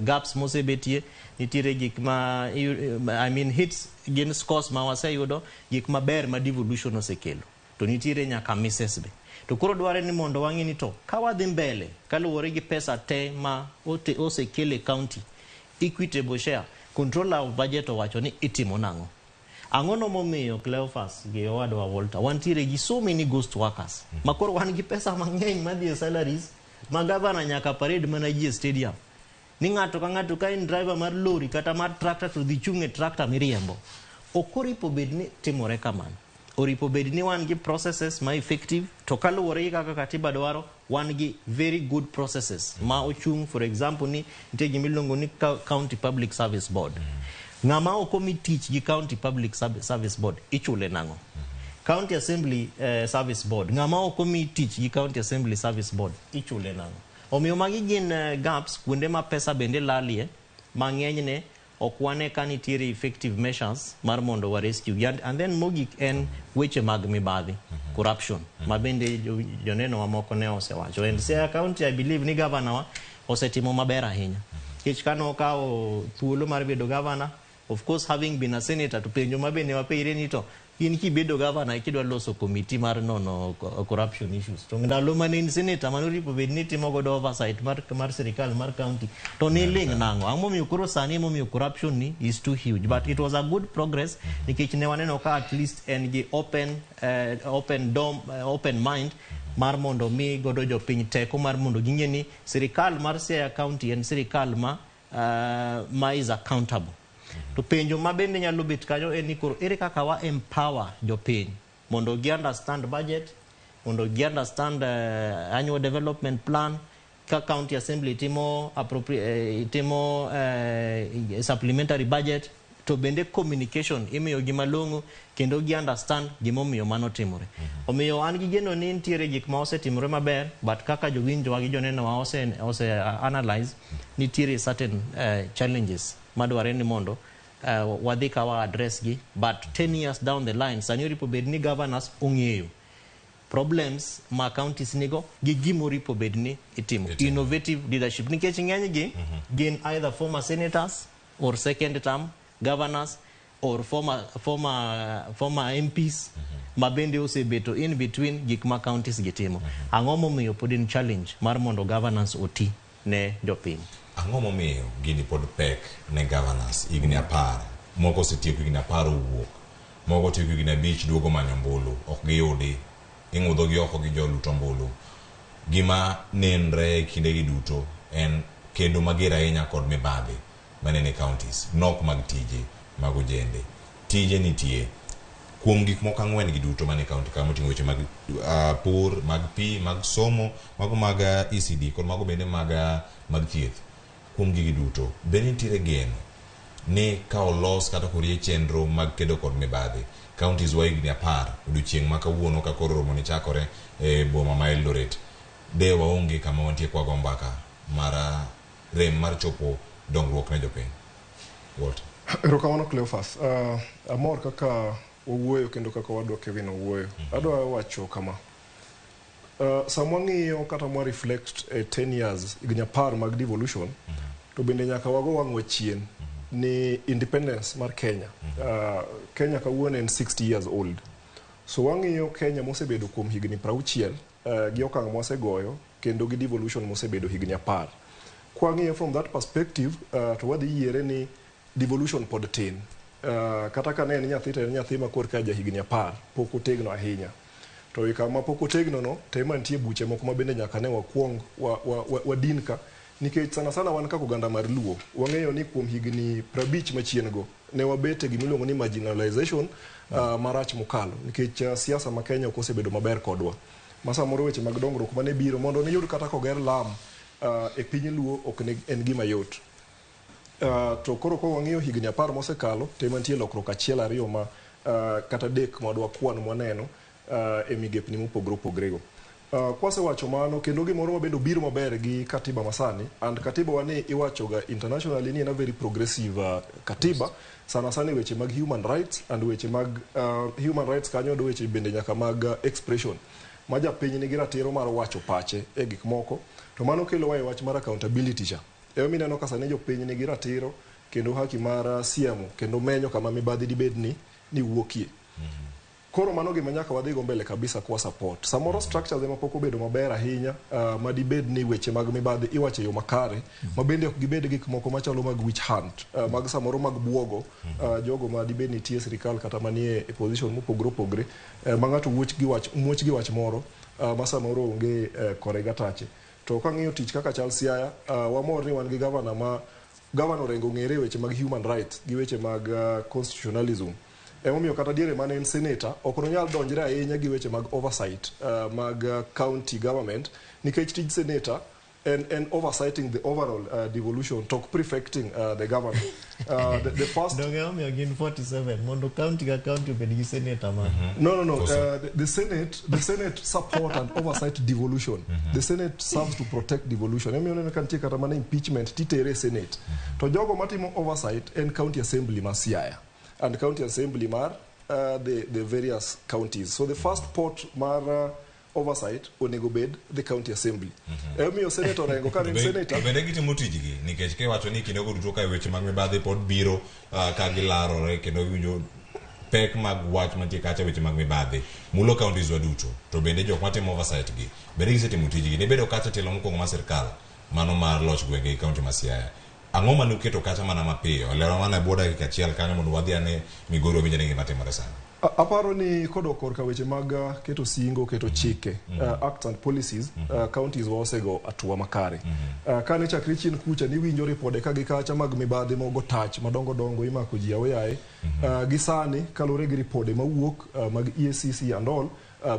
gaps mosebetie, nitiere gik ma, I mean hits gin scores ma waseyudo, gik maber ma devolution osekelo, to nitiere nyaka misses be. To koro dware ni mondo wang'i ni to ka wadhi mbele kaluwore gi pesa te ma osekel e county, equitable share, controller of budget owacho ni itimo nang'o. Ang'o no momiyo Cleophas gi owadwa Walter wantiere gi so many ghost workers ma koro wan gi pesa mang'eny madhi e salaries ma gavana nyaka parade mana ji e stadium ni ng'ato ka ng'ato ka en driver mar lori kata mar tractor to dhi chung' e tractor miriembo. Ok oripo bed ni timore kamano. Oripo bed ni wan gi processes ma effective, to kaluwore gi kaka katiba dwaro, wan gi very good processes ma ochung'. For example, ni nitie gima iluongo ni County Public Service Board. Ng'ama ok omi tich gi County Public Service Board ichule nang'o? County Assembly Service Board, ng'ama ok omi tich gi County Assembly Service Board ichule nang'o? Omiyo magi gin gaps kuonde ma pesa bende lalie mang'enyne ok wane ka nitiere effective measures mar mondo wa rescue gi. And then mogik en weche mag mibadhi, corruption, ma bende joneno mamoko ne osewacho. And Siaya County, I believe ni governor wa osetimo maber ahinya. Nikech kane okawo thuolo mar bedo governor, of course having been a senator, to penjo ma bende wapenjre ni to in kibedo governor kidwa loso committee mar nono corruption issues, to ndalo mane in senator mane oripo bed ni itimo godo oversight mar sirikal mar county, to niling' nang'o? Ang'o momiyo koro sani emomiyo corruption ni is too huge? But it was a good progress nikech ne waneno ka at least en gi open dom, open mind mar mondo mi godo jopiny teko mar mondo ging'e ni sirikal mar Siaya County en sirikal ma is accountable. To penjo ma bende nyalo bet kanyo en ni koro ere kaka wa empower jopiny mondo gi understand budget, mondo gi understand annual development plan ka county assembly timo timo supplementary budget to bende communication imiyo gi malong'o kendo gi understand gimomiyo mano timore. Omiyo an gi geno ni nitiere gik ma osetimore maber, but kaka jowinjowa gi jonenowa ose analyze, nitiere certain challenges madwarre ni mondo wadhi ka wa address gi. But 10 years down the line, sani oripo bed ni governors ong'eyo problems ma counties nigo gi gimoripo bed ni itimo. Innovative leadership, nikech ng'eny gi gin either former senators or second term governors or former MPs ma bende osebeto in between gik ma counties gi timo. Ang'o momiyo pod en challenge mar mondo governance oti ne jopiny? Ang'o momiyo gini pod pek ne governors higni 10? Moko osetieko higni 10 owuok, moko tieko higni 5 duogo manyo ombulu ok giyudi, ing'udho gi oko gi jolut ombulu. Gima nenre e kindegi duto en kedo mager ahinya kod mibadhi manene counties, nok mag tije mag ojende. Tije nitie kuom gik moko 4 gi duto mane county ka, moting'o weche mag pur, mag pi, mag somo, mago mag ECD kod mago bende mag thieth. Kuom gigi duto, bende nitiere geno ni ka olos kata korie chenro mag kedo kod mibadhi, counties wa higni 10 odiochieng' ma kawuono ka koro romo ni chakore e boma ma Eldoret, de waonge kama wantie kwa go mbaka mar rem mar chopo dongruok ne jopiny? Walter. Erokamano Cleophas. Amor kaka wawuoyo kendo kaka wadwa Kevin owuoyo. Adwa wacho kama. Sama wang'iyo kata mwa reflect 10 years, higni 10 mag devolution, to bende nyaka wago wang'wa chien ni independence mar Kenya. Kenya kawuono en 60 years old. So wang'iyo Kenya mosebedo kuom higni 60 gi okang' mwasegoyo kendo gi devolution mosebedo higni 10. Kwang'iyo from that perspective, to wadhi yiere ni devolution pod tin. Kata ka ne en nyathi to en nyathi ma korka ja higni 10, pok otegno ahinya. To e kama pok otegno no, to ema nitie buche moko ma bende nyaka ne wakwong wadin ka, nikech sana sana wan kaka oganda mar Luo, wang'eyo ni kuom higni 50 machien go, ne wabet e gimiluongo ni marginalization marach mokalo, nikech siasa ma Kenya ok osebedo maber kodwa. Ma samoro weche mag dongruok mane biro mondo niyud kata koger lam e piny Luo ok ne en gima yot. To koro ka wang'iyo higni 10 mosekalo, to ema nitie lokruok 1, 2 ma kata 3 ma dwa kwan mwaneno e migepni mopogore opogore go. Kwasewacho mano, kendo gimoro ma bende obiro maber gi katiba masani, and katiba wa ni iwacho ga internationally ni en a very progressive katiba, sana sana e weche mag human rights and weche mag human rights kanyo do weche bende nyaka mag expression ma japiny nigi ratiro mar wacho pache e gik moko, to mano kelo wa e wach mar accountability cha. Emomiyo ineno ka sani jopiny nigi ratiro kendo haki mar siemo kendo menyo kama mibadhi dibed ni wuokie. Koro mano gima nyaka wadhi go mbele kabisa kwa support. Samoro structures ema pok obedo maber ahinya, ma dibed ni weche mag mibadhi iwacho e yo makare, ma bende ok gibed gik moko machalo mag witch hunt, mag samoro mag buogo jogo ma dibed ni tie sirikal kata manie e position mopogore opogore, ma ng'ato muoch gi wach moro ma samoro onge kore gatache. To kang'iyo tich kaka chal Siaya, wamor ni wan gi governor ma governor Orengo ong'ere e weche mag human rights gi weche mag constitutionalism. Emomiyo kata diere mane en senator ok nonyal donjre ahinya gi weche mag oversight mag county government, nikech tij senator en oversighting the overall devolution, to ok prefecting the governor. The first Donge omiyo gin 47 mondo county ka county obed gi senator ma. No. The Senate support and oversight devolution. The Senate serves to protect devolution. Emomiyo ineno ka nitie kata mana impeachment titere e Senate. To jogo matimo oversight en county assembly ma Siaya and county assembly mar the various counties. So the first port mar oversight onego bed the county assembly. Emomiyo Senator Orengo ka ne en senator Bende gitimo tijgi nikech kiwacho ni kindego duto ka weche mag mibadhi pod biro ka gilarore kendo iwinjo pek mag wach mantie kacha, weche mag mibadhi mulo counties wa duto, to bende jok matimo oversight gi bende gisetimo tijgi nibedo kacha telo mokwongo mar sirikal mano mar loch gwenge gi county ma Siaya, ang'o mane uketo kacha mana mapiyo? Lero mana e bwo dakika achiel kanyo mondo wadhi ane Migori wawinj ane gima timore sani. Aparo ni kodok korka weche mag keto singo, keto chike, acts and policies, counties wa osego hatua makare. Kane chakre chien kucha niwinjo ripode ka gi kacha mag mibadhi mogo tach madongo dongo imako ji aoyaye. Gi sani kaluwore gi ripode mawuok mag EACC and all,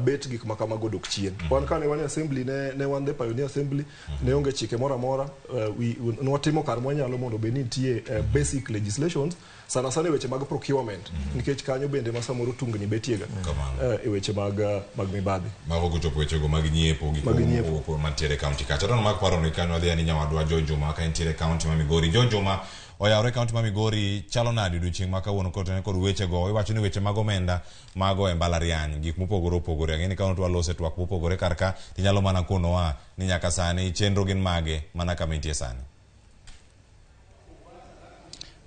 bet gik ma kamago dok chien. Wan kane wan e assembly ne wan the pioneer assembly, ne onge chike moro amora, nwatimo kar mwanyalo mondo bed ni nitie basic legislations sana sana e weche mag procurement, nikech kanyo bende ma samoro tungni betiega e weche mag mibadhi. Mago kochopo wechego mag nyiepo, gik Mag nyiepo. mopogore mantiere e kaunti kacha. To mak paro ni kanyo wadhi ani nyawadwa Joe Juma ka entiere e kaunti ma Migori. Joe Juma oyawre e kaunti ma Migori, chalo nade odiochieng' ma kawuono kotenore kod wechego? Iwacho ni weche mag omenda mago e mbalariany, gik mopogore opogore. Ang'e ni kawuono to walose twak mopogore kar ka, tinyalo mana konowa ni nyaka sani chenro gin mage mana kama intie sani.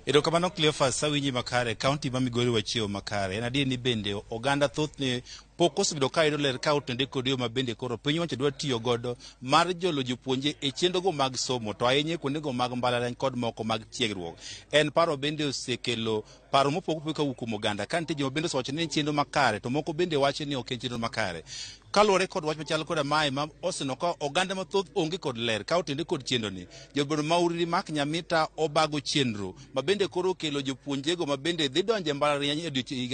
Erokamano Cleophas, awinji makare. Kaunti ma Migori wachiewo makare. En adier ni bende oganda thothne pok osebedo ka yudo ler ka otende kod yo ma bende koro piny owacho dwa tiyo godo mar jolo jopuonje e chenrogo mag somo, to ahinya e kuondego mag mbalariany kod moko mag tiegruok. En paro bende osekelo paro mopogore opogore kawuok kuom oganda. Ka nitie joma bende osewacho ni en chenro makare, to moko bende wacho ni ok en chenro makare. Kaluwore kod wach machal koda mae ma oseneno ka oganda mathoth onge kod ler ka otende kod chenro ni, jobedo mauriri Mark Nyamita obago chenro ma bende koro okelo jopuonjego ma bende dhi donjo e mbalariany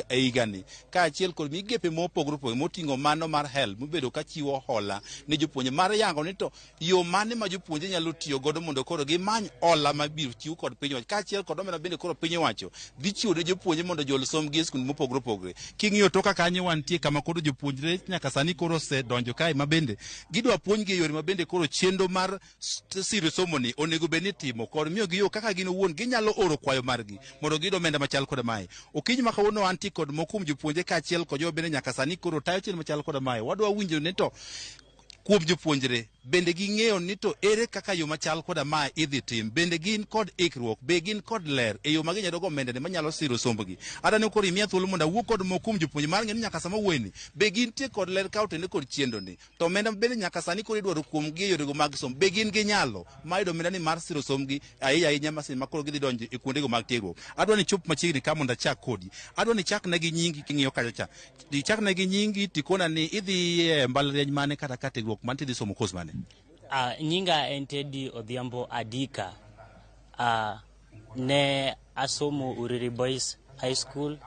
e higani, kaachiel kod migepe mopogore opogore moting'o mano mar HELB mobedo ka chiwo hola ne jopuonje mar yango ni to yo mane ma jopuonje nyalo tiyo godo mondo koro gimany hola mabiro chiw kod piny owacho, kaachiel kod omenda bende koro piny owacho dhi chiwo ne jopuonje mondo jol sombgi e skunde mopogore opogore. King'iyo toka kanyo wantie kama koro jopuonjre nyaka sani koro osedonjo kae ma bende gidwa puonjgi e yore ma bende koro chenro mar siro somoni onego bed ni itimo kod miyogi yo kaka gin owuon ginyalo oro kwayo margi mondo giyud omenda machal koda mae. Okinyi ma kawuono antie kod moko kuom jopuonje kaachiel kod jogo bende nyaka sani koro tayo chenro machal koda mae. Wadwa winjo ni to kuom jopuonjre bende ging'eyo ni to ere kaka yo machal koda mae idhi tim, bende gin kod ikruok, be gin kod ler e yo ma ginyalo go omenda ni manyalo siro sombgi. Adwa ni koro imiya thuolo mondo awuo kod moko kuom jopuonje mar ng'eyo ni nyaka sama wuoyeni be gintie kod ler ka otene kod chenro ni, to omenda bende nyaka sani koro idwaro kuomgi e yorego mag somo, be gin gi nyalo mar yudo omenda ni mar siro sombgi ahinya ahinya masin ma koro gidhi donjo e kuondego mag tiegruok. Adwa ni chop machiegni ka mondo achak kodi. Adwa ni chak negi nyingi king'iyo kacha cha. Ichak negi nyingi tikona ni idhi e mbalariany mane kata ka tiegruok mane tidhi somo course mane. Nyinga en Teddy Odhiambo Adika. Ne asomo Uriri Boys High School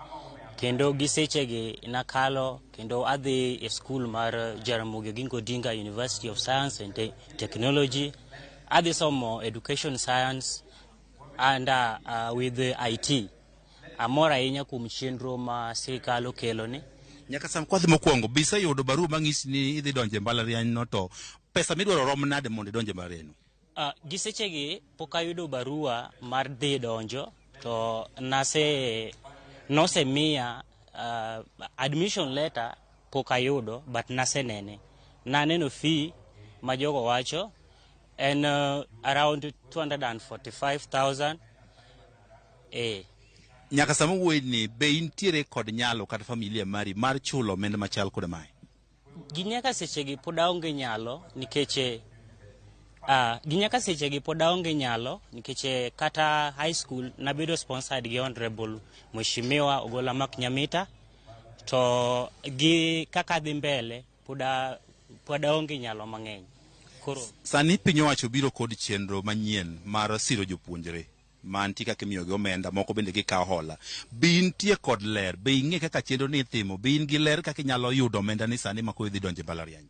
kendo gi sechegi nakalo kendo adhi e school mar Jaramogi Oginga Odinga University of Science and Technology. Adhi somo Education Science and with IT. Amor ahinya kuom chenro ma sirikal okelo ni. Nyaka sam kwadhi mokwongo, be iseyudo barua mang'isi ni idhi donjo e mbalariany no to pesa midwaro rom nade mondo idonj e mbalariany no? Gi sechegi pok ayudo barua mar dhi donjo to nosemiya admission letter pok ayudo but nasenene. Naneno fee ma jogo wacho en around 245,000. Nyaka sama wuoyeni be intiere kod nyalo kata familia mari mar chulo omenda machal koda mae? Gi nyaka sechegi pod aonge nyalo nikech gi nyaka sechegi pod aonge nyalo nikech kata high school nabedo sponsored gi Honorable Mheshimiwa Ogola Mark Nyamita to gi kaka dhi mbele pod aonge nyalo mang'eny. Koro sani piny owacho biro kod chenro manyien mar siro jopuonjre mantie kaka imiyogi omenda, moko bende gikawo hola. Be intie kod ler? Be ing'e kaka chenro ni itimo? Be in gi ler kaka inyalo yudo omenda ni sani ma koro idhi donjo e mbalariany?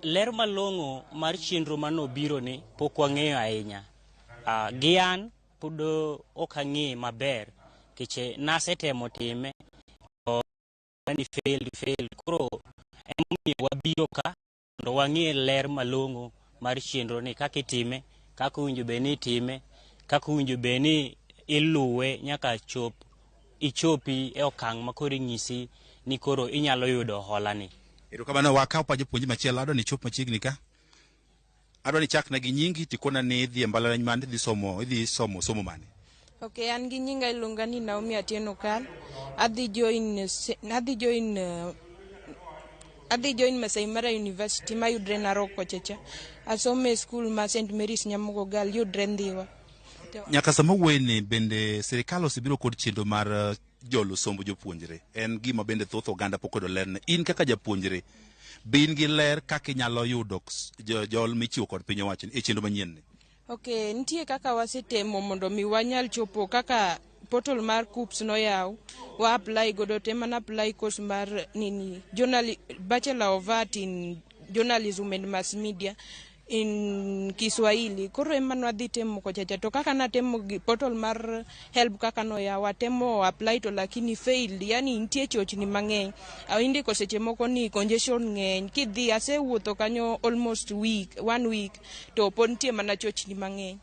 Ler malong'o mar chenro manobiro ni pok wang'eyo ahinya. Gi an pod ok ang'e maber nikech nasetemo time to ni failed. Koro emomiyo wabiro ka mondo wang'e ler malong'o mar chenro ni kaka itime, kaka owinjo bed ni itime, kaka owinjo bed ni iluwe nyaka chop ichopi e okang' ma koro inyisi ni koro inyalo yudo hola ni. Erokamano, wakaw pa japuonj machielo, adwa ni ichop machiegni ka. Adwa ni ichakna gi nyingi tikona ni idhi e mbalariany mane idhi somo somo mane. Okay, an gi nyinga iluonga ni Naomi Atieno Kal. Adhi join Masai Mara University mayudre Narok kocha cha. Asomo e skul ma St Mary's Nyamogo Girl yudre Ndhiwa. Nyaka sama wuoyeni bende sirikal osebiro kod chenro mar jolo somb jopuonjre. En gima bende thoth oganda pok oyudo ler ne. In kaka japuonjre, be in gi ler kaka inyalo yudo jol michiwo kod piny owacho e chenro manyien ni? Ok, nitie kaka wasetemo mondo mi wanyal chopo kaka portal mar KUCCPS noyaw, wa apply godo te mana apply course mar nini Bachelor of Art in Journalism and Mass Media in Kiswahili. Koro ema nwadhi temo kochacha, to kaka natemo gi portal mar HELB kaka noyaw, atemo apply to lakini failed, yani nitie chochni mang'eny. Indiko seche moko ni congestion ng'eny, kidhi asewuotho kanyo almost week, one week, to pod nitie mana chochni mang'eny.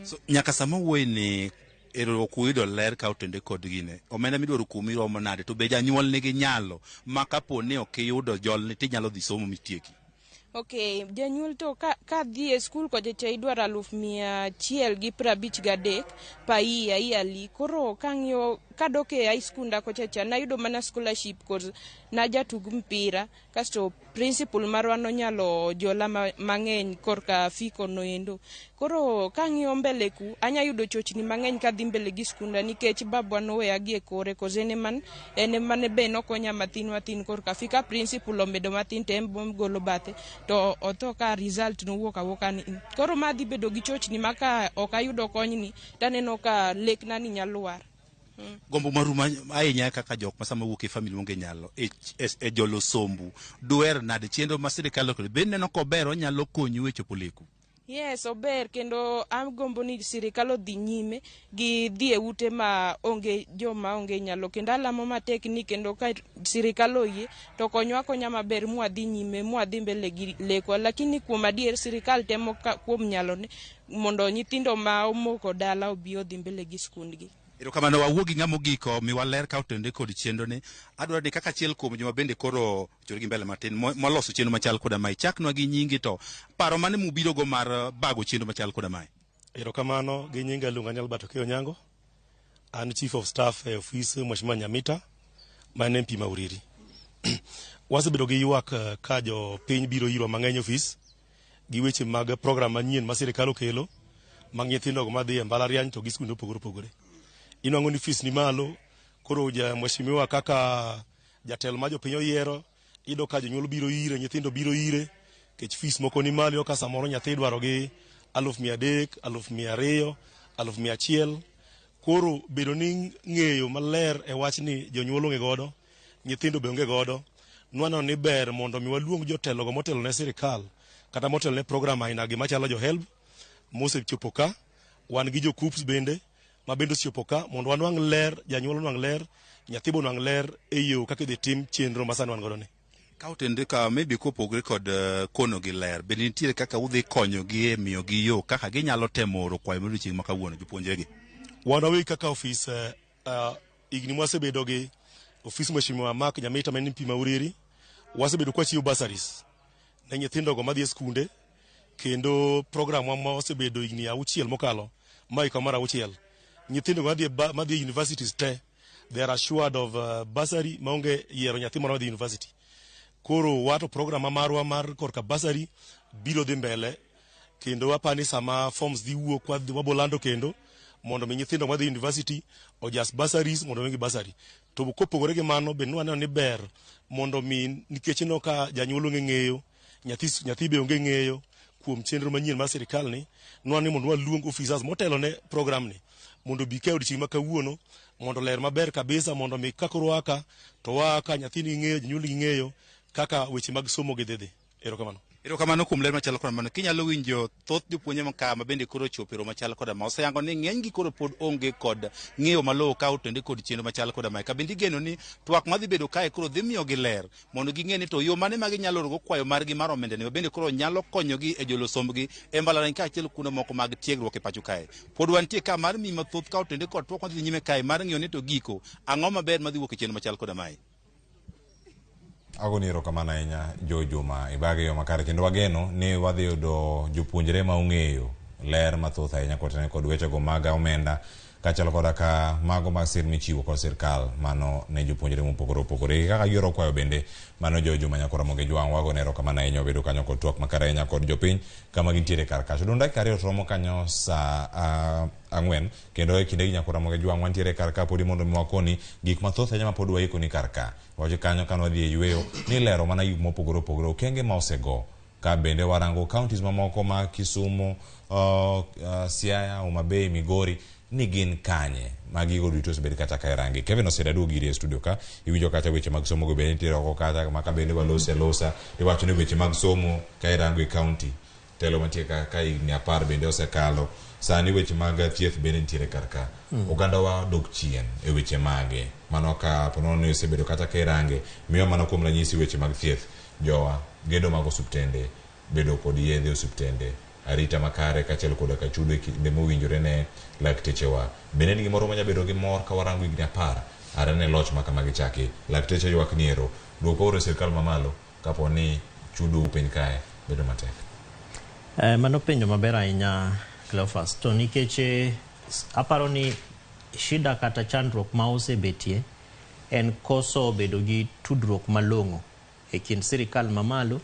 So, nyaka sama wuoyi ni ero ok uyudo ler ka otende kod gine omenda midwaro kuomi romo nade, to be janyuol nigi nyalo ma kapo ni ok iyudo jolni tinyalo dhi somo mitieki? Ok, janyuol to ka dhi e skul kocha cha idwaro 153,000 per year, yearly. Koro kang'iyo kadok e high school nda kocha cha nayudo mana scholarship cause najatug mpira, kasto principal marwa nonyalo jola mang'eny korka fee kono endo. Koro kang'iyo mbele ku anya yudo chochni mang'eny kadhi mbele gi skunda nikech babwa noweya gi e kore, cause en emane be nokonya mathin mathin korka fee, ka principal omedo mathin to en golo bathe to otho ka result nowuok awuoka ni. Koro ma dhi bedo gi chochni ma ka ok ayudo konyni taneno ka lekna ni nyalo lwar. Gombo maru ahinya kaka jok ma sama wuok e family onge nyalo e jolo sombu, duher nade chenro ma sirikal okelo? Be ineno kober, onyalo konyu e chopo leku? Yes, ober, kendo agombo ni sirikal odhi nyime gi dhi e ute ma onge joma onge nyalo, kendo alamo matek ni kendo ka sirikal oyie to konywa akonya maber mwadhi nyime, mwadhi mbele gi lekwa. Lakini kuom adier sirikal temo kuom nyalone mondo nyithindo ma omoko dala obi odhi mbele gi skundgi. Erokamano. Wawuo gi ng'ama ogik miwa ler ka otende kod chenro ni. Adwaro ni kaka achiel kuom joma bende koro chori gi mbele matin moloso chenro machal koda mae, chaknwa gi nyingi to paro mane mubiro go mar bago chenro machal koda mae? Erokamano. Gi nyinga iluonga ni Albert Okeyo Onyango. An Chief of Staff e ofis Mheshimiwa Nyamita, ma en MP ma Uriri. Wasebedo gi ywak ka jopiny biro irwa mang'eny e ofis gi weche mag program manyien ma sirikal okelo mag nyithindo go madhi e mbalariany to gi skunde mopogore opogore. Inwang'o ni fees ni malo, koro ja mheshimiwa kaka jatelo ma jopiny oyiero, iyudo ka jonyuol biro ire, nyithindo biro ire, nikech fees moko ni malo, ka samoro nyathi idwaro gi 300,000, 200,000, 100,000. Koro bedo ni ng'eyo maler e wachni jonyuol onge godo, nyithindo be onge godo, nwaneno ni ber mondo mi waluong jotelo go motelo ne sirikal kata motelo ne program aina gi machalo jo HELB mosechopo ka, wan gi jo KUCCPS bende ma bende osechopo ka, mondo wanwang' ler, janyuol onwang' ler, nyathi be onwang' ler e yo kaka idhi tim chenro ma sani wan godo ni. Ka otende ka maybe kopogore kod kono gi ler, bende nitiere kaka udhi konyogi e miyogi yo kaka ginyalo temo oro kwayo mar odiochieng' ma kawuono jopuonjregi? Wan wawegi kaka ofis, higni mwasebedo gi ofis Mheshimiwa Mark Nyamita ma en MP ma Uriri, wasebedo kwachiwo bursaries ne nyithindo go madhi e skunde, kendo program wa ma osebedo higni 6 mokalo, ma higa mar 6, nyithindo go madhi e universities te, they are assured of bursary maonge yiero nyathi moro madhi university. Koro wato program ma marwa mar korka bursary biro dhi mbele, kendo apani sama forms dhi wuok wabolando kendo mondo mi nyithindo madhi university ojas bursaries mondo omigi bursary. To kopogore gi mano bende nwaneno ni ber mondo mi, nikech ineno ka janyuol onge ng'eyo, nyathi be onge ng'eyo kuom chenro manyien mar sirikal ni, nwaneno ni mondo waluong officers motelo ne program ni mondo obi ka e odiochieng' ma kawuono mondo ler maber kabisa, mondo mi ka koro waa ka to waa ka nyathi nigi ng'eyo, janyuol nigi ng'eyo kaka weche mag somo gi dhi dhi. Erokamano. Erokamano kuom ler machalo koda mano. Kinyalo winjo thoth jopuonje ma ka ma bende koro ochopo e romo machal koda ma oseyango ni ng'enygi koro pod onge kod ng'eyo malong'o ka otende kod chenro machal koda mae. Ka bende igeno ni twak madhi bedo kae koro dhi miyogi ler mondo ging'e ni to yo mane ma ginyalo oro go kwayo margi mar omenda ni ma bende koro nyalo konyogi e jolo sombgi e mbalariany kaachiel kuonde moko mag tiegruok e pacho kae. Pod wantie ka mar miyi mathoth ka otende kod twak madhi nyime kae mar ng'iyo ni to giko ang'o maber madhi wuok e chenro machal koda mae. Agoni erokamano ahinya Jo Juma, ibage yo makare, kendo wageno ni wadhi yudo jopuonjre ma ong'eyo ler mathoth ahinya kotenore kod wechego mag omenda kaachiel koda ka mago mag sir michiwo kod sirkal mano ne jopuonjre mopogore opogore kaka gioro kwayo bende. Mano Jo Juma Nyakora Moge Jwang', wagone erokamano ahinya. Wabedo kanyo kod twak makare ahinya kod jopiny kama gintiere kar kacha. Odong' dakika 2 to romo kanyo sa 4, kendo e kindegi Nyakora Moge Jwang' wantiere kar ka podi mondo mi wakoni gik mathoth ahinya ma pod waikoni kar ka. Wacho kanyo kane wadhi e yweyo ni lero mana gik mopogore opogore okenge ma osego. Ka bende warango counties mamoko ma Kisumu, Siaya, Homa Bay, Migori ni gin kanye magigo duto osebed kata ka irangi. Kevin Oseda duogo iri e studio ka iwinjo kacha weche mag somo go bende nitiere oko kacha ma ka bende walose alosa iwacho ni weche mag somo ka irango e county telo mantie ka ka higni 10 bende osekalo sani weche mag thieth bende nitiere kar ka. Oganda wa dok chien e weche mage mano ka ponono ni osebedo kata ka irange miyo mana kuom ranyisi weche mag thieth jowa gedo mag osuptende bedo kod yedhe osuptende arita makare kaachiel koda ka chudo e kinde mowinjore ne laktechewa. Bende en gimoro manya bedo gi mor ka warango higni 10 are ne loch ma kamagi chaki. Lakteche ywak ni ero duoko oro e sirkal mamalo kapo ni chudo piny kae bedo matek. Mano penjo maber ahinya Cleophas, to nikech aparo ni shida kata chandruok ma osebetie en koso bedo gi tudruok malong'o e kind sirikal mamalo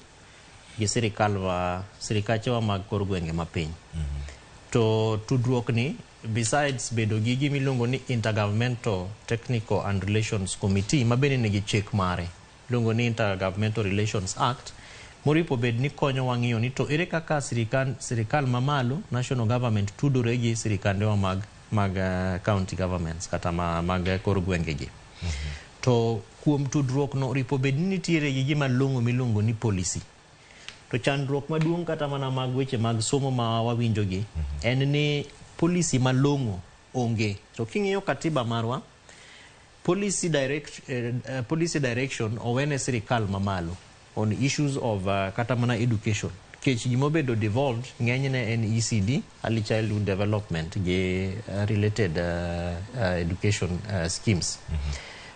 gi sirikal wa sirikachewa mag kor gwenge mapiny. To tudruok ni besides bedo gi gima iluongo ni Intergovernmental Technical and Relations Committee ma bende nigi chik mare iluongo ni Intergovernmental Relations Act moripo bed ni konyowa ng'iyo ni to ere kaka sirikal mamalo national government tudore gi sirikandewa mag county governments kata mag kor gwenge gi. To kuom tudruok no oripo bed ni nitiere gi gima long'o miluongo ni policy. To chandruok maduong' kata mana mag weche mag somo ma wawinjo gi en ni policy malong'o onge. To king'iyo katiba marwa, policy direction owene sirikal mamalo on issues of kata mana education. Nikech gimobedo devolved ng'enyne en ECD, early childhood development gi related education schemes.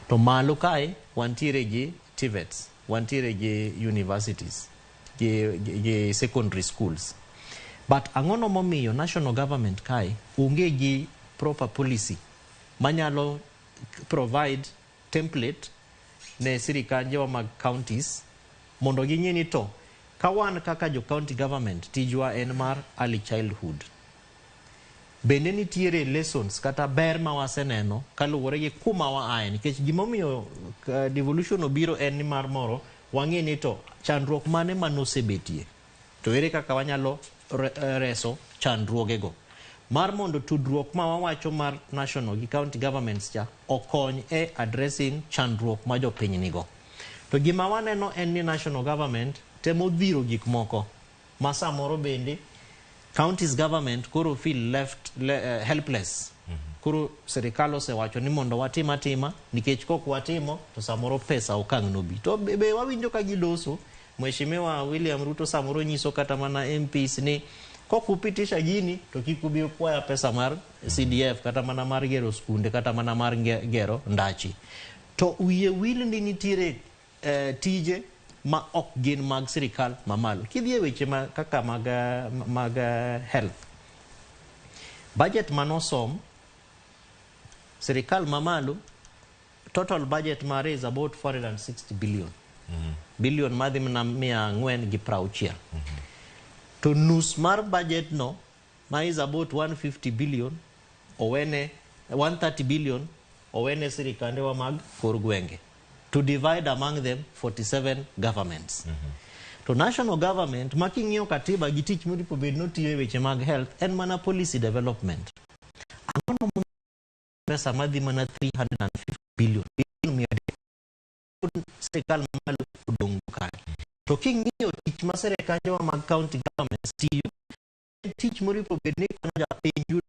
To malo kae wantiere gi TVETs, wantiere gi universities, gi secondary schools. But ang'ono momiyo national government kae onge gi proper policy manyalo provide template ne sirikanjewa mag counties mondo ging'e ni to ka wan kaka jo county government tijwa en mar early childhood. Bende nitiere lessons kata ber ma waseneno kaluwore gi kuma wa aye, nikech gimomiyo devolution obiro en ni mar moro wang'e ni to chandruok mane manosebetie to ere kaka wanyalo reso chandruogego mar mondo tudruok ma wawacho mar national gi county governments cha okony e addressing chandruok ma jopiny nigo. To gima waneno en ni national government temo dhiro gik moko ma samoro bende counties government koro feel left helpless. Koro sirikal osewacho ni mondo watim atima nikech kok watimo to samoro pesa ok ang' nobi. To be wawinjo ka giloso Mheshimiwa William Ruto samoro nyiso kata mana MPs ni kok upitisha gini to kik ubi ukwaya pesa mar CDF kata mana mar gero skunde kata mana mar gero ndachi. To wiye wil ni nitiere tije ma ok gin mag sirikal mamalo. Kidhi e weche ma kaka mag health. Budget manosom sirikal mamalo total budget mare is about 460 billion. Billion madhi mana 460. To nus mar budget no ma is about 150 billion owene 130 billion owene sirikandewa mag kor gwenge to divide among them 47 governments. To national government ma king'iyo katiba gi tich moripo bed notiyo e weche mag health en mana policy development. Ang'o momiyo pesa madhi mana 350 billion 300 sirikal mamalo odong' kae. To king'iyo tich ma sirikandewa mag county governments tiyo en tich moripo bed ni konyo japiny yudo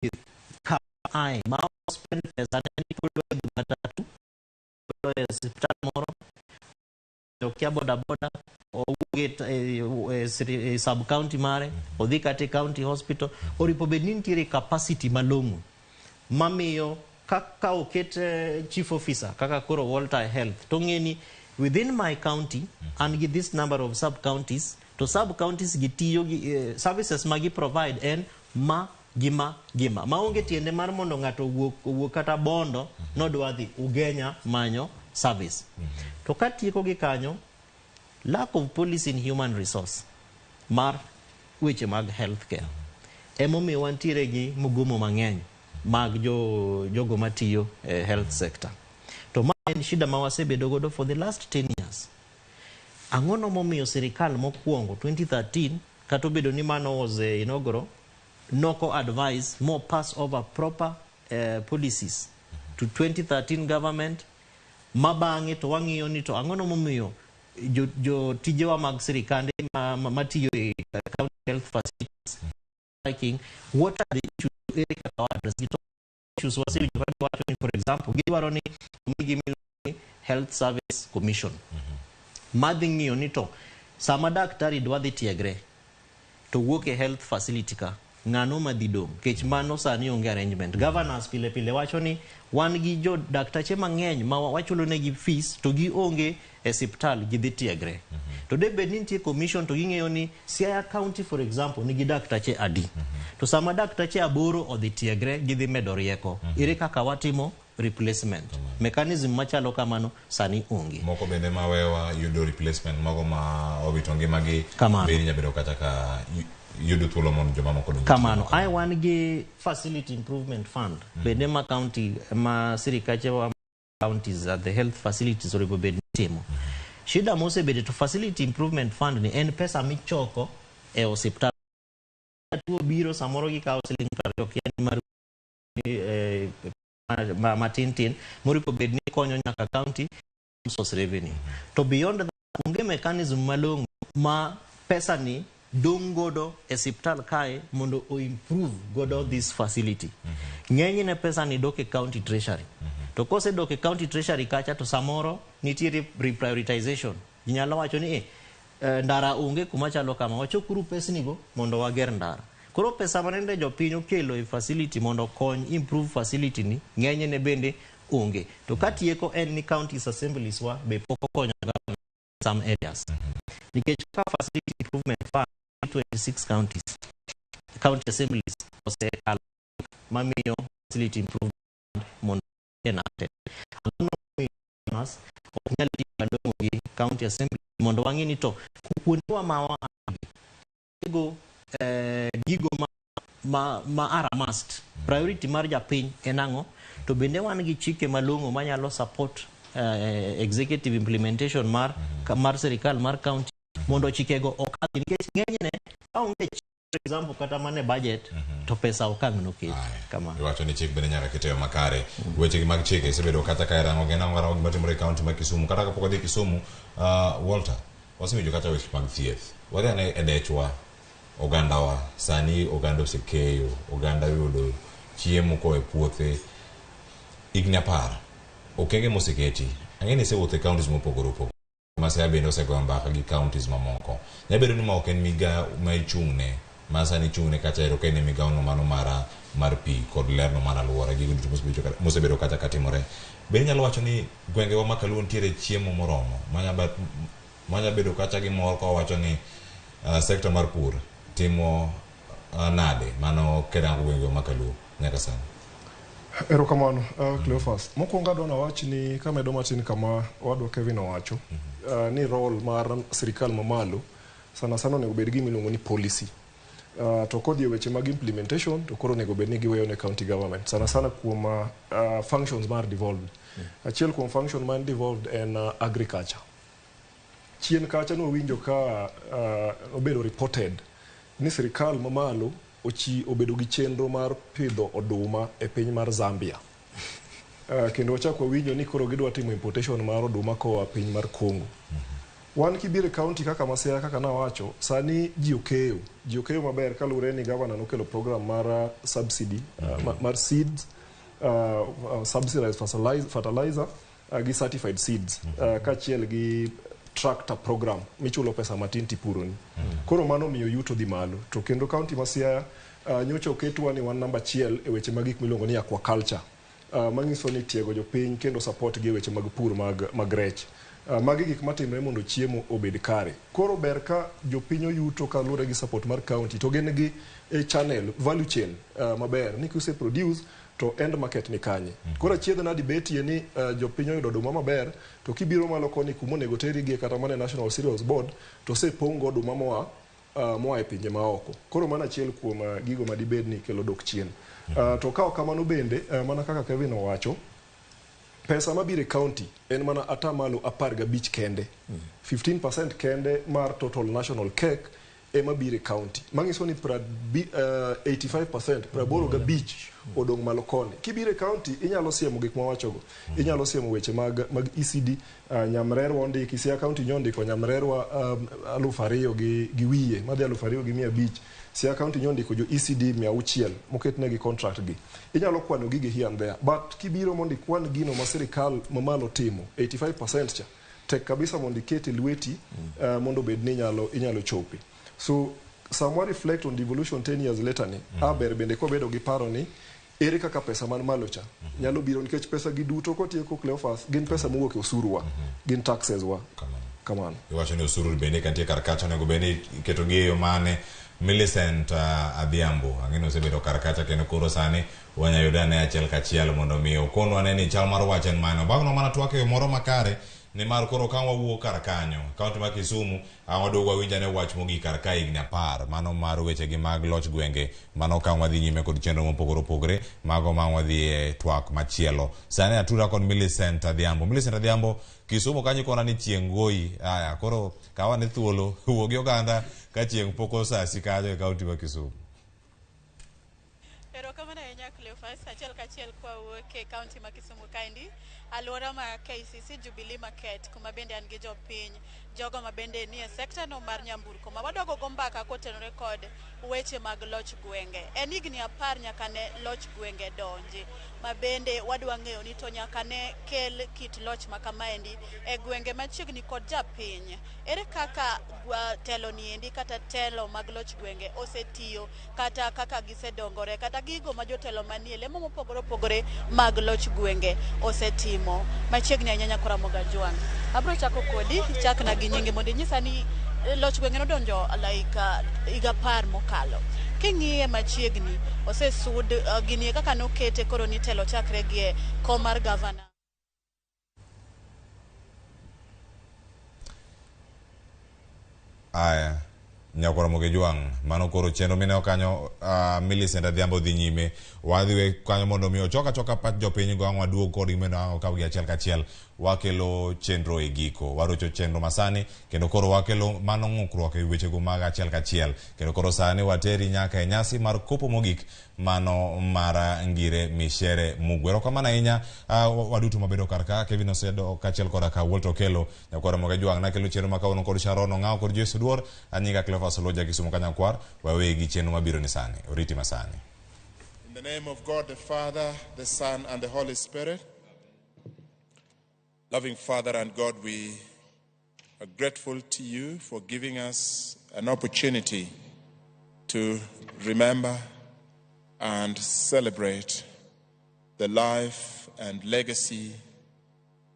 thieth ka ae ma ok spend pesa ne ni kodwa e matatu e osiptal moro okia boda boda owuok e sub county mare odhi kata e county hospital oripo bed ni nitiere capacity malong'o mamiyo kaka oket chief officer kaka koro Walter Health to ng'e ni within my county an gi this number of sub counties to sub counties gi tiyo gi services ma gi provide en ma gima gima maonge tiende mar mondo ng'ato owuok kata Bondo nodwa dhi Ugenya manyo service. To katieko gi kanyo lack of policy in human resource mar weche mag healthcare emomiyo wantiere gi mgomo mang'eny mag jogo matiyo e health sector. To ma en shida ma wasebedo godo for the last 10 years. Ang'ono momiyo sirikal mokwongo 2013 kata obedo ni mano was inaugural noko advise mo pass over proper policies to 2013 government ma bang'e to wang'iyo ni to ang'ono momiyo jo tijewa mag sirikande matiyo e county health facilities striking, what are the issues, ere kaka wa address gi? To issues wasewinjo ka giwacho ni, for example, gidwaro ni omigi miluongo ni Health Service Commission madhi ng'iyo ni to sama daktari dwa dhi tiegre to wuok e health facility ka, ng'ano madhi dong', kech mano sani onge arrangement. Governors pile pile wacho ni wan gi jo daktache mang'eny ma wachulo negi fees to gionge e siptal gidhi tiegre. To de bed ni nitie commission to ging'eyo ni Siaya County, for example, nigi daktache adi, to sama daktache 8 odhi tiegre gidhi medo rieko, ere kaka watimo replacement mechanism machalo kamano sani onge. Moko bende mawewa yudo replacement, mago ma owito ngimagi. Kamano. Bende inyalo bedo kata ka yudo thuolo mondo jomamoko odonj. Kamano ai wan gi facility improvement fund bende ma county ma sirikache wa counties at the health facilities onego bed ni timo. Shida mosebedo to facility improvement fund ni en pesa michoko e osiptal. Tuo biro samoro gikawo siling 20 kia ni mar matin tin moripo bed ni konyo nyaka county source revenue. To beyond that onge mechanism malong'o ma pesa ni dong' godo e siptal kae mondo o improve godo this facility. Ng'enyne pesa ni dok e county treasury. To kosedok e county treasury kacha to samoro nitiere reprioritization. Ji nyalo wacho ni ndara onge kuma chalo kama, wachokuru pesnigo mondo wager ndara. Koro pesa manende jopiny okelo e facility mondo okony improve facility ni ng'enyne bende onge. To katieko en ni counties assemblies wa be pok okonyo government in some areas. Nikech ka facility improvement fund 26 counties, county assemblies osekalo mamiyo facility improvement mondo enacted. Ang'o momiyo governors ok nyal tiyo malong'o gi county assembly mondo wang'i ni to kuondewa ma wago gigo ma are a must, priority mar japiny en ang'o, to bende wan gi chike malong'o manyalo support executive implementation mar sirikal mar county mondo chikego okadhi, nikech ng'enyne kaonge chik, for example kata mana e budget to pesa ok ang' noket kamano. Iwacho ni chik bende nyaka ket e yo makare. Weche mag chike isebedo kata ka irango gin ang'o rango gima timore e county ma Kisumu. Kata kapok wadhi Kisumu, Walter, wasewinjo kata weche mag thieth. Wadhi ane e dechwa, ogandawa, sani oganda osekeyo, oganda yudo chiemo koa e puothe. Higni 10, okenge moseketi. Ang'e ni isewuotho e counties mopogore opogore. Siaya bende osegoyo mbaka gi counties mamoko. Nyalo bedo ni ma ok en migawo ma ichung'ne, ma sani ichung'ne kacha ero ka en e migawo no mano mar pi kod lerno mar alwora, gigo duto mosebedo kacha katimore. Be inyalo wacho ni gwengewa ma Kaluo nitiere chiemo moromo manya bedo kacha gimor ka wawacho ni sekta mar pur timo nade mano kirango gwengewa ma Kaluo nyaka sani? Erokamano, Cleophas. Mokwongo adwa nawach ni kamedo matin kama owadwa Kevin owacho, ni role mar sirikal mamalo sana sana onego bed gima iluongo ni policy. To kodhi e weche mag implementation to koro onego bed ni giweyo ne county government sana sana kuom functions mar devolved. Achiel kuom function man devolved en agriculture. Chien kacha nwawinjo ka obedo reported ni sirikal mamalo obedo gi chenro mar pidho oduma e piny mar Zambia. Kendo wachak wawinjo ni koro gidwa timo importation mar oduma koa piny mar Congo. Wan kibiro e county kaka ma Siaya kaka nawacho, sani ji okeyo. Ji okeyo maber kaluwore ni governor nokelo program mar subsidy mar seeds, subsidized fertilizer gi certified seeds kaachiel gi tractor program michulo pesa matin tipuroni. Koro mano miyo yuto dhi malo. To kendo county ma Siaya nyocha oketwa ni wan namba 1 e weche mag gik miluongo ni aquaculture. Manyiso ni tiego jopiny kendo support gi e weche mag pur mag rech. Magi gik matimre mondo chiemo obed kare. Koro ber ka jopiny oyuto kaluwore gi support mar county to gin gi channel value chain maber ni kise produce to end market ni kanye. Koro achiedh nadi betie ni jopiny oyudo oduma maber to kibiro malo koni kuma onego tergi kata mana National Cereals Board to osepong' go oduma moa e pinje maoko. Koro mano achiel kuom gigo madibed ni kelo dok chien. To ka ok kamano bende, mana kaka Kevin owacho, Pesa mabiro e county en mana atamalo 15 kende. 15% kende mar total national cake ema biro e county. Manyiso ni 85%, 85 odong' malo koni. Kibiro e county inyalo siemo gik mawachogo. Inyalo siemo weche mag ECD, nyamrerwa ondiki, Siaya County nyondiko nyamrerwa 2000 gi wiye, madhi 2500. Siaya County nyondiko jo ECD 600 moketnegi contract gi. Inyalo kwano gigi here and there, but kibiro mondo ikwan gino ma sirikal mamalo timo, 85% cha, tek kabisa mondo iket e lweti mondo obed ni inyalo chopi. So sama reflect on devolution 10 years later ni, aber bende kobedo gi paro ni ere kaka pesa man malo cha nyalo biro, nikech pesa gi duto kotieko Cleophas gin pesa mowuok e osuru wa, gin taxes wa. Kamano. Iwacho ni osuru bende kantie kar kacha onego bed ni iketo gi e yo mane. Millicent Adhiambo, ang'e ni osebedo kar kacha kendo koro sani wanya yude ane achiel kachiel mondo mi okonwa ne ni chal mar wach en mane. Obagnwa mana twak e yo moro makare nimar koro ka wawuok kar kanyo, kaunti ma Kisumu, ang' waduogo wawinj ane wach mogik kar ka higni 10, mano mar wechegi mag loch gwenge, mano ka wadhi nyime kod chenro mopogore opogore, mago ma wadhi e twak machielo. Sani atura kod Millicent Adhiambo. Millicent Adhiambo, Kisumu kanyo ikona ni chieng' goyi. Aya, koro kaw ane thuolo, wuo gi oganda ka chieng' pok osasi kanyo e kaunti ma Kisumu. Erokamano ahinya Cleophas, achiel kachiel kwa wuok e kaunti ma Kisumu kaendi, alwora ma KCC Jubilee Market, kuma bende an gi jopiny, jogo ma bende nie sekta no mar nyamburko, ma wadogo go mbaka kotenore kod weche mag loch gwenge. En higni 10 nyaka ne loch gwenge donji, ma bende wadwa ng'eyo ni to nyaka ne kel kit loch ma kamaendi e gwenge machiegni kod japiny. Ere kaka telo niendi kata telo mag loch gwenge osetiyo, kata kaka gisedongore, kata gigo ma jotelo manie lemo mopogore opogore mag loch gwenge osetimo. Machiegni ahinya nyakora Mogajwang'. Abro chako kodi, ichakna gi nyingi mondo inyisa ni loch gwenge nodonjo like higa 10 mokalo. King'iye machiegni, osesud ginie kaka nokete koro ni telo chakre gi e kom mar gavana. Aya, nyakwar Mogejwang', mano koro chenro mineno kanyo, Millicent Adhiambo dhi nyime. Wadhi we kanyo mondo mi ochok achoka pach jopiny go ang' waduog kodgi mondo ang' okawgi achiel kachiel. Wakelo chenro e giko, warocho chenro masani kendo koro wakelo mano ng'ukruok e wechego mag achiel kachiel. Kendo koro sani wateri nyaka e nyasi mar kopo mogik mano mar Ngire Michere Mugo. Erokamano ahinya waduto mabedo kar ka, Kevin Osedo kaachiel koda ka Walter Okello, nyakwar Mogejwang' nakelo chenro ma kawuono kod Sharon Ong'awo kod Joyce Oduor, anyinga Cleophas Oloja Kisumu Kanyakwar, wawegi chenro mabiro ni sani. Oriti masani. In the name of God the Father, the Son, and the Holy Spirit. Loving Father and God, we are grateful to you for giving us an opportunity to remember and celebrate the life and legacy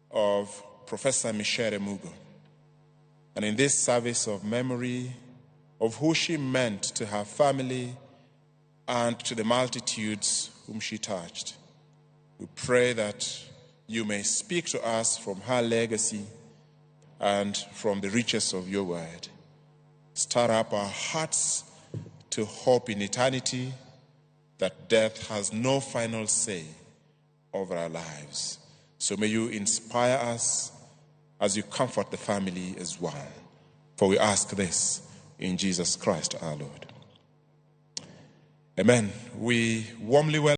of Professor Micere Mugo. And in this service of memory of who she meant to her family and to the multitudes whom she touched, we pray that you may speak to us from her legacy and from the riches of your word. Stir up our hearts to hope in eternity that death has no final say over our lives. So may you inspire us as you comfort the family as well. For we ask this in Jesus Christ our Lord. Amen. We warmly welcome